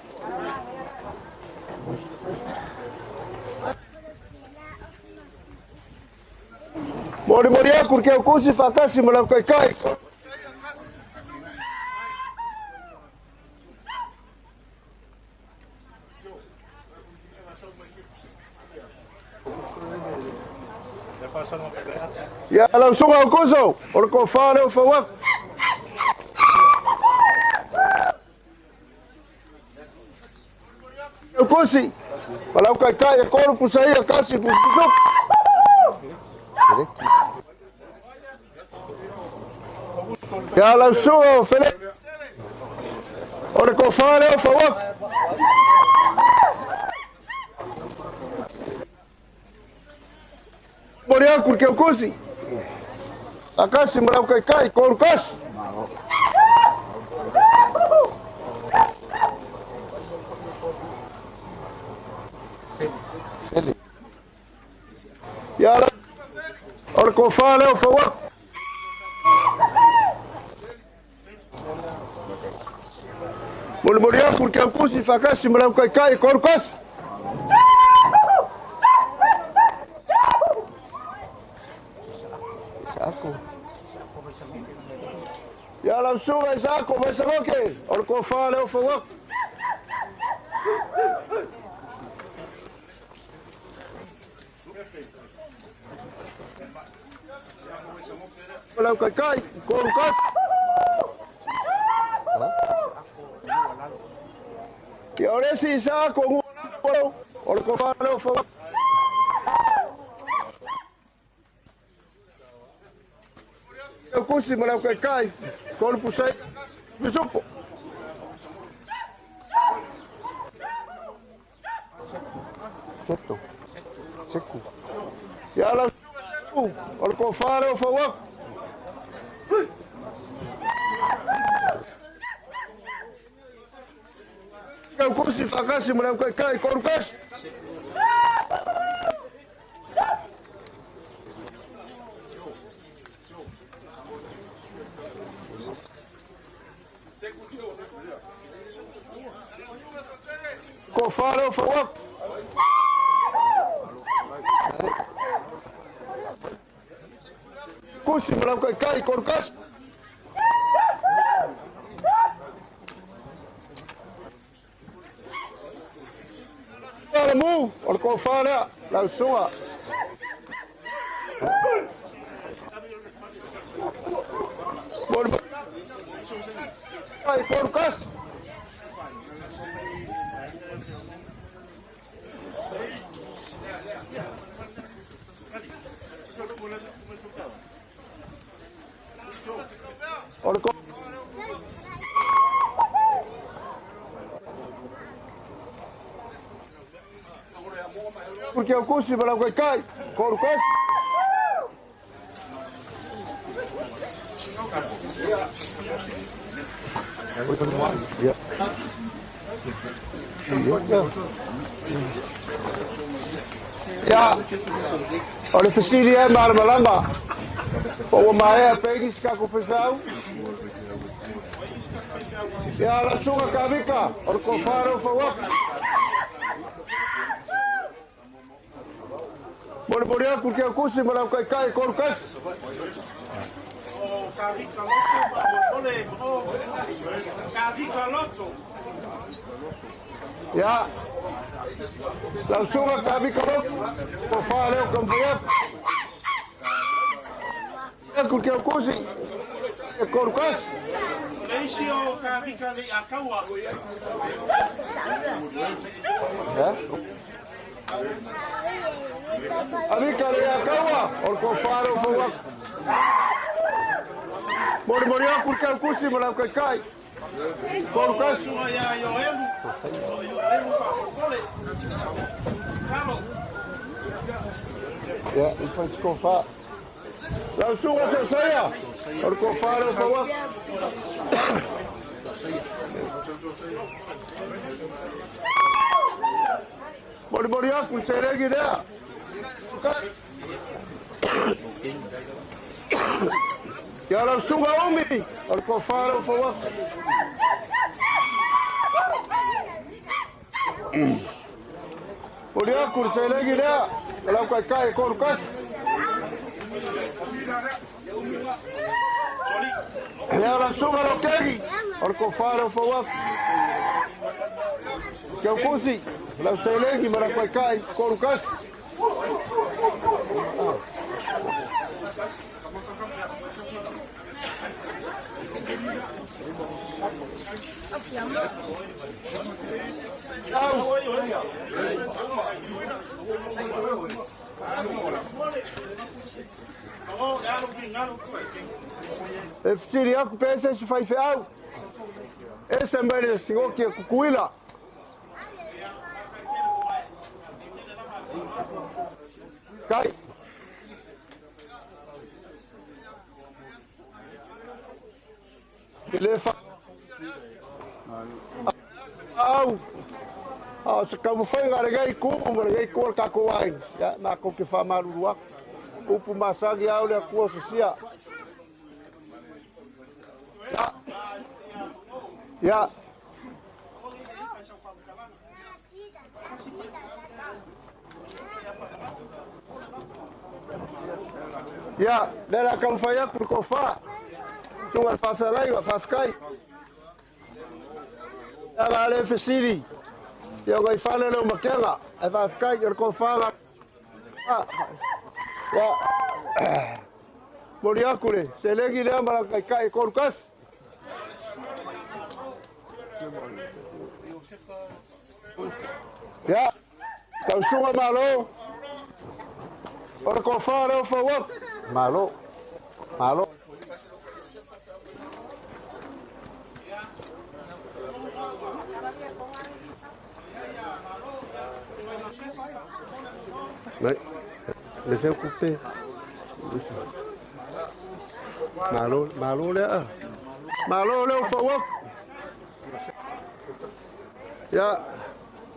Mori mori aku ke kusi whakasi malau kaikai. Ia lau susuga Aukuso, o le tofa lea ua fau atu. Aukusi, ma lau kaikai e kolu pusaia kasi pusupu. Ia lau susuga o Fele, o le tofa lea ua fau atu. Momoli atu i le Keukusi, Akasi ma lau kaikai, Korukasi. Ia la, o le tofa lea o Fauaku. Molimoli atu le Keukusi, Fakasi ma lau kaikai, Korukasi. Isaako. Ia lau susuga Isaako Vaisagoke, o le tofa lea o Fauaku. Lau kaikai, Korukasi. Ia o le isi Isaako o le tofa lea o Fauaku. Kusi ma lau kaikai, kolu pusai, pisupo. Seto, seku. Ia lau o le tofa lea o Fauaku. Kusi fakasi ma lau kaikai, kolu kasi. Tofa lea o Fauaku. Kusi ma lau kaikai, kolu kasi. Alamu, o le tofa lea, lau susuga. Ai, kolu kasi. O le Porque o kusi ma lau kaikai, kolu kasi. Ia, o le fesili e malamalama, po ua maea pei nisi tatou faifeau. Ia, lau susuga Kavika, o le tofa lea ua fau atu. Molimoli atu i le Keukusi ma lau kaikai, kolu kasi. O Kavika Loto, faamolemole, o Kavika Loto. Ia, lau susuga Kavika Loto, tofa lea o taumafai atu. Atu i le Keukusi, e kolu kasi. O le isi o Kavika le Akaua. Avika le Akaua, o le tofa lea o fau atu. Molimoli atu i le Keukusi ma lau kaikai, kolu kasi. Susuga ia Ioelu, o Ioelu faamolemole. Kalo. Ia, i fai se tofa. Lau susuga Sosaia, o le tofa lea o fau atu. Molimoli atu i le seleni lea. Ia lau susuga Umi, o le tofa lea o fau atu. Molimoli atu i le seleni lea, o lau kaikai e kolu kasi. Ia lau susuga Lokegi, o le tofa lea o fau atu. Keukusi, lau seleni ma lau kaikai, kolu kasi. E fesili aku pe ese se faifeau. Ese mai le sigoki e kukuila. Kai. Le fa au. A se kaumafaiga lenei ku ma lenei ku o le tatou aiga. Ia matou te faamalulu atu. Upu masani au le Atua sosia. Ia. Ia, le la kaumafai atu le tofa. Suga le faafeagaiga, faafetai. Ia la le fesili. Ia ngai fale leo makega. Ai faafetai o le tofa la. Ia. Moli aku le, selegi lea ma la kaikai korukas. Ia, tausuga malo. O le kofa leo fauak. Malo. Malo. Ouais. Laissez couper. Malo, malo lea. Malo leo fauak. Ia,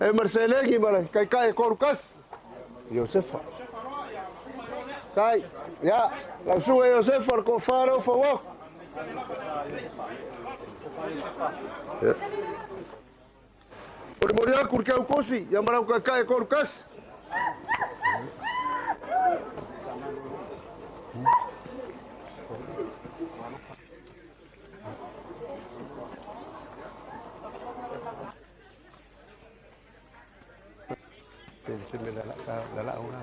e marselegi ma le kaikai korukas. Iosefa. Kai, ia, lausuga Iosefa le kofa leo fauak. Ia. O le moli aku le keukosi, ia ma lau kaikai korukas. Se me la la la una.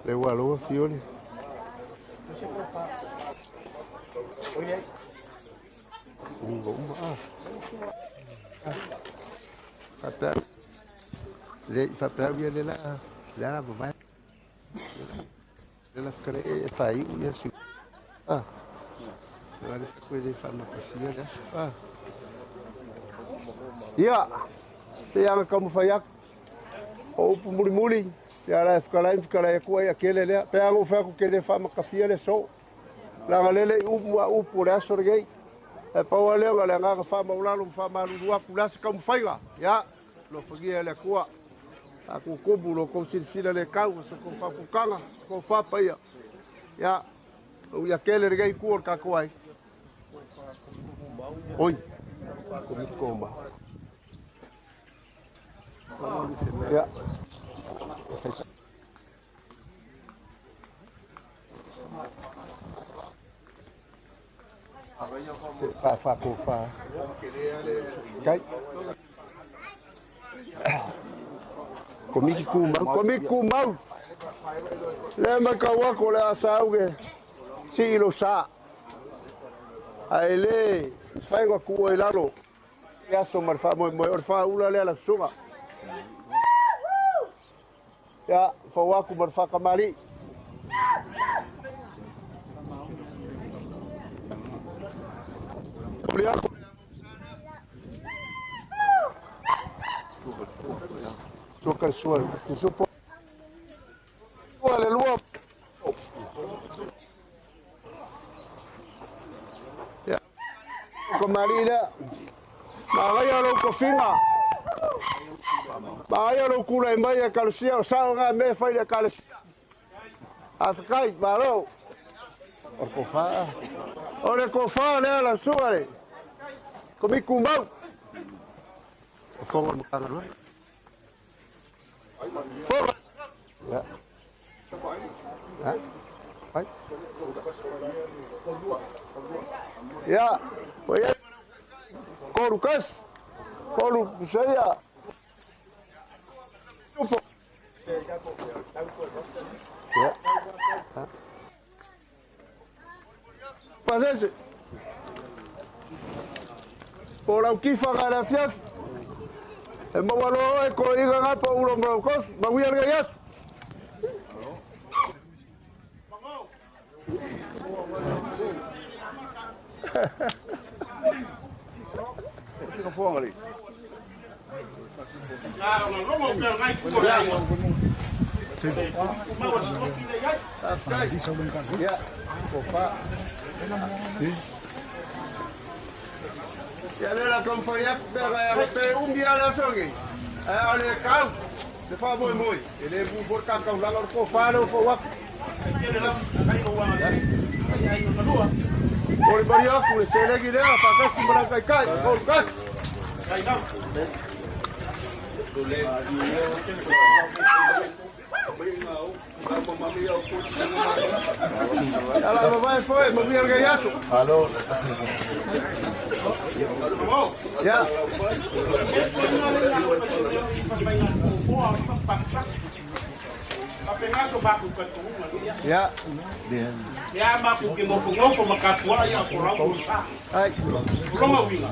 Le ua fiole. Uma Faapea le faapea ia le la le la vai. Le la kare e fai ia su. Ah. Le le le fa ma pasia le. Ah. Ia, te anga kaumafai atu. O upu mulimuli, ia la e whakalai e kua ia kele lea. Pe anga ufea ku kele whaamakawhia le so. Langa lele i upu a upu le aso le. E paua leo nga le angaka whaamaulalo mwhaamalulu aku le asa kaumafaiga. Ia, lo whangia le kua. A kukubu lo kou silasila le kau, sa kou whakukanga, sa kou whapaia. Ia, o ia kele le gei kua o le kako ai. Oi, ko ma. Ia. Se fa fa ko fa. Kai. Komiki ku mau. Komiki ku mau. Le ma ka wako le asa auge. Si ilo sa. Ai le whainga ku oi lalo. Ia so mar wha moe moe or wha ula le ala sunga. Ia whawaku mar whakamari. Sua sua supo. Le lua. Ia. Ko marila. Magaia lo kofinga. Magaia lo kula e mai e kalusia o sao ngā me whai le kalusia. Awhakai, malo. O kofa. O le kofa lea la sua le. Ko miku mau. O fonga mo kanga rua. Fonga. Ya. Ha? Ai. Ya. Oye. Koru kas. Koru kuseia. Supo. Ya. Ha? Pase lau kifa ga le afiafi. E maua loa oe koloiga gapa ulo ma lau kofi. Manuia lenei aso. Ia lea la taumafai atu pe a pe umi lava le aso lenei, ae o le kau le faamoemoe, e le mu foi le ta taulaga o le tofa lea ua fau atu. Molimoli atu le seleni lea faatasi ma lau taitai, o Lukasi. Ia la mavae foi, manuia lenei aso. Ia. Ia. Ia matou te nofonofo ma tapuai a o folau o sa. Ai. O lona uiga,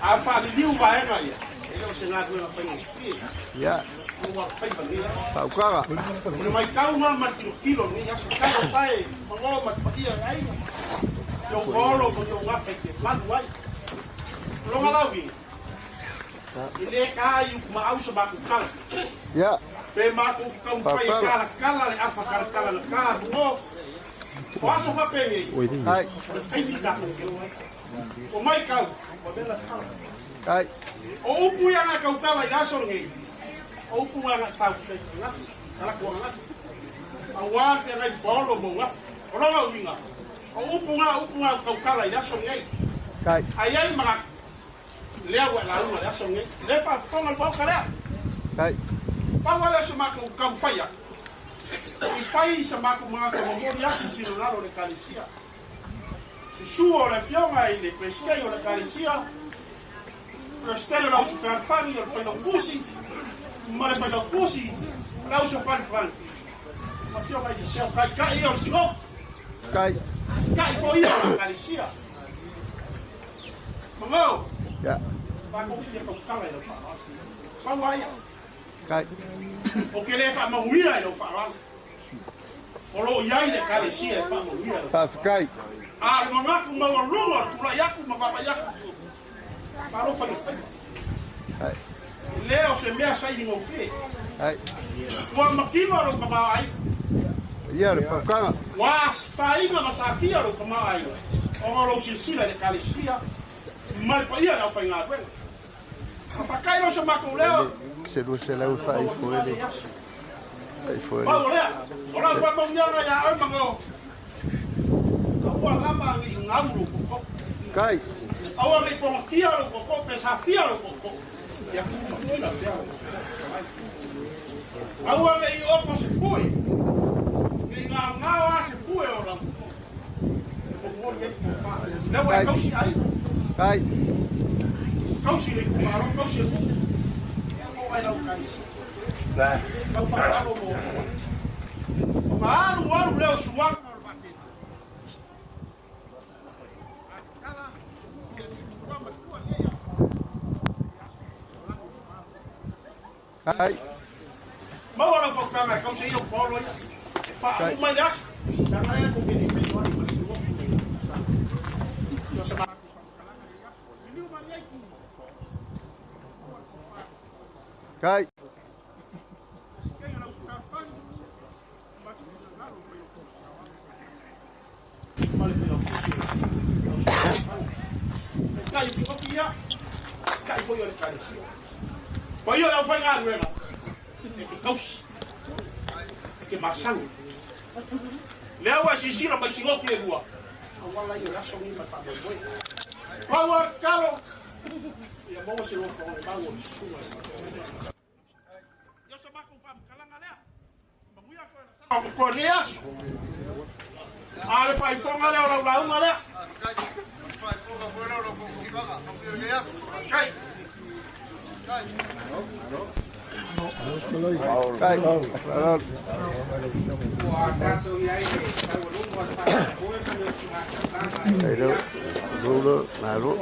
a faaliliu vaega ia, e le o se galuega faigofie. Ia. Ua faiva lenei aso. Faautaga. O le matau lena ma le tilotilo i lenei aso, talofa e mago ma le paia e aiga, i ou olo ma ni ou gafa e te malu ai. O lona la uiga, e le ta ai i utumaau se matou tala. Ia. Pe matou te taumafai e talatala le afa talatala na ta mago. O aso faapenei, o le taimi tatou te o ai. O matau, ua vela tala. Ai. O upu ia na tautala i le aso lenei, o upu na na taufai ananafi, talaatu ananafi. Aua le feagai paolo ma ugafa. O lona uiga, o upu na, upu na tautala i le aso lenei. Ai. Ae i ai le manatu, lea ua e lauga i le aso lenei. Le faafofoga le Maota lea. Ai. Pau lava lea o se matou taumafai atu, i fai sa matou manatu e momoli atu i finagalo o le Ekalesia. Susu o le Afioga i le Peresetene o le Ekalesia, Peresetene o le Auso Fealofani, o le Failautusi ma le Failautusi o le Auso Fealofani, ma Afioga i Liceo, Taitai ia o le Sinoti, Kai. Taitai foi ia o le Ekalesia. Mangao, Ia. matou te fia tautala i lau faaaloalo. Pau lava ia. Kai. Ou te le faamanuia i lau faaaloalo. O lo o i ai le Ekalesia e faamanuia i lau Faafetai. A o le manatu maualuga o le tulai atu ma vaavaai atu, malo faigafaiva. Ai. E le o se mea sailigofie. Ai. Ua mativa lou tamaoaiga. Ia le faukaga. Ua faaina ma satia lou tamaoaiga ona o lou silasila i le Ekalesia ma le paia o le aufaigaluega. Faafetai lea o se matou leo. Se 200 e faaifo ai le faifo ai Pau o lea, o lau faamauniaga ia oe Mango, aua lava ne i gau lou tootoo. Kai. Aua ne i pogatia lou tootoo pe safia lou tootoo. Ia tumatila pea lou tootoo. Aua ne i oko se pue, ne i gaogao lava se pue o lau tootoo. E momoli ai le tofa. Lea ua e tausi aiga. Kai. Tausi le itumalo, tausi le nuu. Ia oo ai lau ekalesia. Lau faaaloalo mo outou. Ona alu alu lea o suaga o le vaatele. A tatala i le alii matua matua nei aso. Kai. Maua lau fautaga e tausi ai au paolo ia. E faauu mai le aso. Leaga e tou te le i feiloai ma le siloki mai le sa. Ia o se matou faamatalaga i lenei aso. Liliu malie ai ku. Maua le tofa. Kai. Paia o le aufaigaluega e te tausi, e te masani. Lea ua e silasila mai sinoti e lua, auala ia o le aso lenei ma le faamoemoe. Pau lava le tatalo, ia maua se loto o le mau o le susuga i le Ia o se matou faamatalaga lea. Manuia toe na sa o lenei aso. A o le faaifoga lea o lau lauga lea. Kai. Kai. Ai lo lo malo.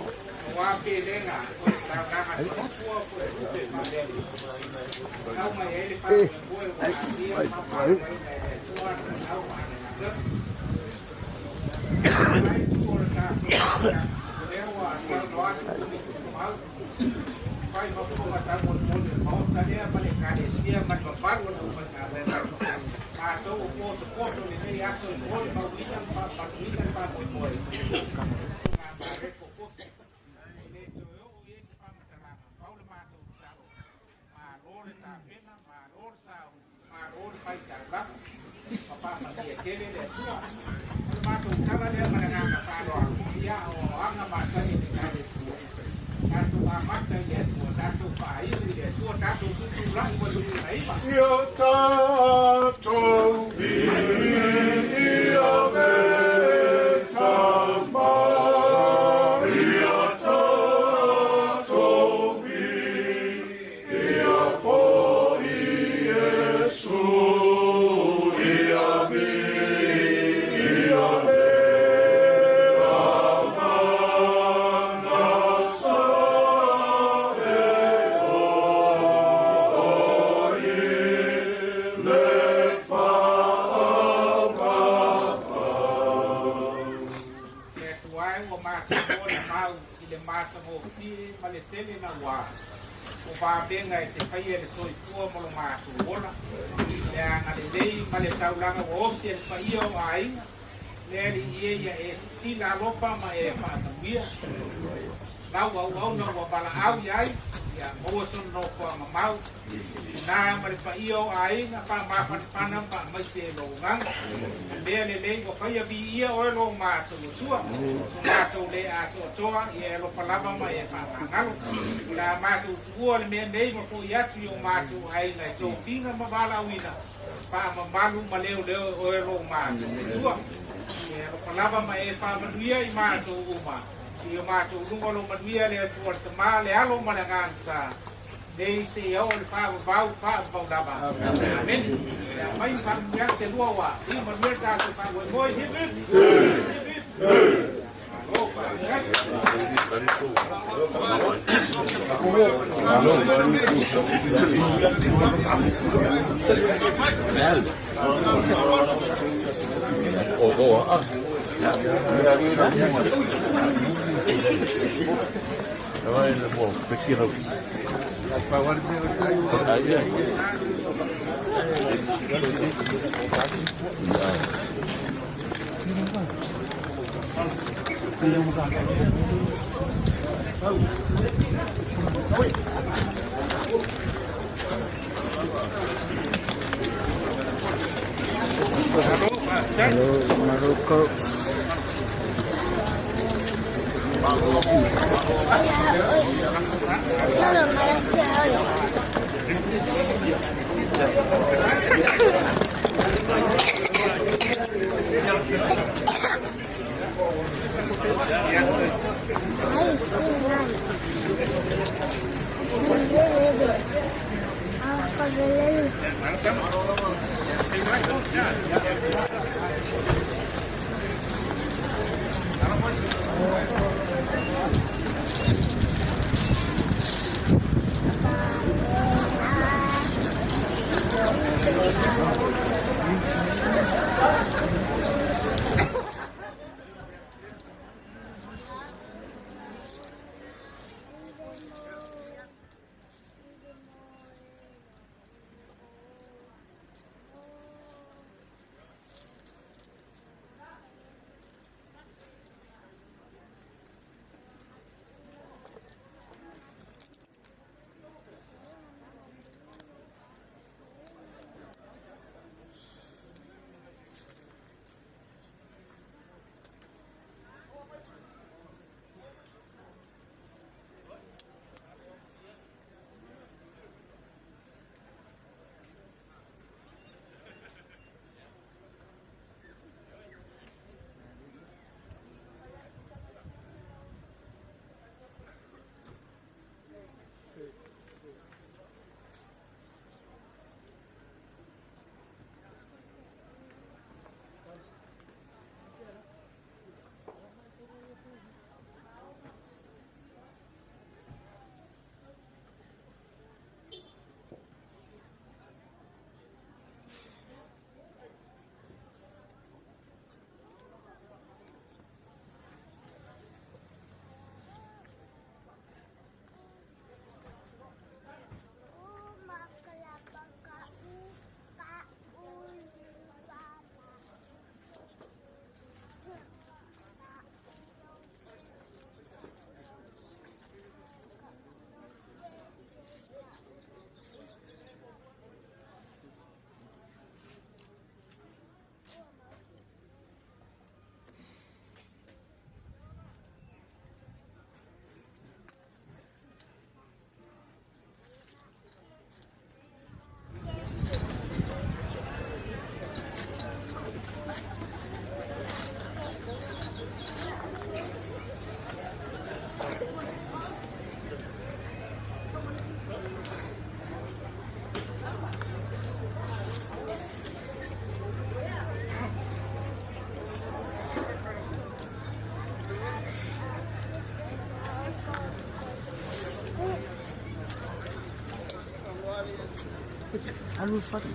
Alu fale.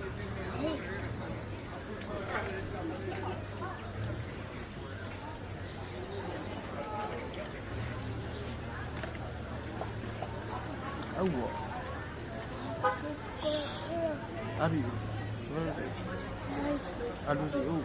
Aua. Abi. Alu di u.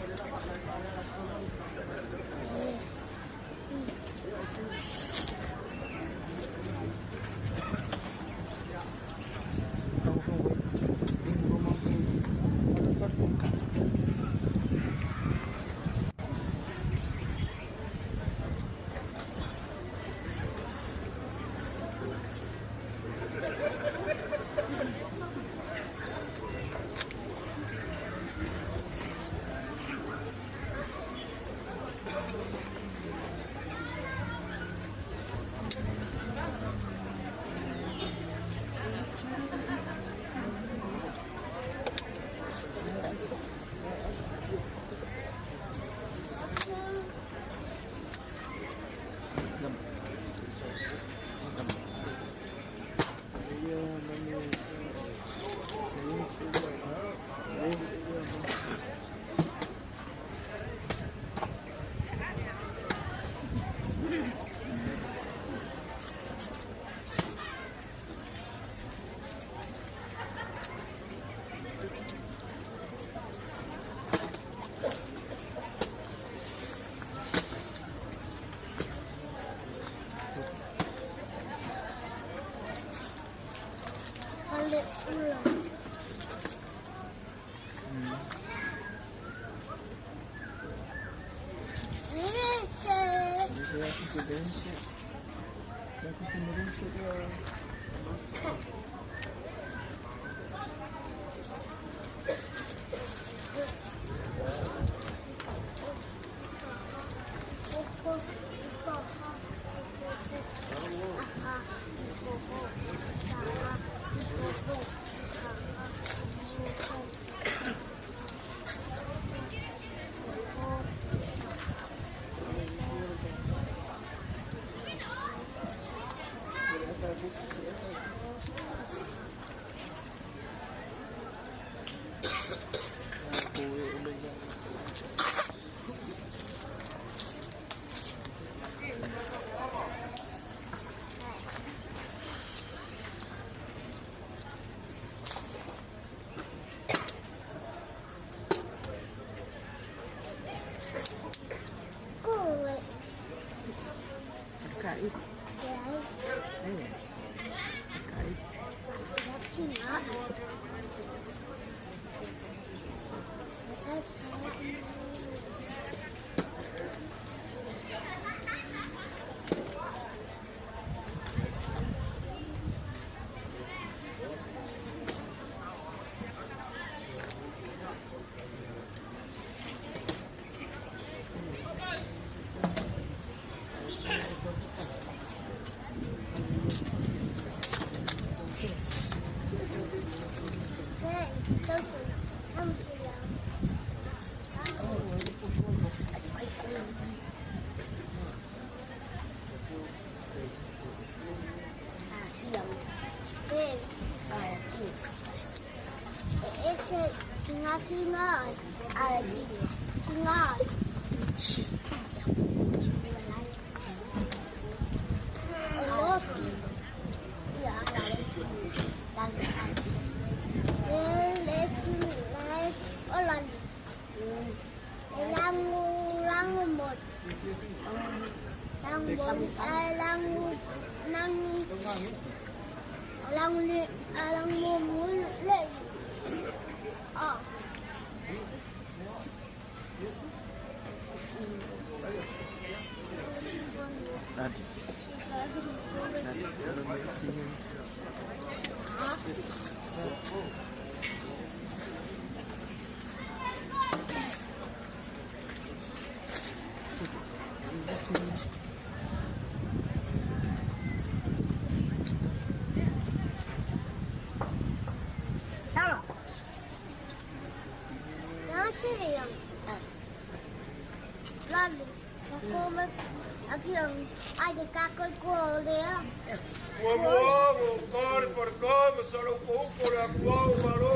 Ua mua, ua kare wharekā, ma sala upa upa le akua o malo.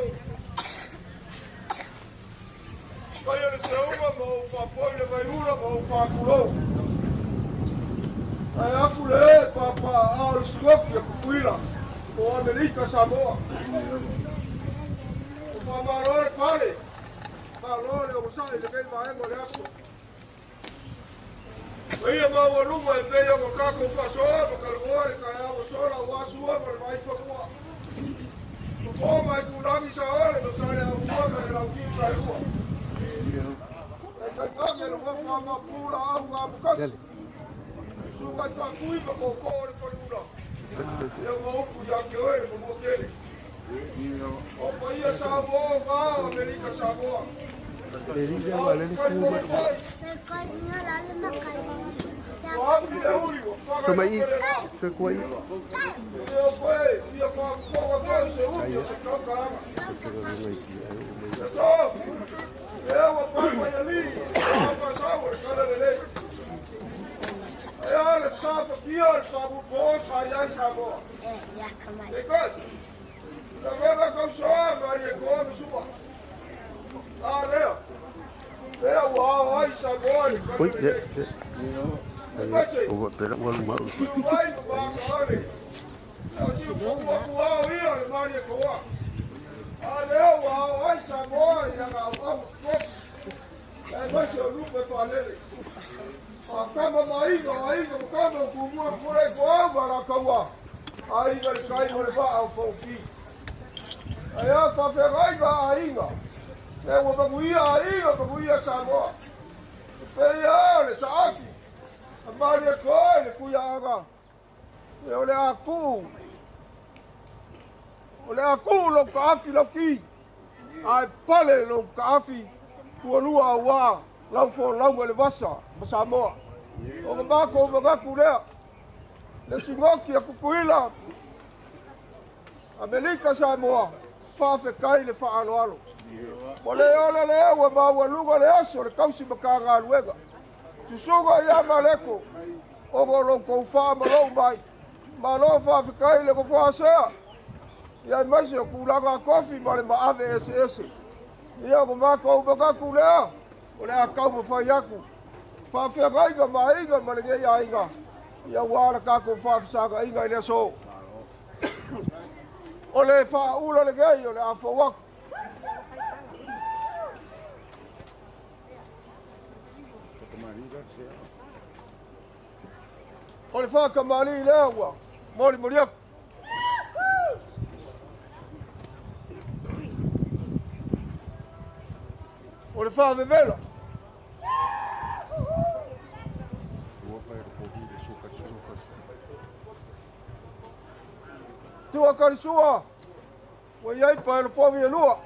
faapoi le vaiula ma ou faatulou. Ae aku le e pāpāaao le sigoki a Kukuila o Amerika Samoa. Ua faamalo le pale, malo le ogasai i lenei vaega o le aso. Paia maualuga e pei ona tatou faasoa ma talanoa i le taeao ua sola aua Sua ma le Vaifanua. Fofo ma Aitulagi Saole ma Saleaaumua ma le Lautiu Saelua. E tainane le nofo a Maopu Laau na Amotasi. Susuga i Faatui ma Tootoo o le Faleula. Ia ua upu ia te oe le Manuatele. O paia Samoa o na o Amerika Samoa. Sumai, sui. Ui, yeah, yeah. Ua pera ua luma. Peia le saafi, a maria koe le kuiaaga. E o le aku. O le aku lou kaafi lau ki. Ae pale lou kaafi tualua auā lau folauga i le vasa ma Samoa. O ga makou magaku lea. Le sigoki a Kukuila. Amerika Samoa. Faafetai le faaloalo. Mo le ola lea ua maualuga le aso le tausi Matagaluega. Susuga ia Maleko, o mo lou tou ma lou mai. Malo faafetai le nofoasea. Ia aemaise o tulaga a kofi ma le maave eseese. Ia o matou magaku lea, o le a taumafai atu. Faafeagaiga ma aiga ma lenei aiga. Ia ua le tatou faafesagaiga i le aso. O le faaula lenei o le a fou atu. O le whakamali lea ua molimoli atu. O le whaavevela. Tua karisua. Ua iai pa e le povi e lua.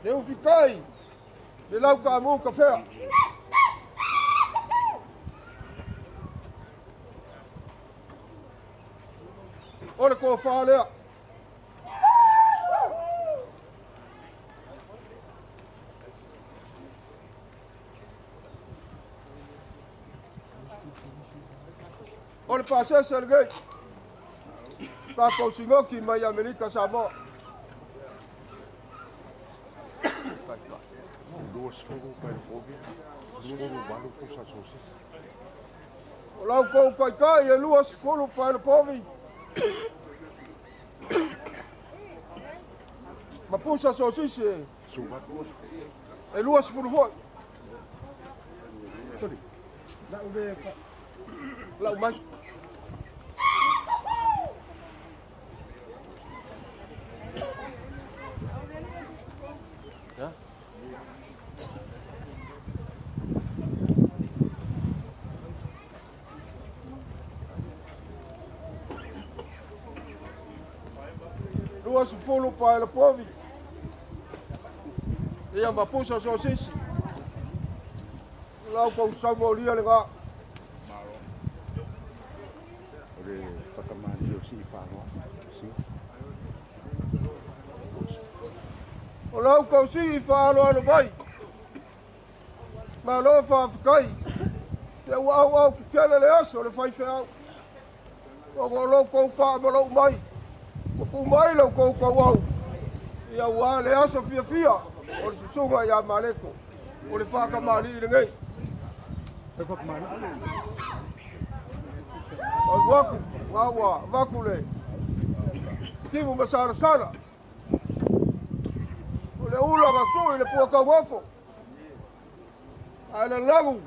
Le ufikai. Le lau ka mu ka fea. O le kōwhā lea. O le pasese lenei. Tatou sigoki mai Amerika Samoa. O lau kou kaikai e 20 pa e le povi. Ma pusa sosisi e 20 foi. Lau mai. 20 pa e le povi. Ia ma pusa sosisi. Lau kou saumolia le ngā. O le whakamani o si whānoa. Si. O lau kou si i whaaloalo mai. Malo whaafekai. Te ua au au ki kele le aso le whaiwheau. Ona o lo outou faamalou mai, ua tuu mai la outou tauau, ia ua le aso fiafia o le susuga ia Maleko, o le faatamalii lenei. Alu atu, la ua avatu le timu ma salasala. O le ula na sui le pua tauofo, ae lalagu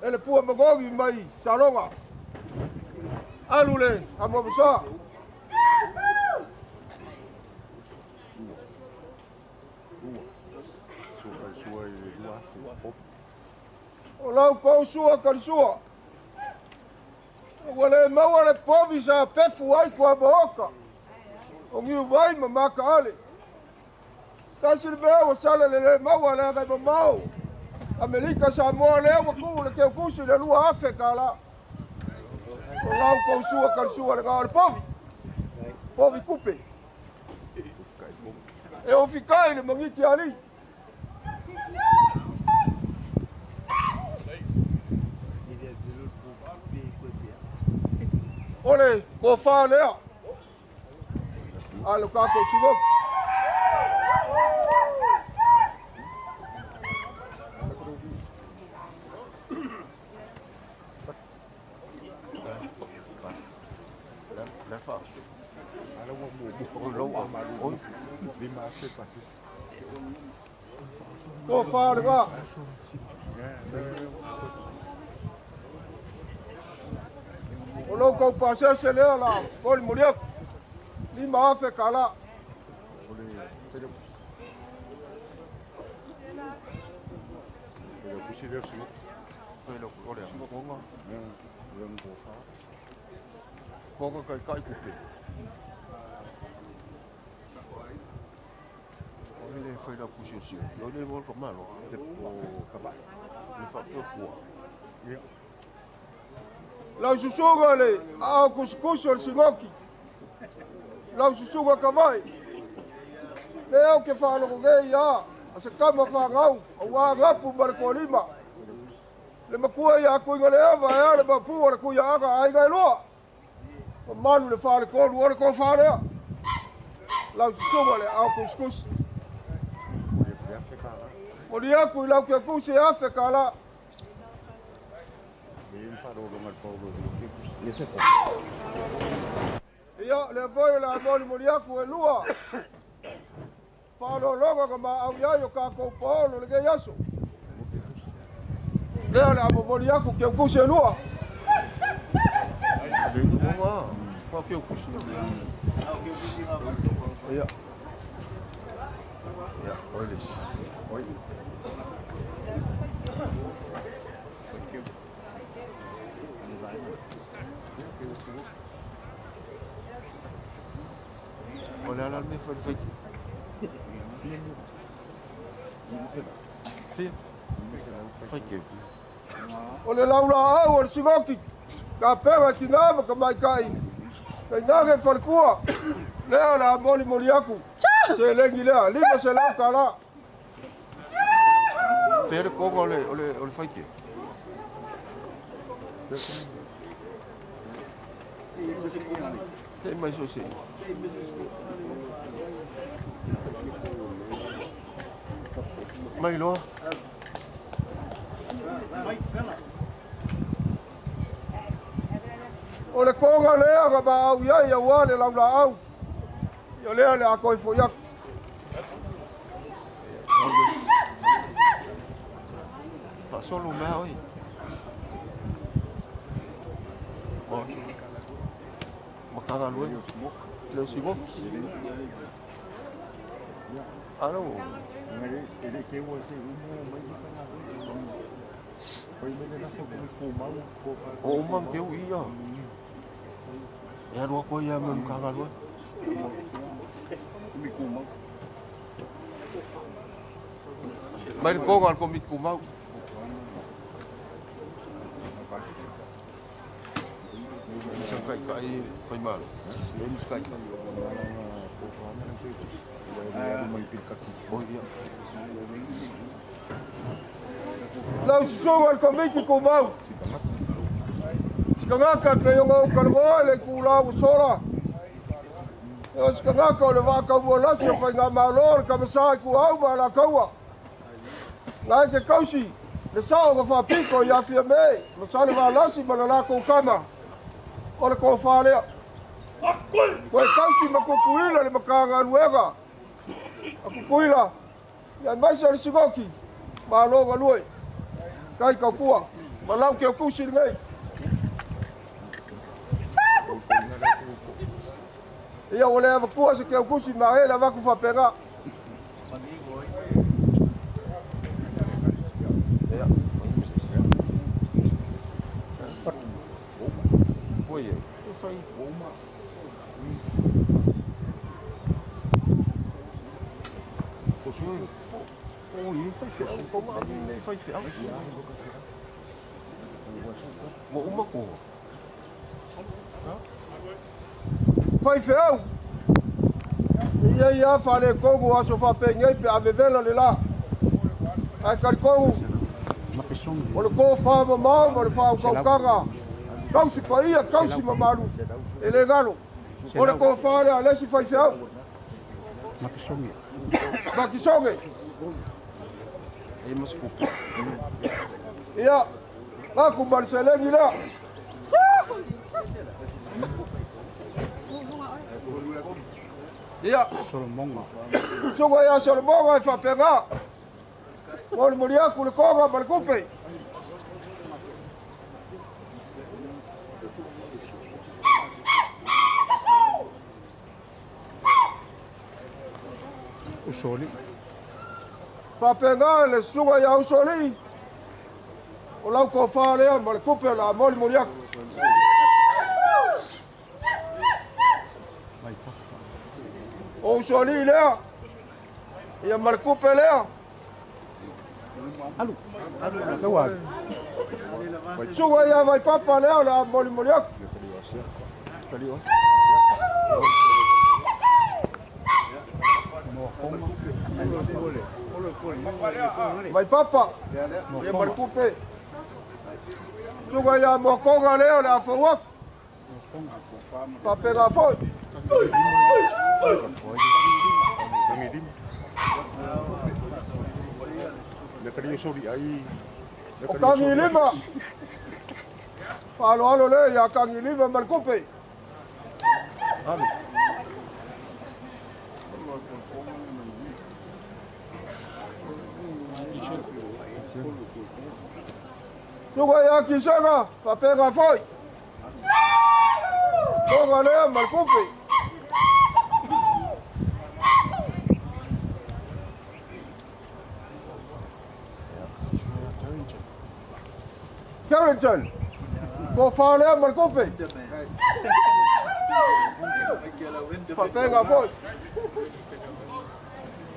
e le pua magogi mai Saloga. Alu le amoamosoa. O lau kou sua kalisua. Ua le maua le povi sa pefu ai kua maoka. O ngiu vai ma maka ale. Tasi le mea ua sala le le maua le agai mamao. Amerika Samoa lea ua kuu le keukusi le 2,000 kālā. O lau kou sua kalisua le ngā o le povi. Povi kupe. E ofikai le mangiti ali. O le kofa lea. A lo kākou sivoki. Kofa le ngā. O lau kau pasese lea la poli moliaku. 5,000 kālā. Konga kai kai kupe. O le whai la kusi o sio. O le wol ka malo. Te po ka le whapea kua. Lau susuga le ao kusikusi o le singoki. Lau susuga ka vai. Le au ke whaalogo ngei ia. A se kama whangau. A wā ngapu ma le kolima. Le makua ia kuinga le eva e ale mapu o le kuia aga a inga e lua. Ma malu le whaale kolu o le kō whaalea. Lau susuga le ao kusikusi. Moli aku i lau kia kusi e afe kālā. Ia, le foi la moli moli aku e lua. Whaalologa ka ma au iai o kākou paholo le kei aso. Lea le amo moli aku kia kusi e lua. Ia. Ia, oilis. Oi. O le ala me whai whai. Fia. Whai keu. O le laula au o le singoki. Ka pega ki ngā ka mai kai. Kai nage whalekua. Lea la moli moli aku. Se lengi lea. Lima se lau kālā. Fia le konga o le whai keu. Te mai so se. Mai loa. O le konga lea ka ma au iai au le laula au. Ia lea le a koi fo iaku. Pa solo mea oi. Makanga lue. Le sigo. Alo. O mang keu ia. E aru ako ia me makanga lue. Mai le konga al komiti kumau. Kai kai whai malo. Le miskai. Lau susuga al komiti kumau. tagata e pei ona ou talanoa i le itulā ua sola. E o se tagata o le vaataumualasi o faigamalo o le tamasā i Tuaau ma Alataua. Na e te tausi le sao na faapito ia Fiame ma Salevalasi ma le latou tama o le tofa lea. Ua e tausi ma tutuila le Matagaluega a Tutuila ia aemaise o le Sigoki malo galue. Tai tautua ma lau teutusi lenei. Ia ua le avatua se teutusi ma e le avatu faapena. Faifeau ia ia faaletonu o aso faapenei pe a vevela le la ae talitonu o le tofa mamao ma le faautautaga tausi paia tausi mamalu e le galo o le tofa lea a le isi faifeau Makisoge ia aku ma le seleni lea. Ia Suga ia Solomonga e faapena molimoli atu le koga ma le kupe. Faapena le susuga ia Usoalii o lau tofa lea ma le kupe o le a molimoli atu. O Usoalii lea ia ma le kupe lea. Suga ia Vaipapa lea o le a molimoli atu. Vaipapa ia ma le kupe. Suga ia Moakoga lea o le a fou atu. Faapena foi. O Kagilima faaloalo lea ia Kagilima ma le kupe. Suga ia Kisega faapena foi. Toga lea ma le kupe. Carrington, tofa lea ma le kupe. Faapena foi.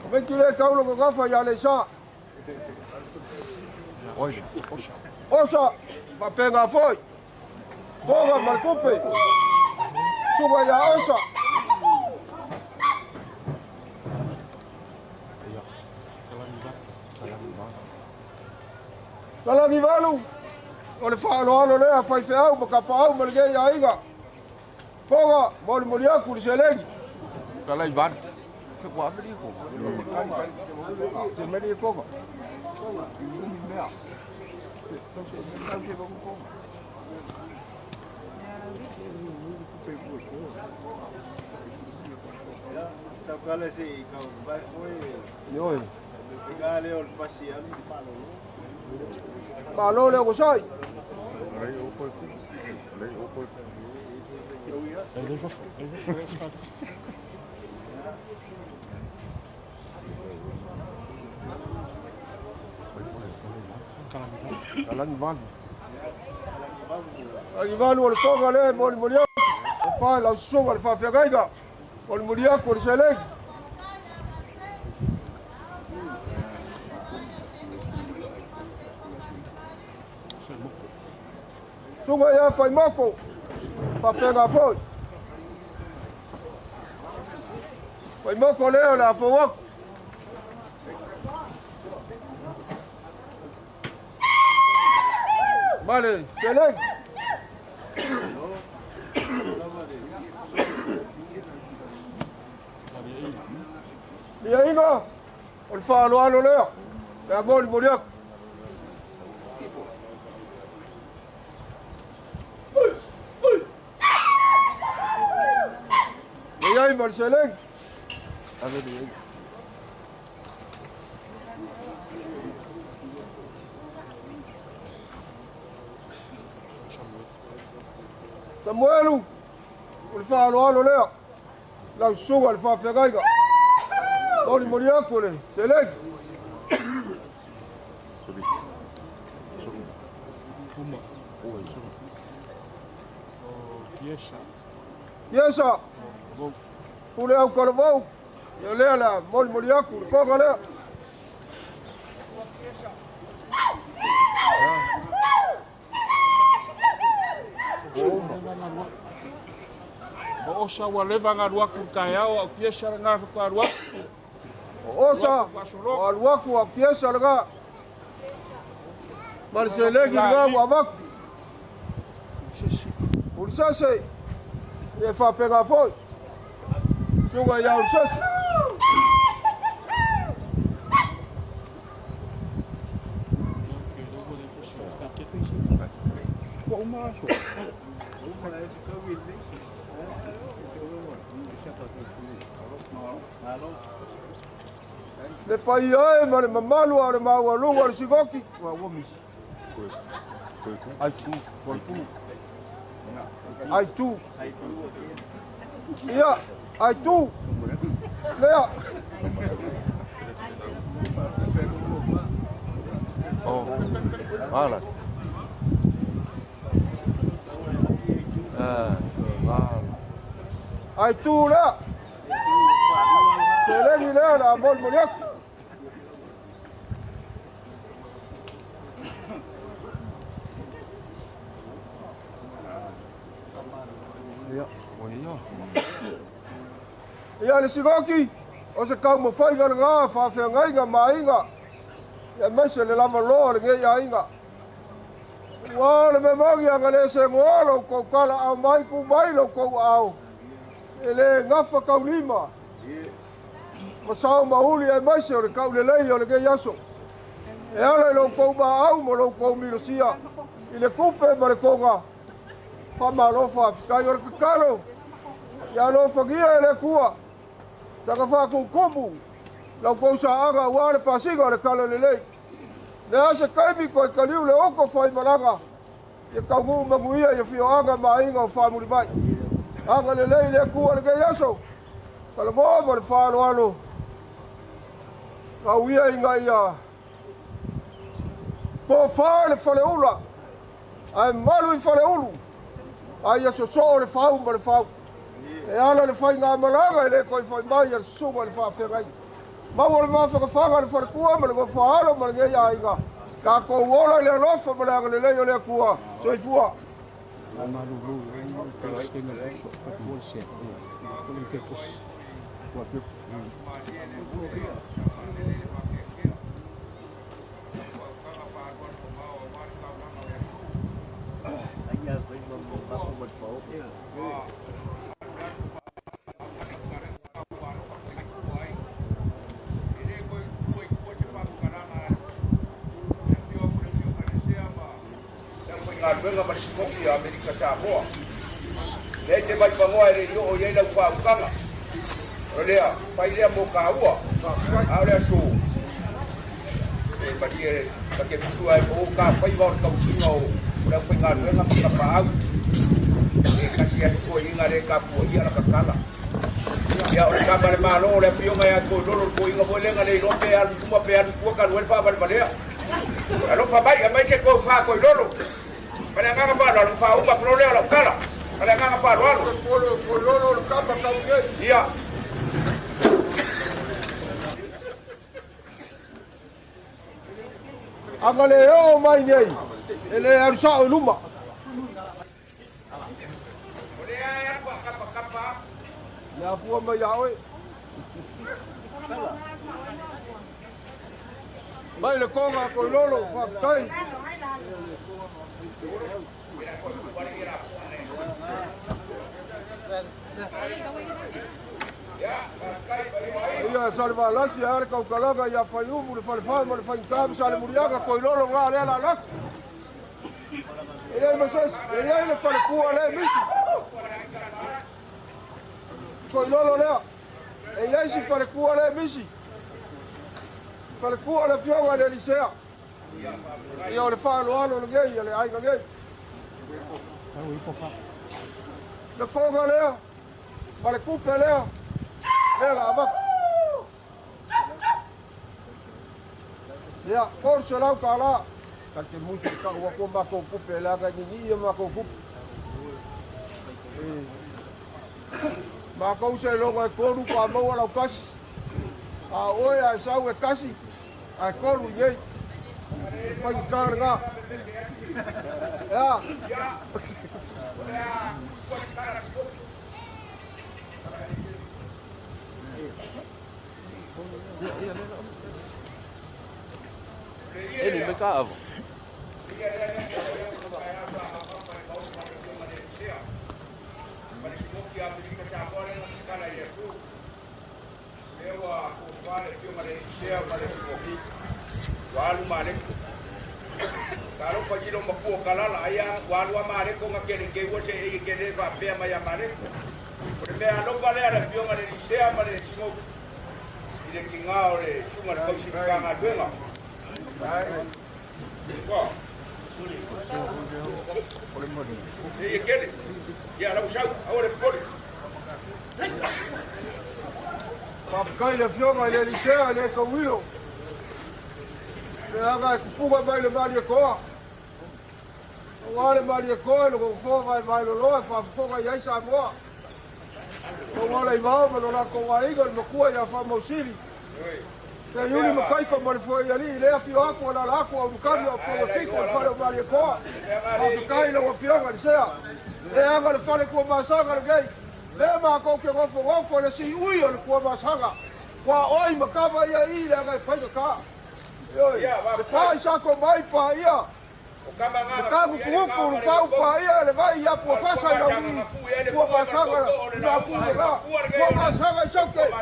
O veki le taulo ko gafa ia Leisa. Osa, faapena foi. Toga ma le kupe. Suga ia Osa. Talagivalu o le faaloalo lea faifeau ma kapaau ma lenei aiga. Toga molimoli atu le seleni. Malo le o sai. Agivalu o le toga lea e molimoli atu. O fa lau susuga le faafeagaiga. Molimoli atu o le seleni. Suga ia Faimoko faapena foi. Faimoko lea o le a fou atu. Ma le seleni. aiga, o le faaaloalo lea, le a molimoli atu. E iai ma le selegi. Ave le iai. Samuelu, o le faaaloalo lea, lau susuga i le faafeagaiga. Molimoli atu le selegi. Iesa, pule au kalavau, ia lea la molimoli atu le koga lea. O osa ua leva galu aku i le taeao a o Kiesa lena faatoa alu atu. O osa ua alu atu a o Kiesa lena. Ma le selegi lena ua avatu. Ulisese, e faapena foi. Susuga ia Ulisese. Le paia e ma le mamalu a o le maualuga o le sigoki. Ua ua misi. Ai tu, ai tu. Ai tu. Ia, ai tu. Lea. Oh, ala. Ah, ai tu lea. Selegi lea la molimoli atu. Ia le sigoki, o se taumafaiga lena faafeagaiga ma aiga, aemaise le lavaloa o lenei aiga. Ua o le mea moni aga le segoa lo outou talaau mai ku mai lo outou aao, e le gafa taulima ma sao mauli aemaise o le taulelei o lenei aso. E ala i lo outou maau ma lo outou milosia i le tupe ma le toga, faamalo faafetai. O le tatalo ia alofagia e le Atua taga faakukumu lau tou saaga aua le pasiga o le tala lelei. Le a se taimi toe taliu le oko faimalaga ia taunuu manuia i afioaga ma aiga o faamuli mai. Aga lelei le Atua lenei aso, kalamoa ma le faaaloalo, tau ia ina ia tofa le faleula ae malu i faleulu, a ia sosoo le fau ma le fau. E ala le faigamalaga e le toe fai mai a le susuga i le faafeagaiga. Maua le mafagafaga le faletua ma le gofaalo ma lenei aiga. Tatou ola i le alofa ma le agalelei o le Atua. Soifua. Galuega ma le sigoki a Amerika Samoa. Lea e te vaipagoa e le i oo i ai lau faautaga. O lea, fai lea mo kāua. A o le aso, e malie ta te musu ai po o ka faiva o le tausiga o le aufaigaluega ma tapaau. E kasi atu toeaiga le tapuaia la tatala. Ia, o le tama a le Malo o le afioga ia Toilolo le toeaiga foi lea na le iloa pe alu i luma pe alu i tua talu ai le faavalevalea. Alofa mai, aumai se tofa Toilolo. Ma le agaga faaaloalo, ua faauma atu loa lea o lau tala. Ma le agaga faaaloalo. Toilolo le tama tau nei. Ia. Aga le oo mai nei, e le alu sao i luma. O lea e alu faakapakapa atu. Le afua mai ia oe. Mai le koga a Toilolo, faafetai. ia Salevalasi, ae a le tautalaga ia Faiumu, le Falefa ma le Faigata ma Salemuliaga, Koilolo ga lea la laki. E leai ma se isi, e i ai le falekua lea e misi. Koilolo lea. E i ai si falekua lea e misi. Falekua o le afioga i le Elisea. Ia o le faaaloalo lenei a le aiga nei. Le koga lea ma le kupe lea, lea la avatu. Ia, 300 tala. Ta te musu i tau atu matou kupe, leaga e ninii a matou kupe. Matou seiloga e tolu pa maua lau kasi. A o oe a e sau e kasi, ae tolu i nei. E faigata lena. Ea. Eli me ka avo. Faafetai i le afioga i le Elisea i le Tauilo. Leaga e tupuga mai le Malietoa. Aua le Malietoa i le nofoa vaevaeloloa e faafofoga i ai Samoa. Aua le Aivao ma lo latou aiga, le matua ia Faamausili. Te Iuli Mataiko ma le Foaialii, le afio atu, alaala atu, Aulukani o Apolofito, le fale o Malietoa. Faafetai i lau afioga Elisea. Leaga le fale Tuamasaga lenei. Le matou te nofonofo i le siui o le Tuamasaga. Ua oi ma kava ia i leaga e faigata. Ioe, le pa i sako mai pa ia. Le tagutugutu le fau pa ia le vai ia Puafasa i lauli Tuamasaga i mapu le la. Tuamasaga i Saute. La.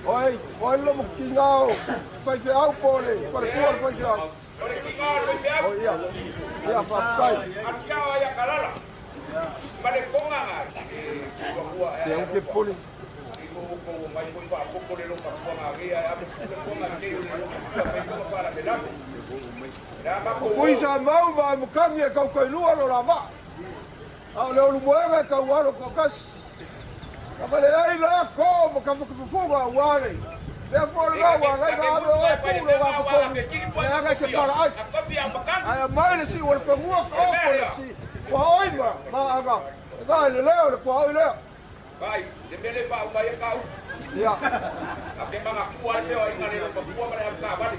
Oi, oi lo mo kinga o faifeau po le falekua o le faifeau. O ia, ia faafetai. Te au ke pole. O kui sa mau ma e mukami e kaukailua lo la vaa. A o le ulumoega e tau alo toatasi. Ka faleai la ko ma ka whakafufuga ua le. Mea fo le ua alai na ame oe pu lo ngā kotonu. Le aga i te pala ai. Ai a mai le si ua le whangua ka o ko le si. Kua oi ma, ma aga. E vai le leo le kua oi lea. Vai, le mele fa umai e kau. Ia. A pe manga kua le feo inga le lo makua ma le amu kavali.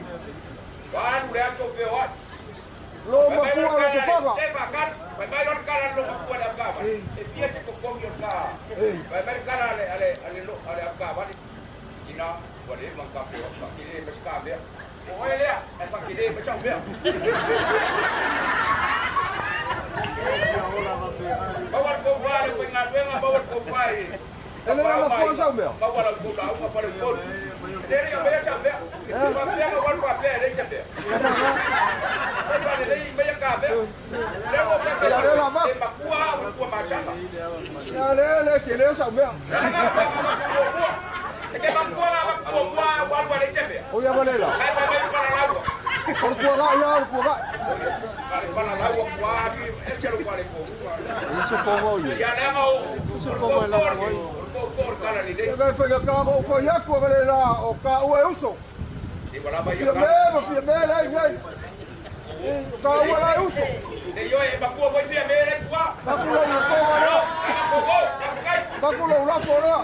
Wa alu le ato feo ai. Lo makua le te whanga. Te whakal, pai mai lo kala lo makua le amu kavali. E fia te kokongi o ka. Pai mai kala ale ale ale lo ale amu kavali. Ina ua le manga feo fa kile ma ska mea. O oe lea, e fa kile ma sau mea. Maua le koufa le faigaluega, maua le koufa i E le makua sau mea. Maua lau kou lauga pa le tolu. E le mea sau mea. Faapea ka walu faapea e leai se mea. Fai fa lelei mea ka mea. Le mo mea Ia le la va. e makua au le kua masanga. Ia le le ke le sau mea. E ke makua la makua mua walu ale te mea. O ia valela. Kai fa mai pala laua. O le kua ia o le kua gai. Pala pala laua kua atu e se lo pale ko. E se kongo ia. Ia le mau. Se kongo e lau oi. E vai whainga ka o whai aku a vale la o ka ua e uso. Fia me ma fia me lai nei. O ka ua la e uso. Le yo e makua foi fia me le kua. Makula i konga lea. Makula u lafo lea.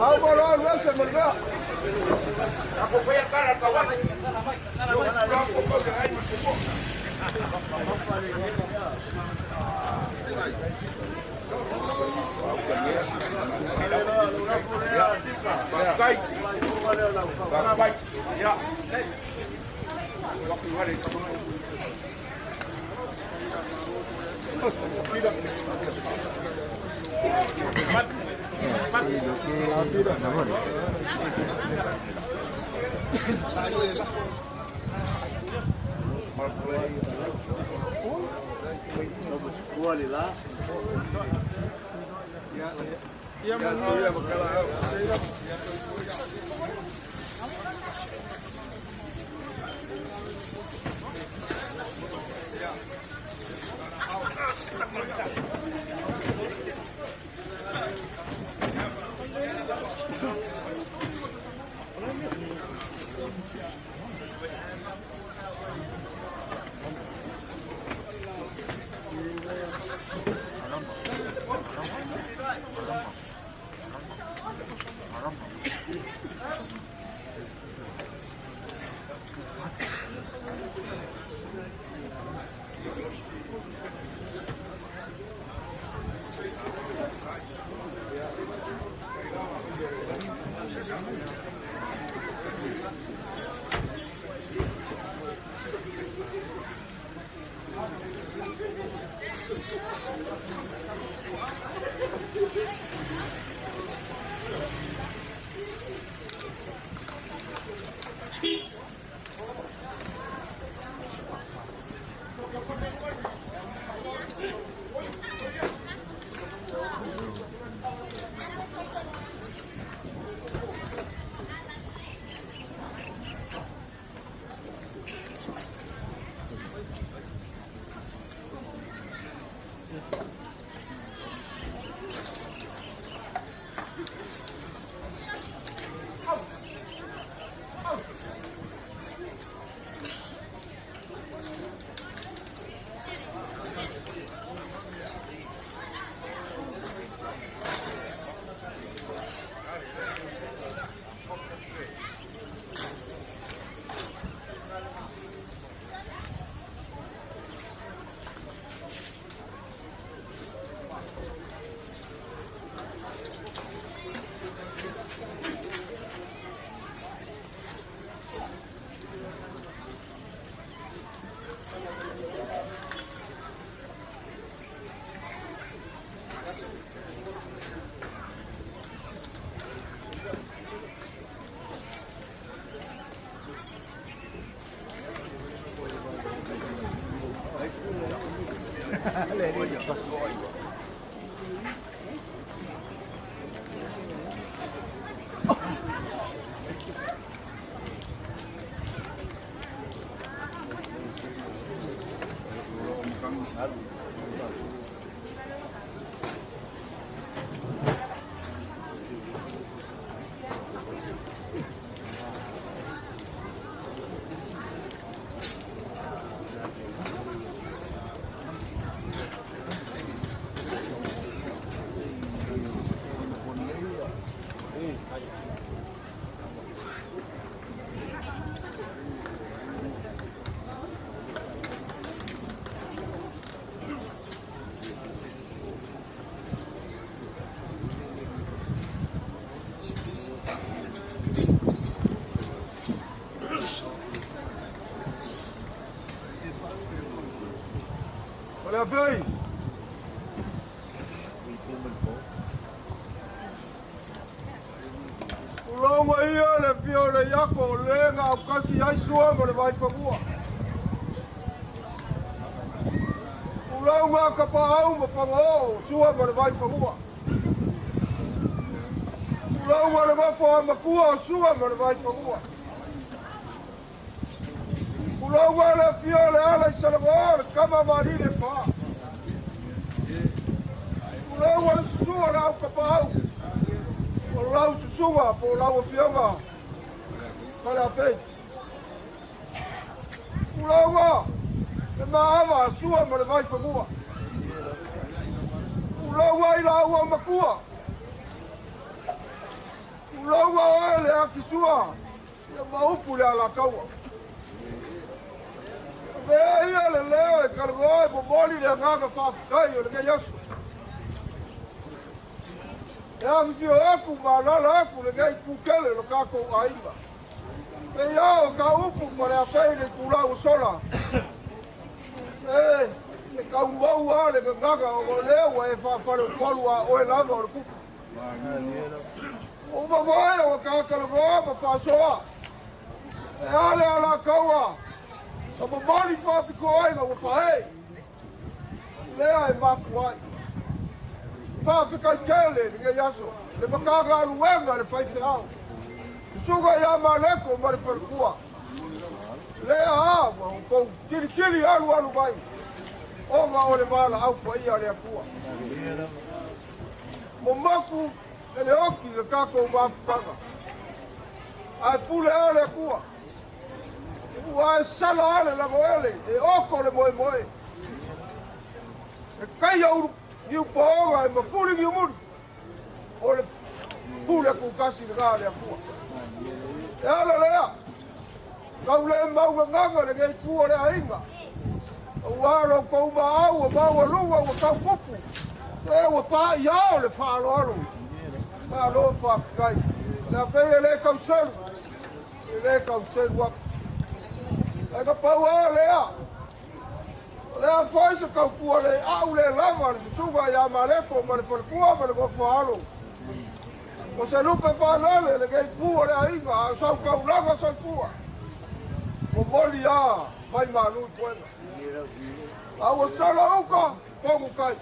Au mo loa alu ese ma le mea. Ako foi a kala ka wasi. Afei. Ulonga ia le fio le iako le ngā kasi ai sua mo le vaifanua. Ulonga ka paau ma pangoo sua mo le vaifanua. Ulonga le mafo a makua o sua mo le vaifanua. Ulonga le fio le ala i salagoa le kama mari le wha. Ulonga le susua le au ka paau. O lau susuga po o lau afioga Faleafei. Ulauga le maava a sua ma le vaifanua. Ulauga i laua makua. Ulauga oe le akisua ia maupu le alakaua. Avea ia le leo e kalagoa e momoli le agaga faafetai o lenei aso. E afifio aku ma alala aku lenei kukele lo kākou aiga. Pei ao ka upu ma le afei le tula ua sola. E, e kau mau a le gagaga o lea ua e faafale upolu a oe lava o le kupu. Uma foi o kakalagoa ma faasoa. E ale ala kaua. Ka momoli faapiko ai ga ua fae. Lea e mafu ai. Faafekaitele lenei aso. Le makagaluega le faifeau. Susuga ia Maleko ma le falekua. Lea a ua outou tilitili alualu mai. Ona o le valaau paia a le Atua. Momoku e le oki le tatou mafutaga. Ae pule a le Atua. Ua e sala a le lagoele e oko le moemoe. E kaia uru niu po'oga e mafuli niumuli. O le pule kukasi le le Atua. E ala lea. Kau le maugagaga le ngei tua le aiga. Ua lo kou maau ua maua lua ua kau kupu. E ua pa iao le whaaloalo. Malo whakakai. Le a whea le kau selu. E le kau selu atu. E ka pau a lea. O le a foi se kau pua le au le lava le susuga ia Maleko ma le falekua ma le gofoalo. O se lupe whaalele le ngei pua le aiga a sau kaulaga soifua. Mo moli a mai malu i puega. A ua sala uka, pongu kai.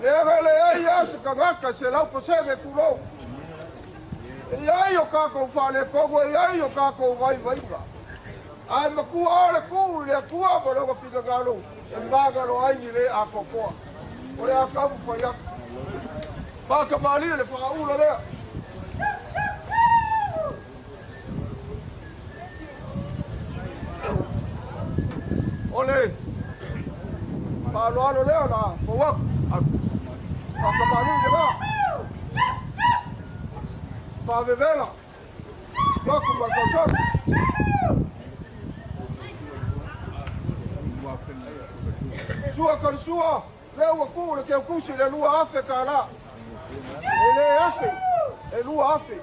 Le le ai a se kangaka se lau pasege kulou. E ai o kākou whale kongo, e ai o kākou vai vainga. Ai makua o le ku i le akua ma loga whingagalo, e magalo ai ni le a kokoa. O le a kamu whai atu. Pāka malia le whakaula lea. O le paaloalo lea la fauaku. Pāka malia le ngā. Whaavevela. Maku ma kausau. Sua ka le sua, lea ua ku le keukusi le lua afe ka la. E le afe, e lua afe.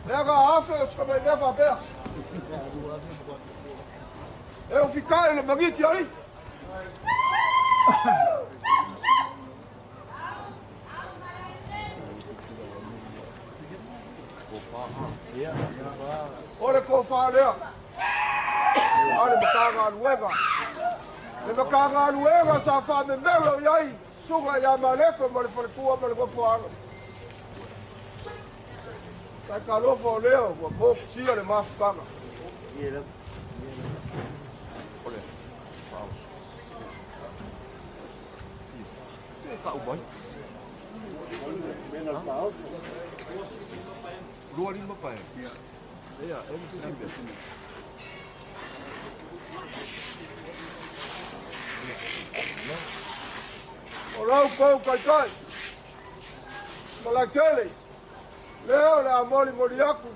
Lea ka afe o sika mai mea faapea. E o fikae le magiti ali. O le kōwhā lea. A le matagaluega. Le matagaluega sa whaamemelo i ai. Suga ia Maleko ma le falekua ma le gofoalo. Kai ka lofa o lea ua mokusia le mafutaga. O le Te ka umai. Lua lima pae. Ea, e se simbe. O lau kou kai kai. Malakele. Leo le a moli moli aku.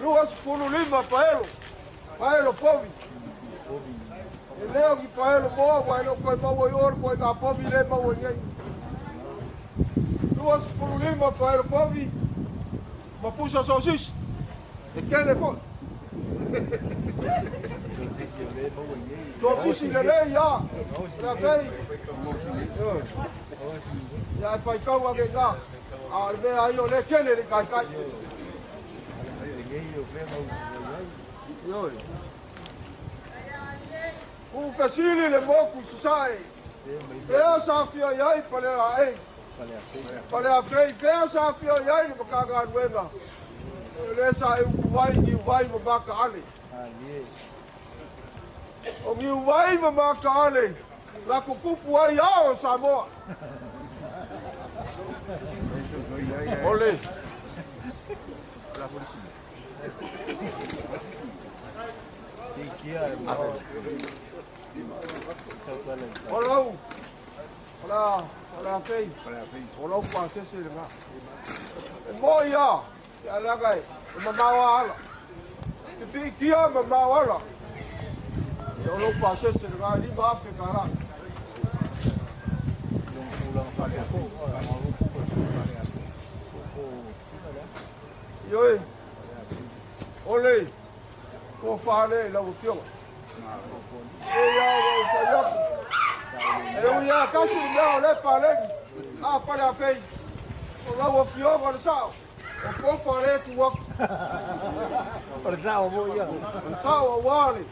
25 paelo. Paelo povi. E leo ki paelo moa wa e lo koe maua i oro koe ngā povi le maua i nei. 25 paelo povi. Ma pusa saucisse. E kele foi. Saucisse le lei ia. La fei. Ia e whai kau ake ngā. A le mea ai o le kele le kai kai. U fesili le moku sasae. Fea sa fia iai pale a e. Pale a fei, fea sa fia iai le makagaluega. Le sa e ukuwai ni uwai ma maka ale. O ni uwai ma maka ale. La kukupu ai ao Samoa. Ole. O lau. Ola, ola fei. O lau pa se se nga. E mo ia. Ia la kai. E mamawa ala. Te pikia mamawa ala. E o lau pa se se nga lima afe kala. Ioe. O le tofa lea i lau Afioga. E ia ua ou fai atu. E ui lava tasi le mea o lea paleni, a Paleafei, o lau Afioga le sao, o tofa lea e tu atu. O le sao foi ia. O le sao aua le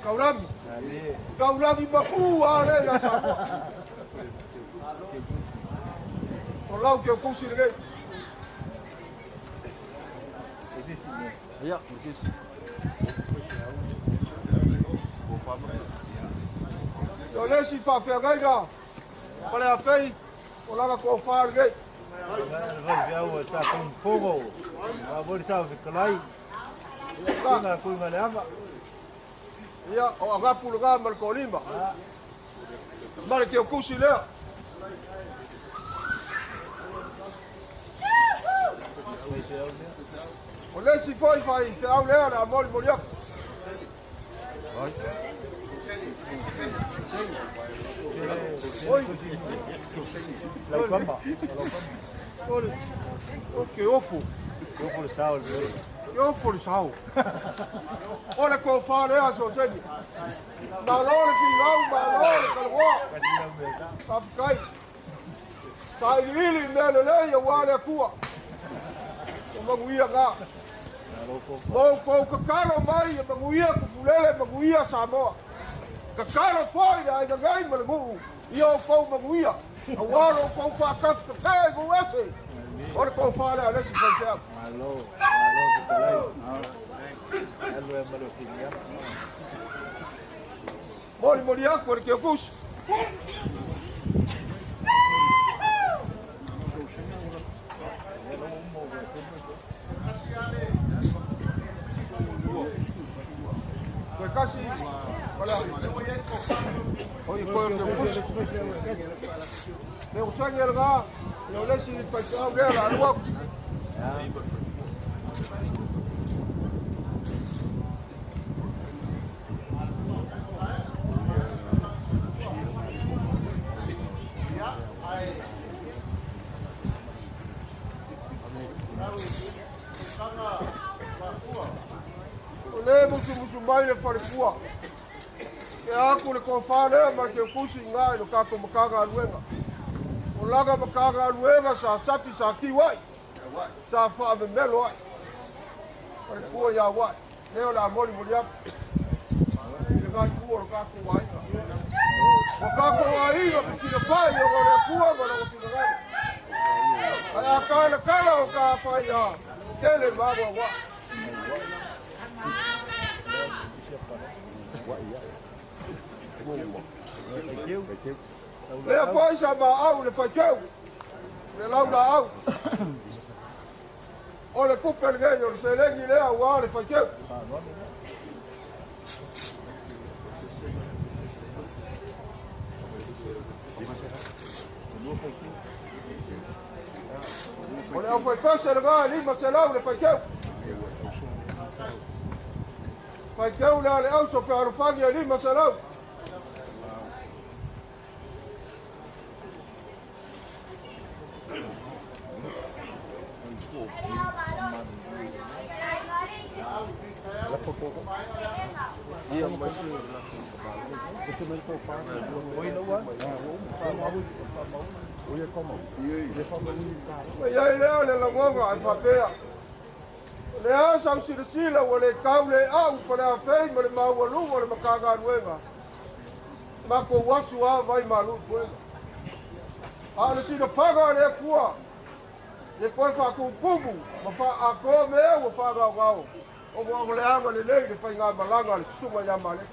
taulagi. Taulagi mapu a lea ia Samoa. O lau teutusi lenei. Ia, O le isi faafeagaiga Paleafei o lana tofa lenei. Ia, o agapu lena ma le toalima. Ma le teutusi lea. O le isi foi faifeau lea o le a molimoli atu. Oi. O ke ofo. Ke ofo le sao. Ke ofo le sao. O le tofa lea Soseni. Malo le finau, malo le kalagoa. Faafetai. Sailiili i mea lelei aua le Atua. O manuia na. Ma outou tatalo mai e manuia Tupulele, manuia Samoa. Tatalo foi le aiga nei ma le nuu ia outou manuia. Aua lo outou faatafetafea i nuu ese. O le tofa lea a le isi faifeau. Malo, malo fetalai. Alu e ma le filiana. Molimoli atu e le Teutusi. Toe tasi, o i koe o le Teutusi. Feosagi e lena, o le isi faifeau lea o le a alu atu. O le musumusu mai le falefua. Ke atu le tofa lea ma le teutusi i ina i lo tatou Matagaluega. O lana Matagaluega sa sapi sa tiu ai, sa faamemelo ai. Falefua ia Ua'i, lea o le a molimoli atu i lena itu o lo tatou aiga. Ua tatou aiga fesilafai ona o le Atua ma Lona finagalo. Ae a talatala o ta fai a tele ma anoanoai. Lea foi sa maau i le faiteu, le laulaau. O le tupe lenei, o le seleni lea aua le faiteu. O le aufaifese lena e 500 le faiteu. Faiteu lea le auso fealofani e 500. Ua i ai lea o le lagona e faapea, O le a sau silasila ua le tau le au Paleafei ma le maualuga o le Matagaluega, matou asu a vai malu i puega. A o le silafaga a le Atua, ia toe faatumutumu ma faaatoa mea ua faagaogao, ona o le agalelei i le faigamalaga a le Susuga ia Maleki.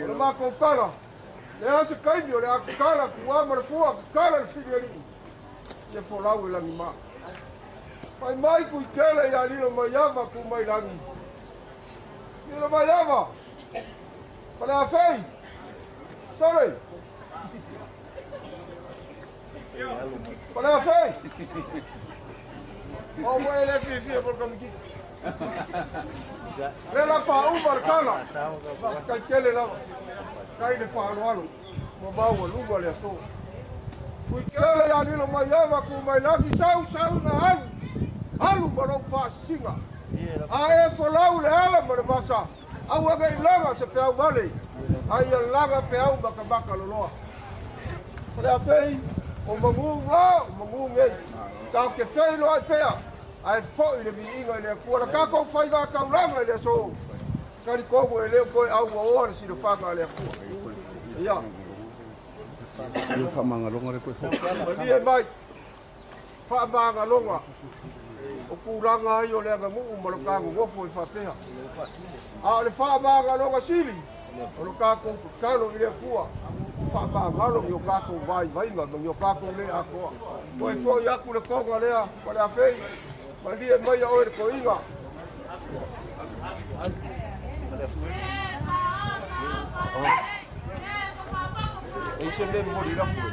O le matou tala, le a se taimi o le a tatala tua ma le fua, tatala le fili alii, ia folau e lagima. Fai mai Tuitele ia Lilomaiava tu mai lagi. Lilomaiava! Paleafei! Tole! Paleafei! O ua e le fiafia mo le kamikiti. Le la faauma le tala. Faafetai tele lava. Faafetai le faaaloalo ma maualuga le aso. Tuitele ia Lilomaiava tu mai lagi sau sau na alu. Alu ma lou faasisiga. A e folau le ala ma le vasa, aua ne i laga se peau vale, a ia laga peau makamaka loloa. O le afei, o magū gā, o magū nei. Tatou te feiloai pea, ae fo'i le viiga i le Atua. Le tatou faigataulaga i le aso, talitonu e le o toe auaoa le silafaga a le Atua. Ia. Ia faamagaloga le koe fou. Malie mai, faamagaloga o tulaga ai o le aganuu ma lo ta nonofo e faapea. A o le faamagaloga sili, o lo tatou tatalo i le Atua, faamagalo i o tatou vaivaiga ma ni o tatou le atoa. Toe foi atu le toga lea ma le afei, malie mai a oe le toiga. E se me moli la fue.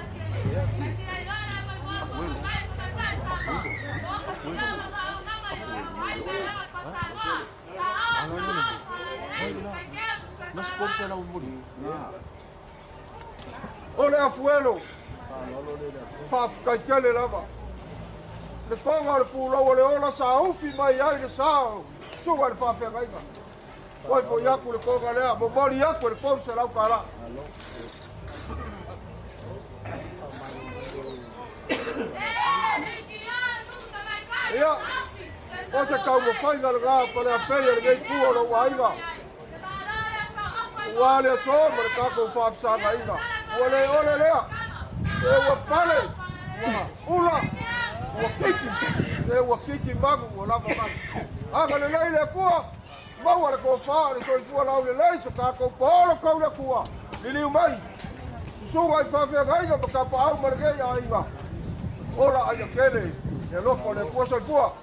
O le afuelo, faafetai tele lava. Le toga o le pulou o le ola sa ufi mai ai le sa o susuga i le faafeagaiga. Oi foi atu le toga lea, momoli atu e le $300. Ia, o se taumafaiga lena pa le afei a lenei itu o lou aiga. Ua le aso ma le tatou faafesagaina. Ua le ole lea. Se ua pale, ua ula, ua kiki, se ua kiki magu, ua lava magu. Agalelei le Atua, maua le tofa o le soifua laulelei so tatou paolo kau le Atua. Liliu mai, susuga i faafeagaiga ma tapaau ma lenei aiga. Ola aia tele, le alofa o le Atua soifua.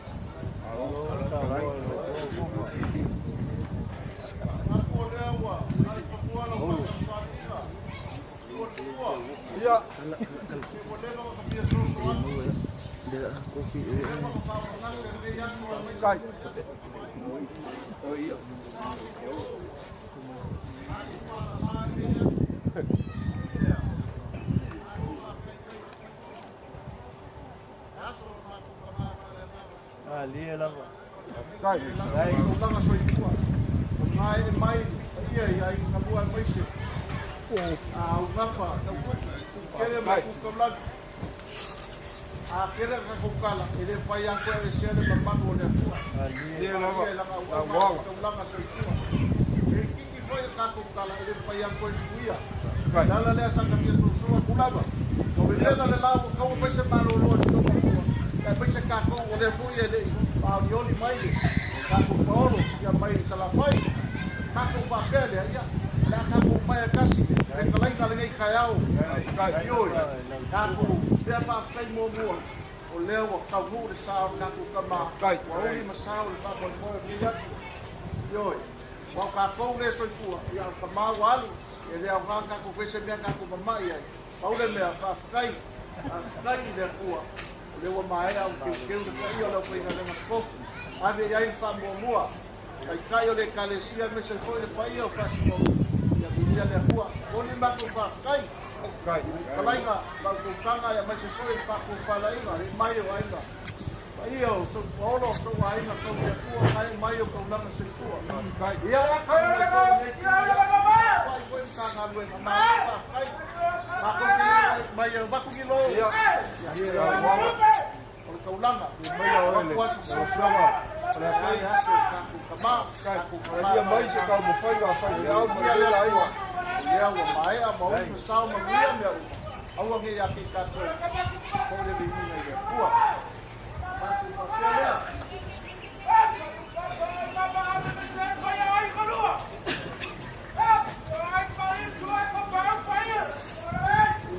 Ia. Kai. Alie lava. Kai. Ai tulaga soifua. O ngā e mai, ia i ai ka mua mai se. A u gafa, kele mai ku kaulagi. A kele ka kukala, e le whai a koe e sea le mamalu o le Atua. Alie lava. Langa ua taulaga soifua. E kiki foi e kākou kala, e le whai a koe suia. Lala lea sa kamia susua kulava. O le le lau kau fai se malolo i tau atua. Kai fai se kākou o le fui e le paolioli mai le kākou paolo ia mai i salafai. Kākou whapea lea ia. Le a kākou mai a kasi. Le kalaina le ngei kai au. Ioi. Kākou pea whawhai mua mua. O lea ua kaunu le sa o kākou kama. Ua uli ma sa o le whamoemoe o nei atu. Ioi. Ua kākou le soifua. Ia o ka mau alu. E lea o ngā kākou fai se mea kākou mamai ai. Paule mea whawhai. Whawhai i le Atua. O lea ua maea o keukeu le paia o le aufaigaluega totofi. Ave i ai le faamuamua. Taitai o le ekalesia aemaise ai foi le paia o Faasinoga. Ia viia le Atua. Momoli le matou faafetai. Talaiga faautautaga aemaise foi le faatofalaiga le mai o aiga. Paia o sou paolo o sou aiga tau le Atua gae mai o taulaga soifua. Ia, ai foi Matagaluega malo faafetai. Matou te mai e avatu ni lo. Ia. O le taulaga. Mai o ele. Avatu aso Suaga. O le afai atu tatou kama, tatou kama. Ia mai se taumafaiga a faifeau ma le aiga. Lea ua maea ma uli ma sao manuia mea uma. Aua ne i ake i tatou. Foi le viiga i le Atua. Matou faapea lea.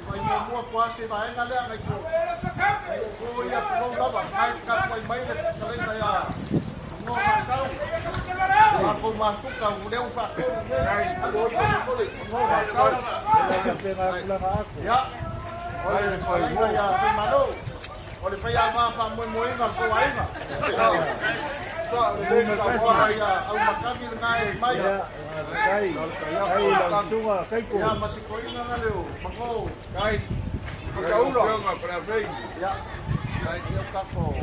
Vai mua kwa se vaenga lea ngai ko. Ko ia ko lava ngai ka pai mai le kalena ia. No ma sau. Ma ko ma suka u leu fa ko. No ma sau. Ya. O le fai ia fai malo. O le fai a ma fa moe moenga ko aiga. Sa le le sa Ia au makami ngai mai. Kai. Kai lau sunga kai ko. Ia masikoina na leo. Mako. Kai. Kaula. Afioga Paleafei. Ia.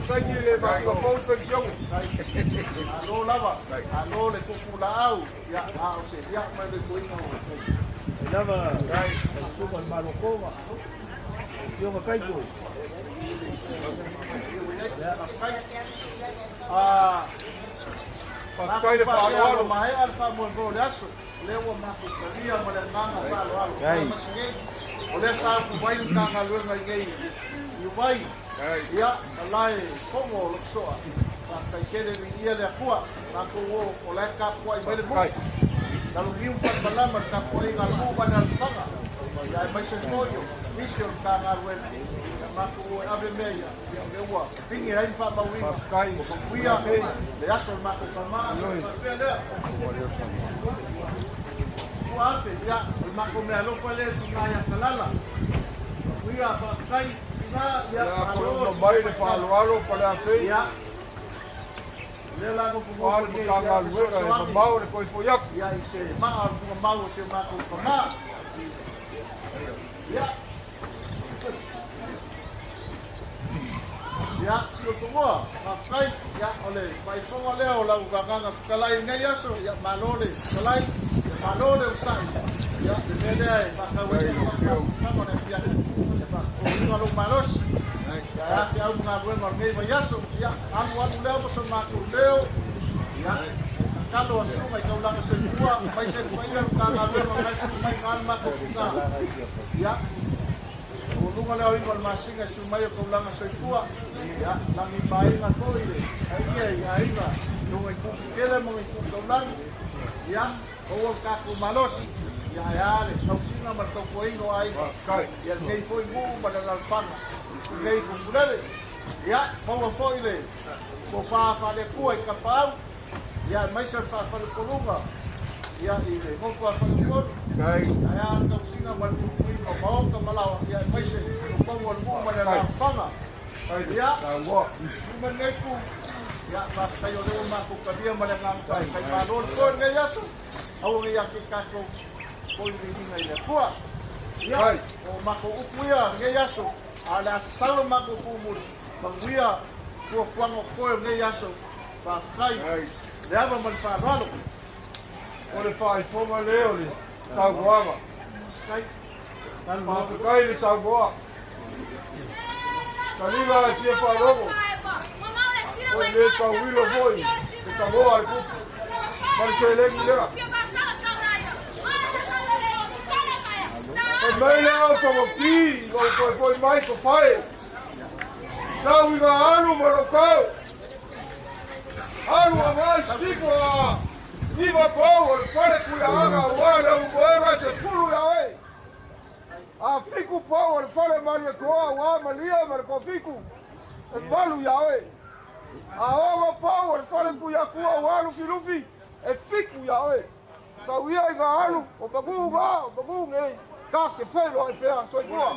Taimi le matua fou pensione. Alo lava, alo le kuku laau, ia a o se ia mai le tuiga o. Lava, suka le malokoma. Fioga kaiko. Ah, Faafetai le faaaloalo. Maea le faamoemoe o le aso, lea ua matou talia ma le agaga faaaloalo. O lea sa atu vai le Matagaluega i nei i vai. Ia, malae fono o Lotosoa. Faafetai tele viia le Atua. Matou o la e tapuai mai le nuu. Lalogiu falemalama le tapuaiga a le nuu ma le alafaga. Ia aemaise foi o nisi o le Matagaluega. Ia matou o e ave mea ia. Ia o lea ua pigi ai le faamauina. Ua manuia le aso o le matou tama. Faapea lea. Ua afe, ia, o le matou mea alofa lea tina ia Kalala. Manuia, faafetai, tina, ia, Ia, malo. mai le faaaloalo pa le afei. Ia. Lea la nofo Ua le Matagaluega e mamao le koifoi atu. Ia, i se maa o le tugamau o si o matou tama. Ia. Ia, si o tongoa, faafetai, ia, o le faifoga lea o lau vagaga fetalai i lenei aso, ia, malo le fetalai, ia, malo le usai. Ia, le mea lea e faatau ai le faamanuiaga o le afiafi, ia faatotoina lou malosi. Ia, e afe au galuega o lenei vaiaso, ia, alu alu lea ma so matou leo, ia, tatalo a susuga i taulaga soifua, mai se paia le Matagaluega o nai susu mai ga le matou tina. Ia, o luga lea o iga o le masina e susu mai o taulaga soifua, ia, lagi maina foi le paia i aiga, luga i kukukele ma i kukutaulagi, ia, maua le tatou malosi, ia e a le tausiga ma le tautuaina o aiga, ia lenei foi nuu ma le alaalafaga, lenei Tupulele, ia, maua foi le tofa faale-Atua i Tapaau, ia aemaise o le faafalepoluga, ia i le nofo a faletolu, ia e a le tausiga ma le puipuiga o maota ma laoa, ia aemaise totonu o le nuu ma le alaalafaga. Ia, uma lenei itu, ia, faafetai o lea ua matou talia ma le agaga faafetai. Malo le toe lenei aso, aua ne i ake tatou foi viiga i le Atua. Ia, o matou upu ia lenei aso, a o le a sasau le matou tumuli, manuia fuafuaga o totoe o lenei aso. Faafetai le ava ma le faaaloalo. O le faaifoga lea o le saunoaga. Faafetai le saunoa. Taliga e fia faalogo. O le tauilo foi, le tagoa a le kupu. Ma le seleni lea. Fai mai le au whakapī, o koe foi mai ko whae. Tau i ngā alu ma lo kau. Alu a ngai siko a iwa pau o le whare kui a anga ua le umoega se fulu ia oe. A fiku pau o le whare maria koa ua malia ma le kofiku. E malu ia oe. A oga pau o le whare kui a kua ua lufi lufi. E fiku ia oe. Tau ia i ngā alu o pagu ngā o pagu ngei. Ka ke whero e whea soifua.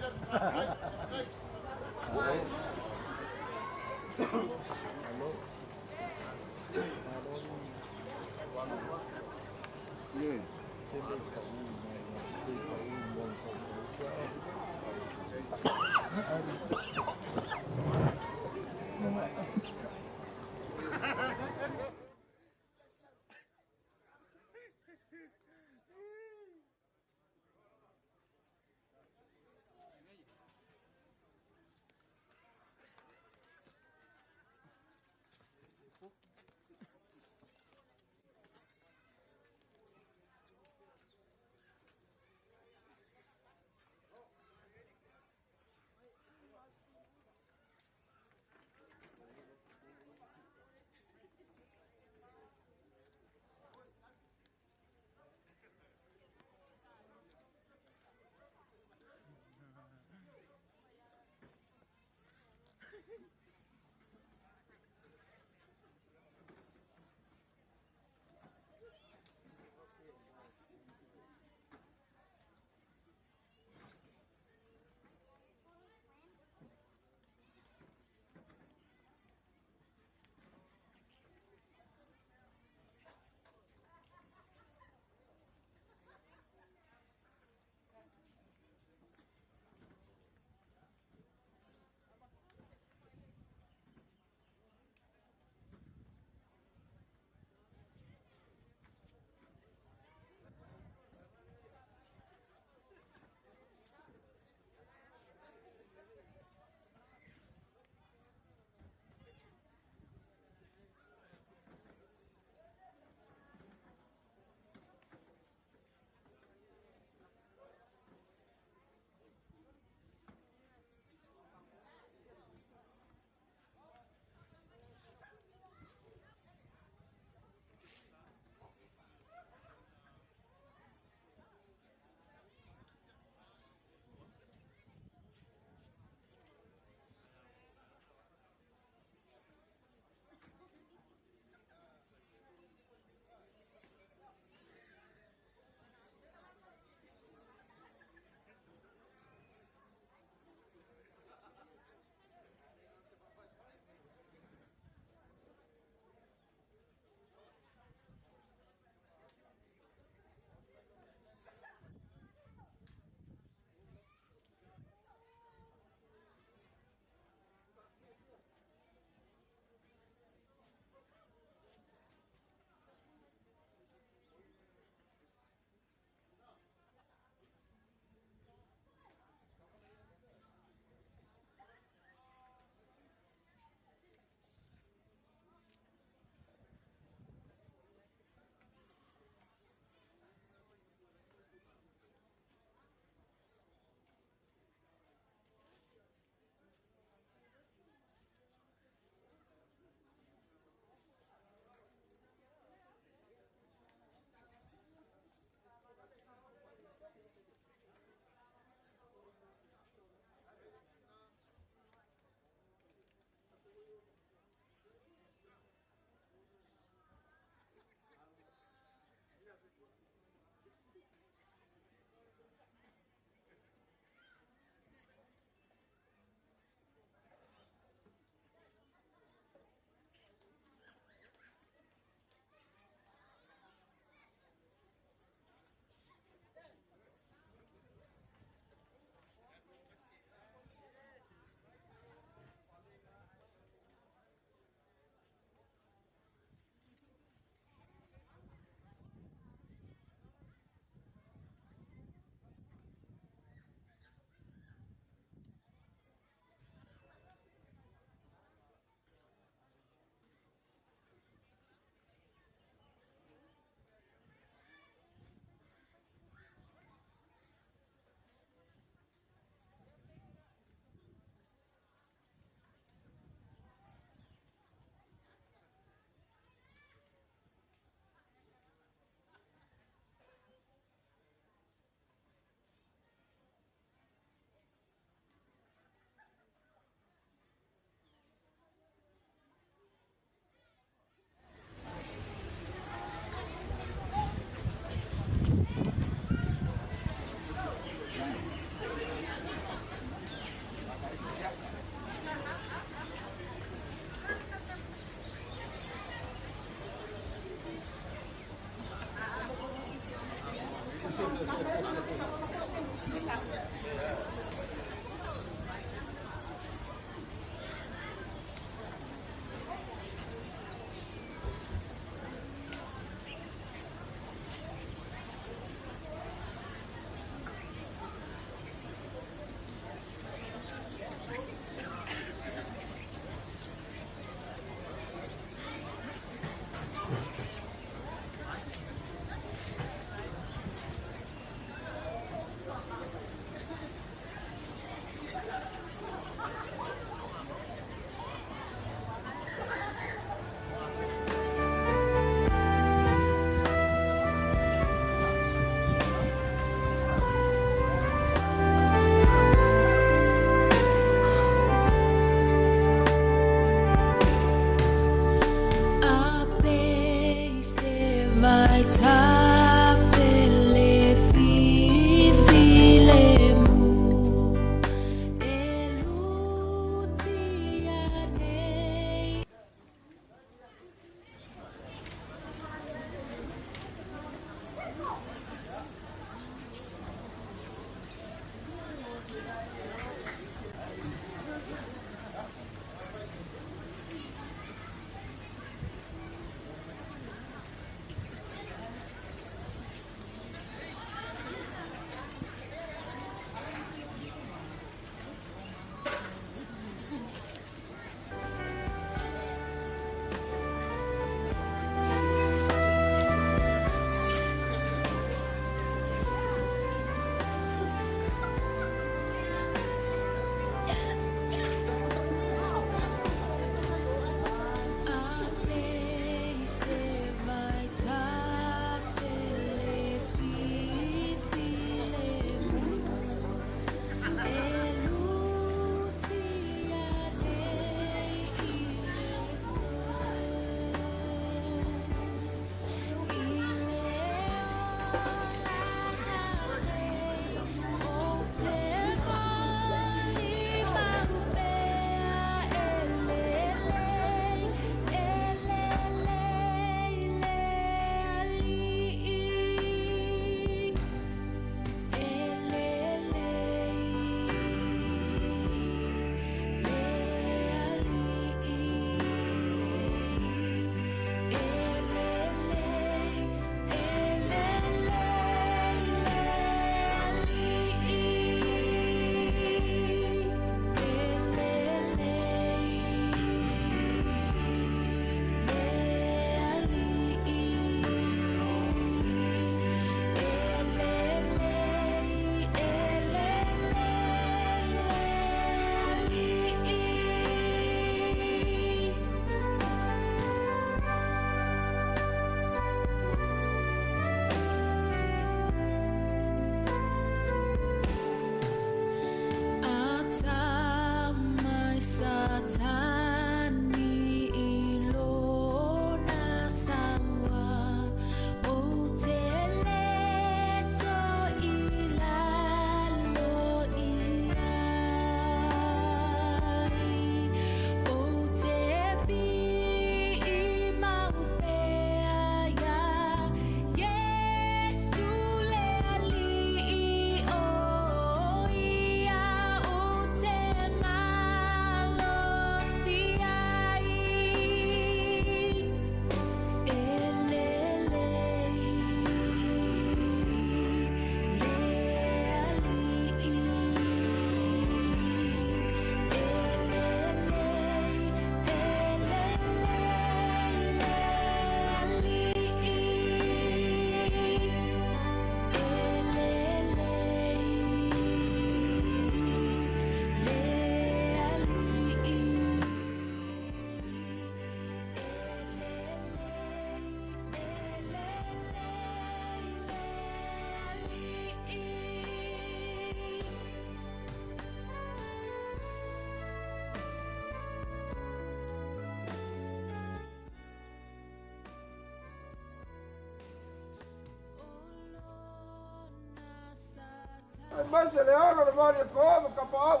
Aemaise le alo le Malietoa ma Tapaau.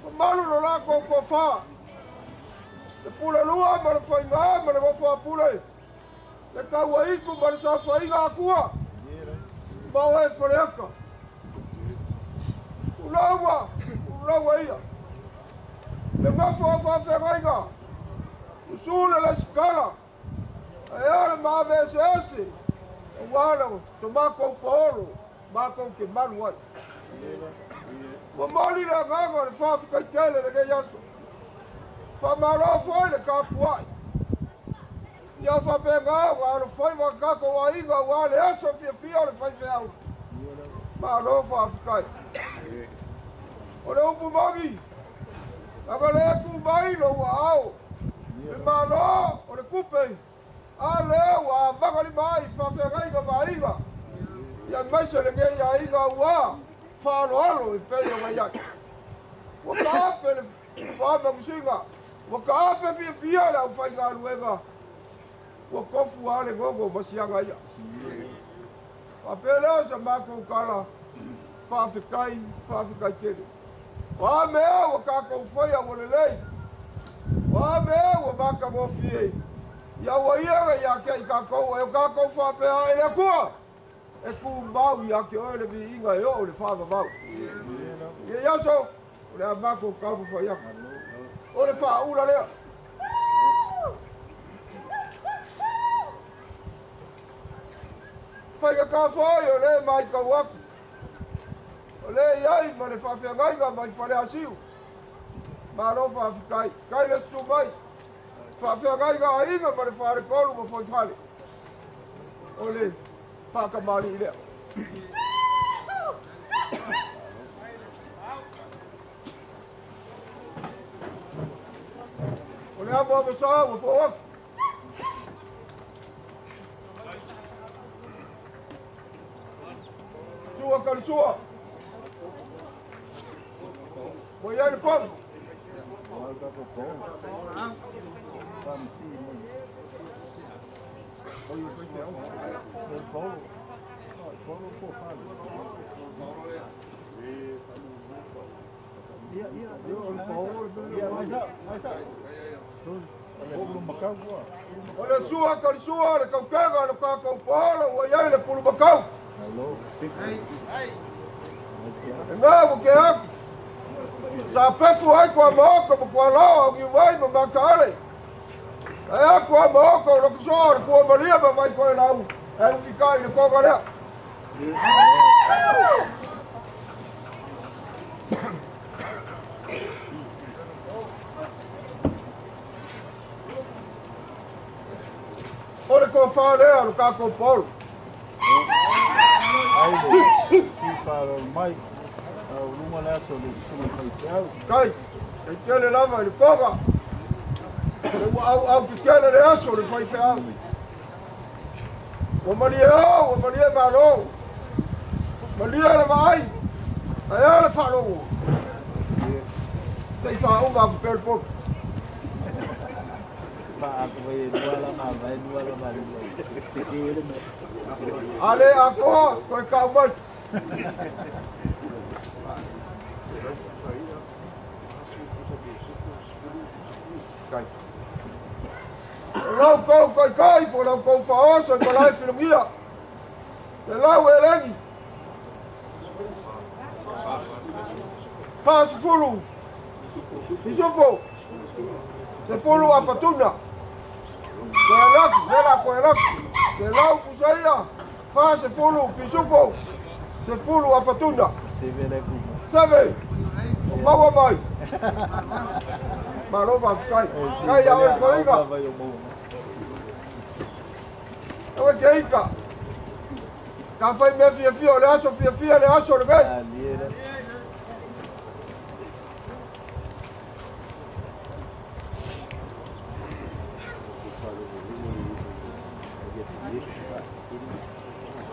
Mamalu lo lakou tofa. Le pulelua ma le faiga ma le nofo a pule. Le tauaitu ma le saofaiga Atua. Ma oe Faleata. Ulaua, ulaua ia. Le nofo a faafeagaiga. Usu le lesikala. Ae a le maaveeseese. Aua le so matou paolo. Matou te malu ai. Momoli le agaga o le faafetai tele lenei aso. Faamalo foi le tapuai. Ia faapena ua alofaiva tatou aiga aua le aso fiafia o le faifeau. Malo faafetai. O le upu moni, leaga le tu mai lou aao. Le Malo o le tupe, a lea ua avagalima ai faafeagaiga ma aiga. Ia aemaise lenei aiga ua faaaloalo e pei ona i ai. Ua taape le faamanusiga, ua taape fiafia le aufaigaluega, ua tofu lava le gogo ma siaga ia. Faapea lea sa matou tala, faafetai, faafetai tele. O a mea ua tatou faia ua lelei, o a mea ua matagofie, ia ua ia ia te i tatou, e o tatou faapea ai le Atua, e tumau ia te oe le viiga e oo le faavavau. I aso, o le a matou taumafai atu. O le faaula lea. Faigata foi o le maitau atu. O le iai ma le faafeagaiga mai Faleasiu. Malo faafetai. Kai le susu mai. Faafeagaiga aiga ma le faletolu ma foifale. O le faakamali'i lea. O le amo sa ua foo atu. Sua kalisua. Ua iai le pomu. O le sua kalisua le kaukega le tatou paolo ua iai le pulumakau. E ngā ua ke atu. Sa pefu ai kua maoka ma kua lao au niuwai ma makaale. Ae a kua maoka o lokusoa o le kua malia ma mai koe lau. E ufikai le koga lea. O le kofa lea o le kākou paolo. Kai, kai tele lava i le koga. Le ua au au ki tele le aso le faifeau. Ua malie o, ua malie malo. Malie le vaai. Ae a le faalogo. Sei faauma aku pea le poto. Ale atoa, toe kau mai. Kai. Lau kou kai kai, po lau kou whaoso i malae whilungia. Le lau e lengi. Pāsifulu. Pisupo. Se fulu a patuna. Koe laki, lela koe laki. Se lau pusaia. Fā se fulu, pisupo. Se fulu a patuna. Seve. O maua mai. Malo faafetai. Kai ia oe koiga. Ewe ke ika. Ka whai mea fiafia o le aso fiafia le aso le vei.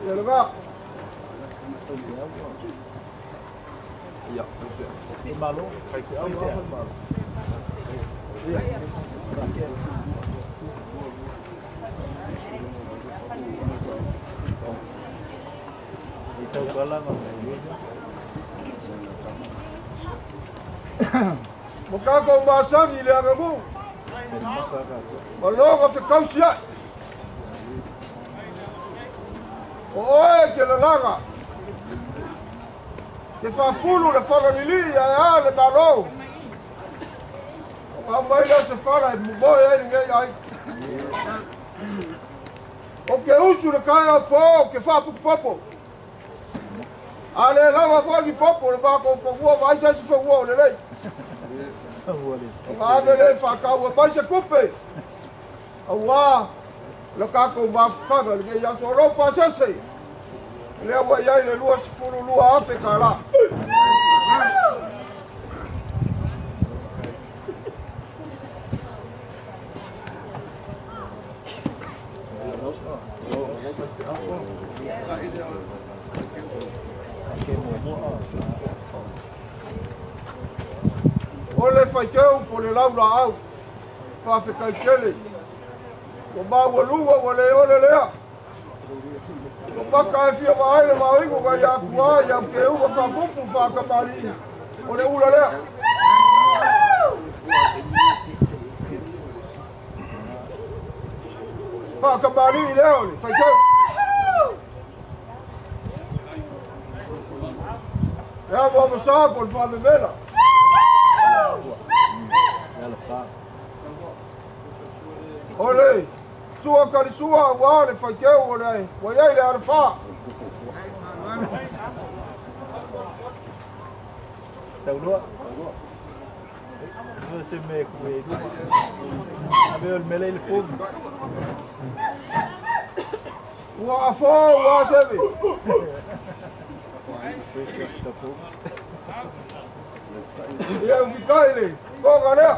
Ia le vā. Ia, malo. Ia. Mo kākou masani i le agagu. Ma loga fekausi ai. O oe ke lalaga. Ke faafulu le falalilī ae a le mālō. O aumai lea o se fala e momoe ai lenei aiga. O ke usu le kaea o pō ke faapupupopo. A le lava foi ni popo le makou fanua vaai se isi fanua o lelei. O ka ave lea e faataua mai se tupe auā le tatou mafutaga i lenei aso. O lou pasese lea ua i ai le $22,000 tālā. O le faiteu po le laulaau faafetai tele. Ua maualuga ua le ole lea. Ua maka e fia vaai le vaoigo nai atua i au keuga faapupu faatamalii o le ula lea. Faatamalii lea o le faiteu. E amo amo sa po le faamemela. O le sua kalisua ua le faiteu o le ua iai le alafā. Taulua. Se me ku Ave o mele le fogo. Ua afo ua seve. Ia ufikai le koga lea.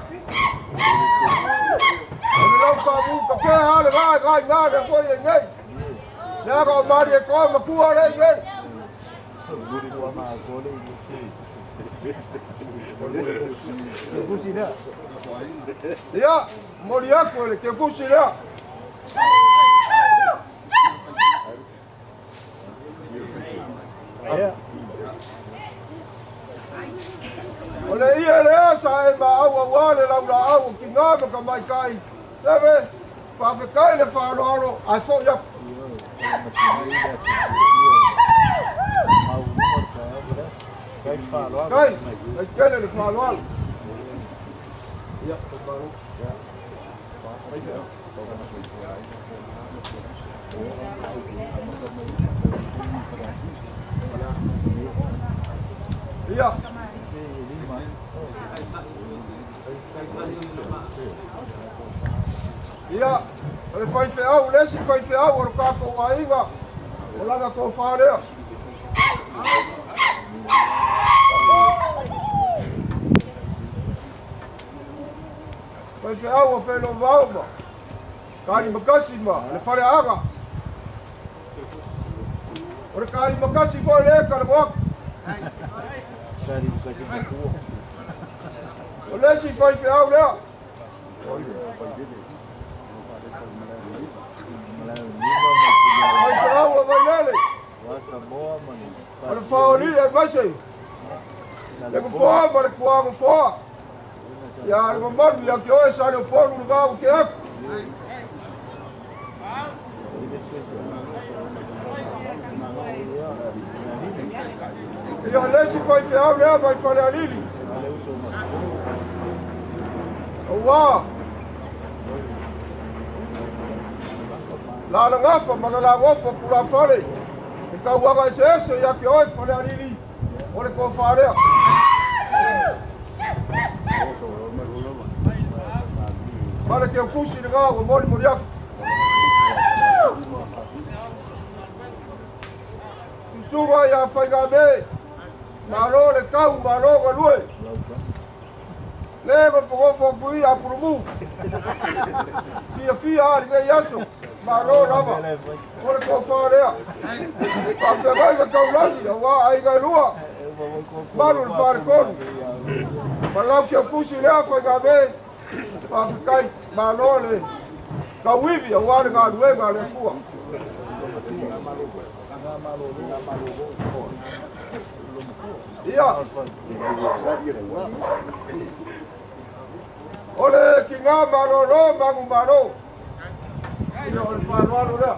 O le lau kamu ka fea ha le vai gai ngā le foi e nei. Lea ka o mari e koa makua le nei. Ia, mori aku le ke kusi lea. O le ia lea sa e maau aua le laulaau o ki ngā ma ka maikai. Seve, faafetai le faaaloalo ae fo'i aku. Kai, ai tele le faaaloalo. Ia. Ia, o le faifeau, le isi faifeau o le tatou aiga, o lana tofa lea. Faifeau o Felovao ma Kalimakasi ma le faleaga. O le Kalimakasi foi le ka le moaka. O le isi faifeau lea. Faifeau o Vailele. O le faoli e maise. Le kufoa ma le kuago foa. Ia le mamalu ia ke oe sa le opolu le vau ke aku. Ia le isi faifeau lea mai Falealili. Auā la lagafa ma la lagofa pulafale. E tauaga eseese ia ke oe Falealili. O le tofa lea. Ma le keukusi le gā ua moli moli aku. Tusuga ia Faigame. Malo le kau, malo galue. Le gofogofo kui a pulumu. Fia fia a lenei aso. Malo lava. O le tofa lea. Faafeagai ma taulagi auā aiga e lua. Malu le faletolu. Ma lau keukusi lea Faigame. Faafetai, malo le tauivi auā le galuega a le Atua. Ia. O le kiga malōlō magumalo. Ia o le faaaloalo lea.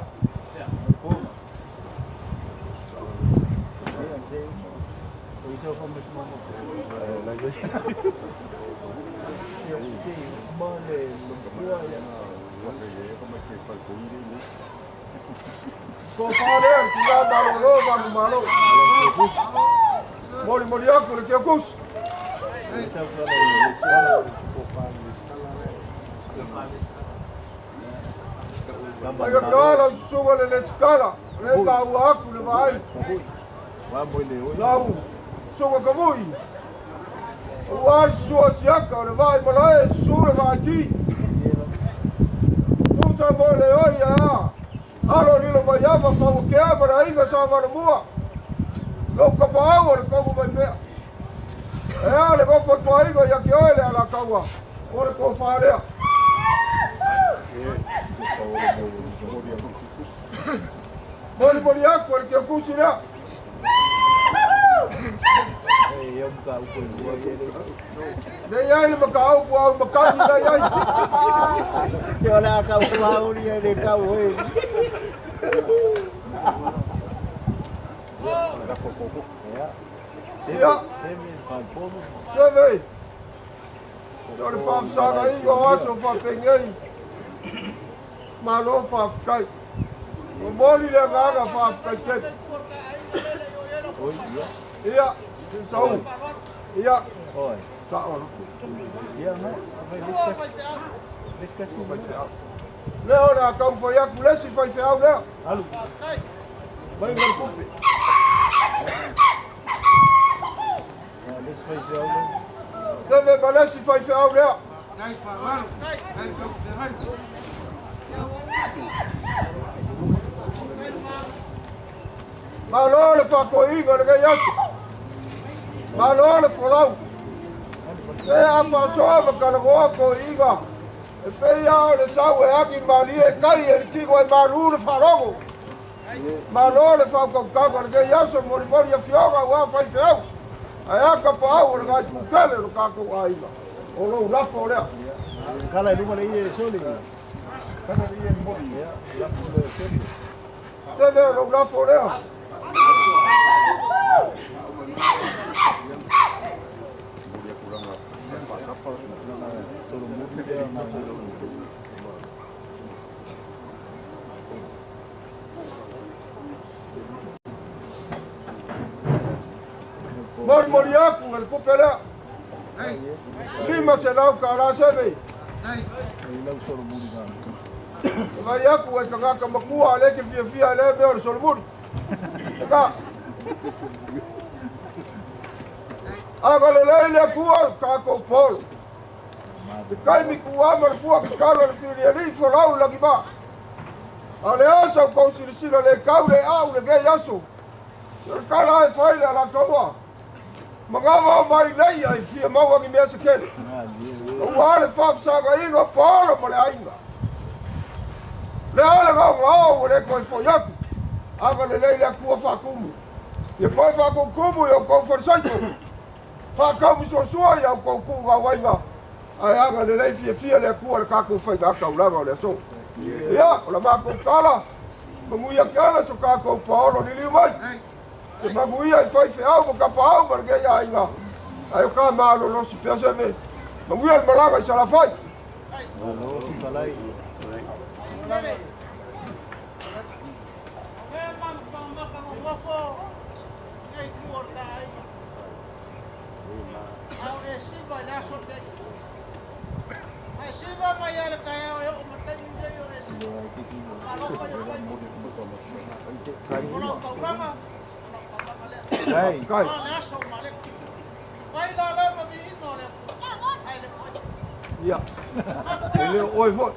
Tofa lea le kiga malōlō magumalo. Molimoli atu le Keukusi. Faigata lau susuga le lesitala, le taua atu le vaai. Lau susuga kamui. Ua sua siaka o le vaai malae, susu le vaai ki. Tusa mo le oi a. Alo lilo mai ava fauakea ma le aiga sa valamua. Lou kapaau o le kogu mai pea. E a le gofo i toaiga ia ki oe le alakaua. O le tofa lea. Molimoli atu e le Keukusi lea. Nei ai le makaupu au makani nei ai. Ia. Seve. O le faafesagaiga o aso faapegei. Malo faafetai. Momoli le agaga faafetai tele. Ia, sau. Ia. Sao. Lea o le a taumafai atu le isi faifeau lea. Mai ma le tupe. Seve ma le isi faifeau lea. Malo le faatoiga o lenei aso. Malo le folau. E a faasoa ma talanoa toiga. E pei lava o le sau e agi malie e kai e le tino e malu le faalogo. Malo le faautautaga o lenei aso molimoli afioga aua faifeau. Ae a tapaau o le gaitutele o le tatou aiga. O lou lafo lea. Tele o lou lafo lea. Molimoli atu e le tupe lea. $500 seve. Vai atu e tagata matua le ke fiafia le mea o le solomuli. Eka. Agalelei le Atua tatou polo. Te taimi tuua ma le fua tatalo le filialii folau i lagima. A le asa o tou silasila le tau le au lenei aso. Le tala e fai le alataua. Magawa o mai nei ai fia maua ni mea se kele. Ua le faafesagaiga polo ma le aiga. Le ale gaogao ua le toe foi atu. Agalelei le Atua faatumu. Ia toe faatumutumu i outou falesaito. Faataumasoasoa i outou tuugauaiga. Ae agalelei fiafia le Atua le tatou faiga taulaga o le aso. Ia, o la matou tala, manuia tele so tatou paolo liliu mai. Te manuia i faifeau ma tapaau ma lenei aiga. Ae o ka malolosi pea seve. Manuia le malaga i Salafai. Kai. Ia. E le o oe foi.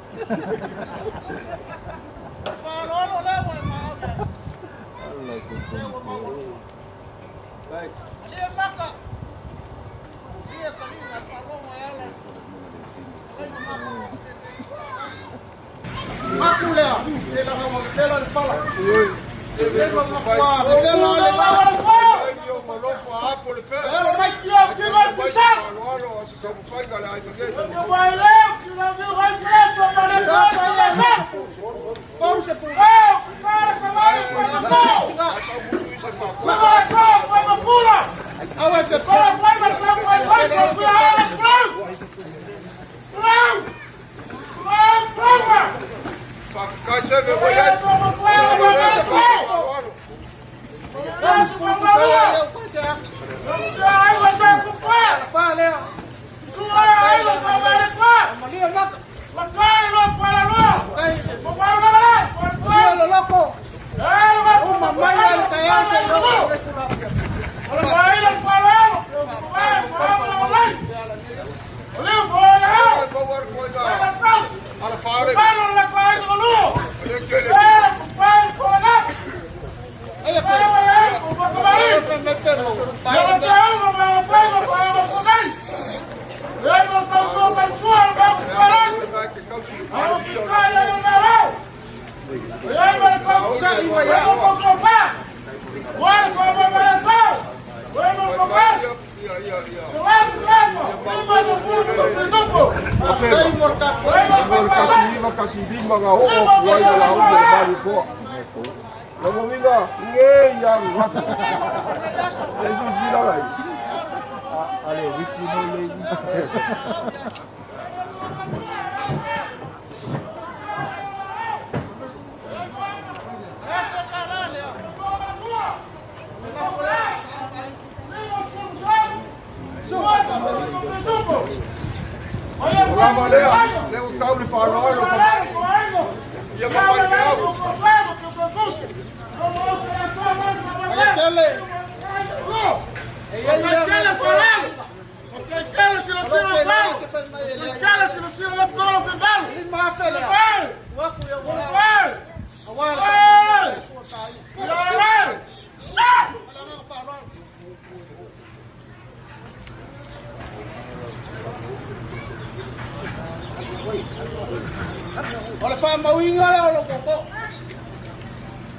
O le whaamauiga le o lo koko.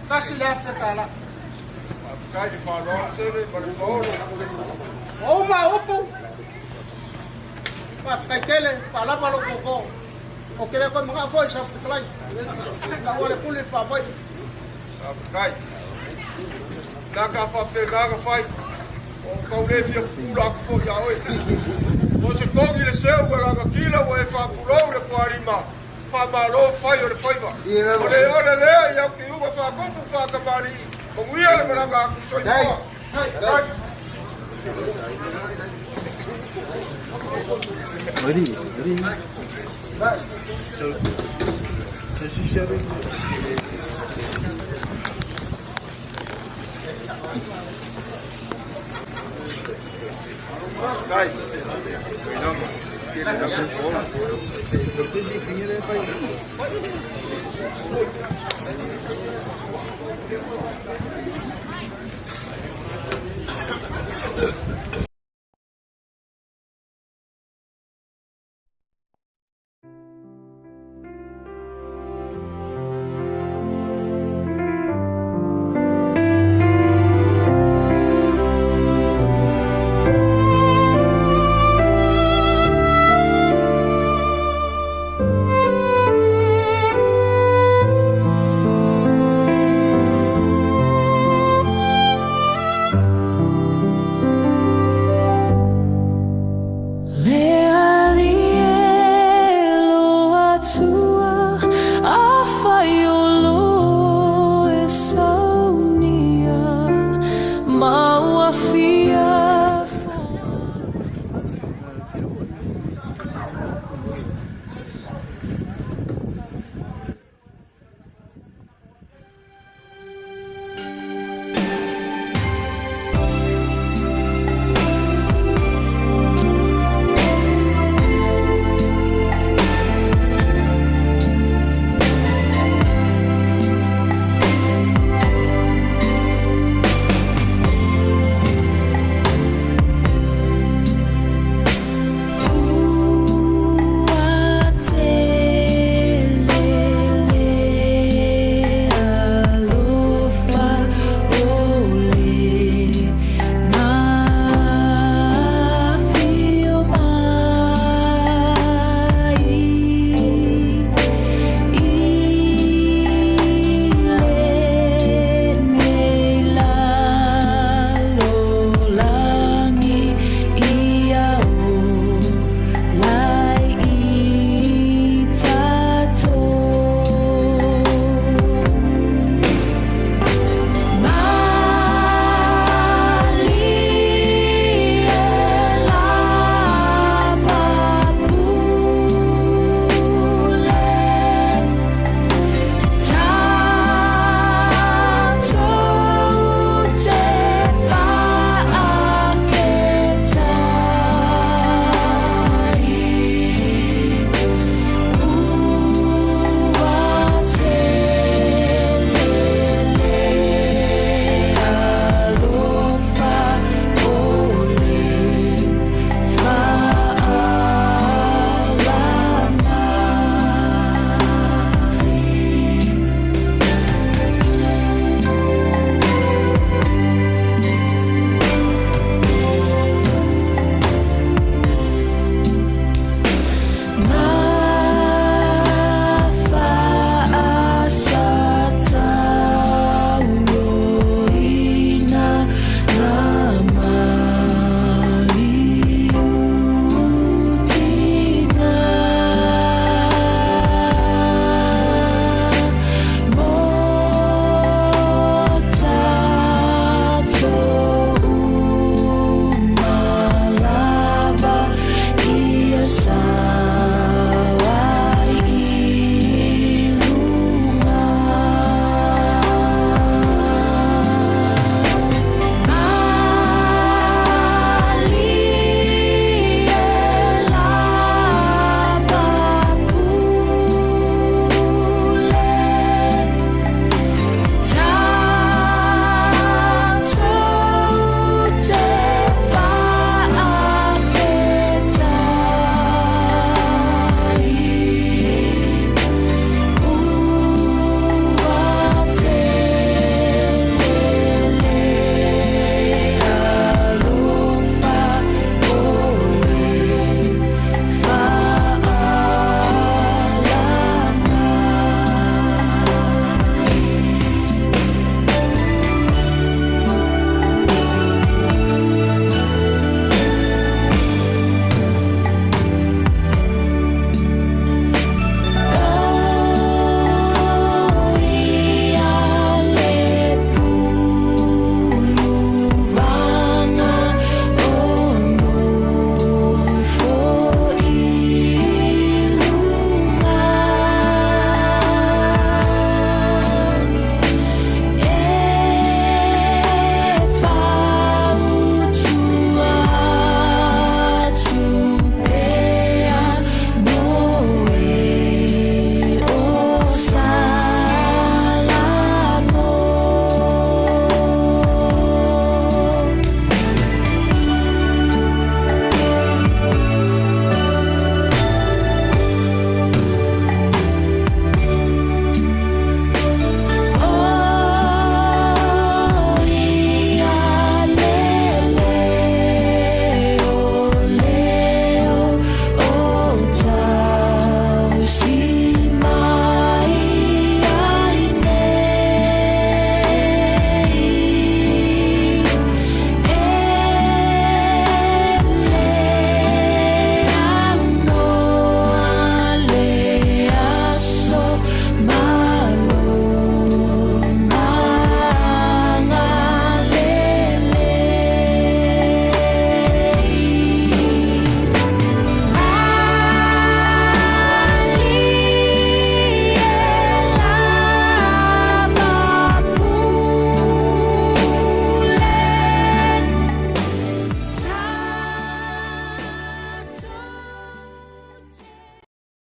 Kasi le afe tala. O uma upu. Whawhakaitele, whalapa lo koko. O kere koe mga foi sa whakalai. Ka ua le pule whaamai. Kai. Naka whawhenanga whai. O kau le fia pula aku fo ia oe. O se kongi le seu ua langa kila ua e whapulou le kuarima. Whamalo whai o le whaiva. O le ole lea i au ki uga whakupu whakamari. O nguia le malanga aku soifua. Kai.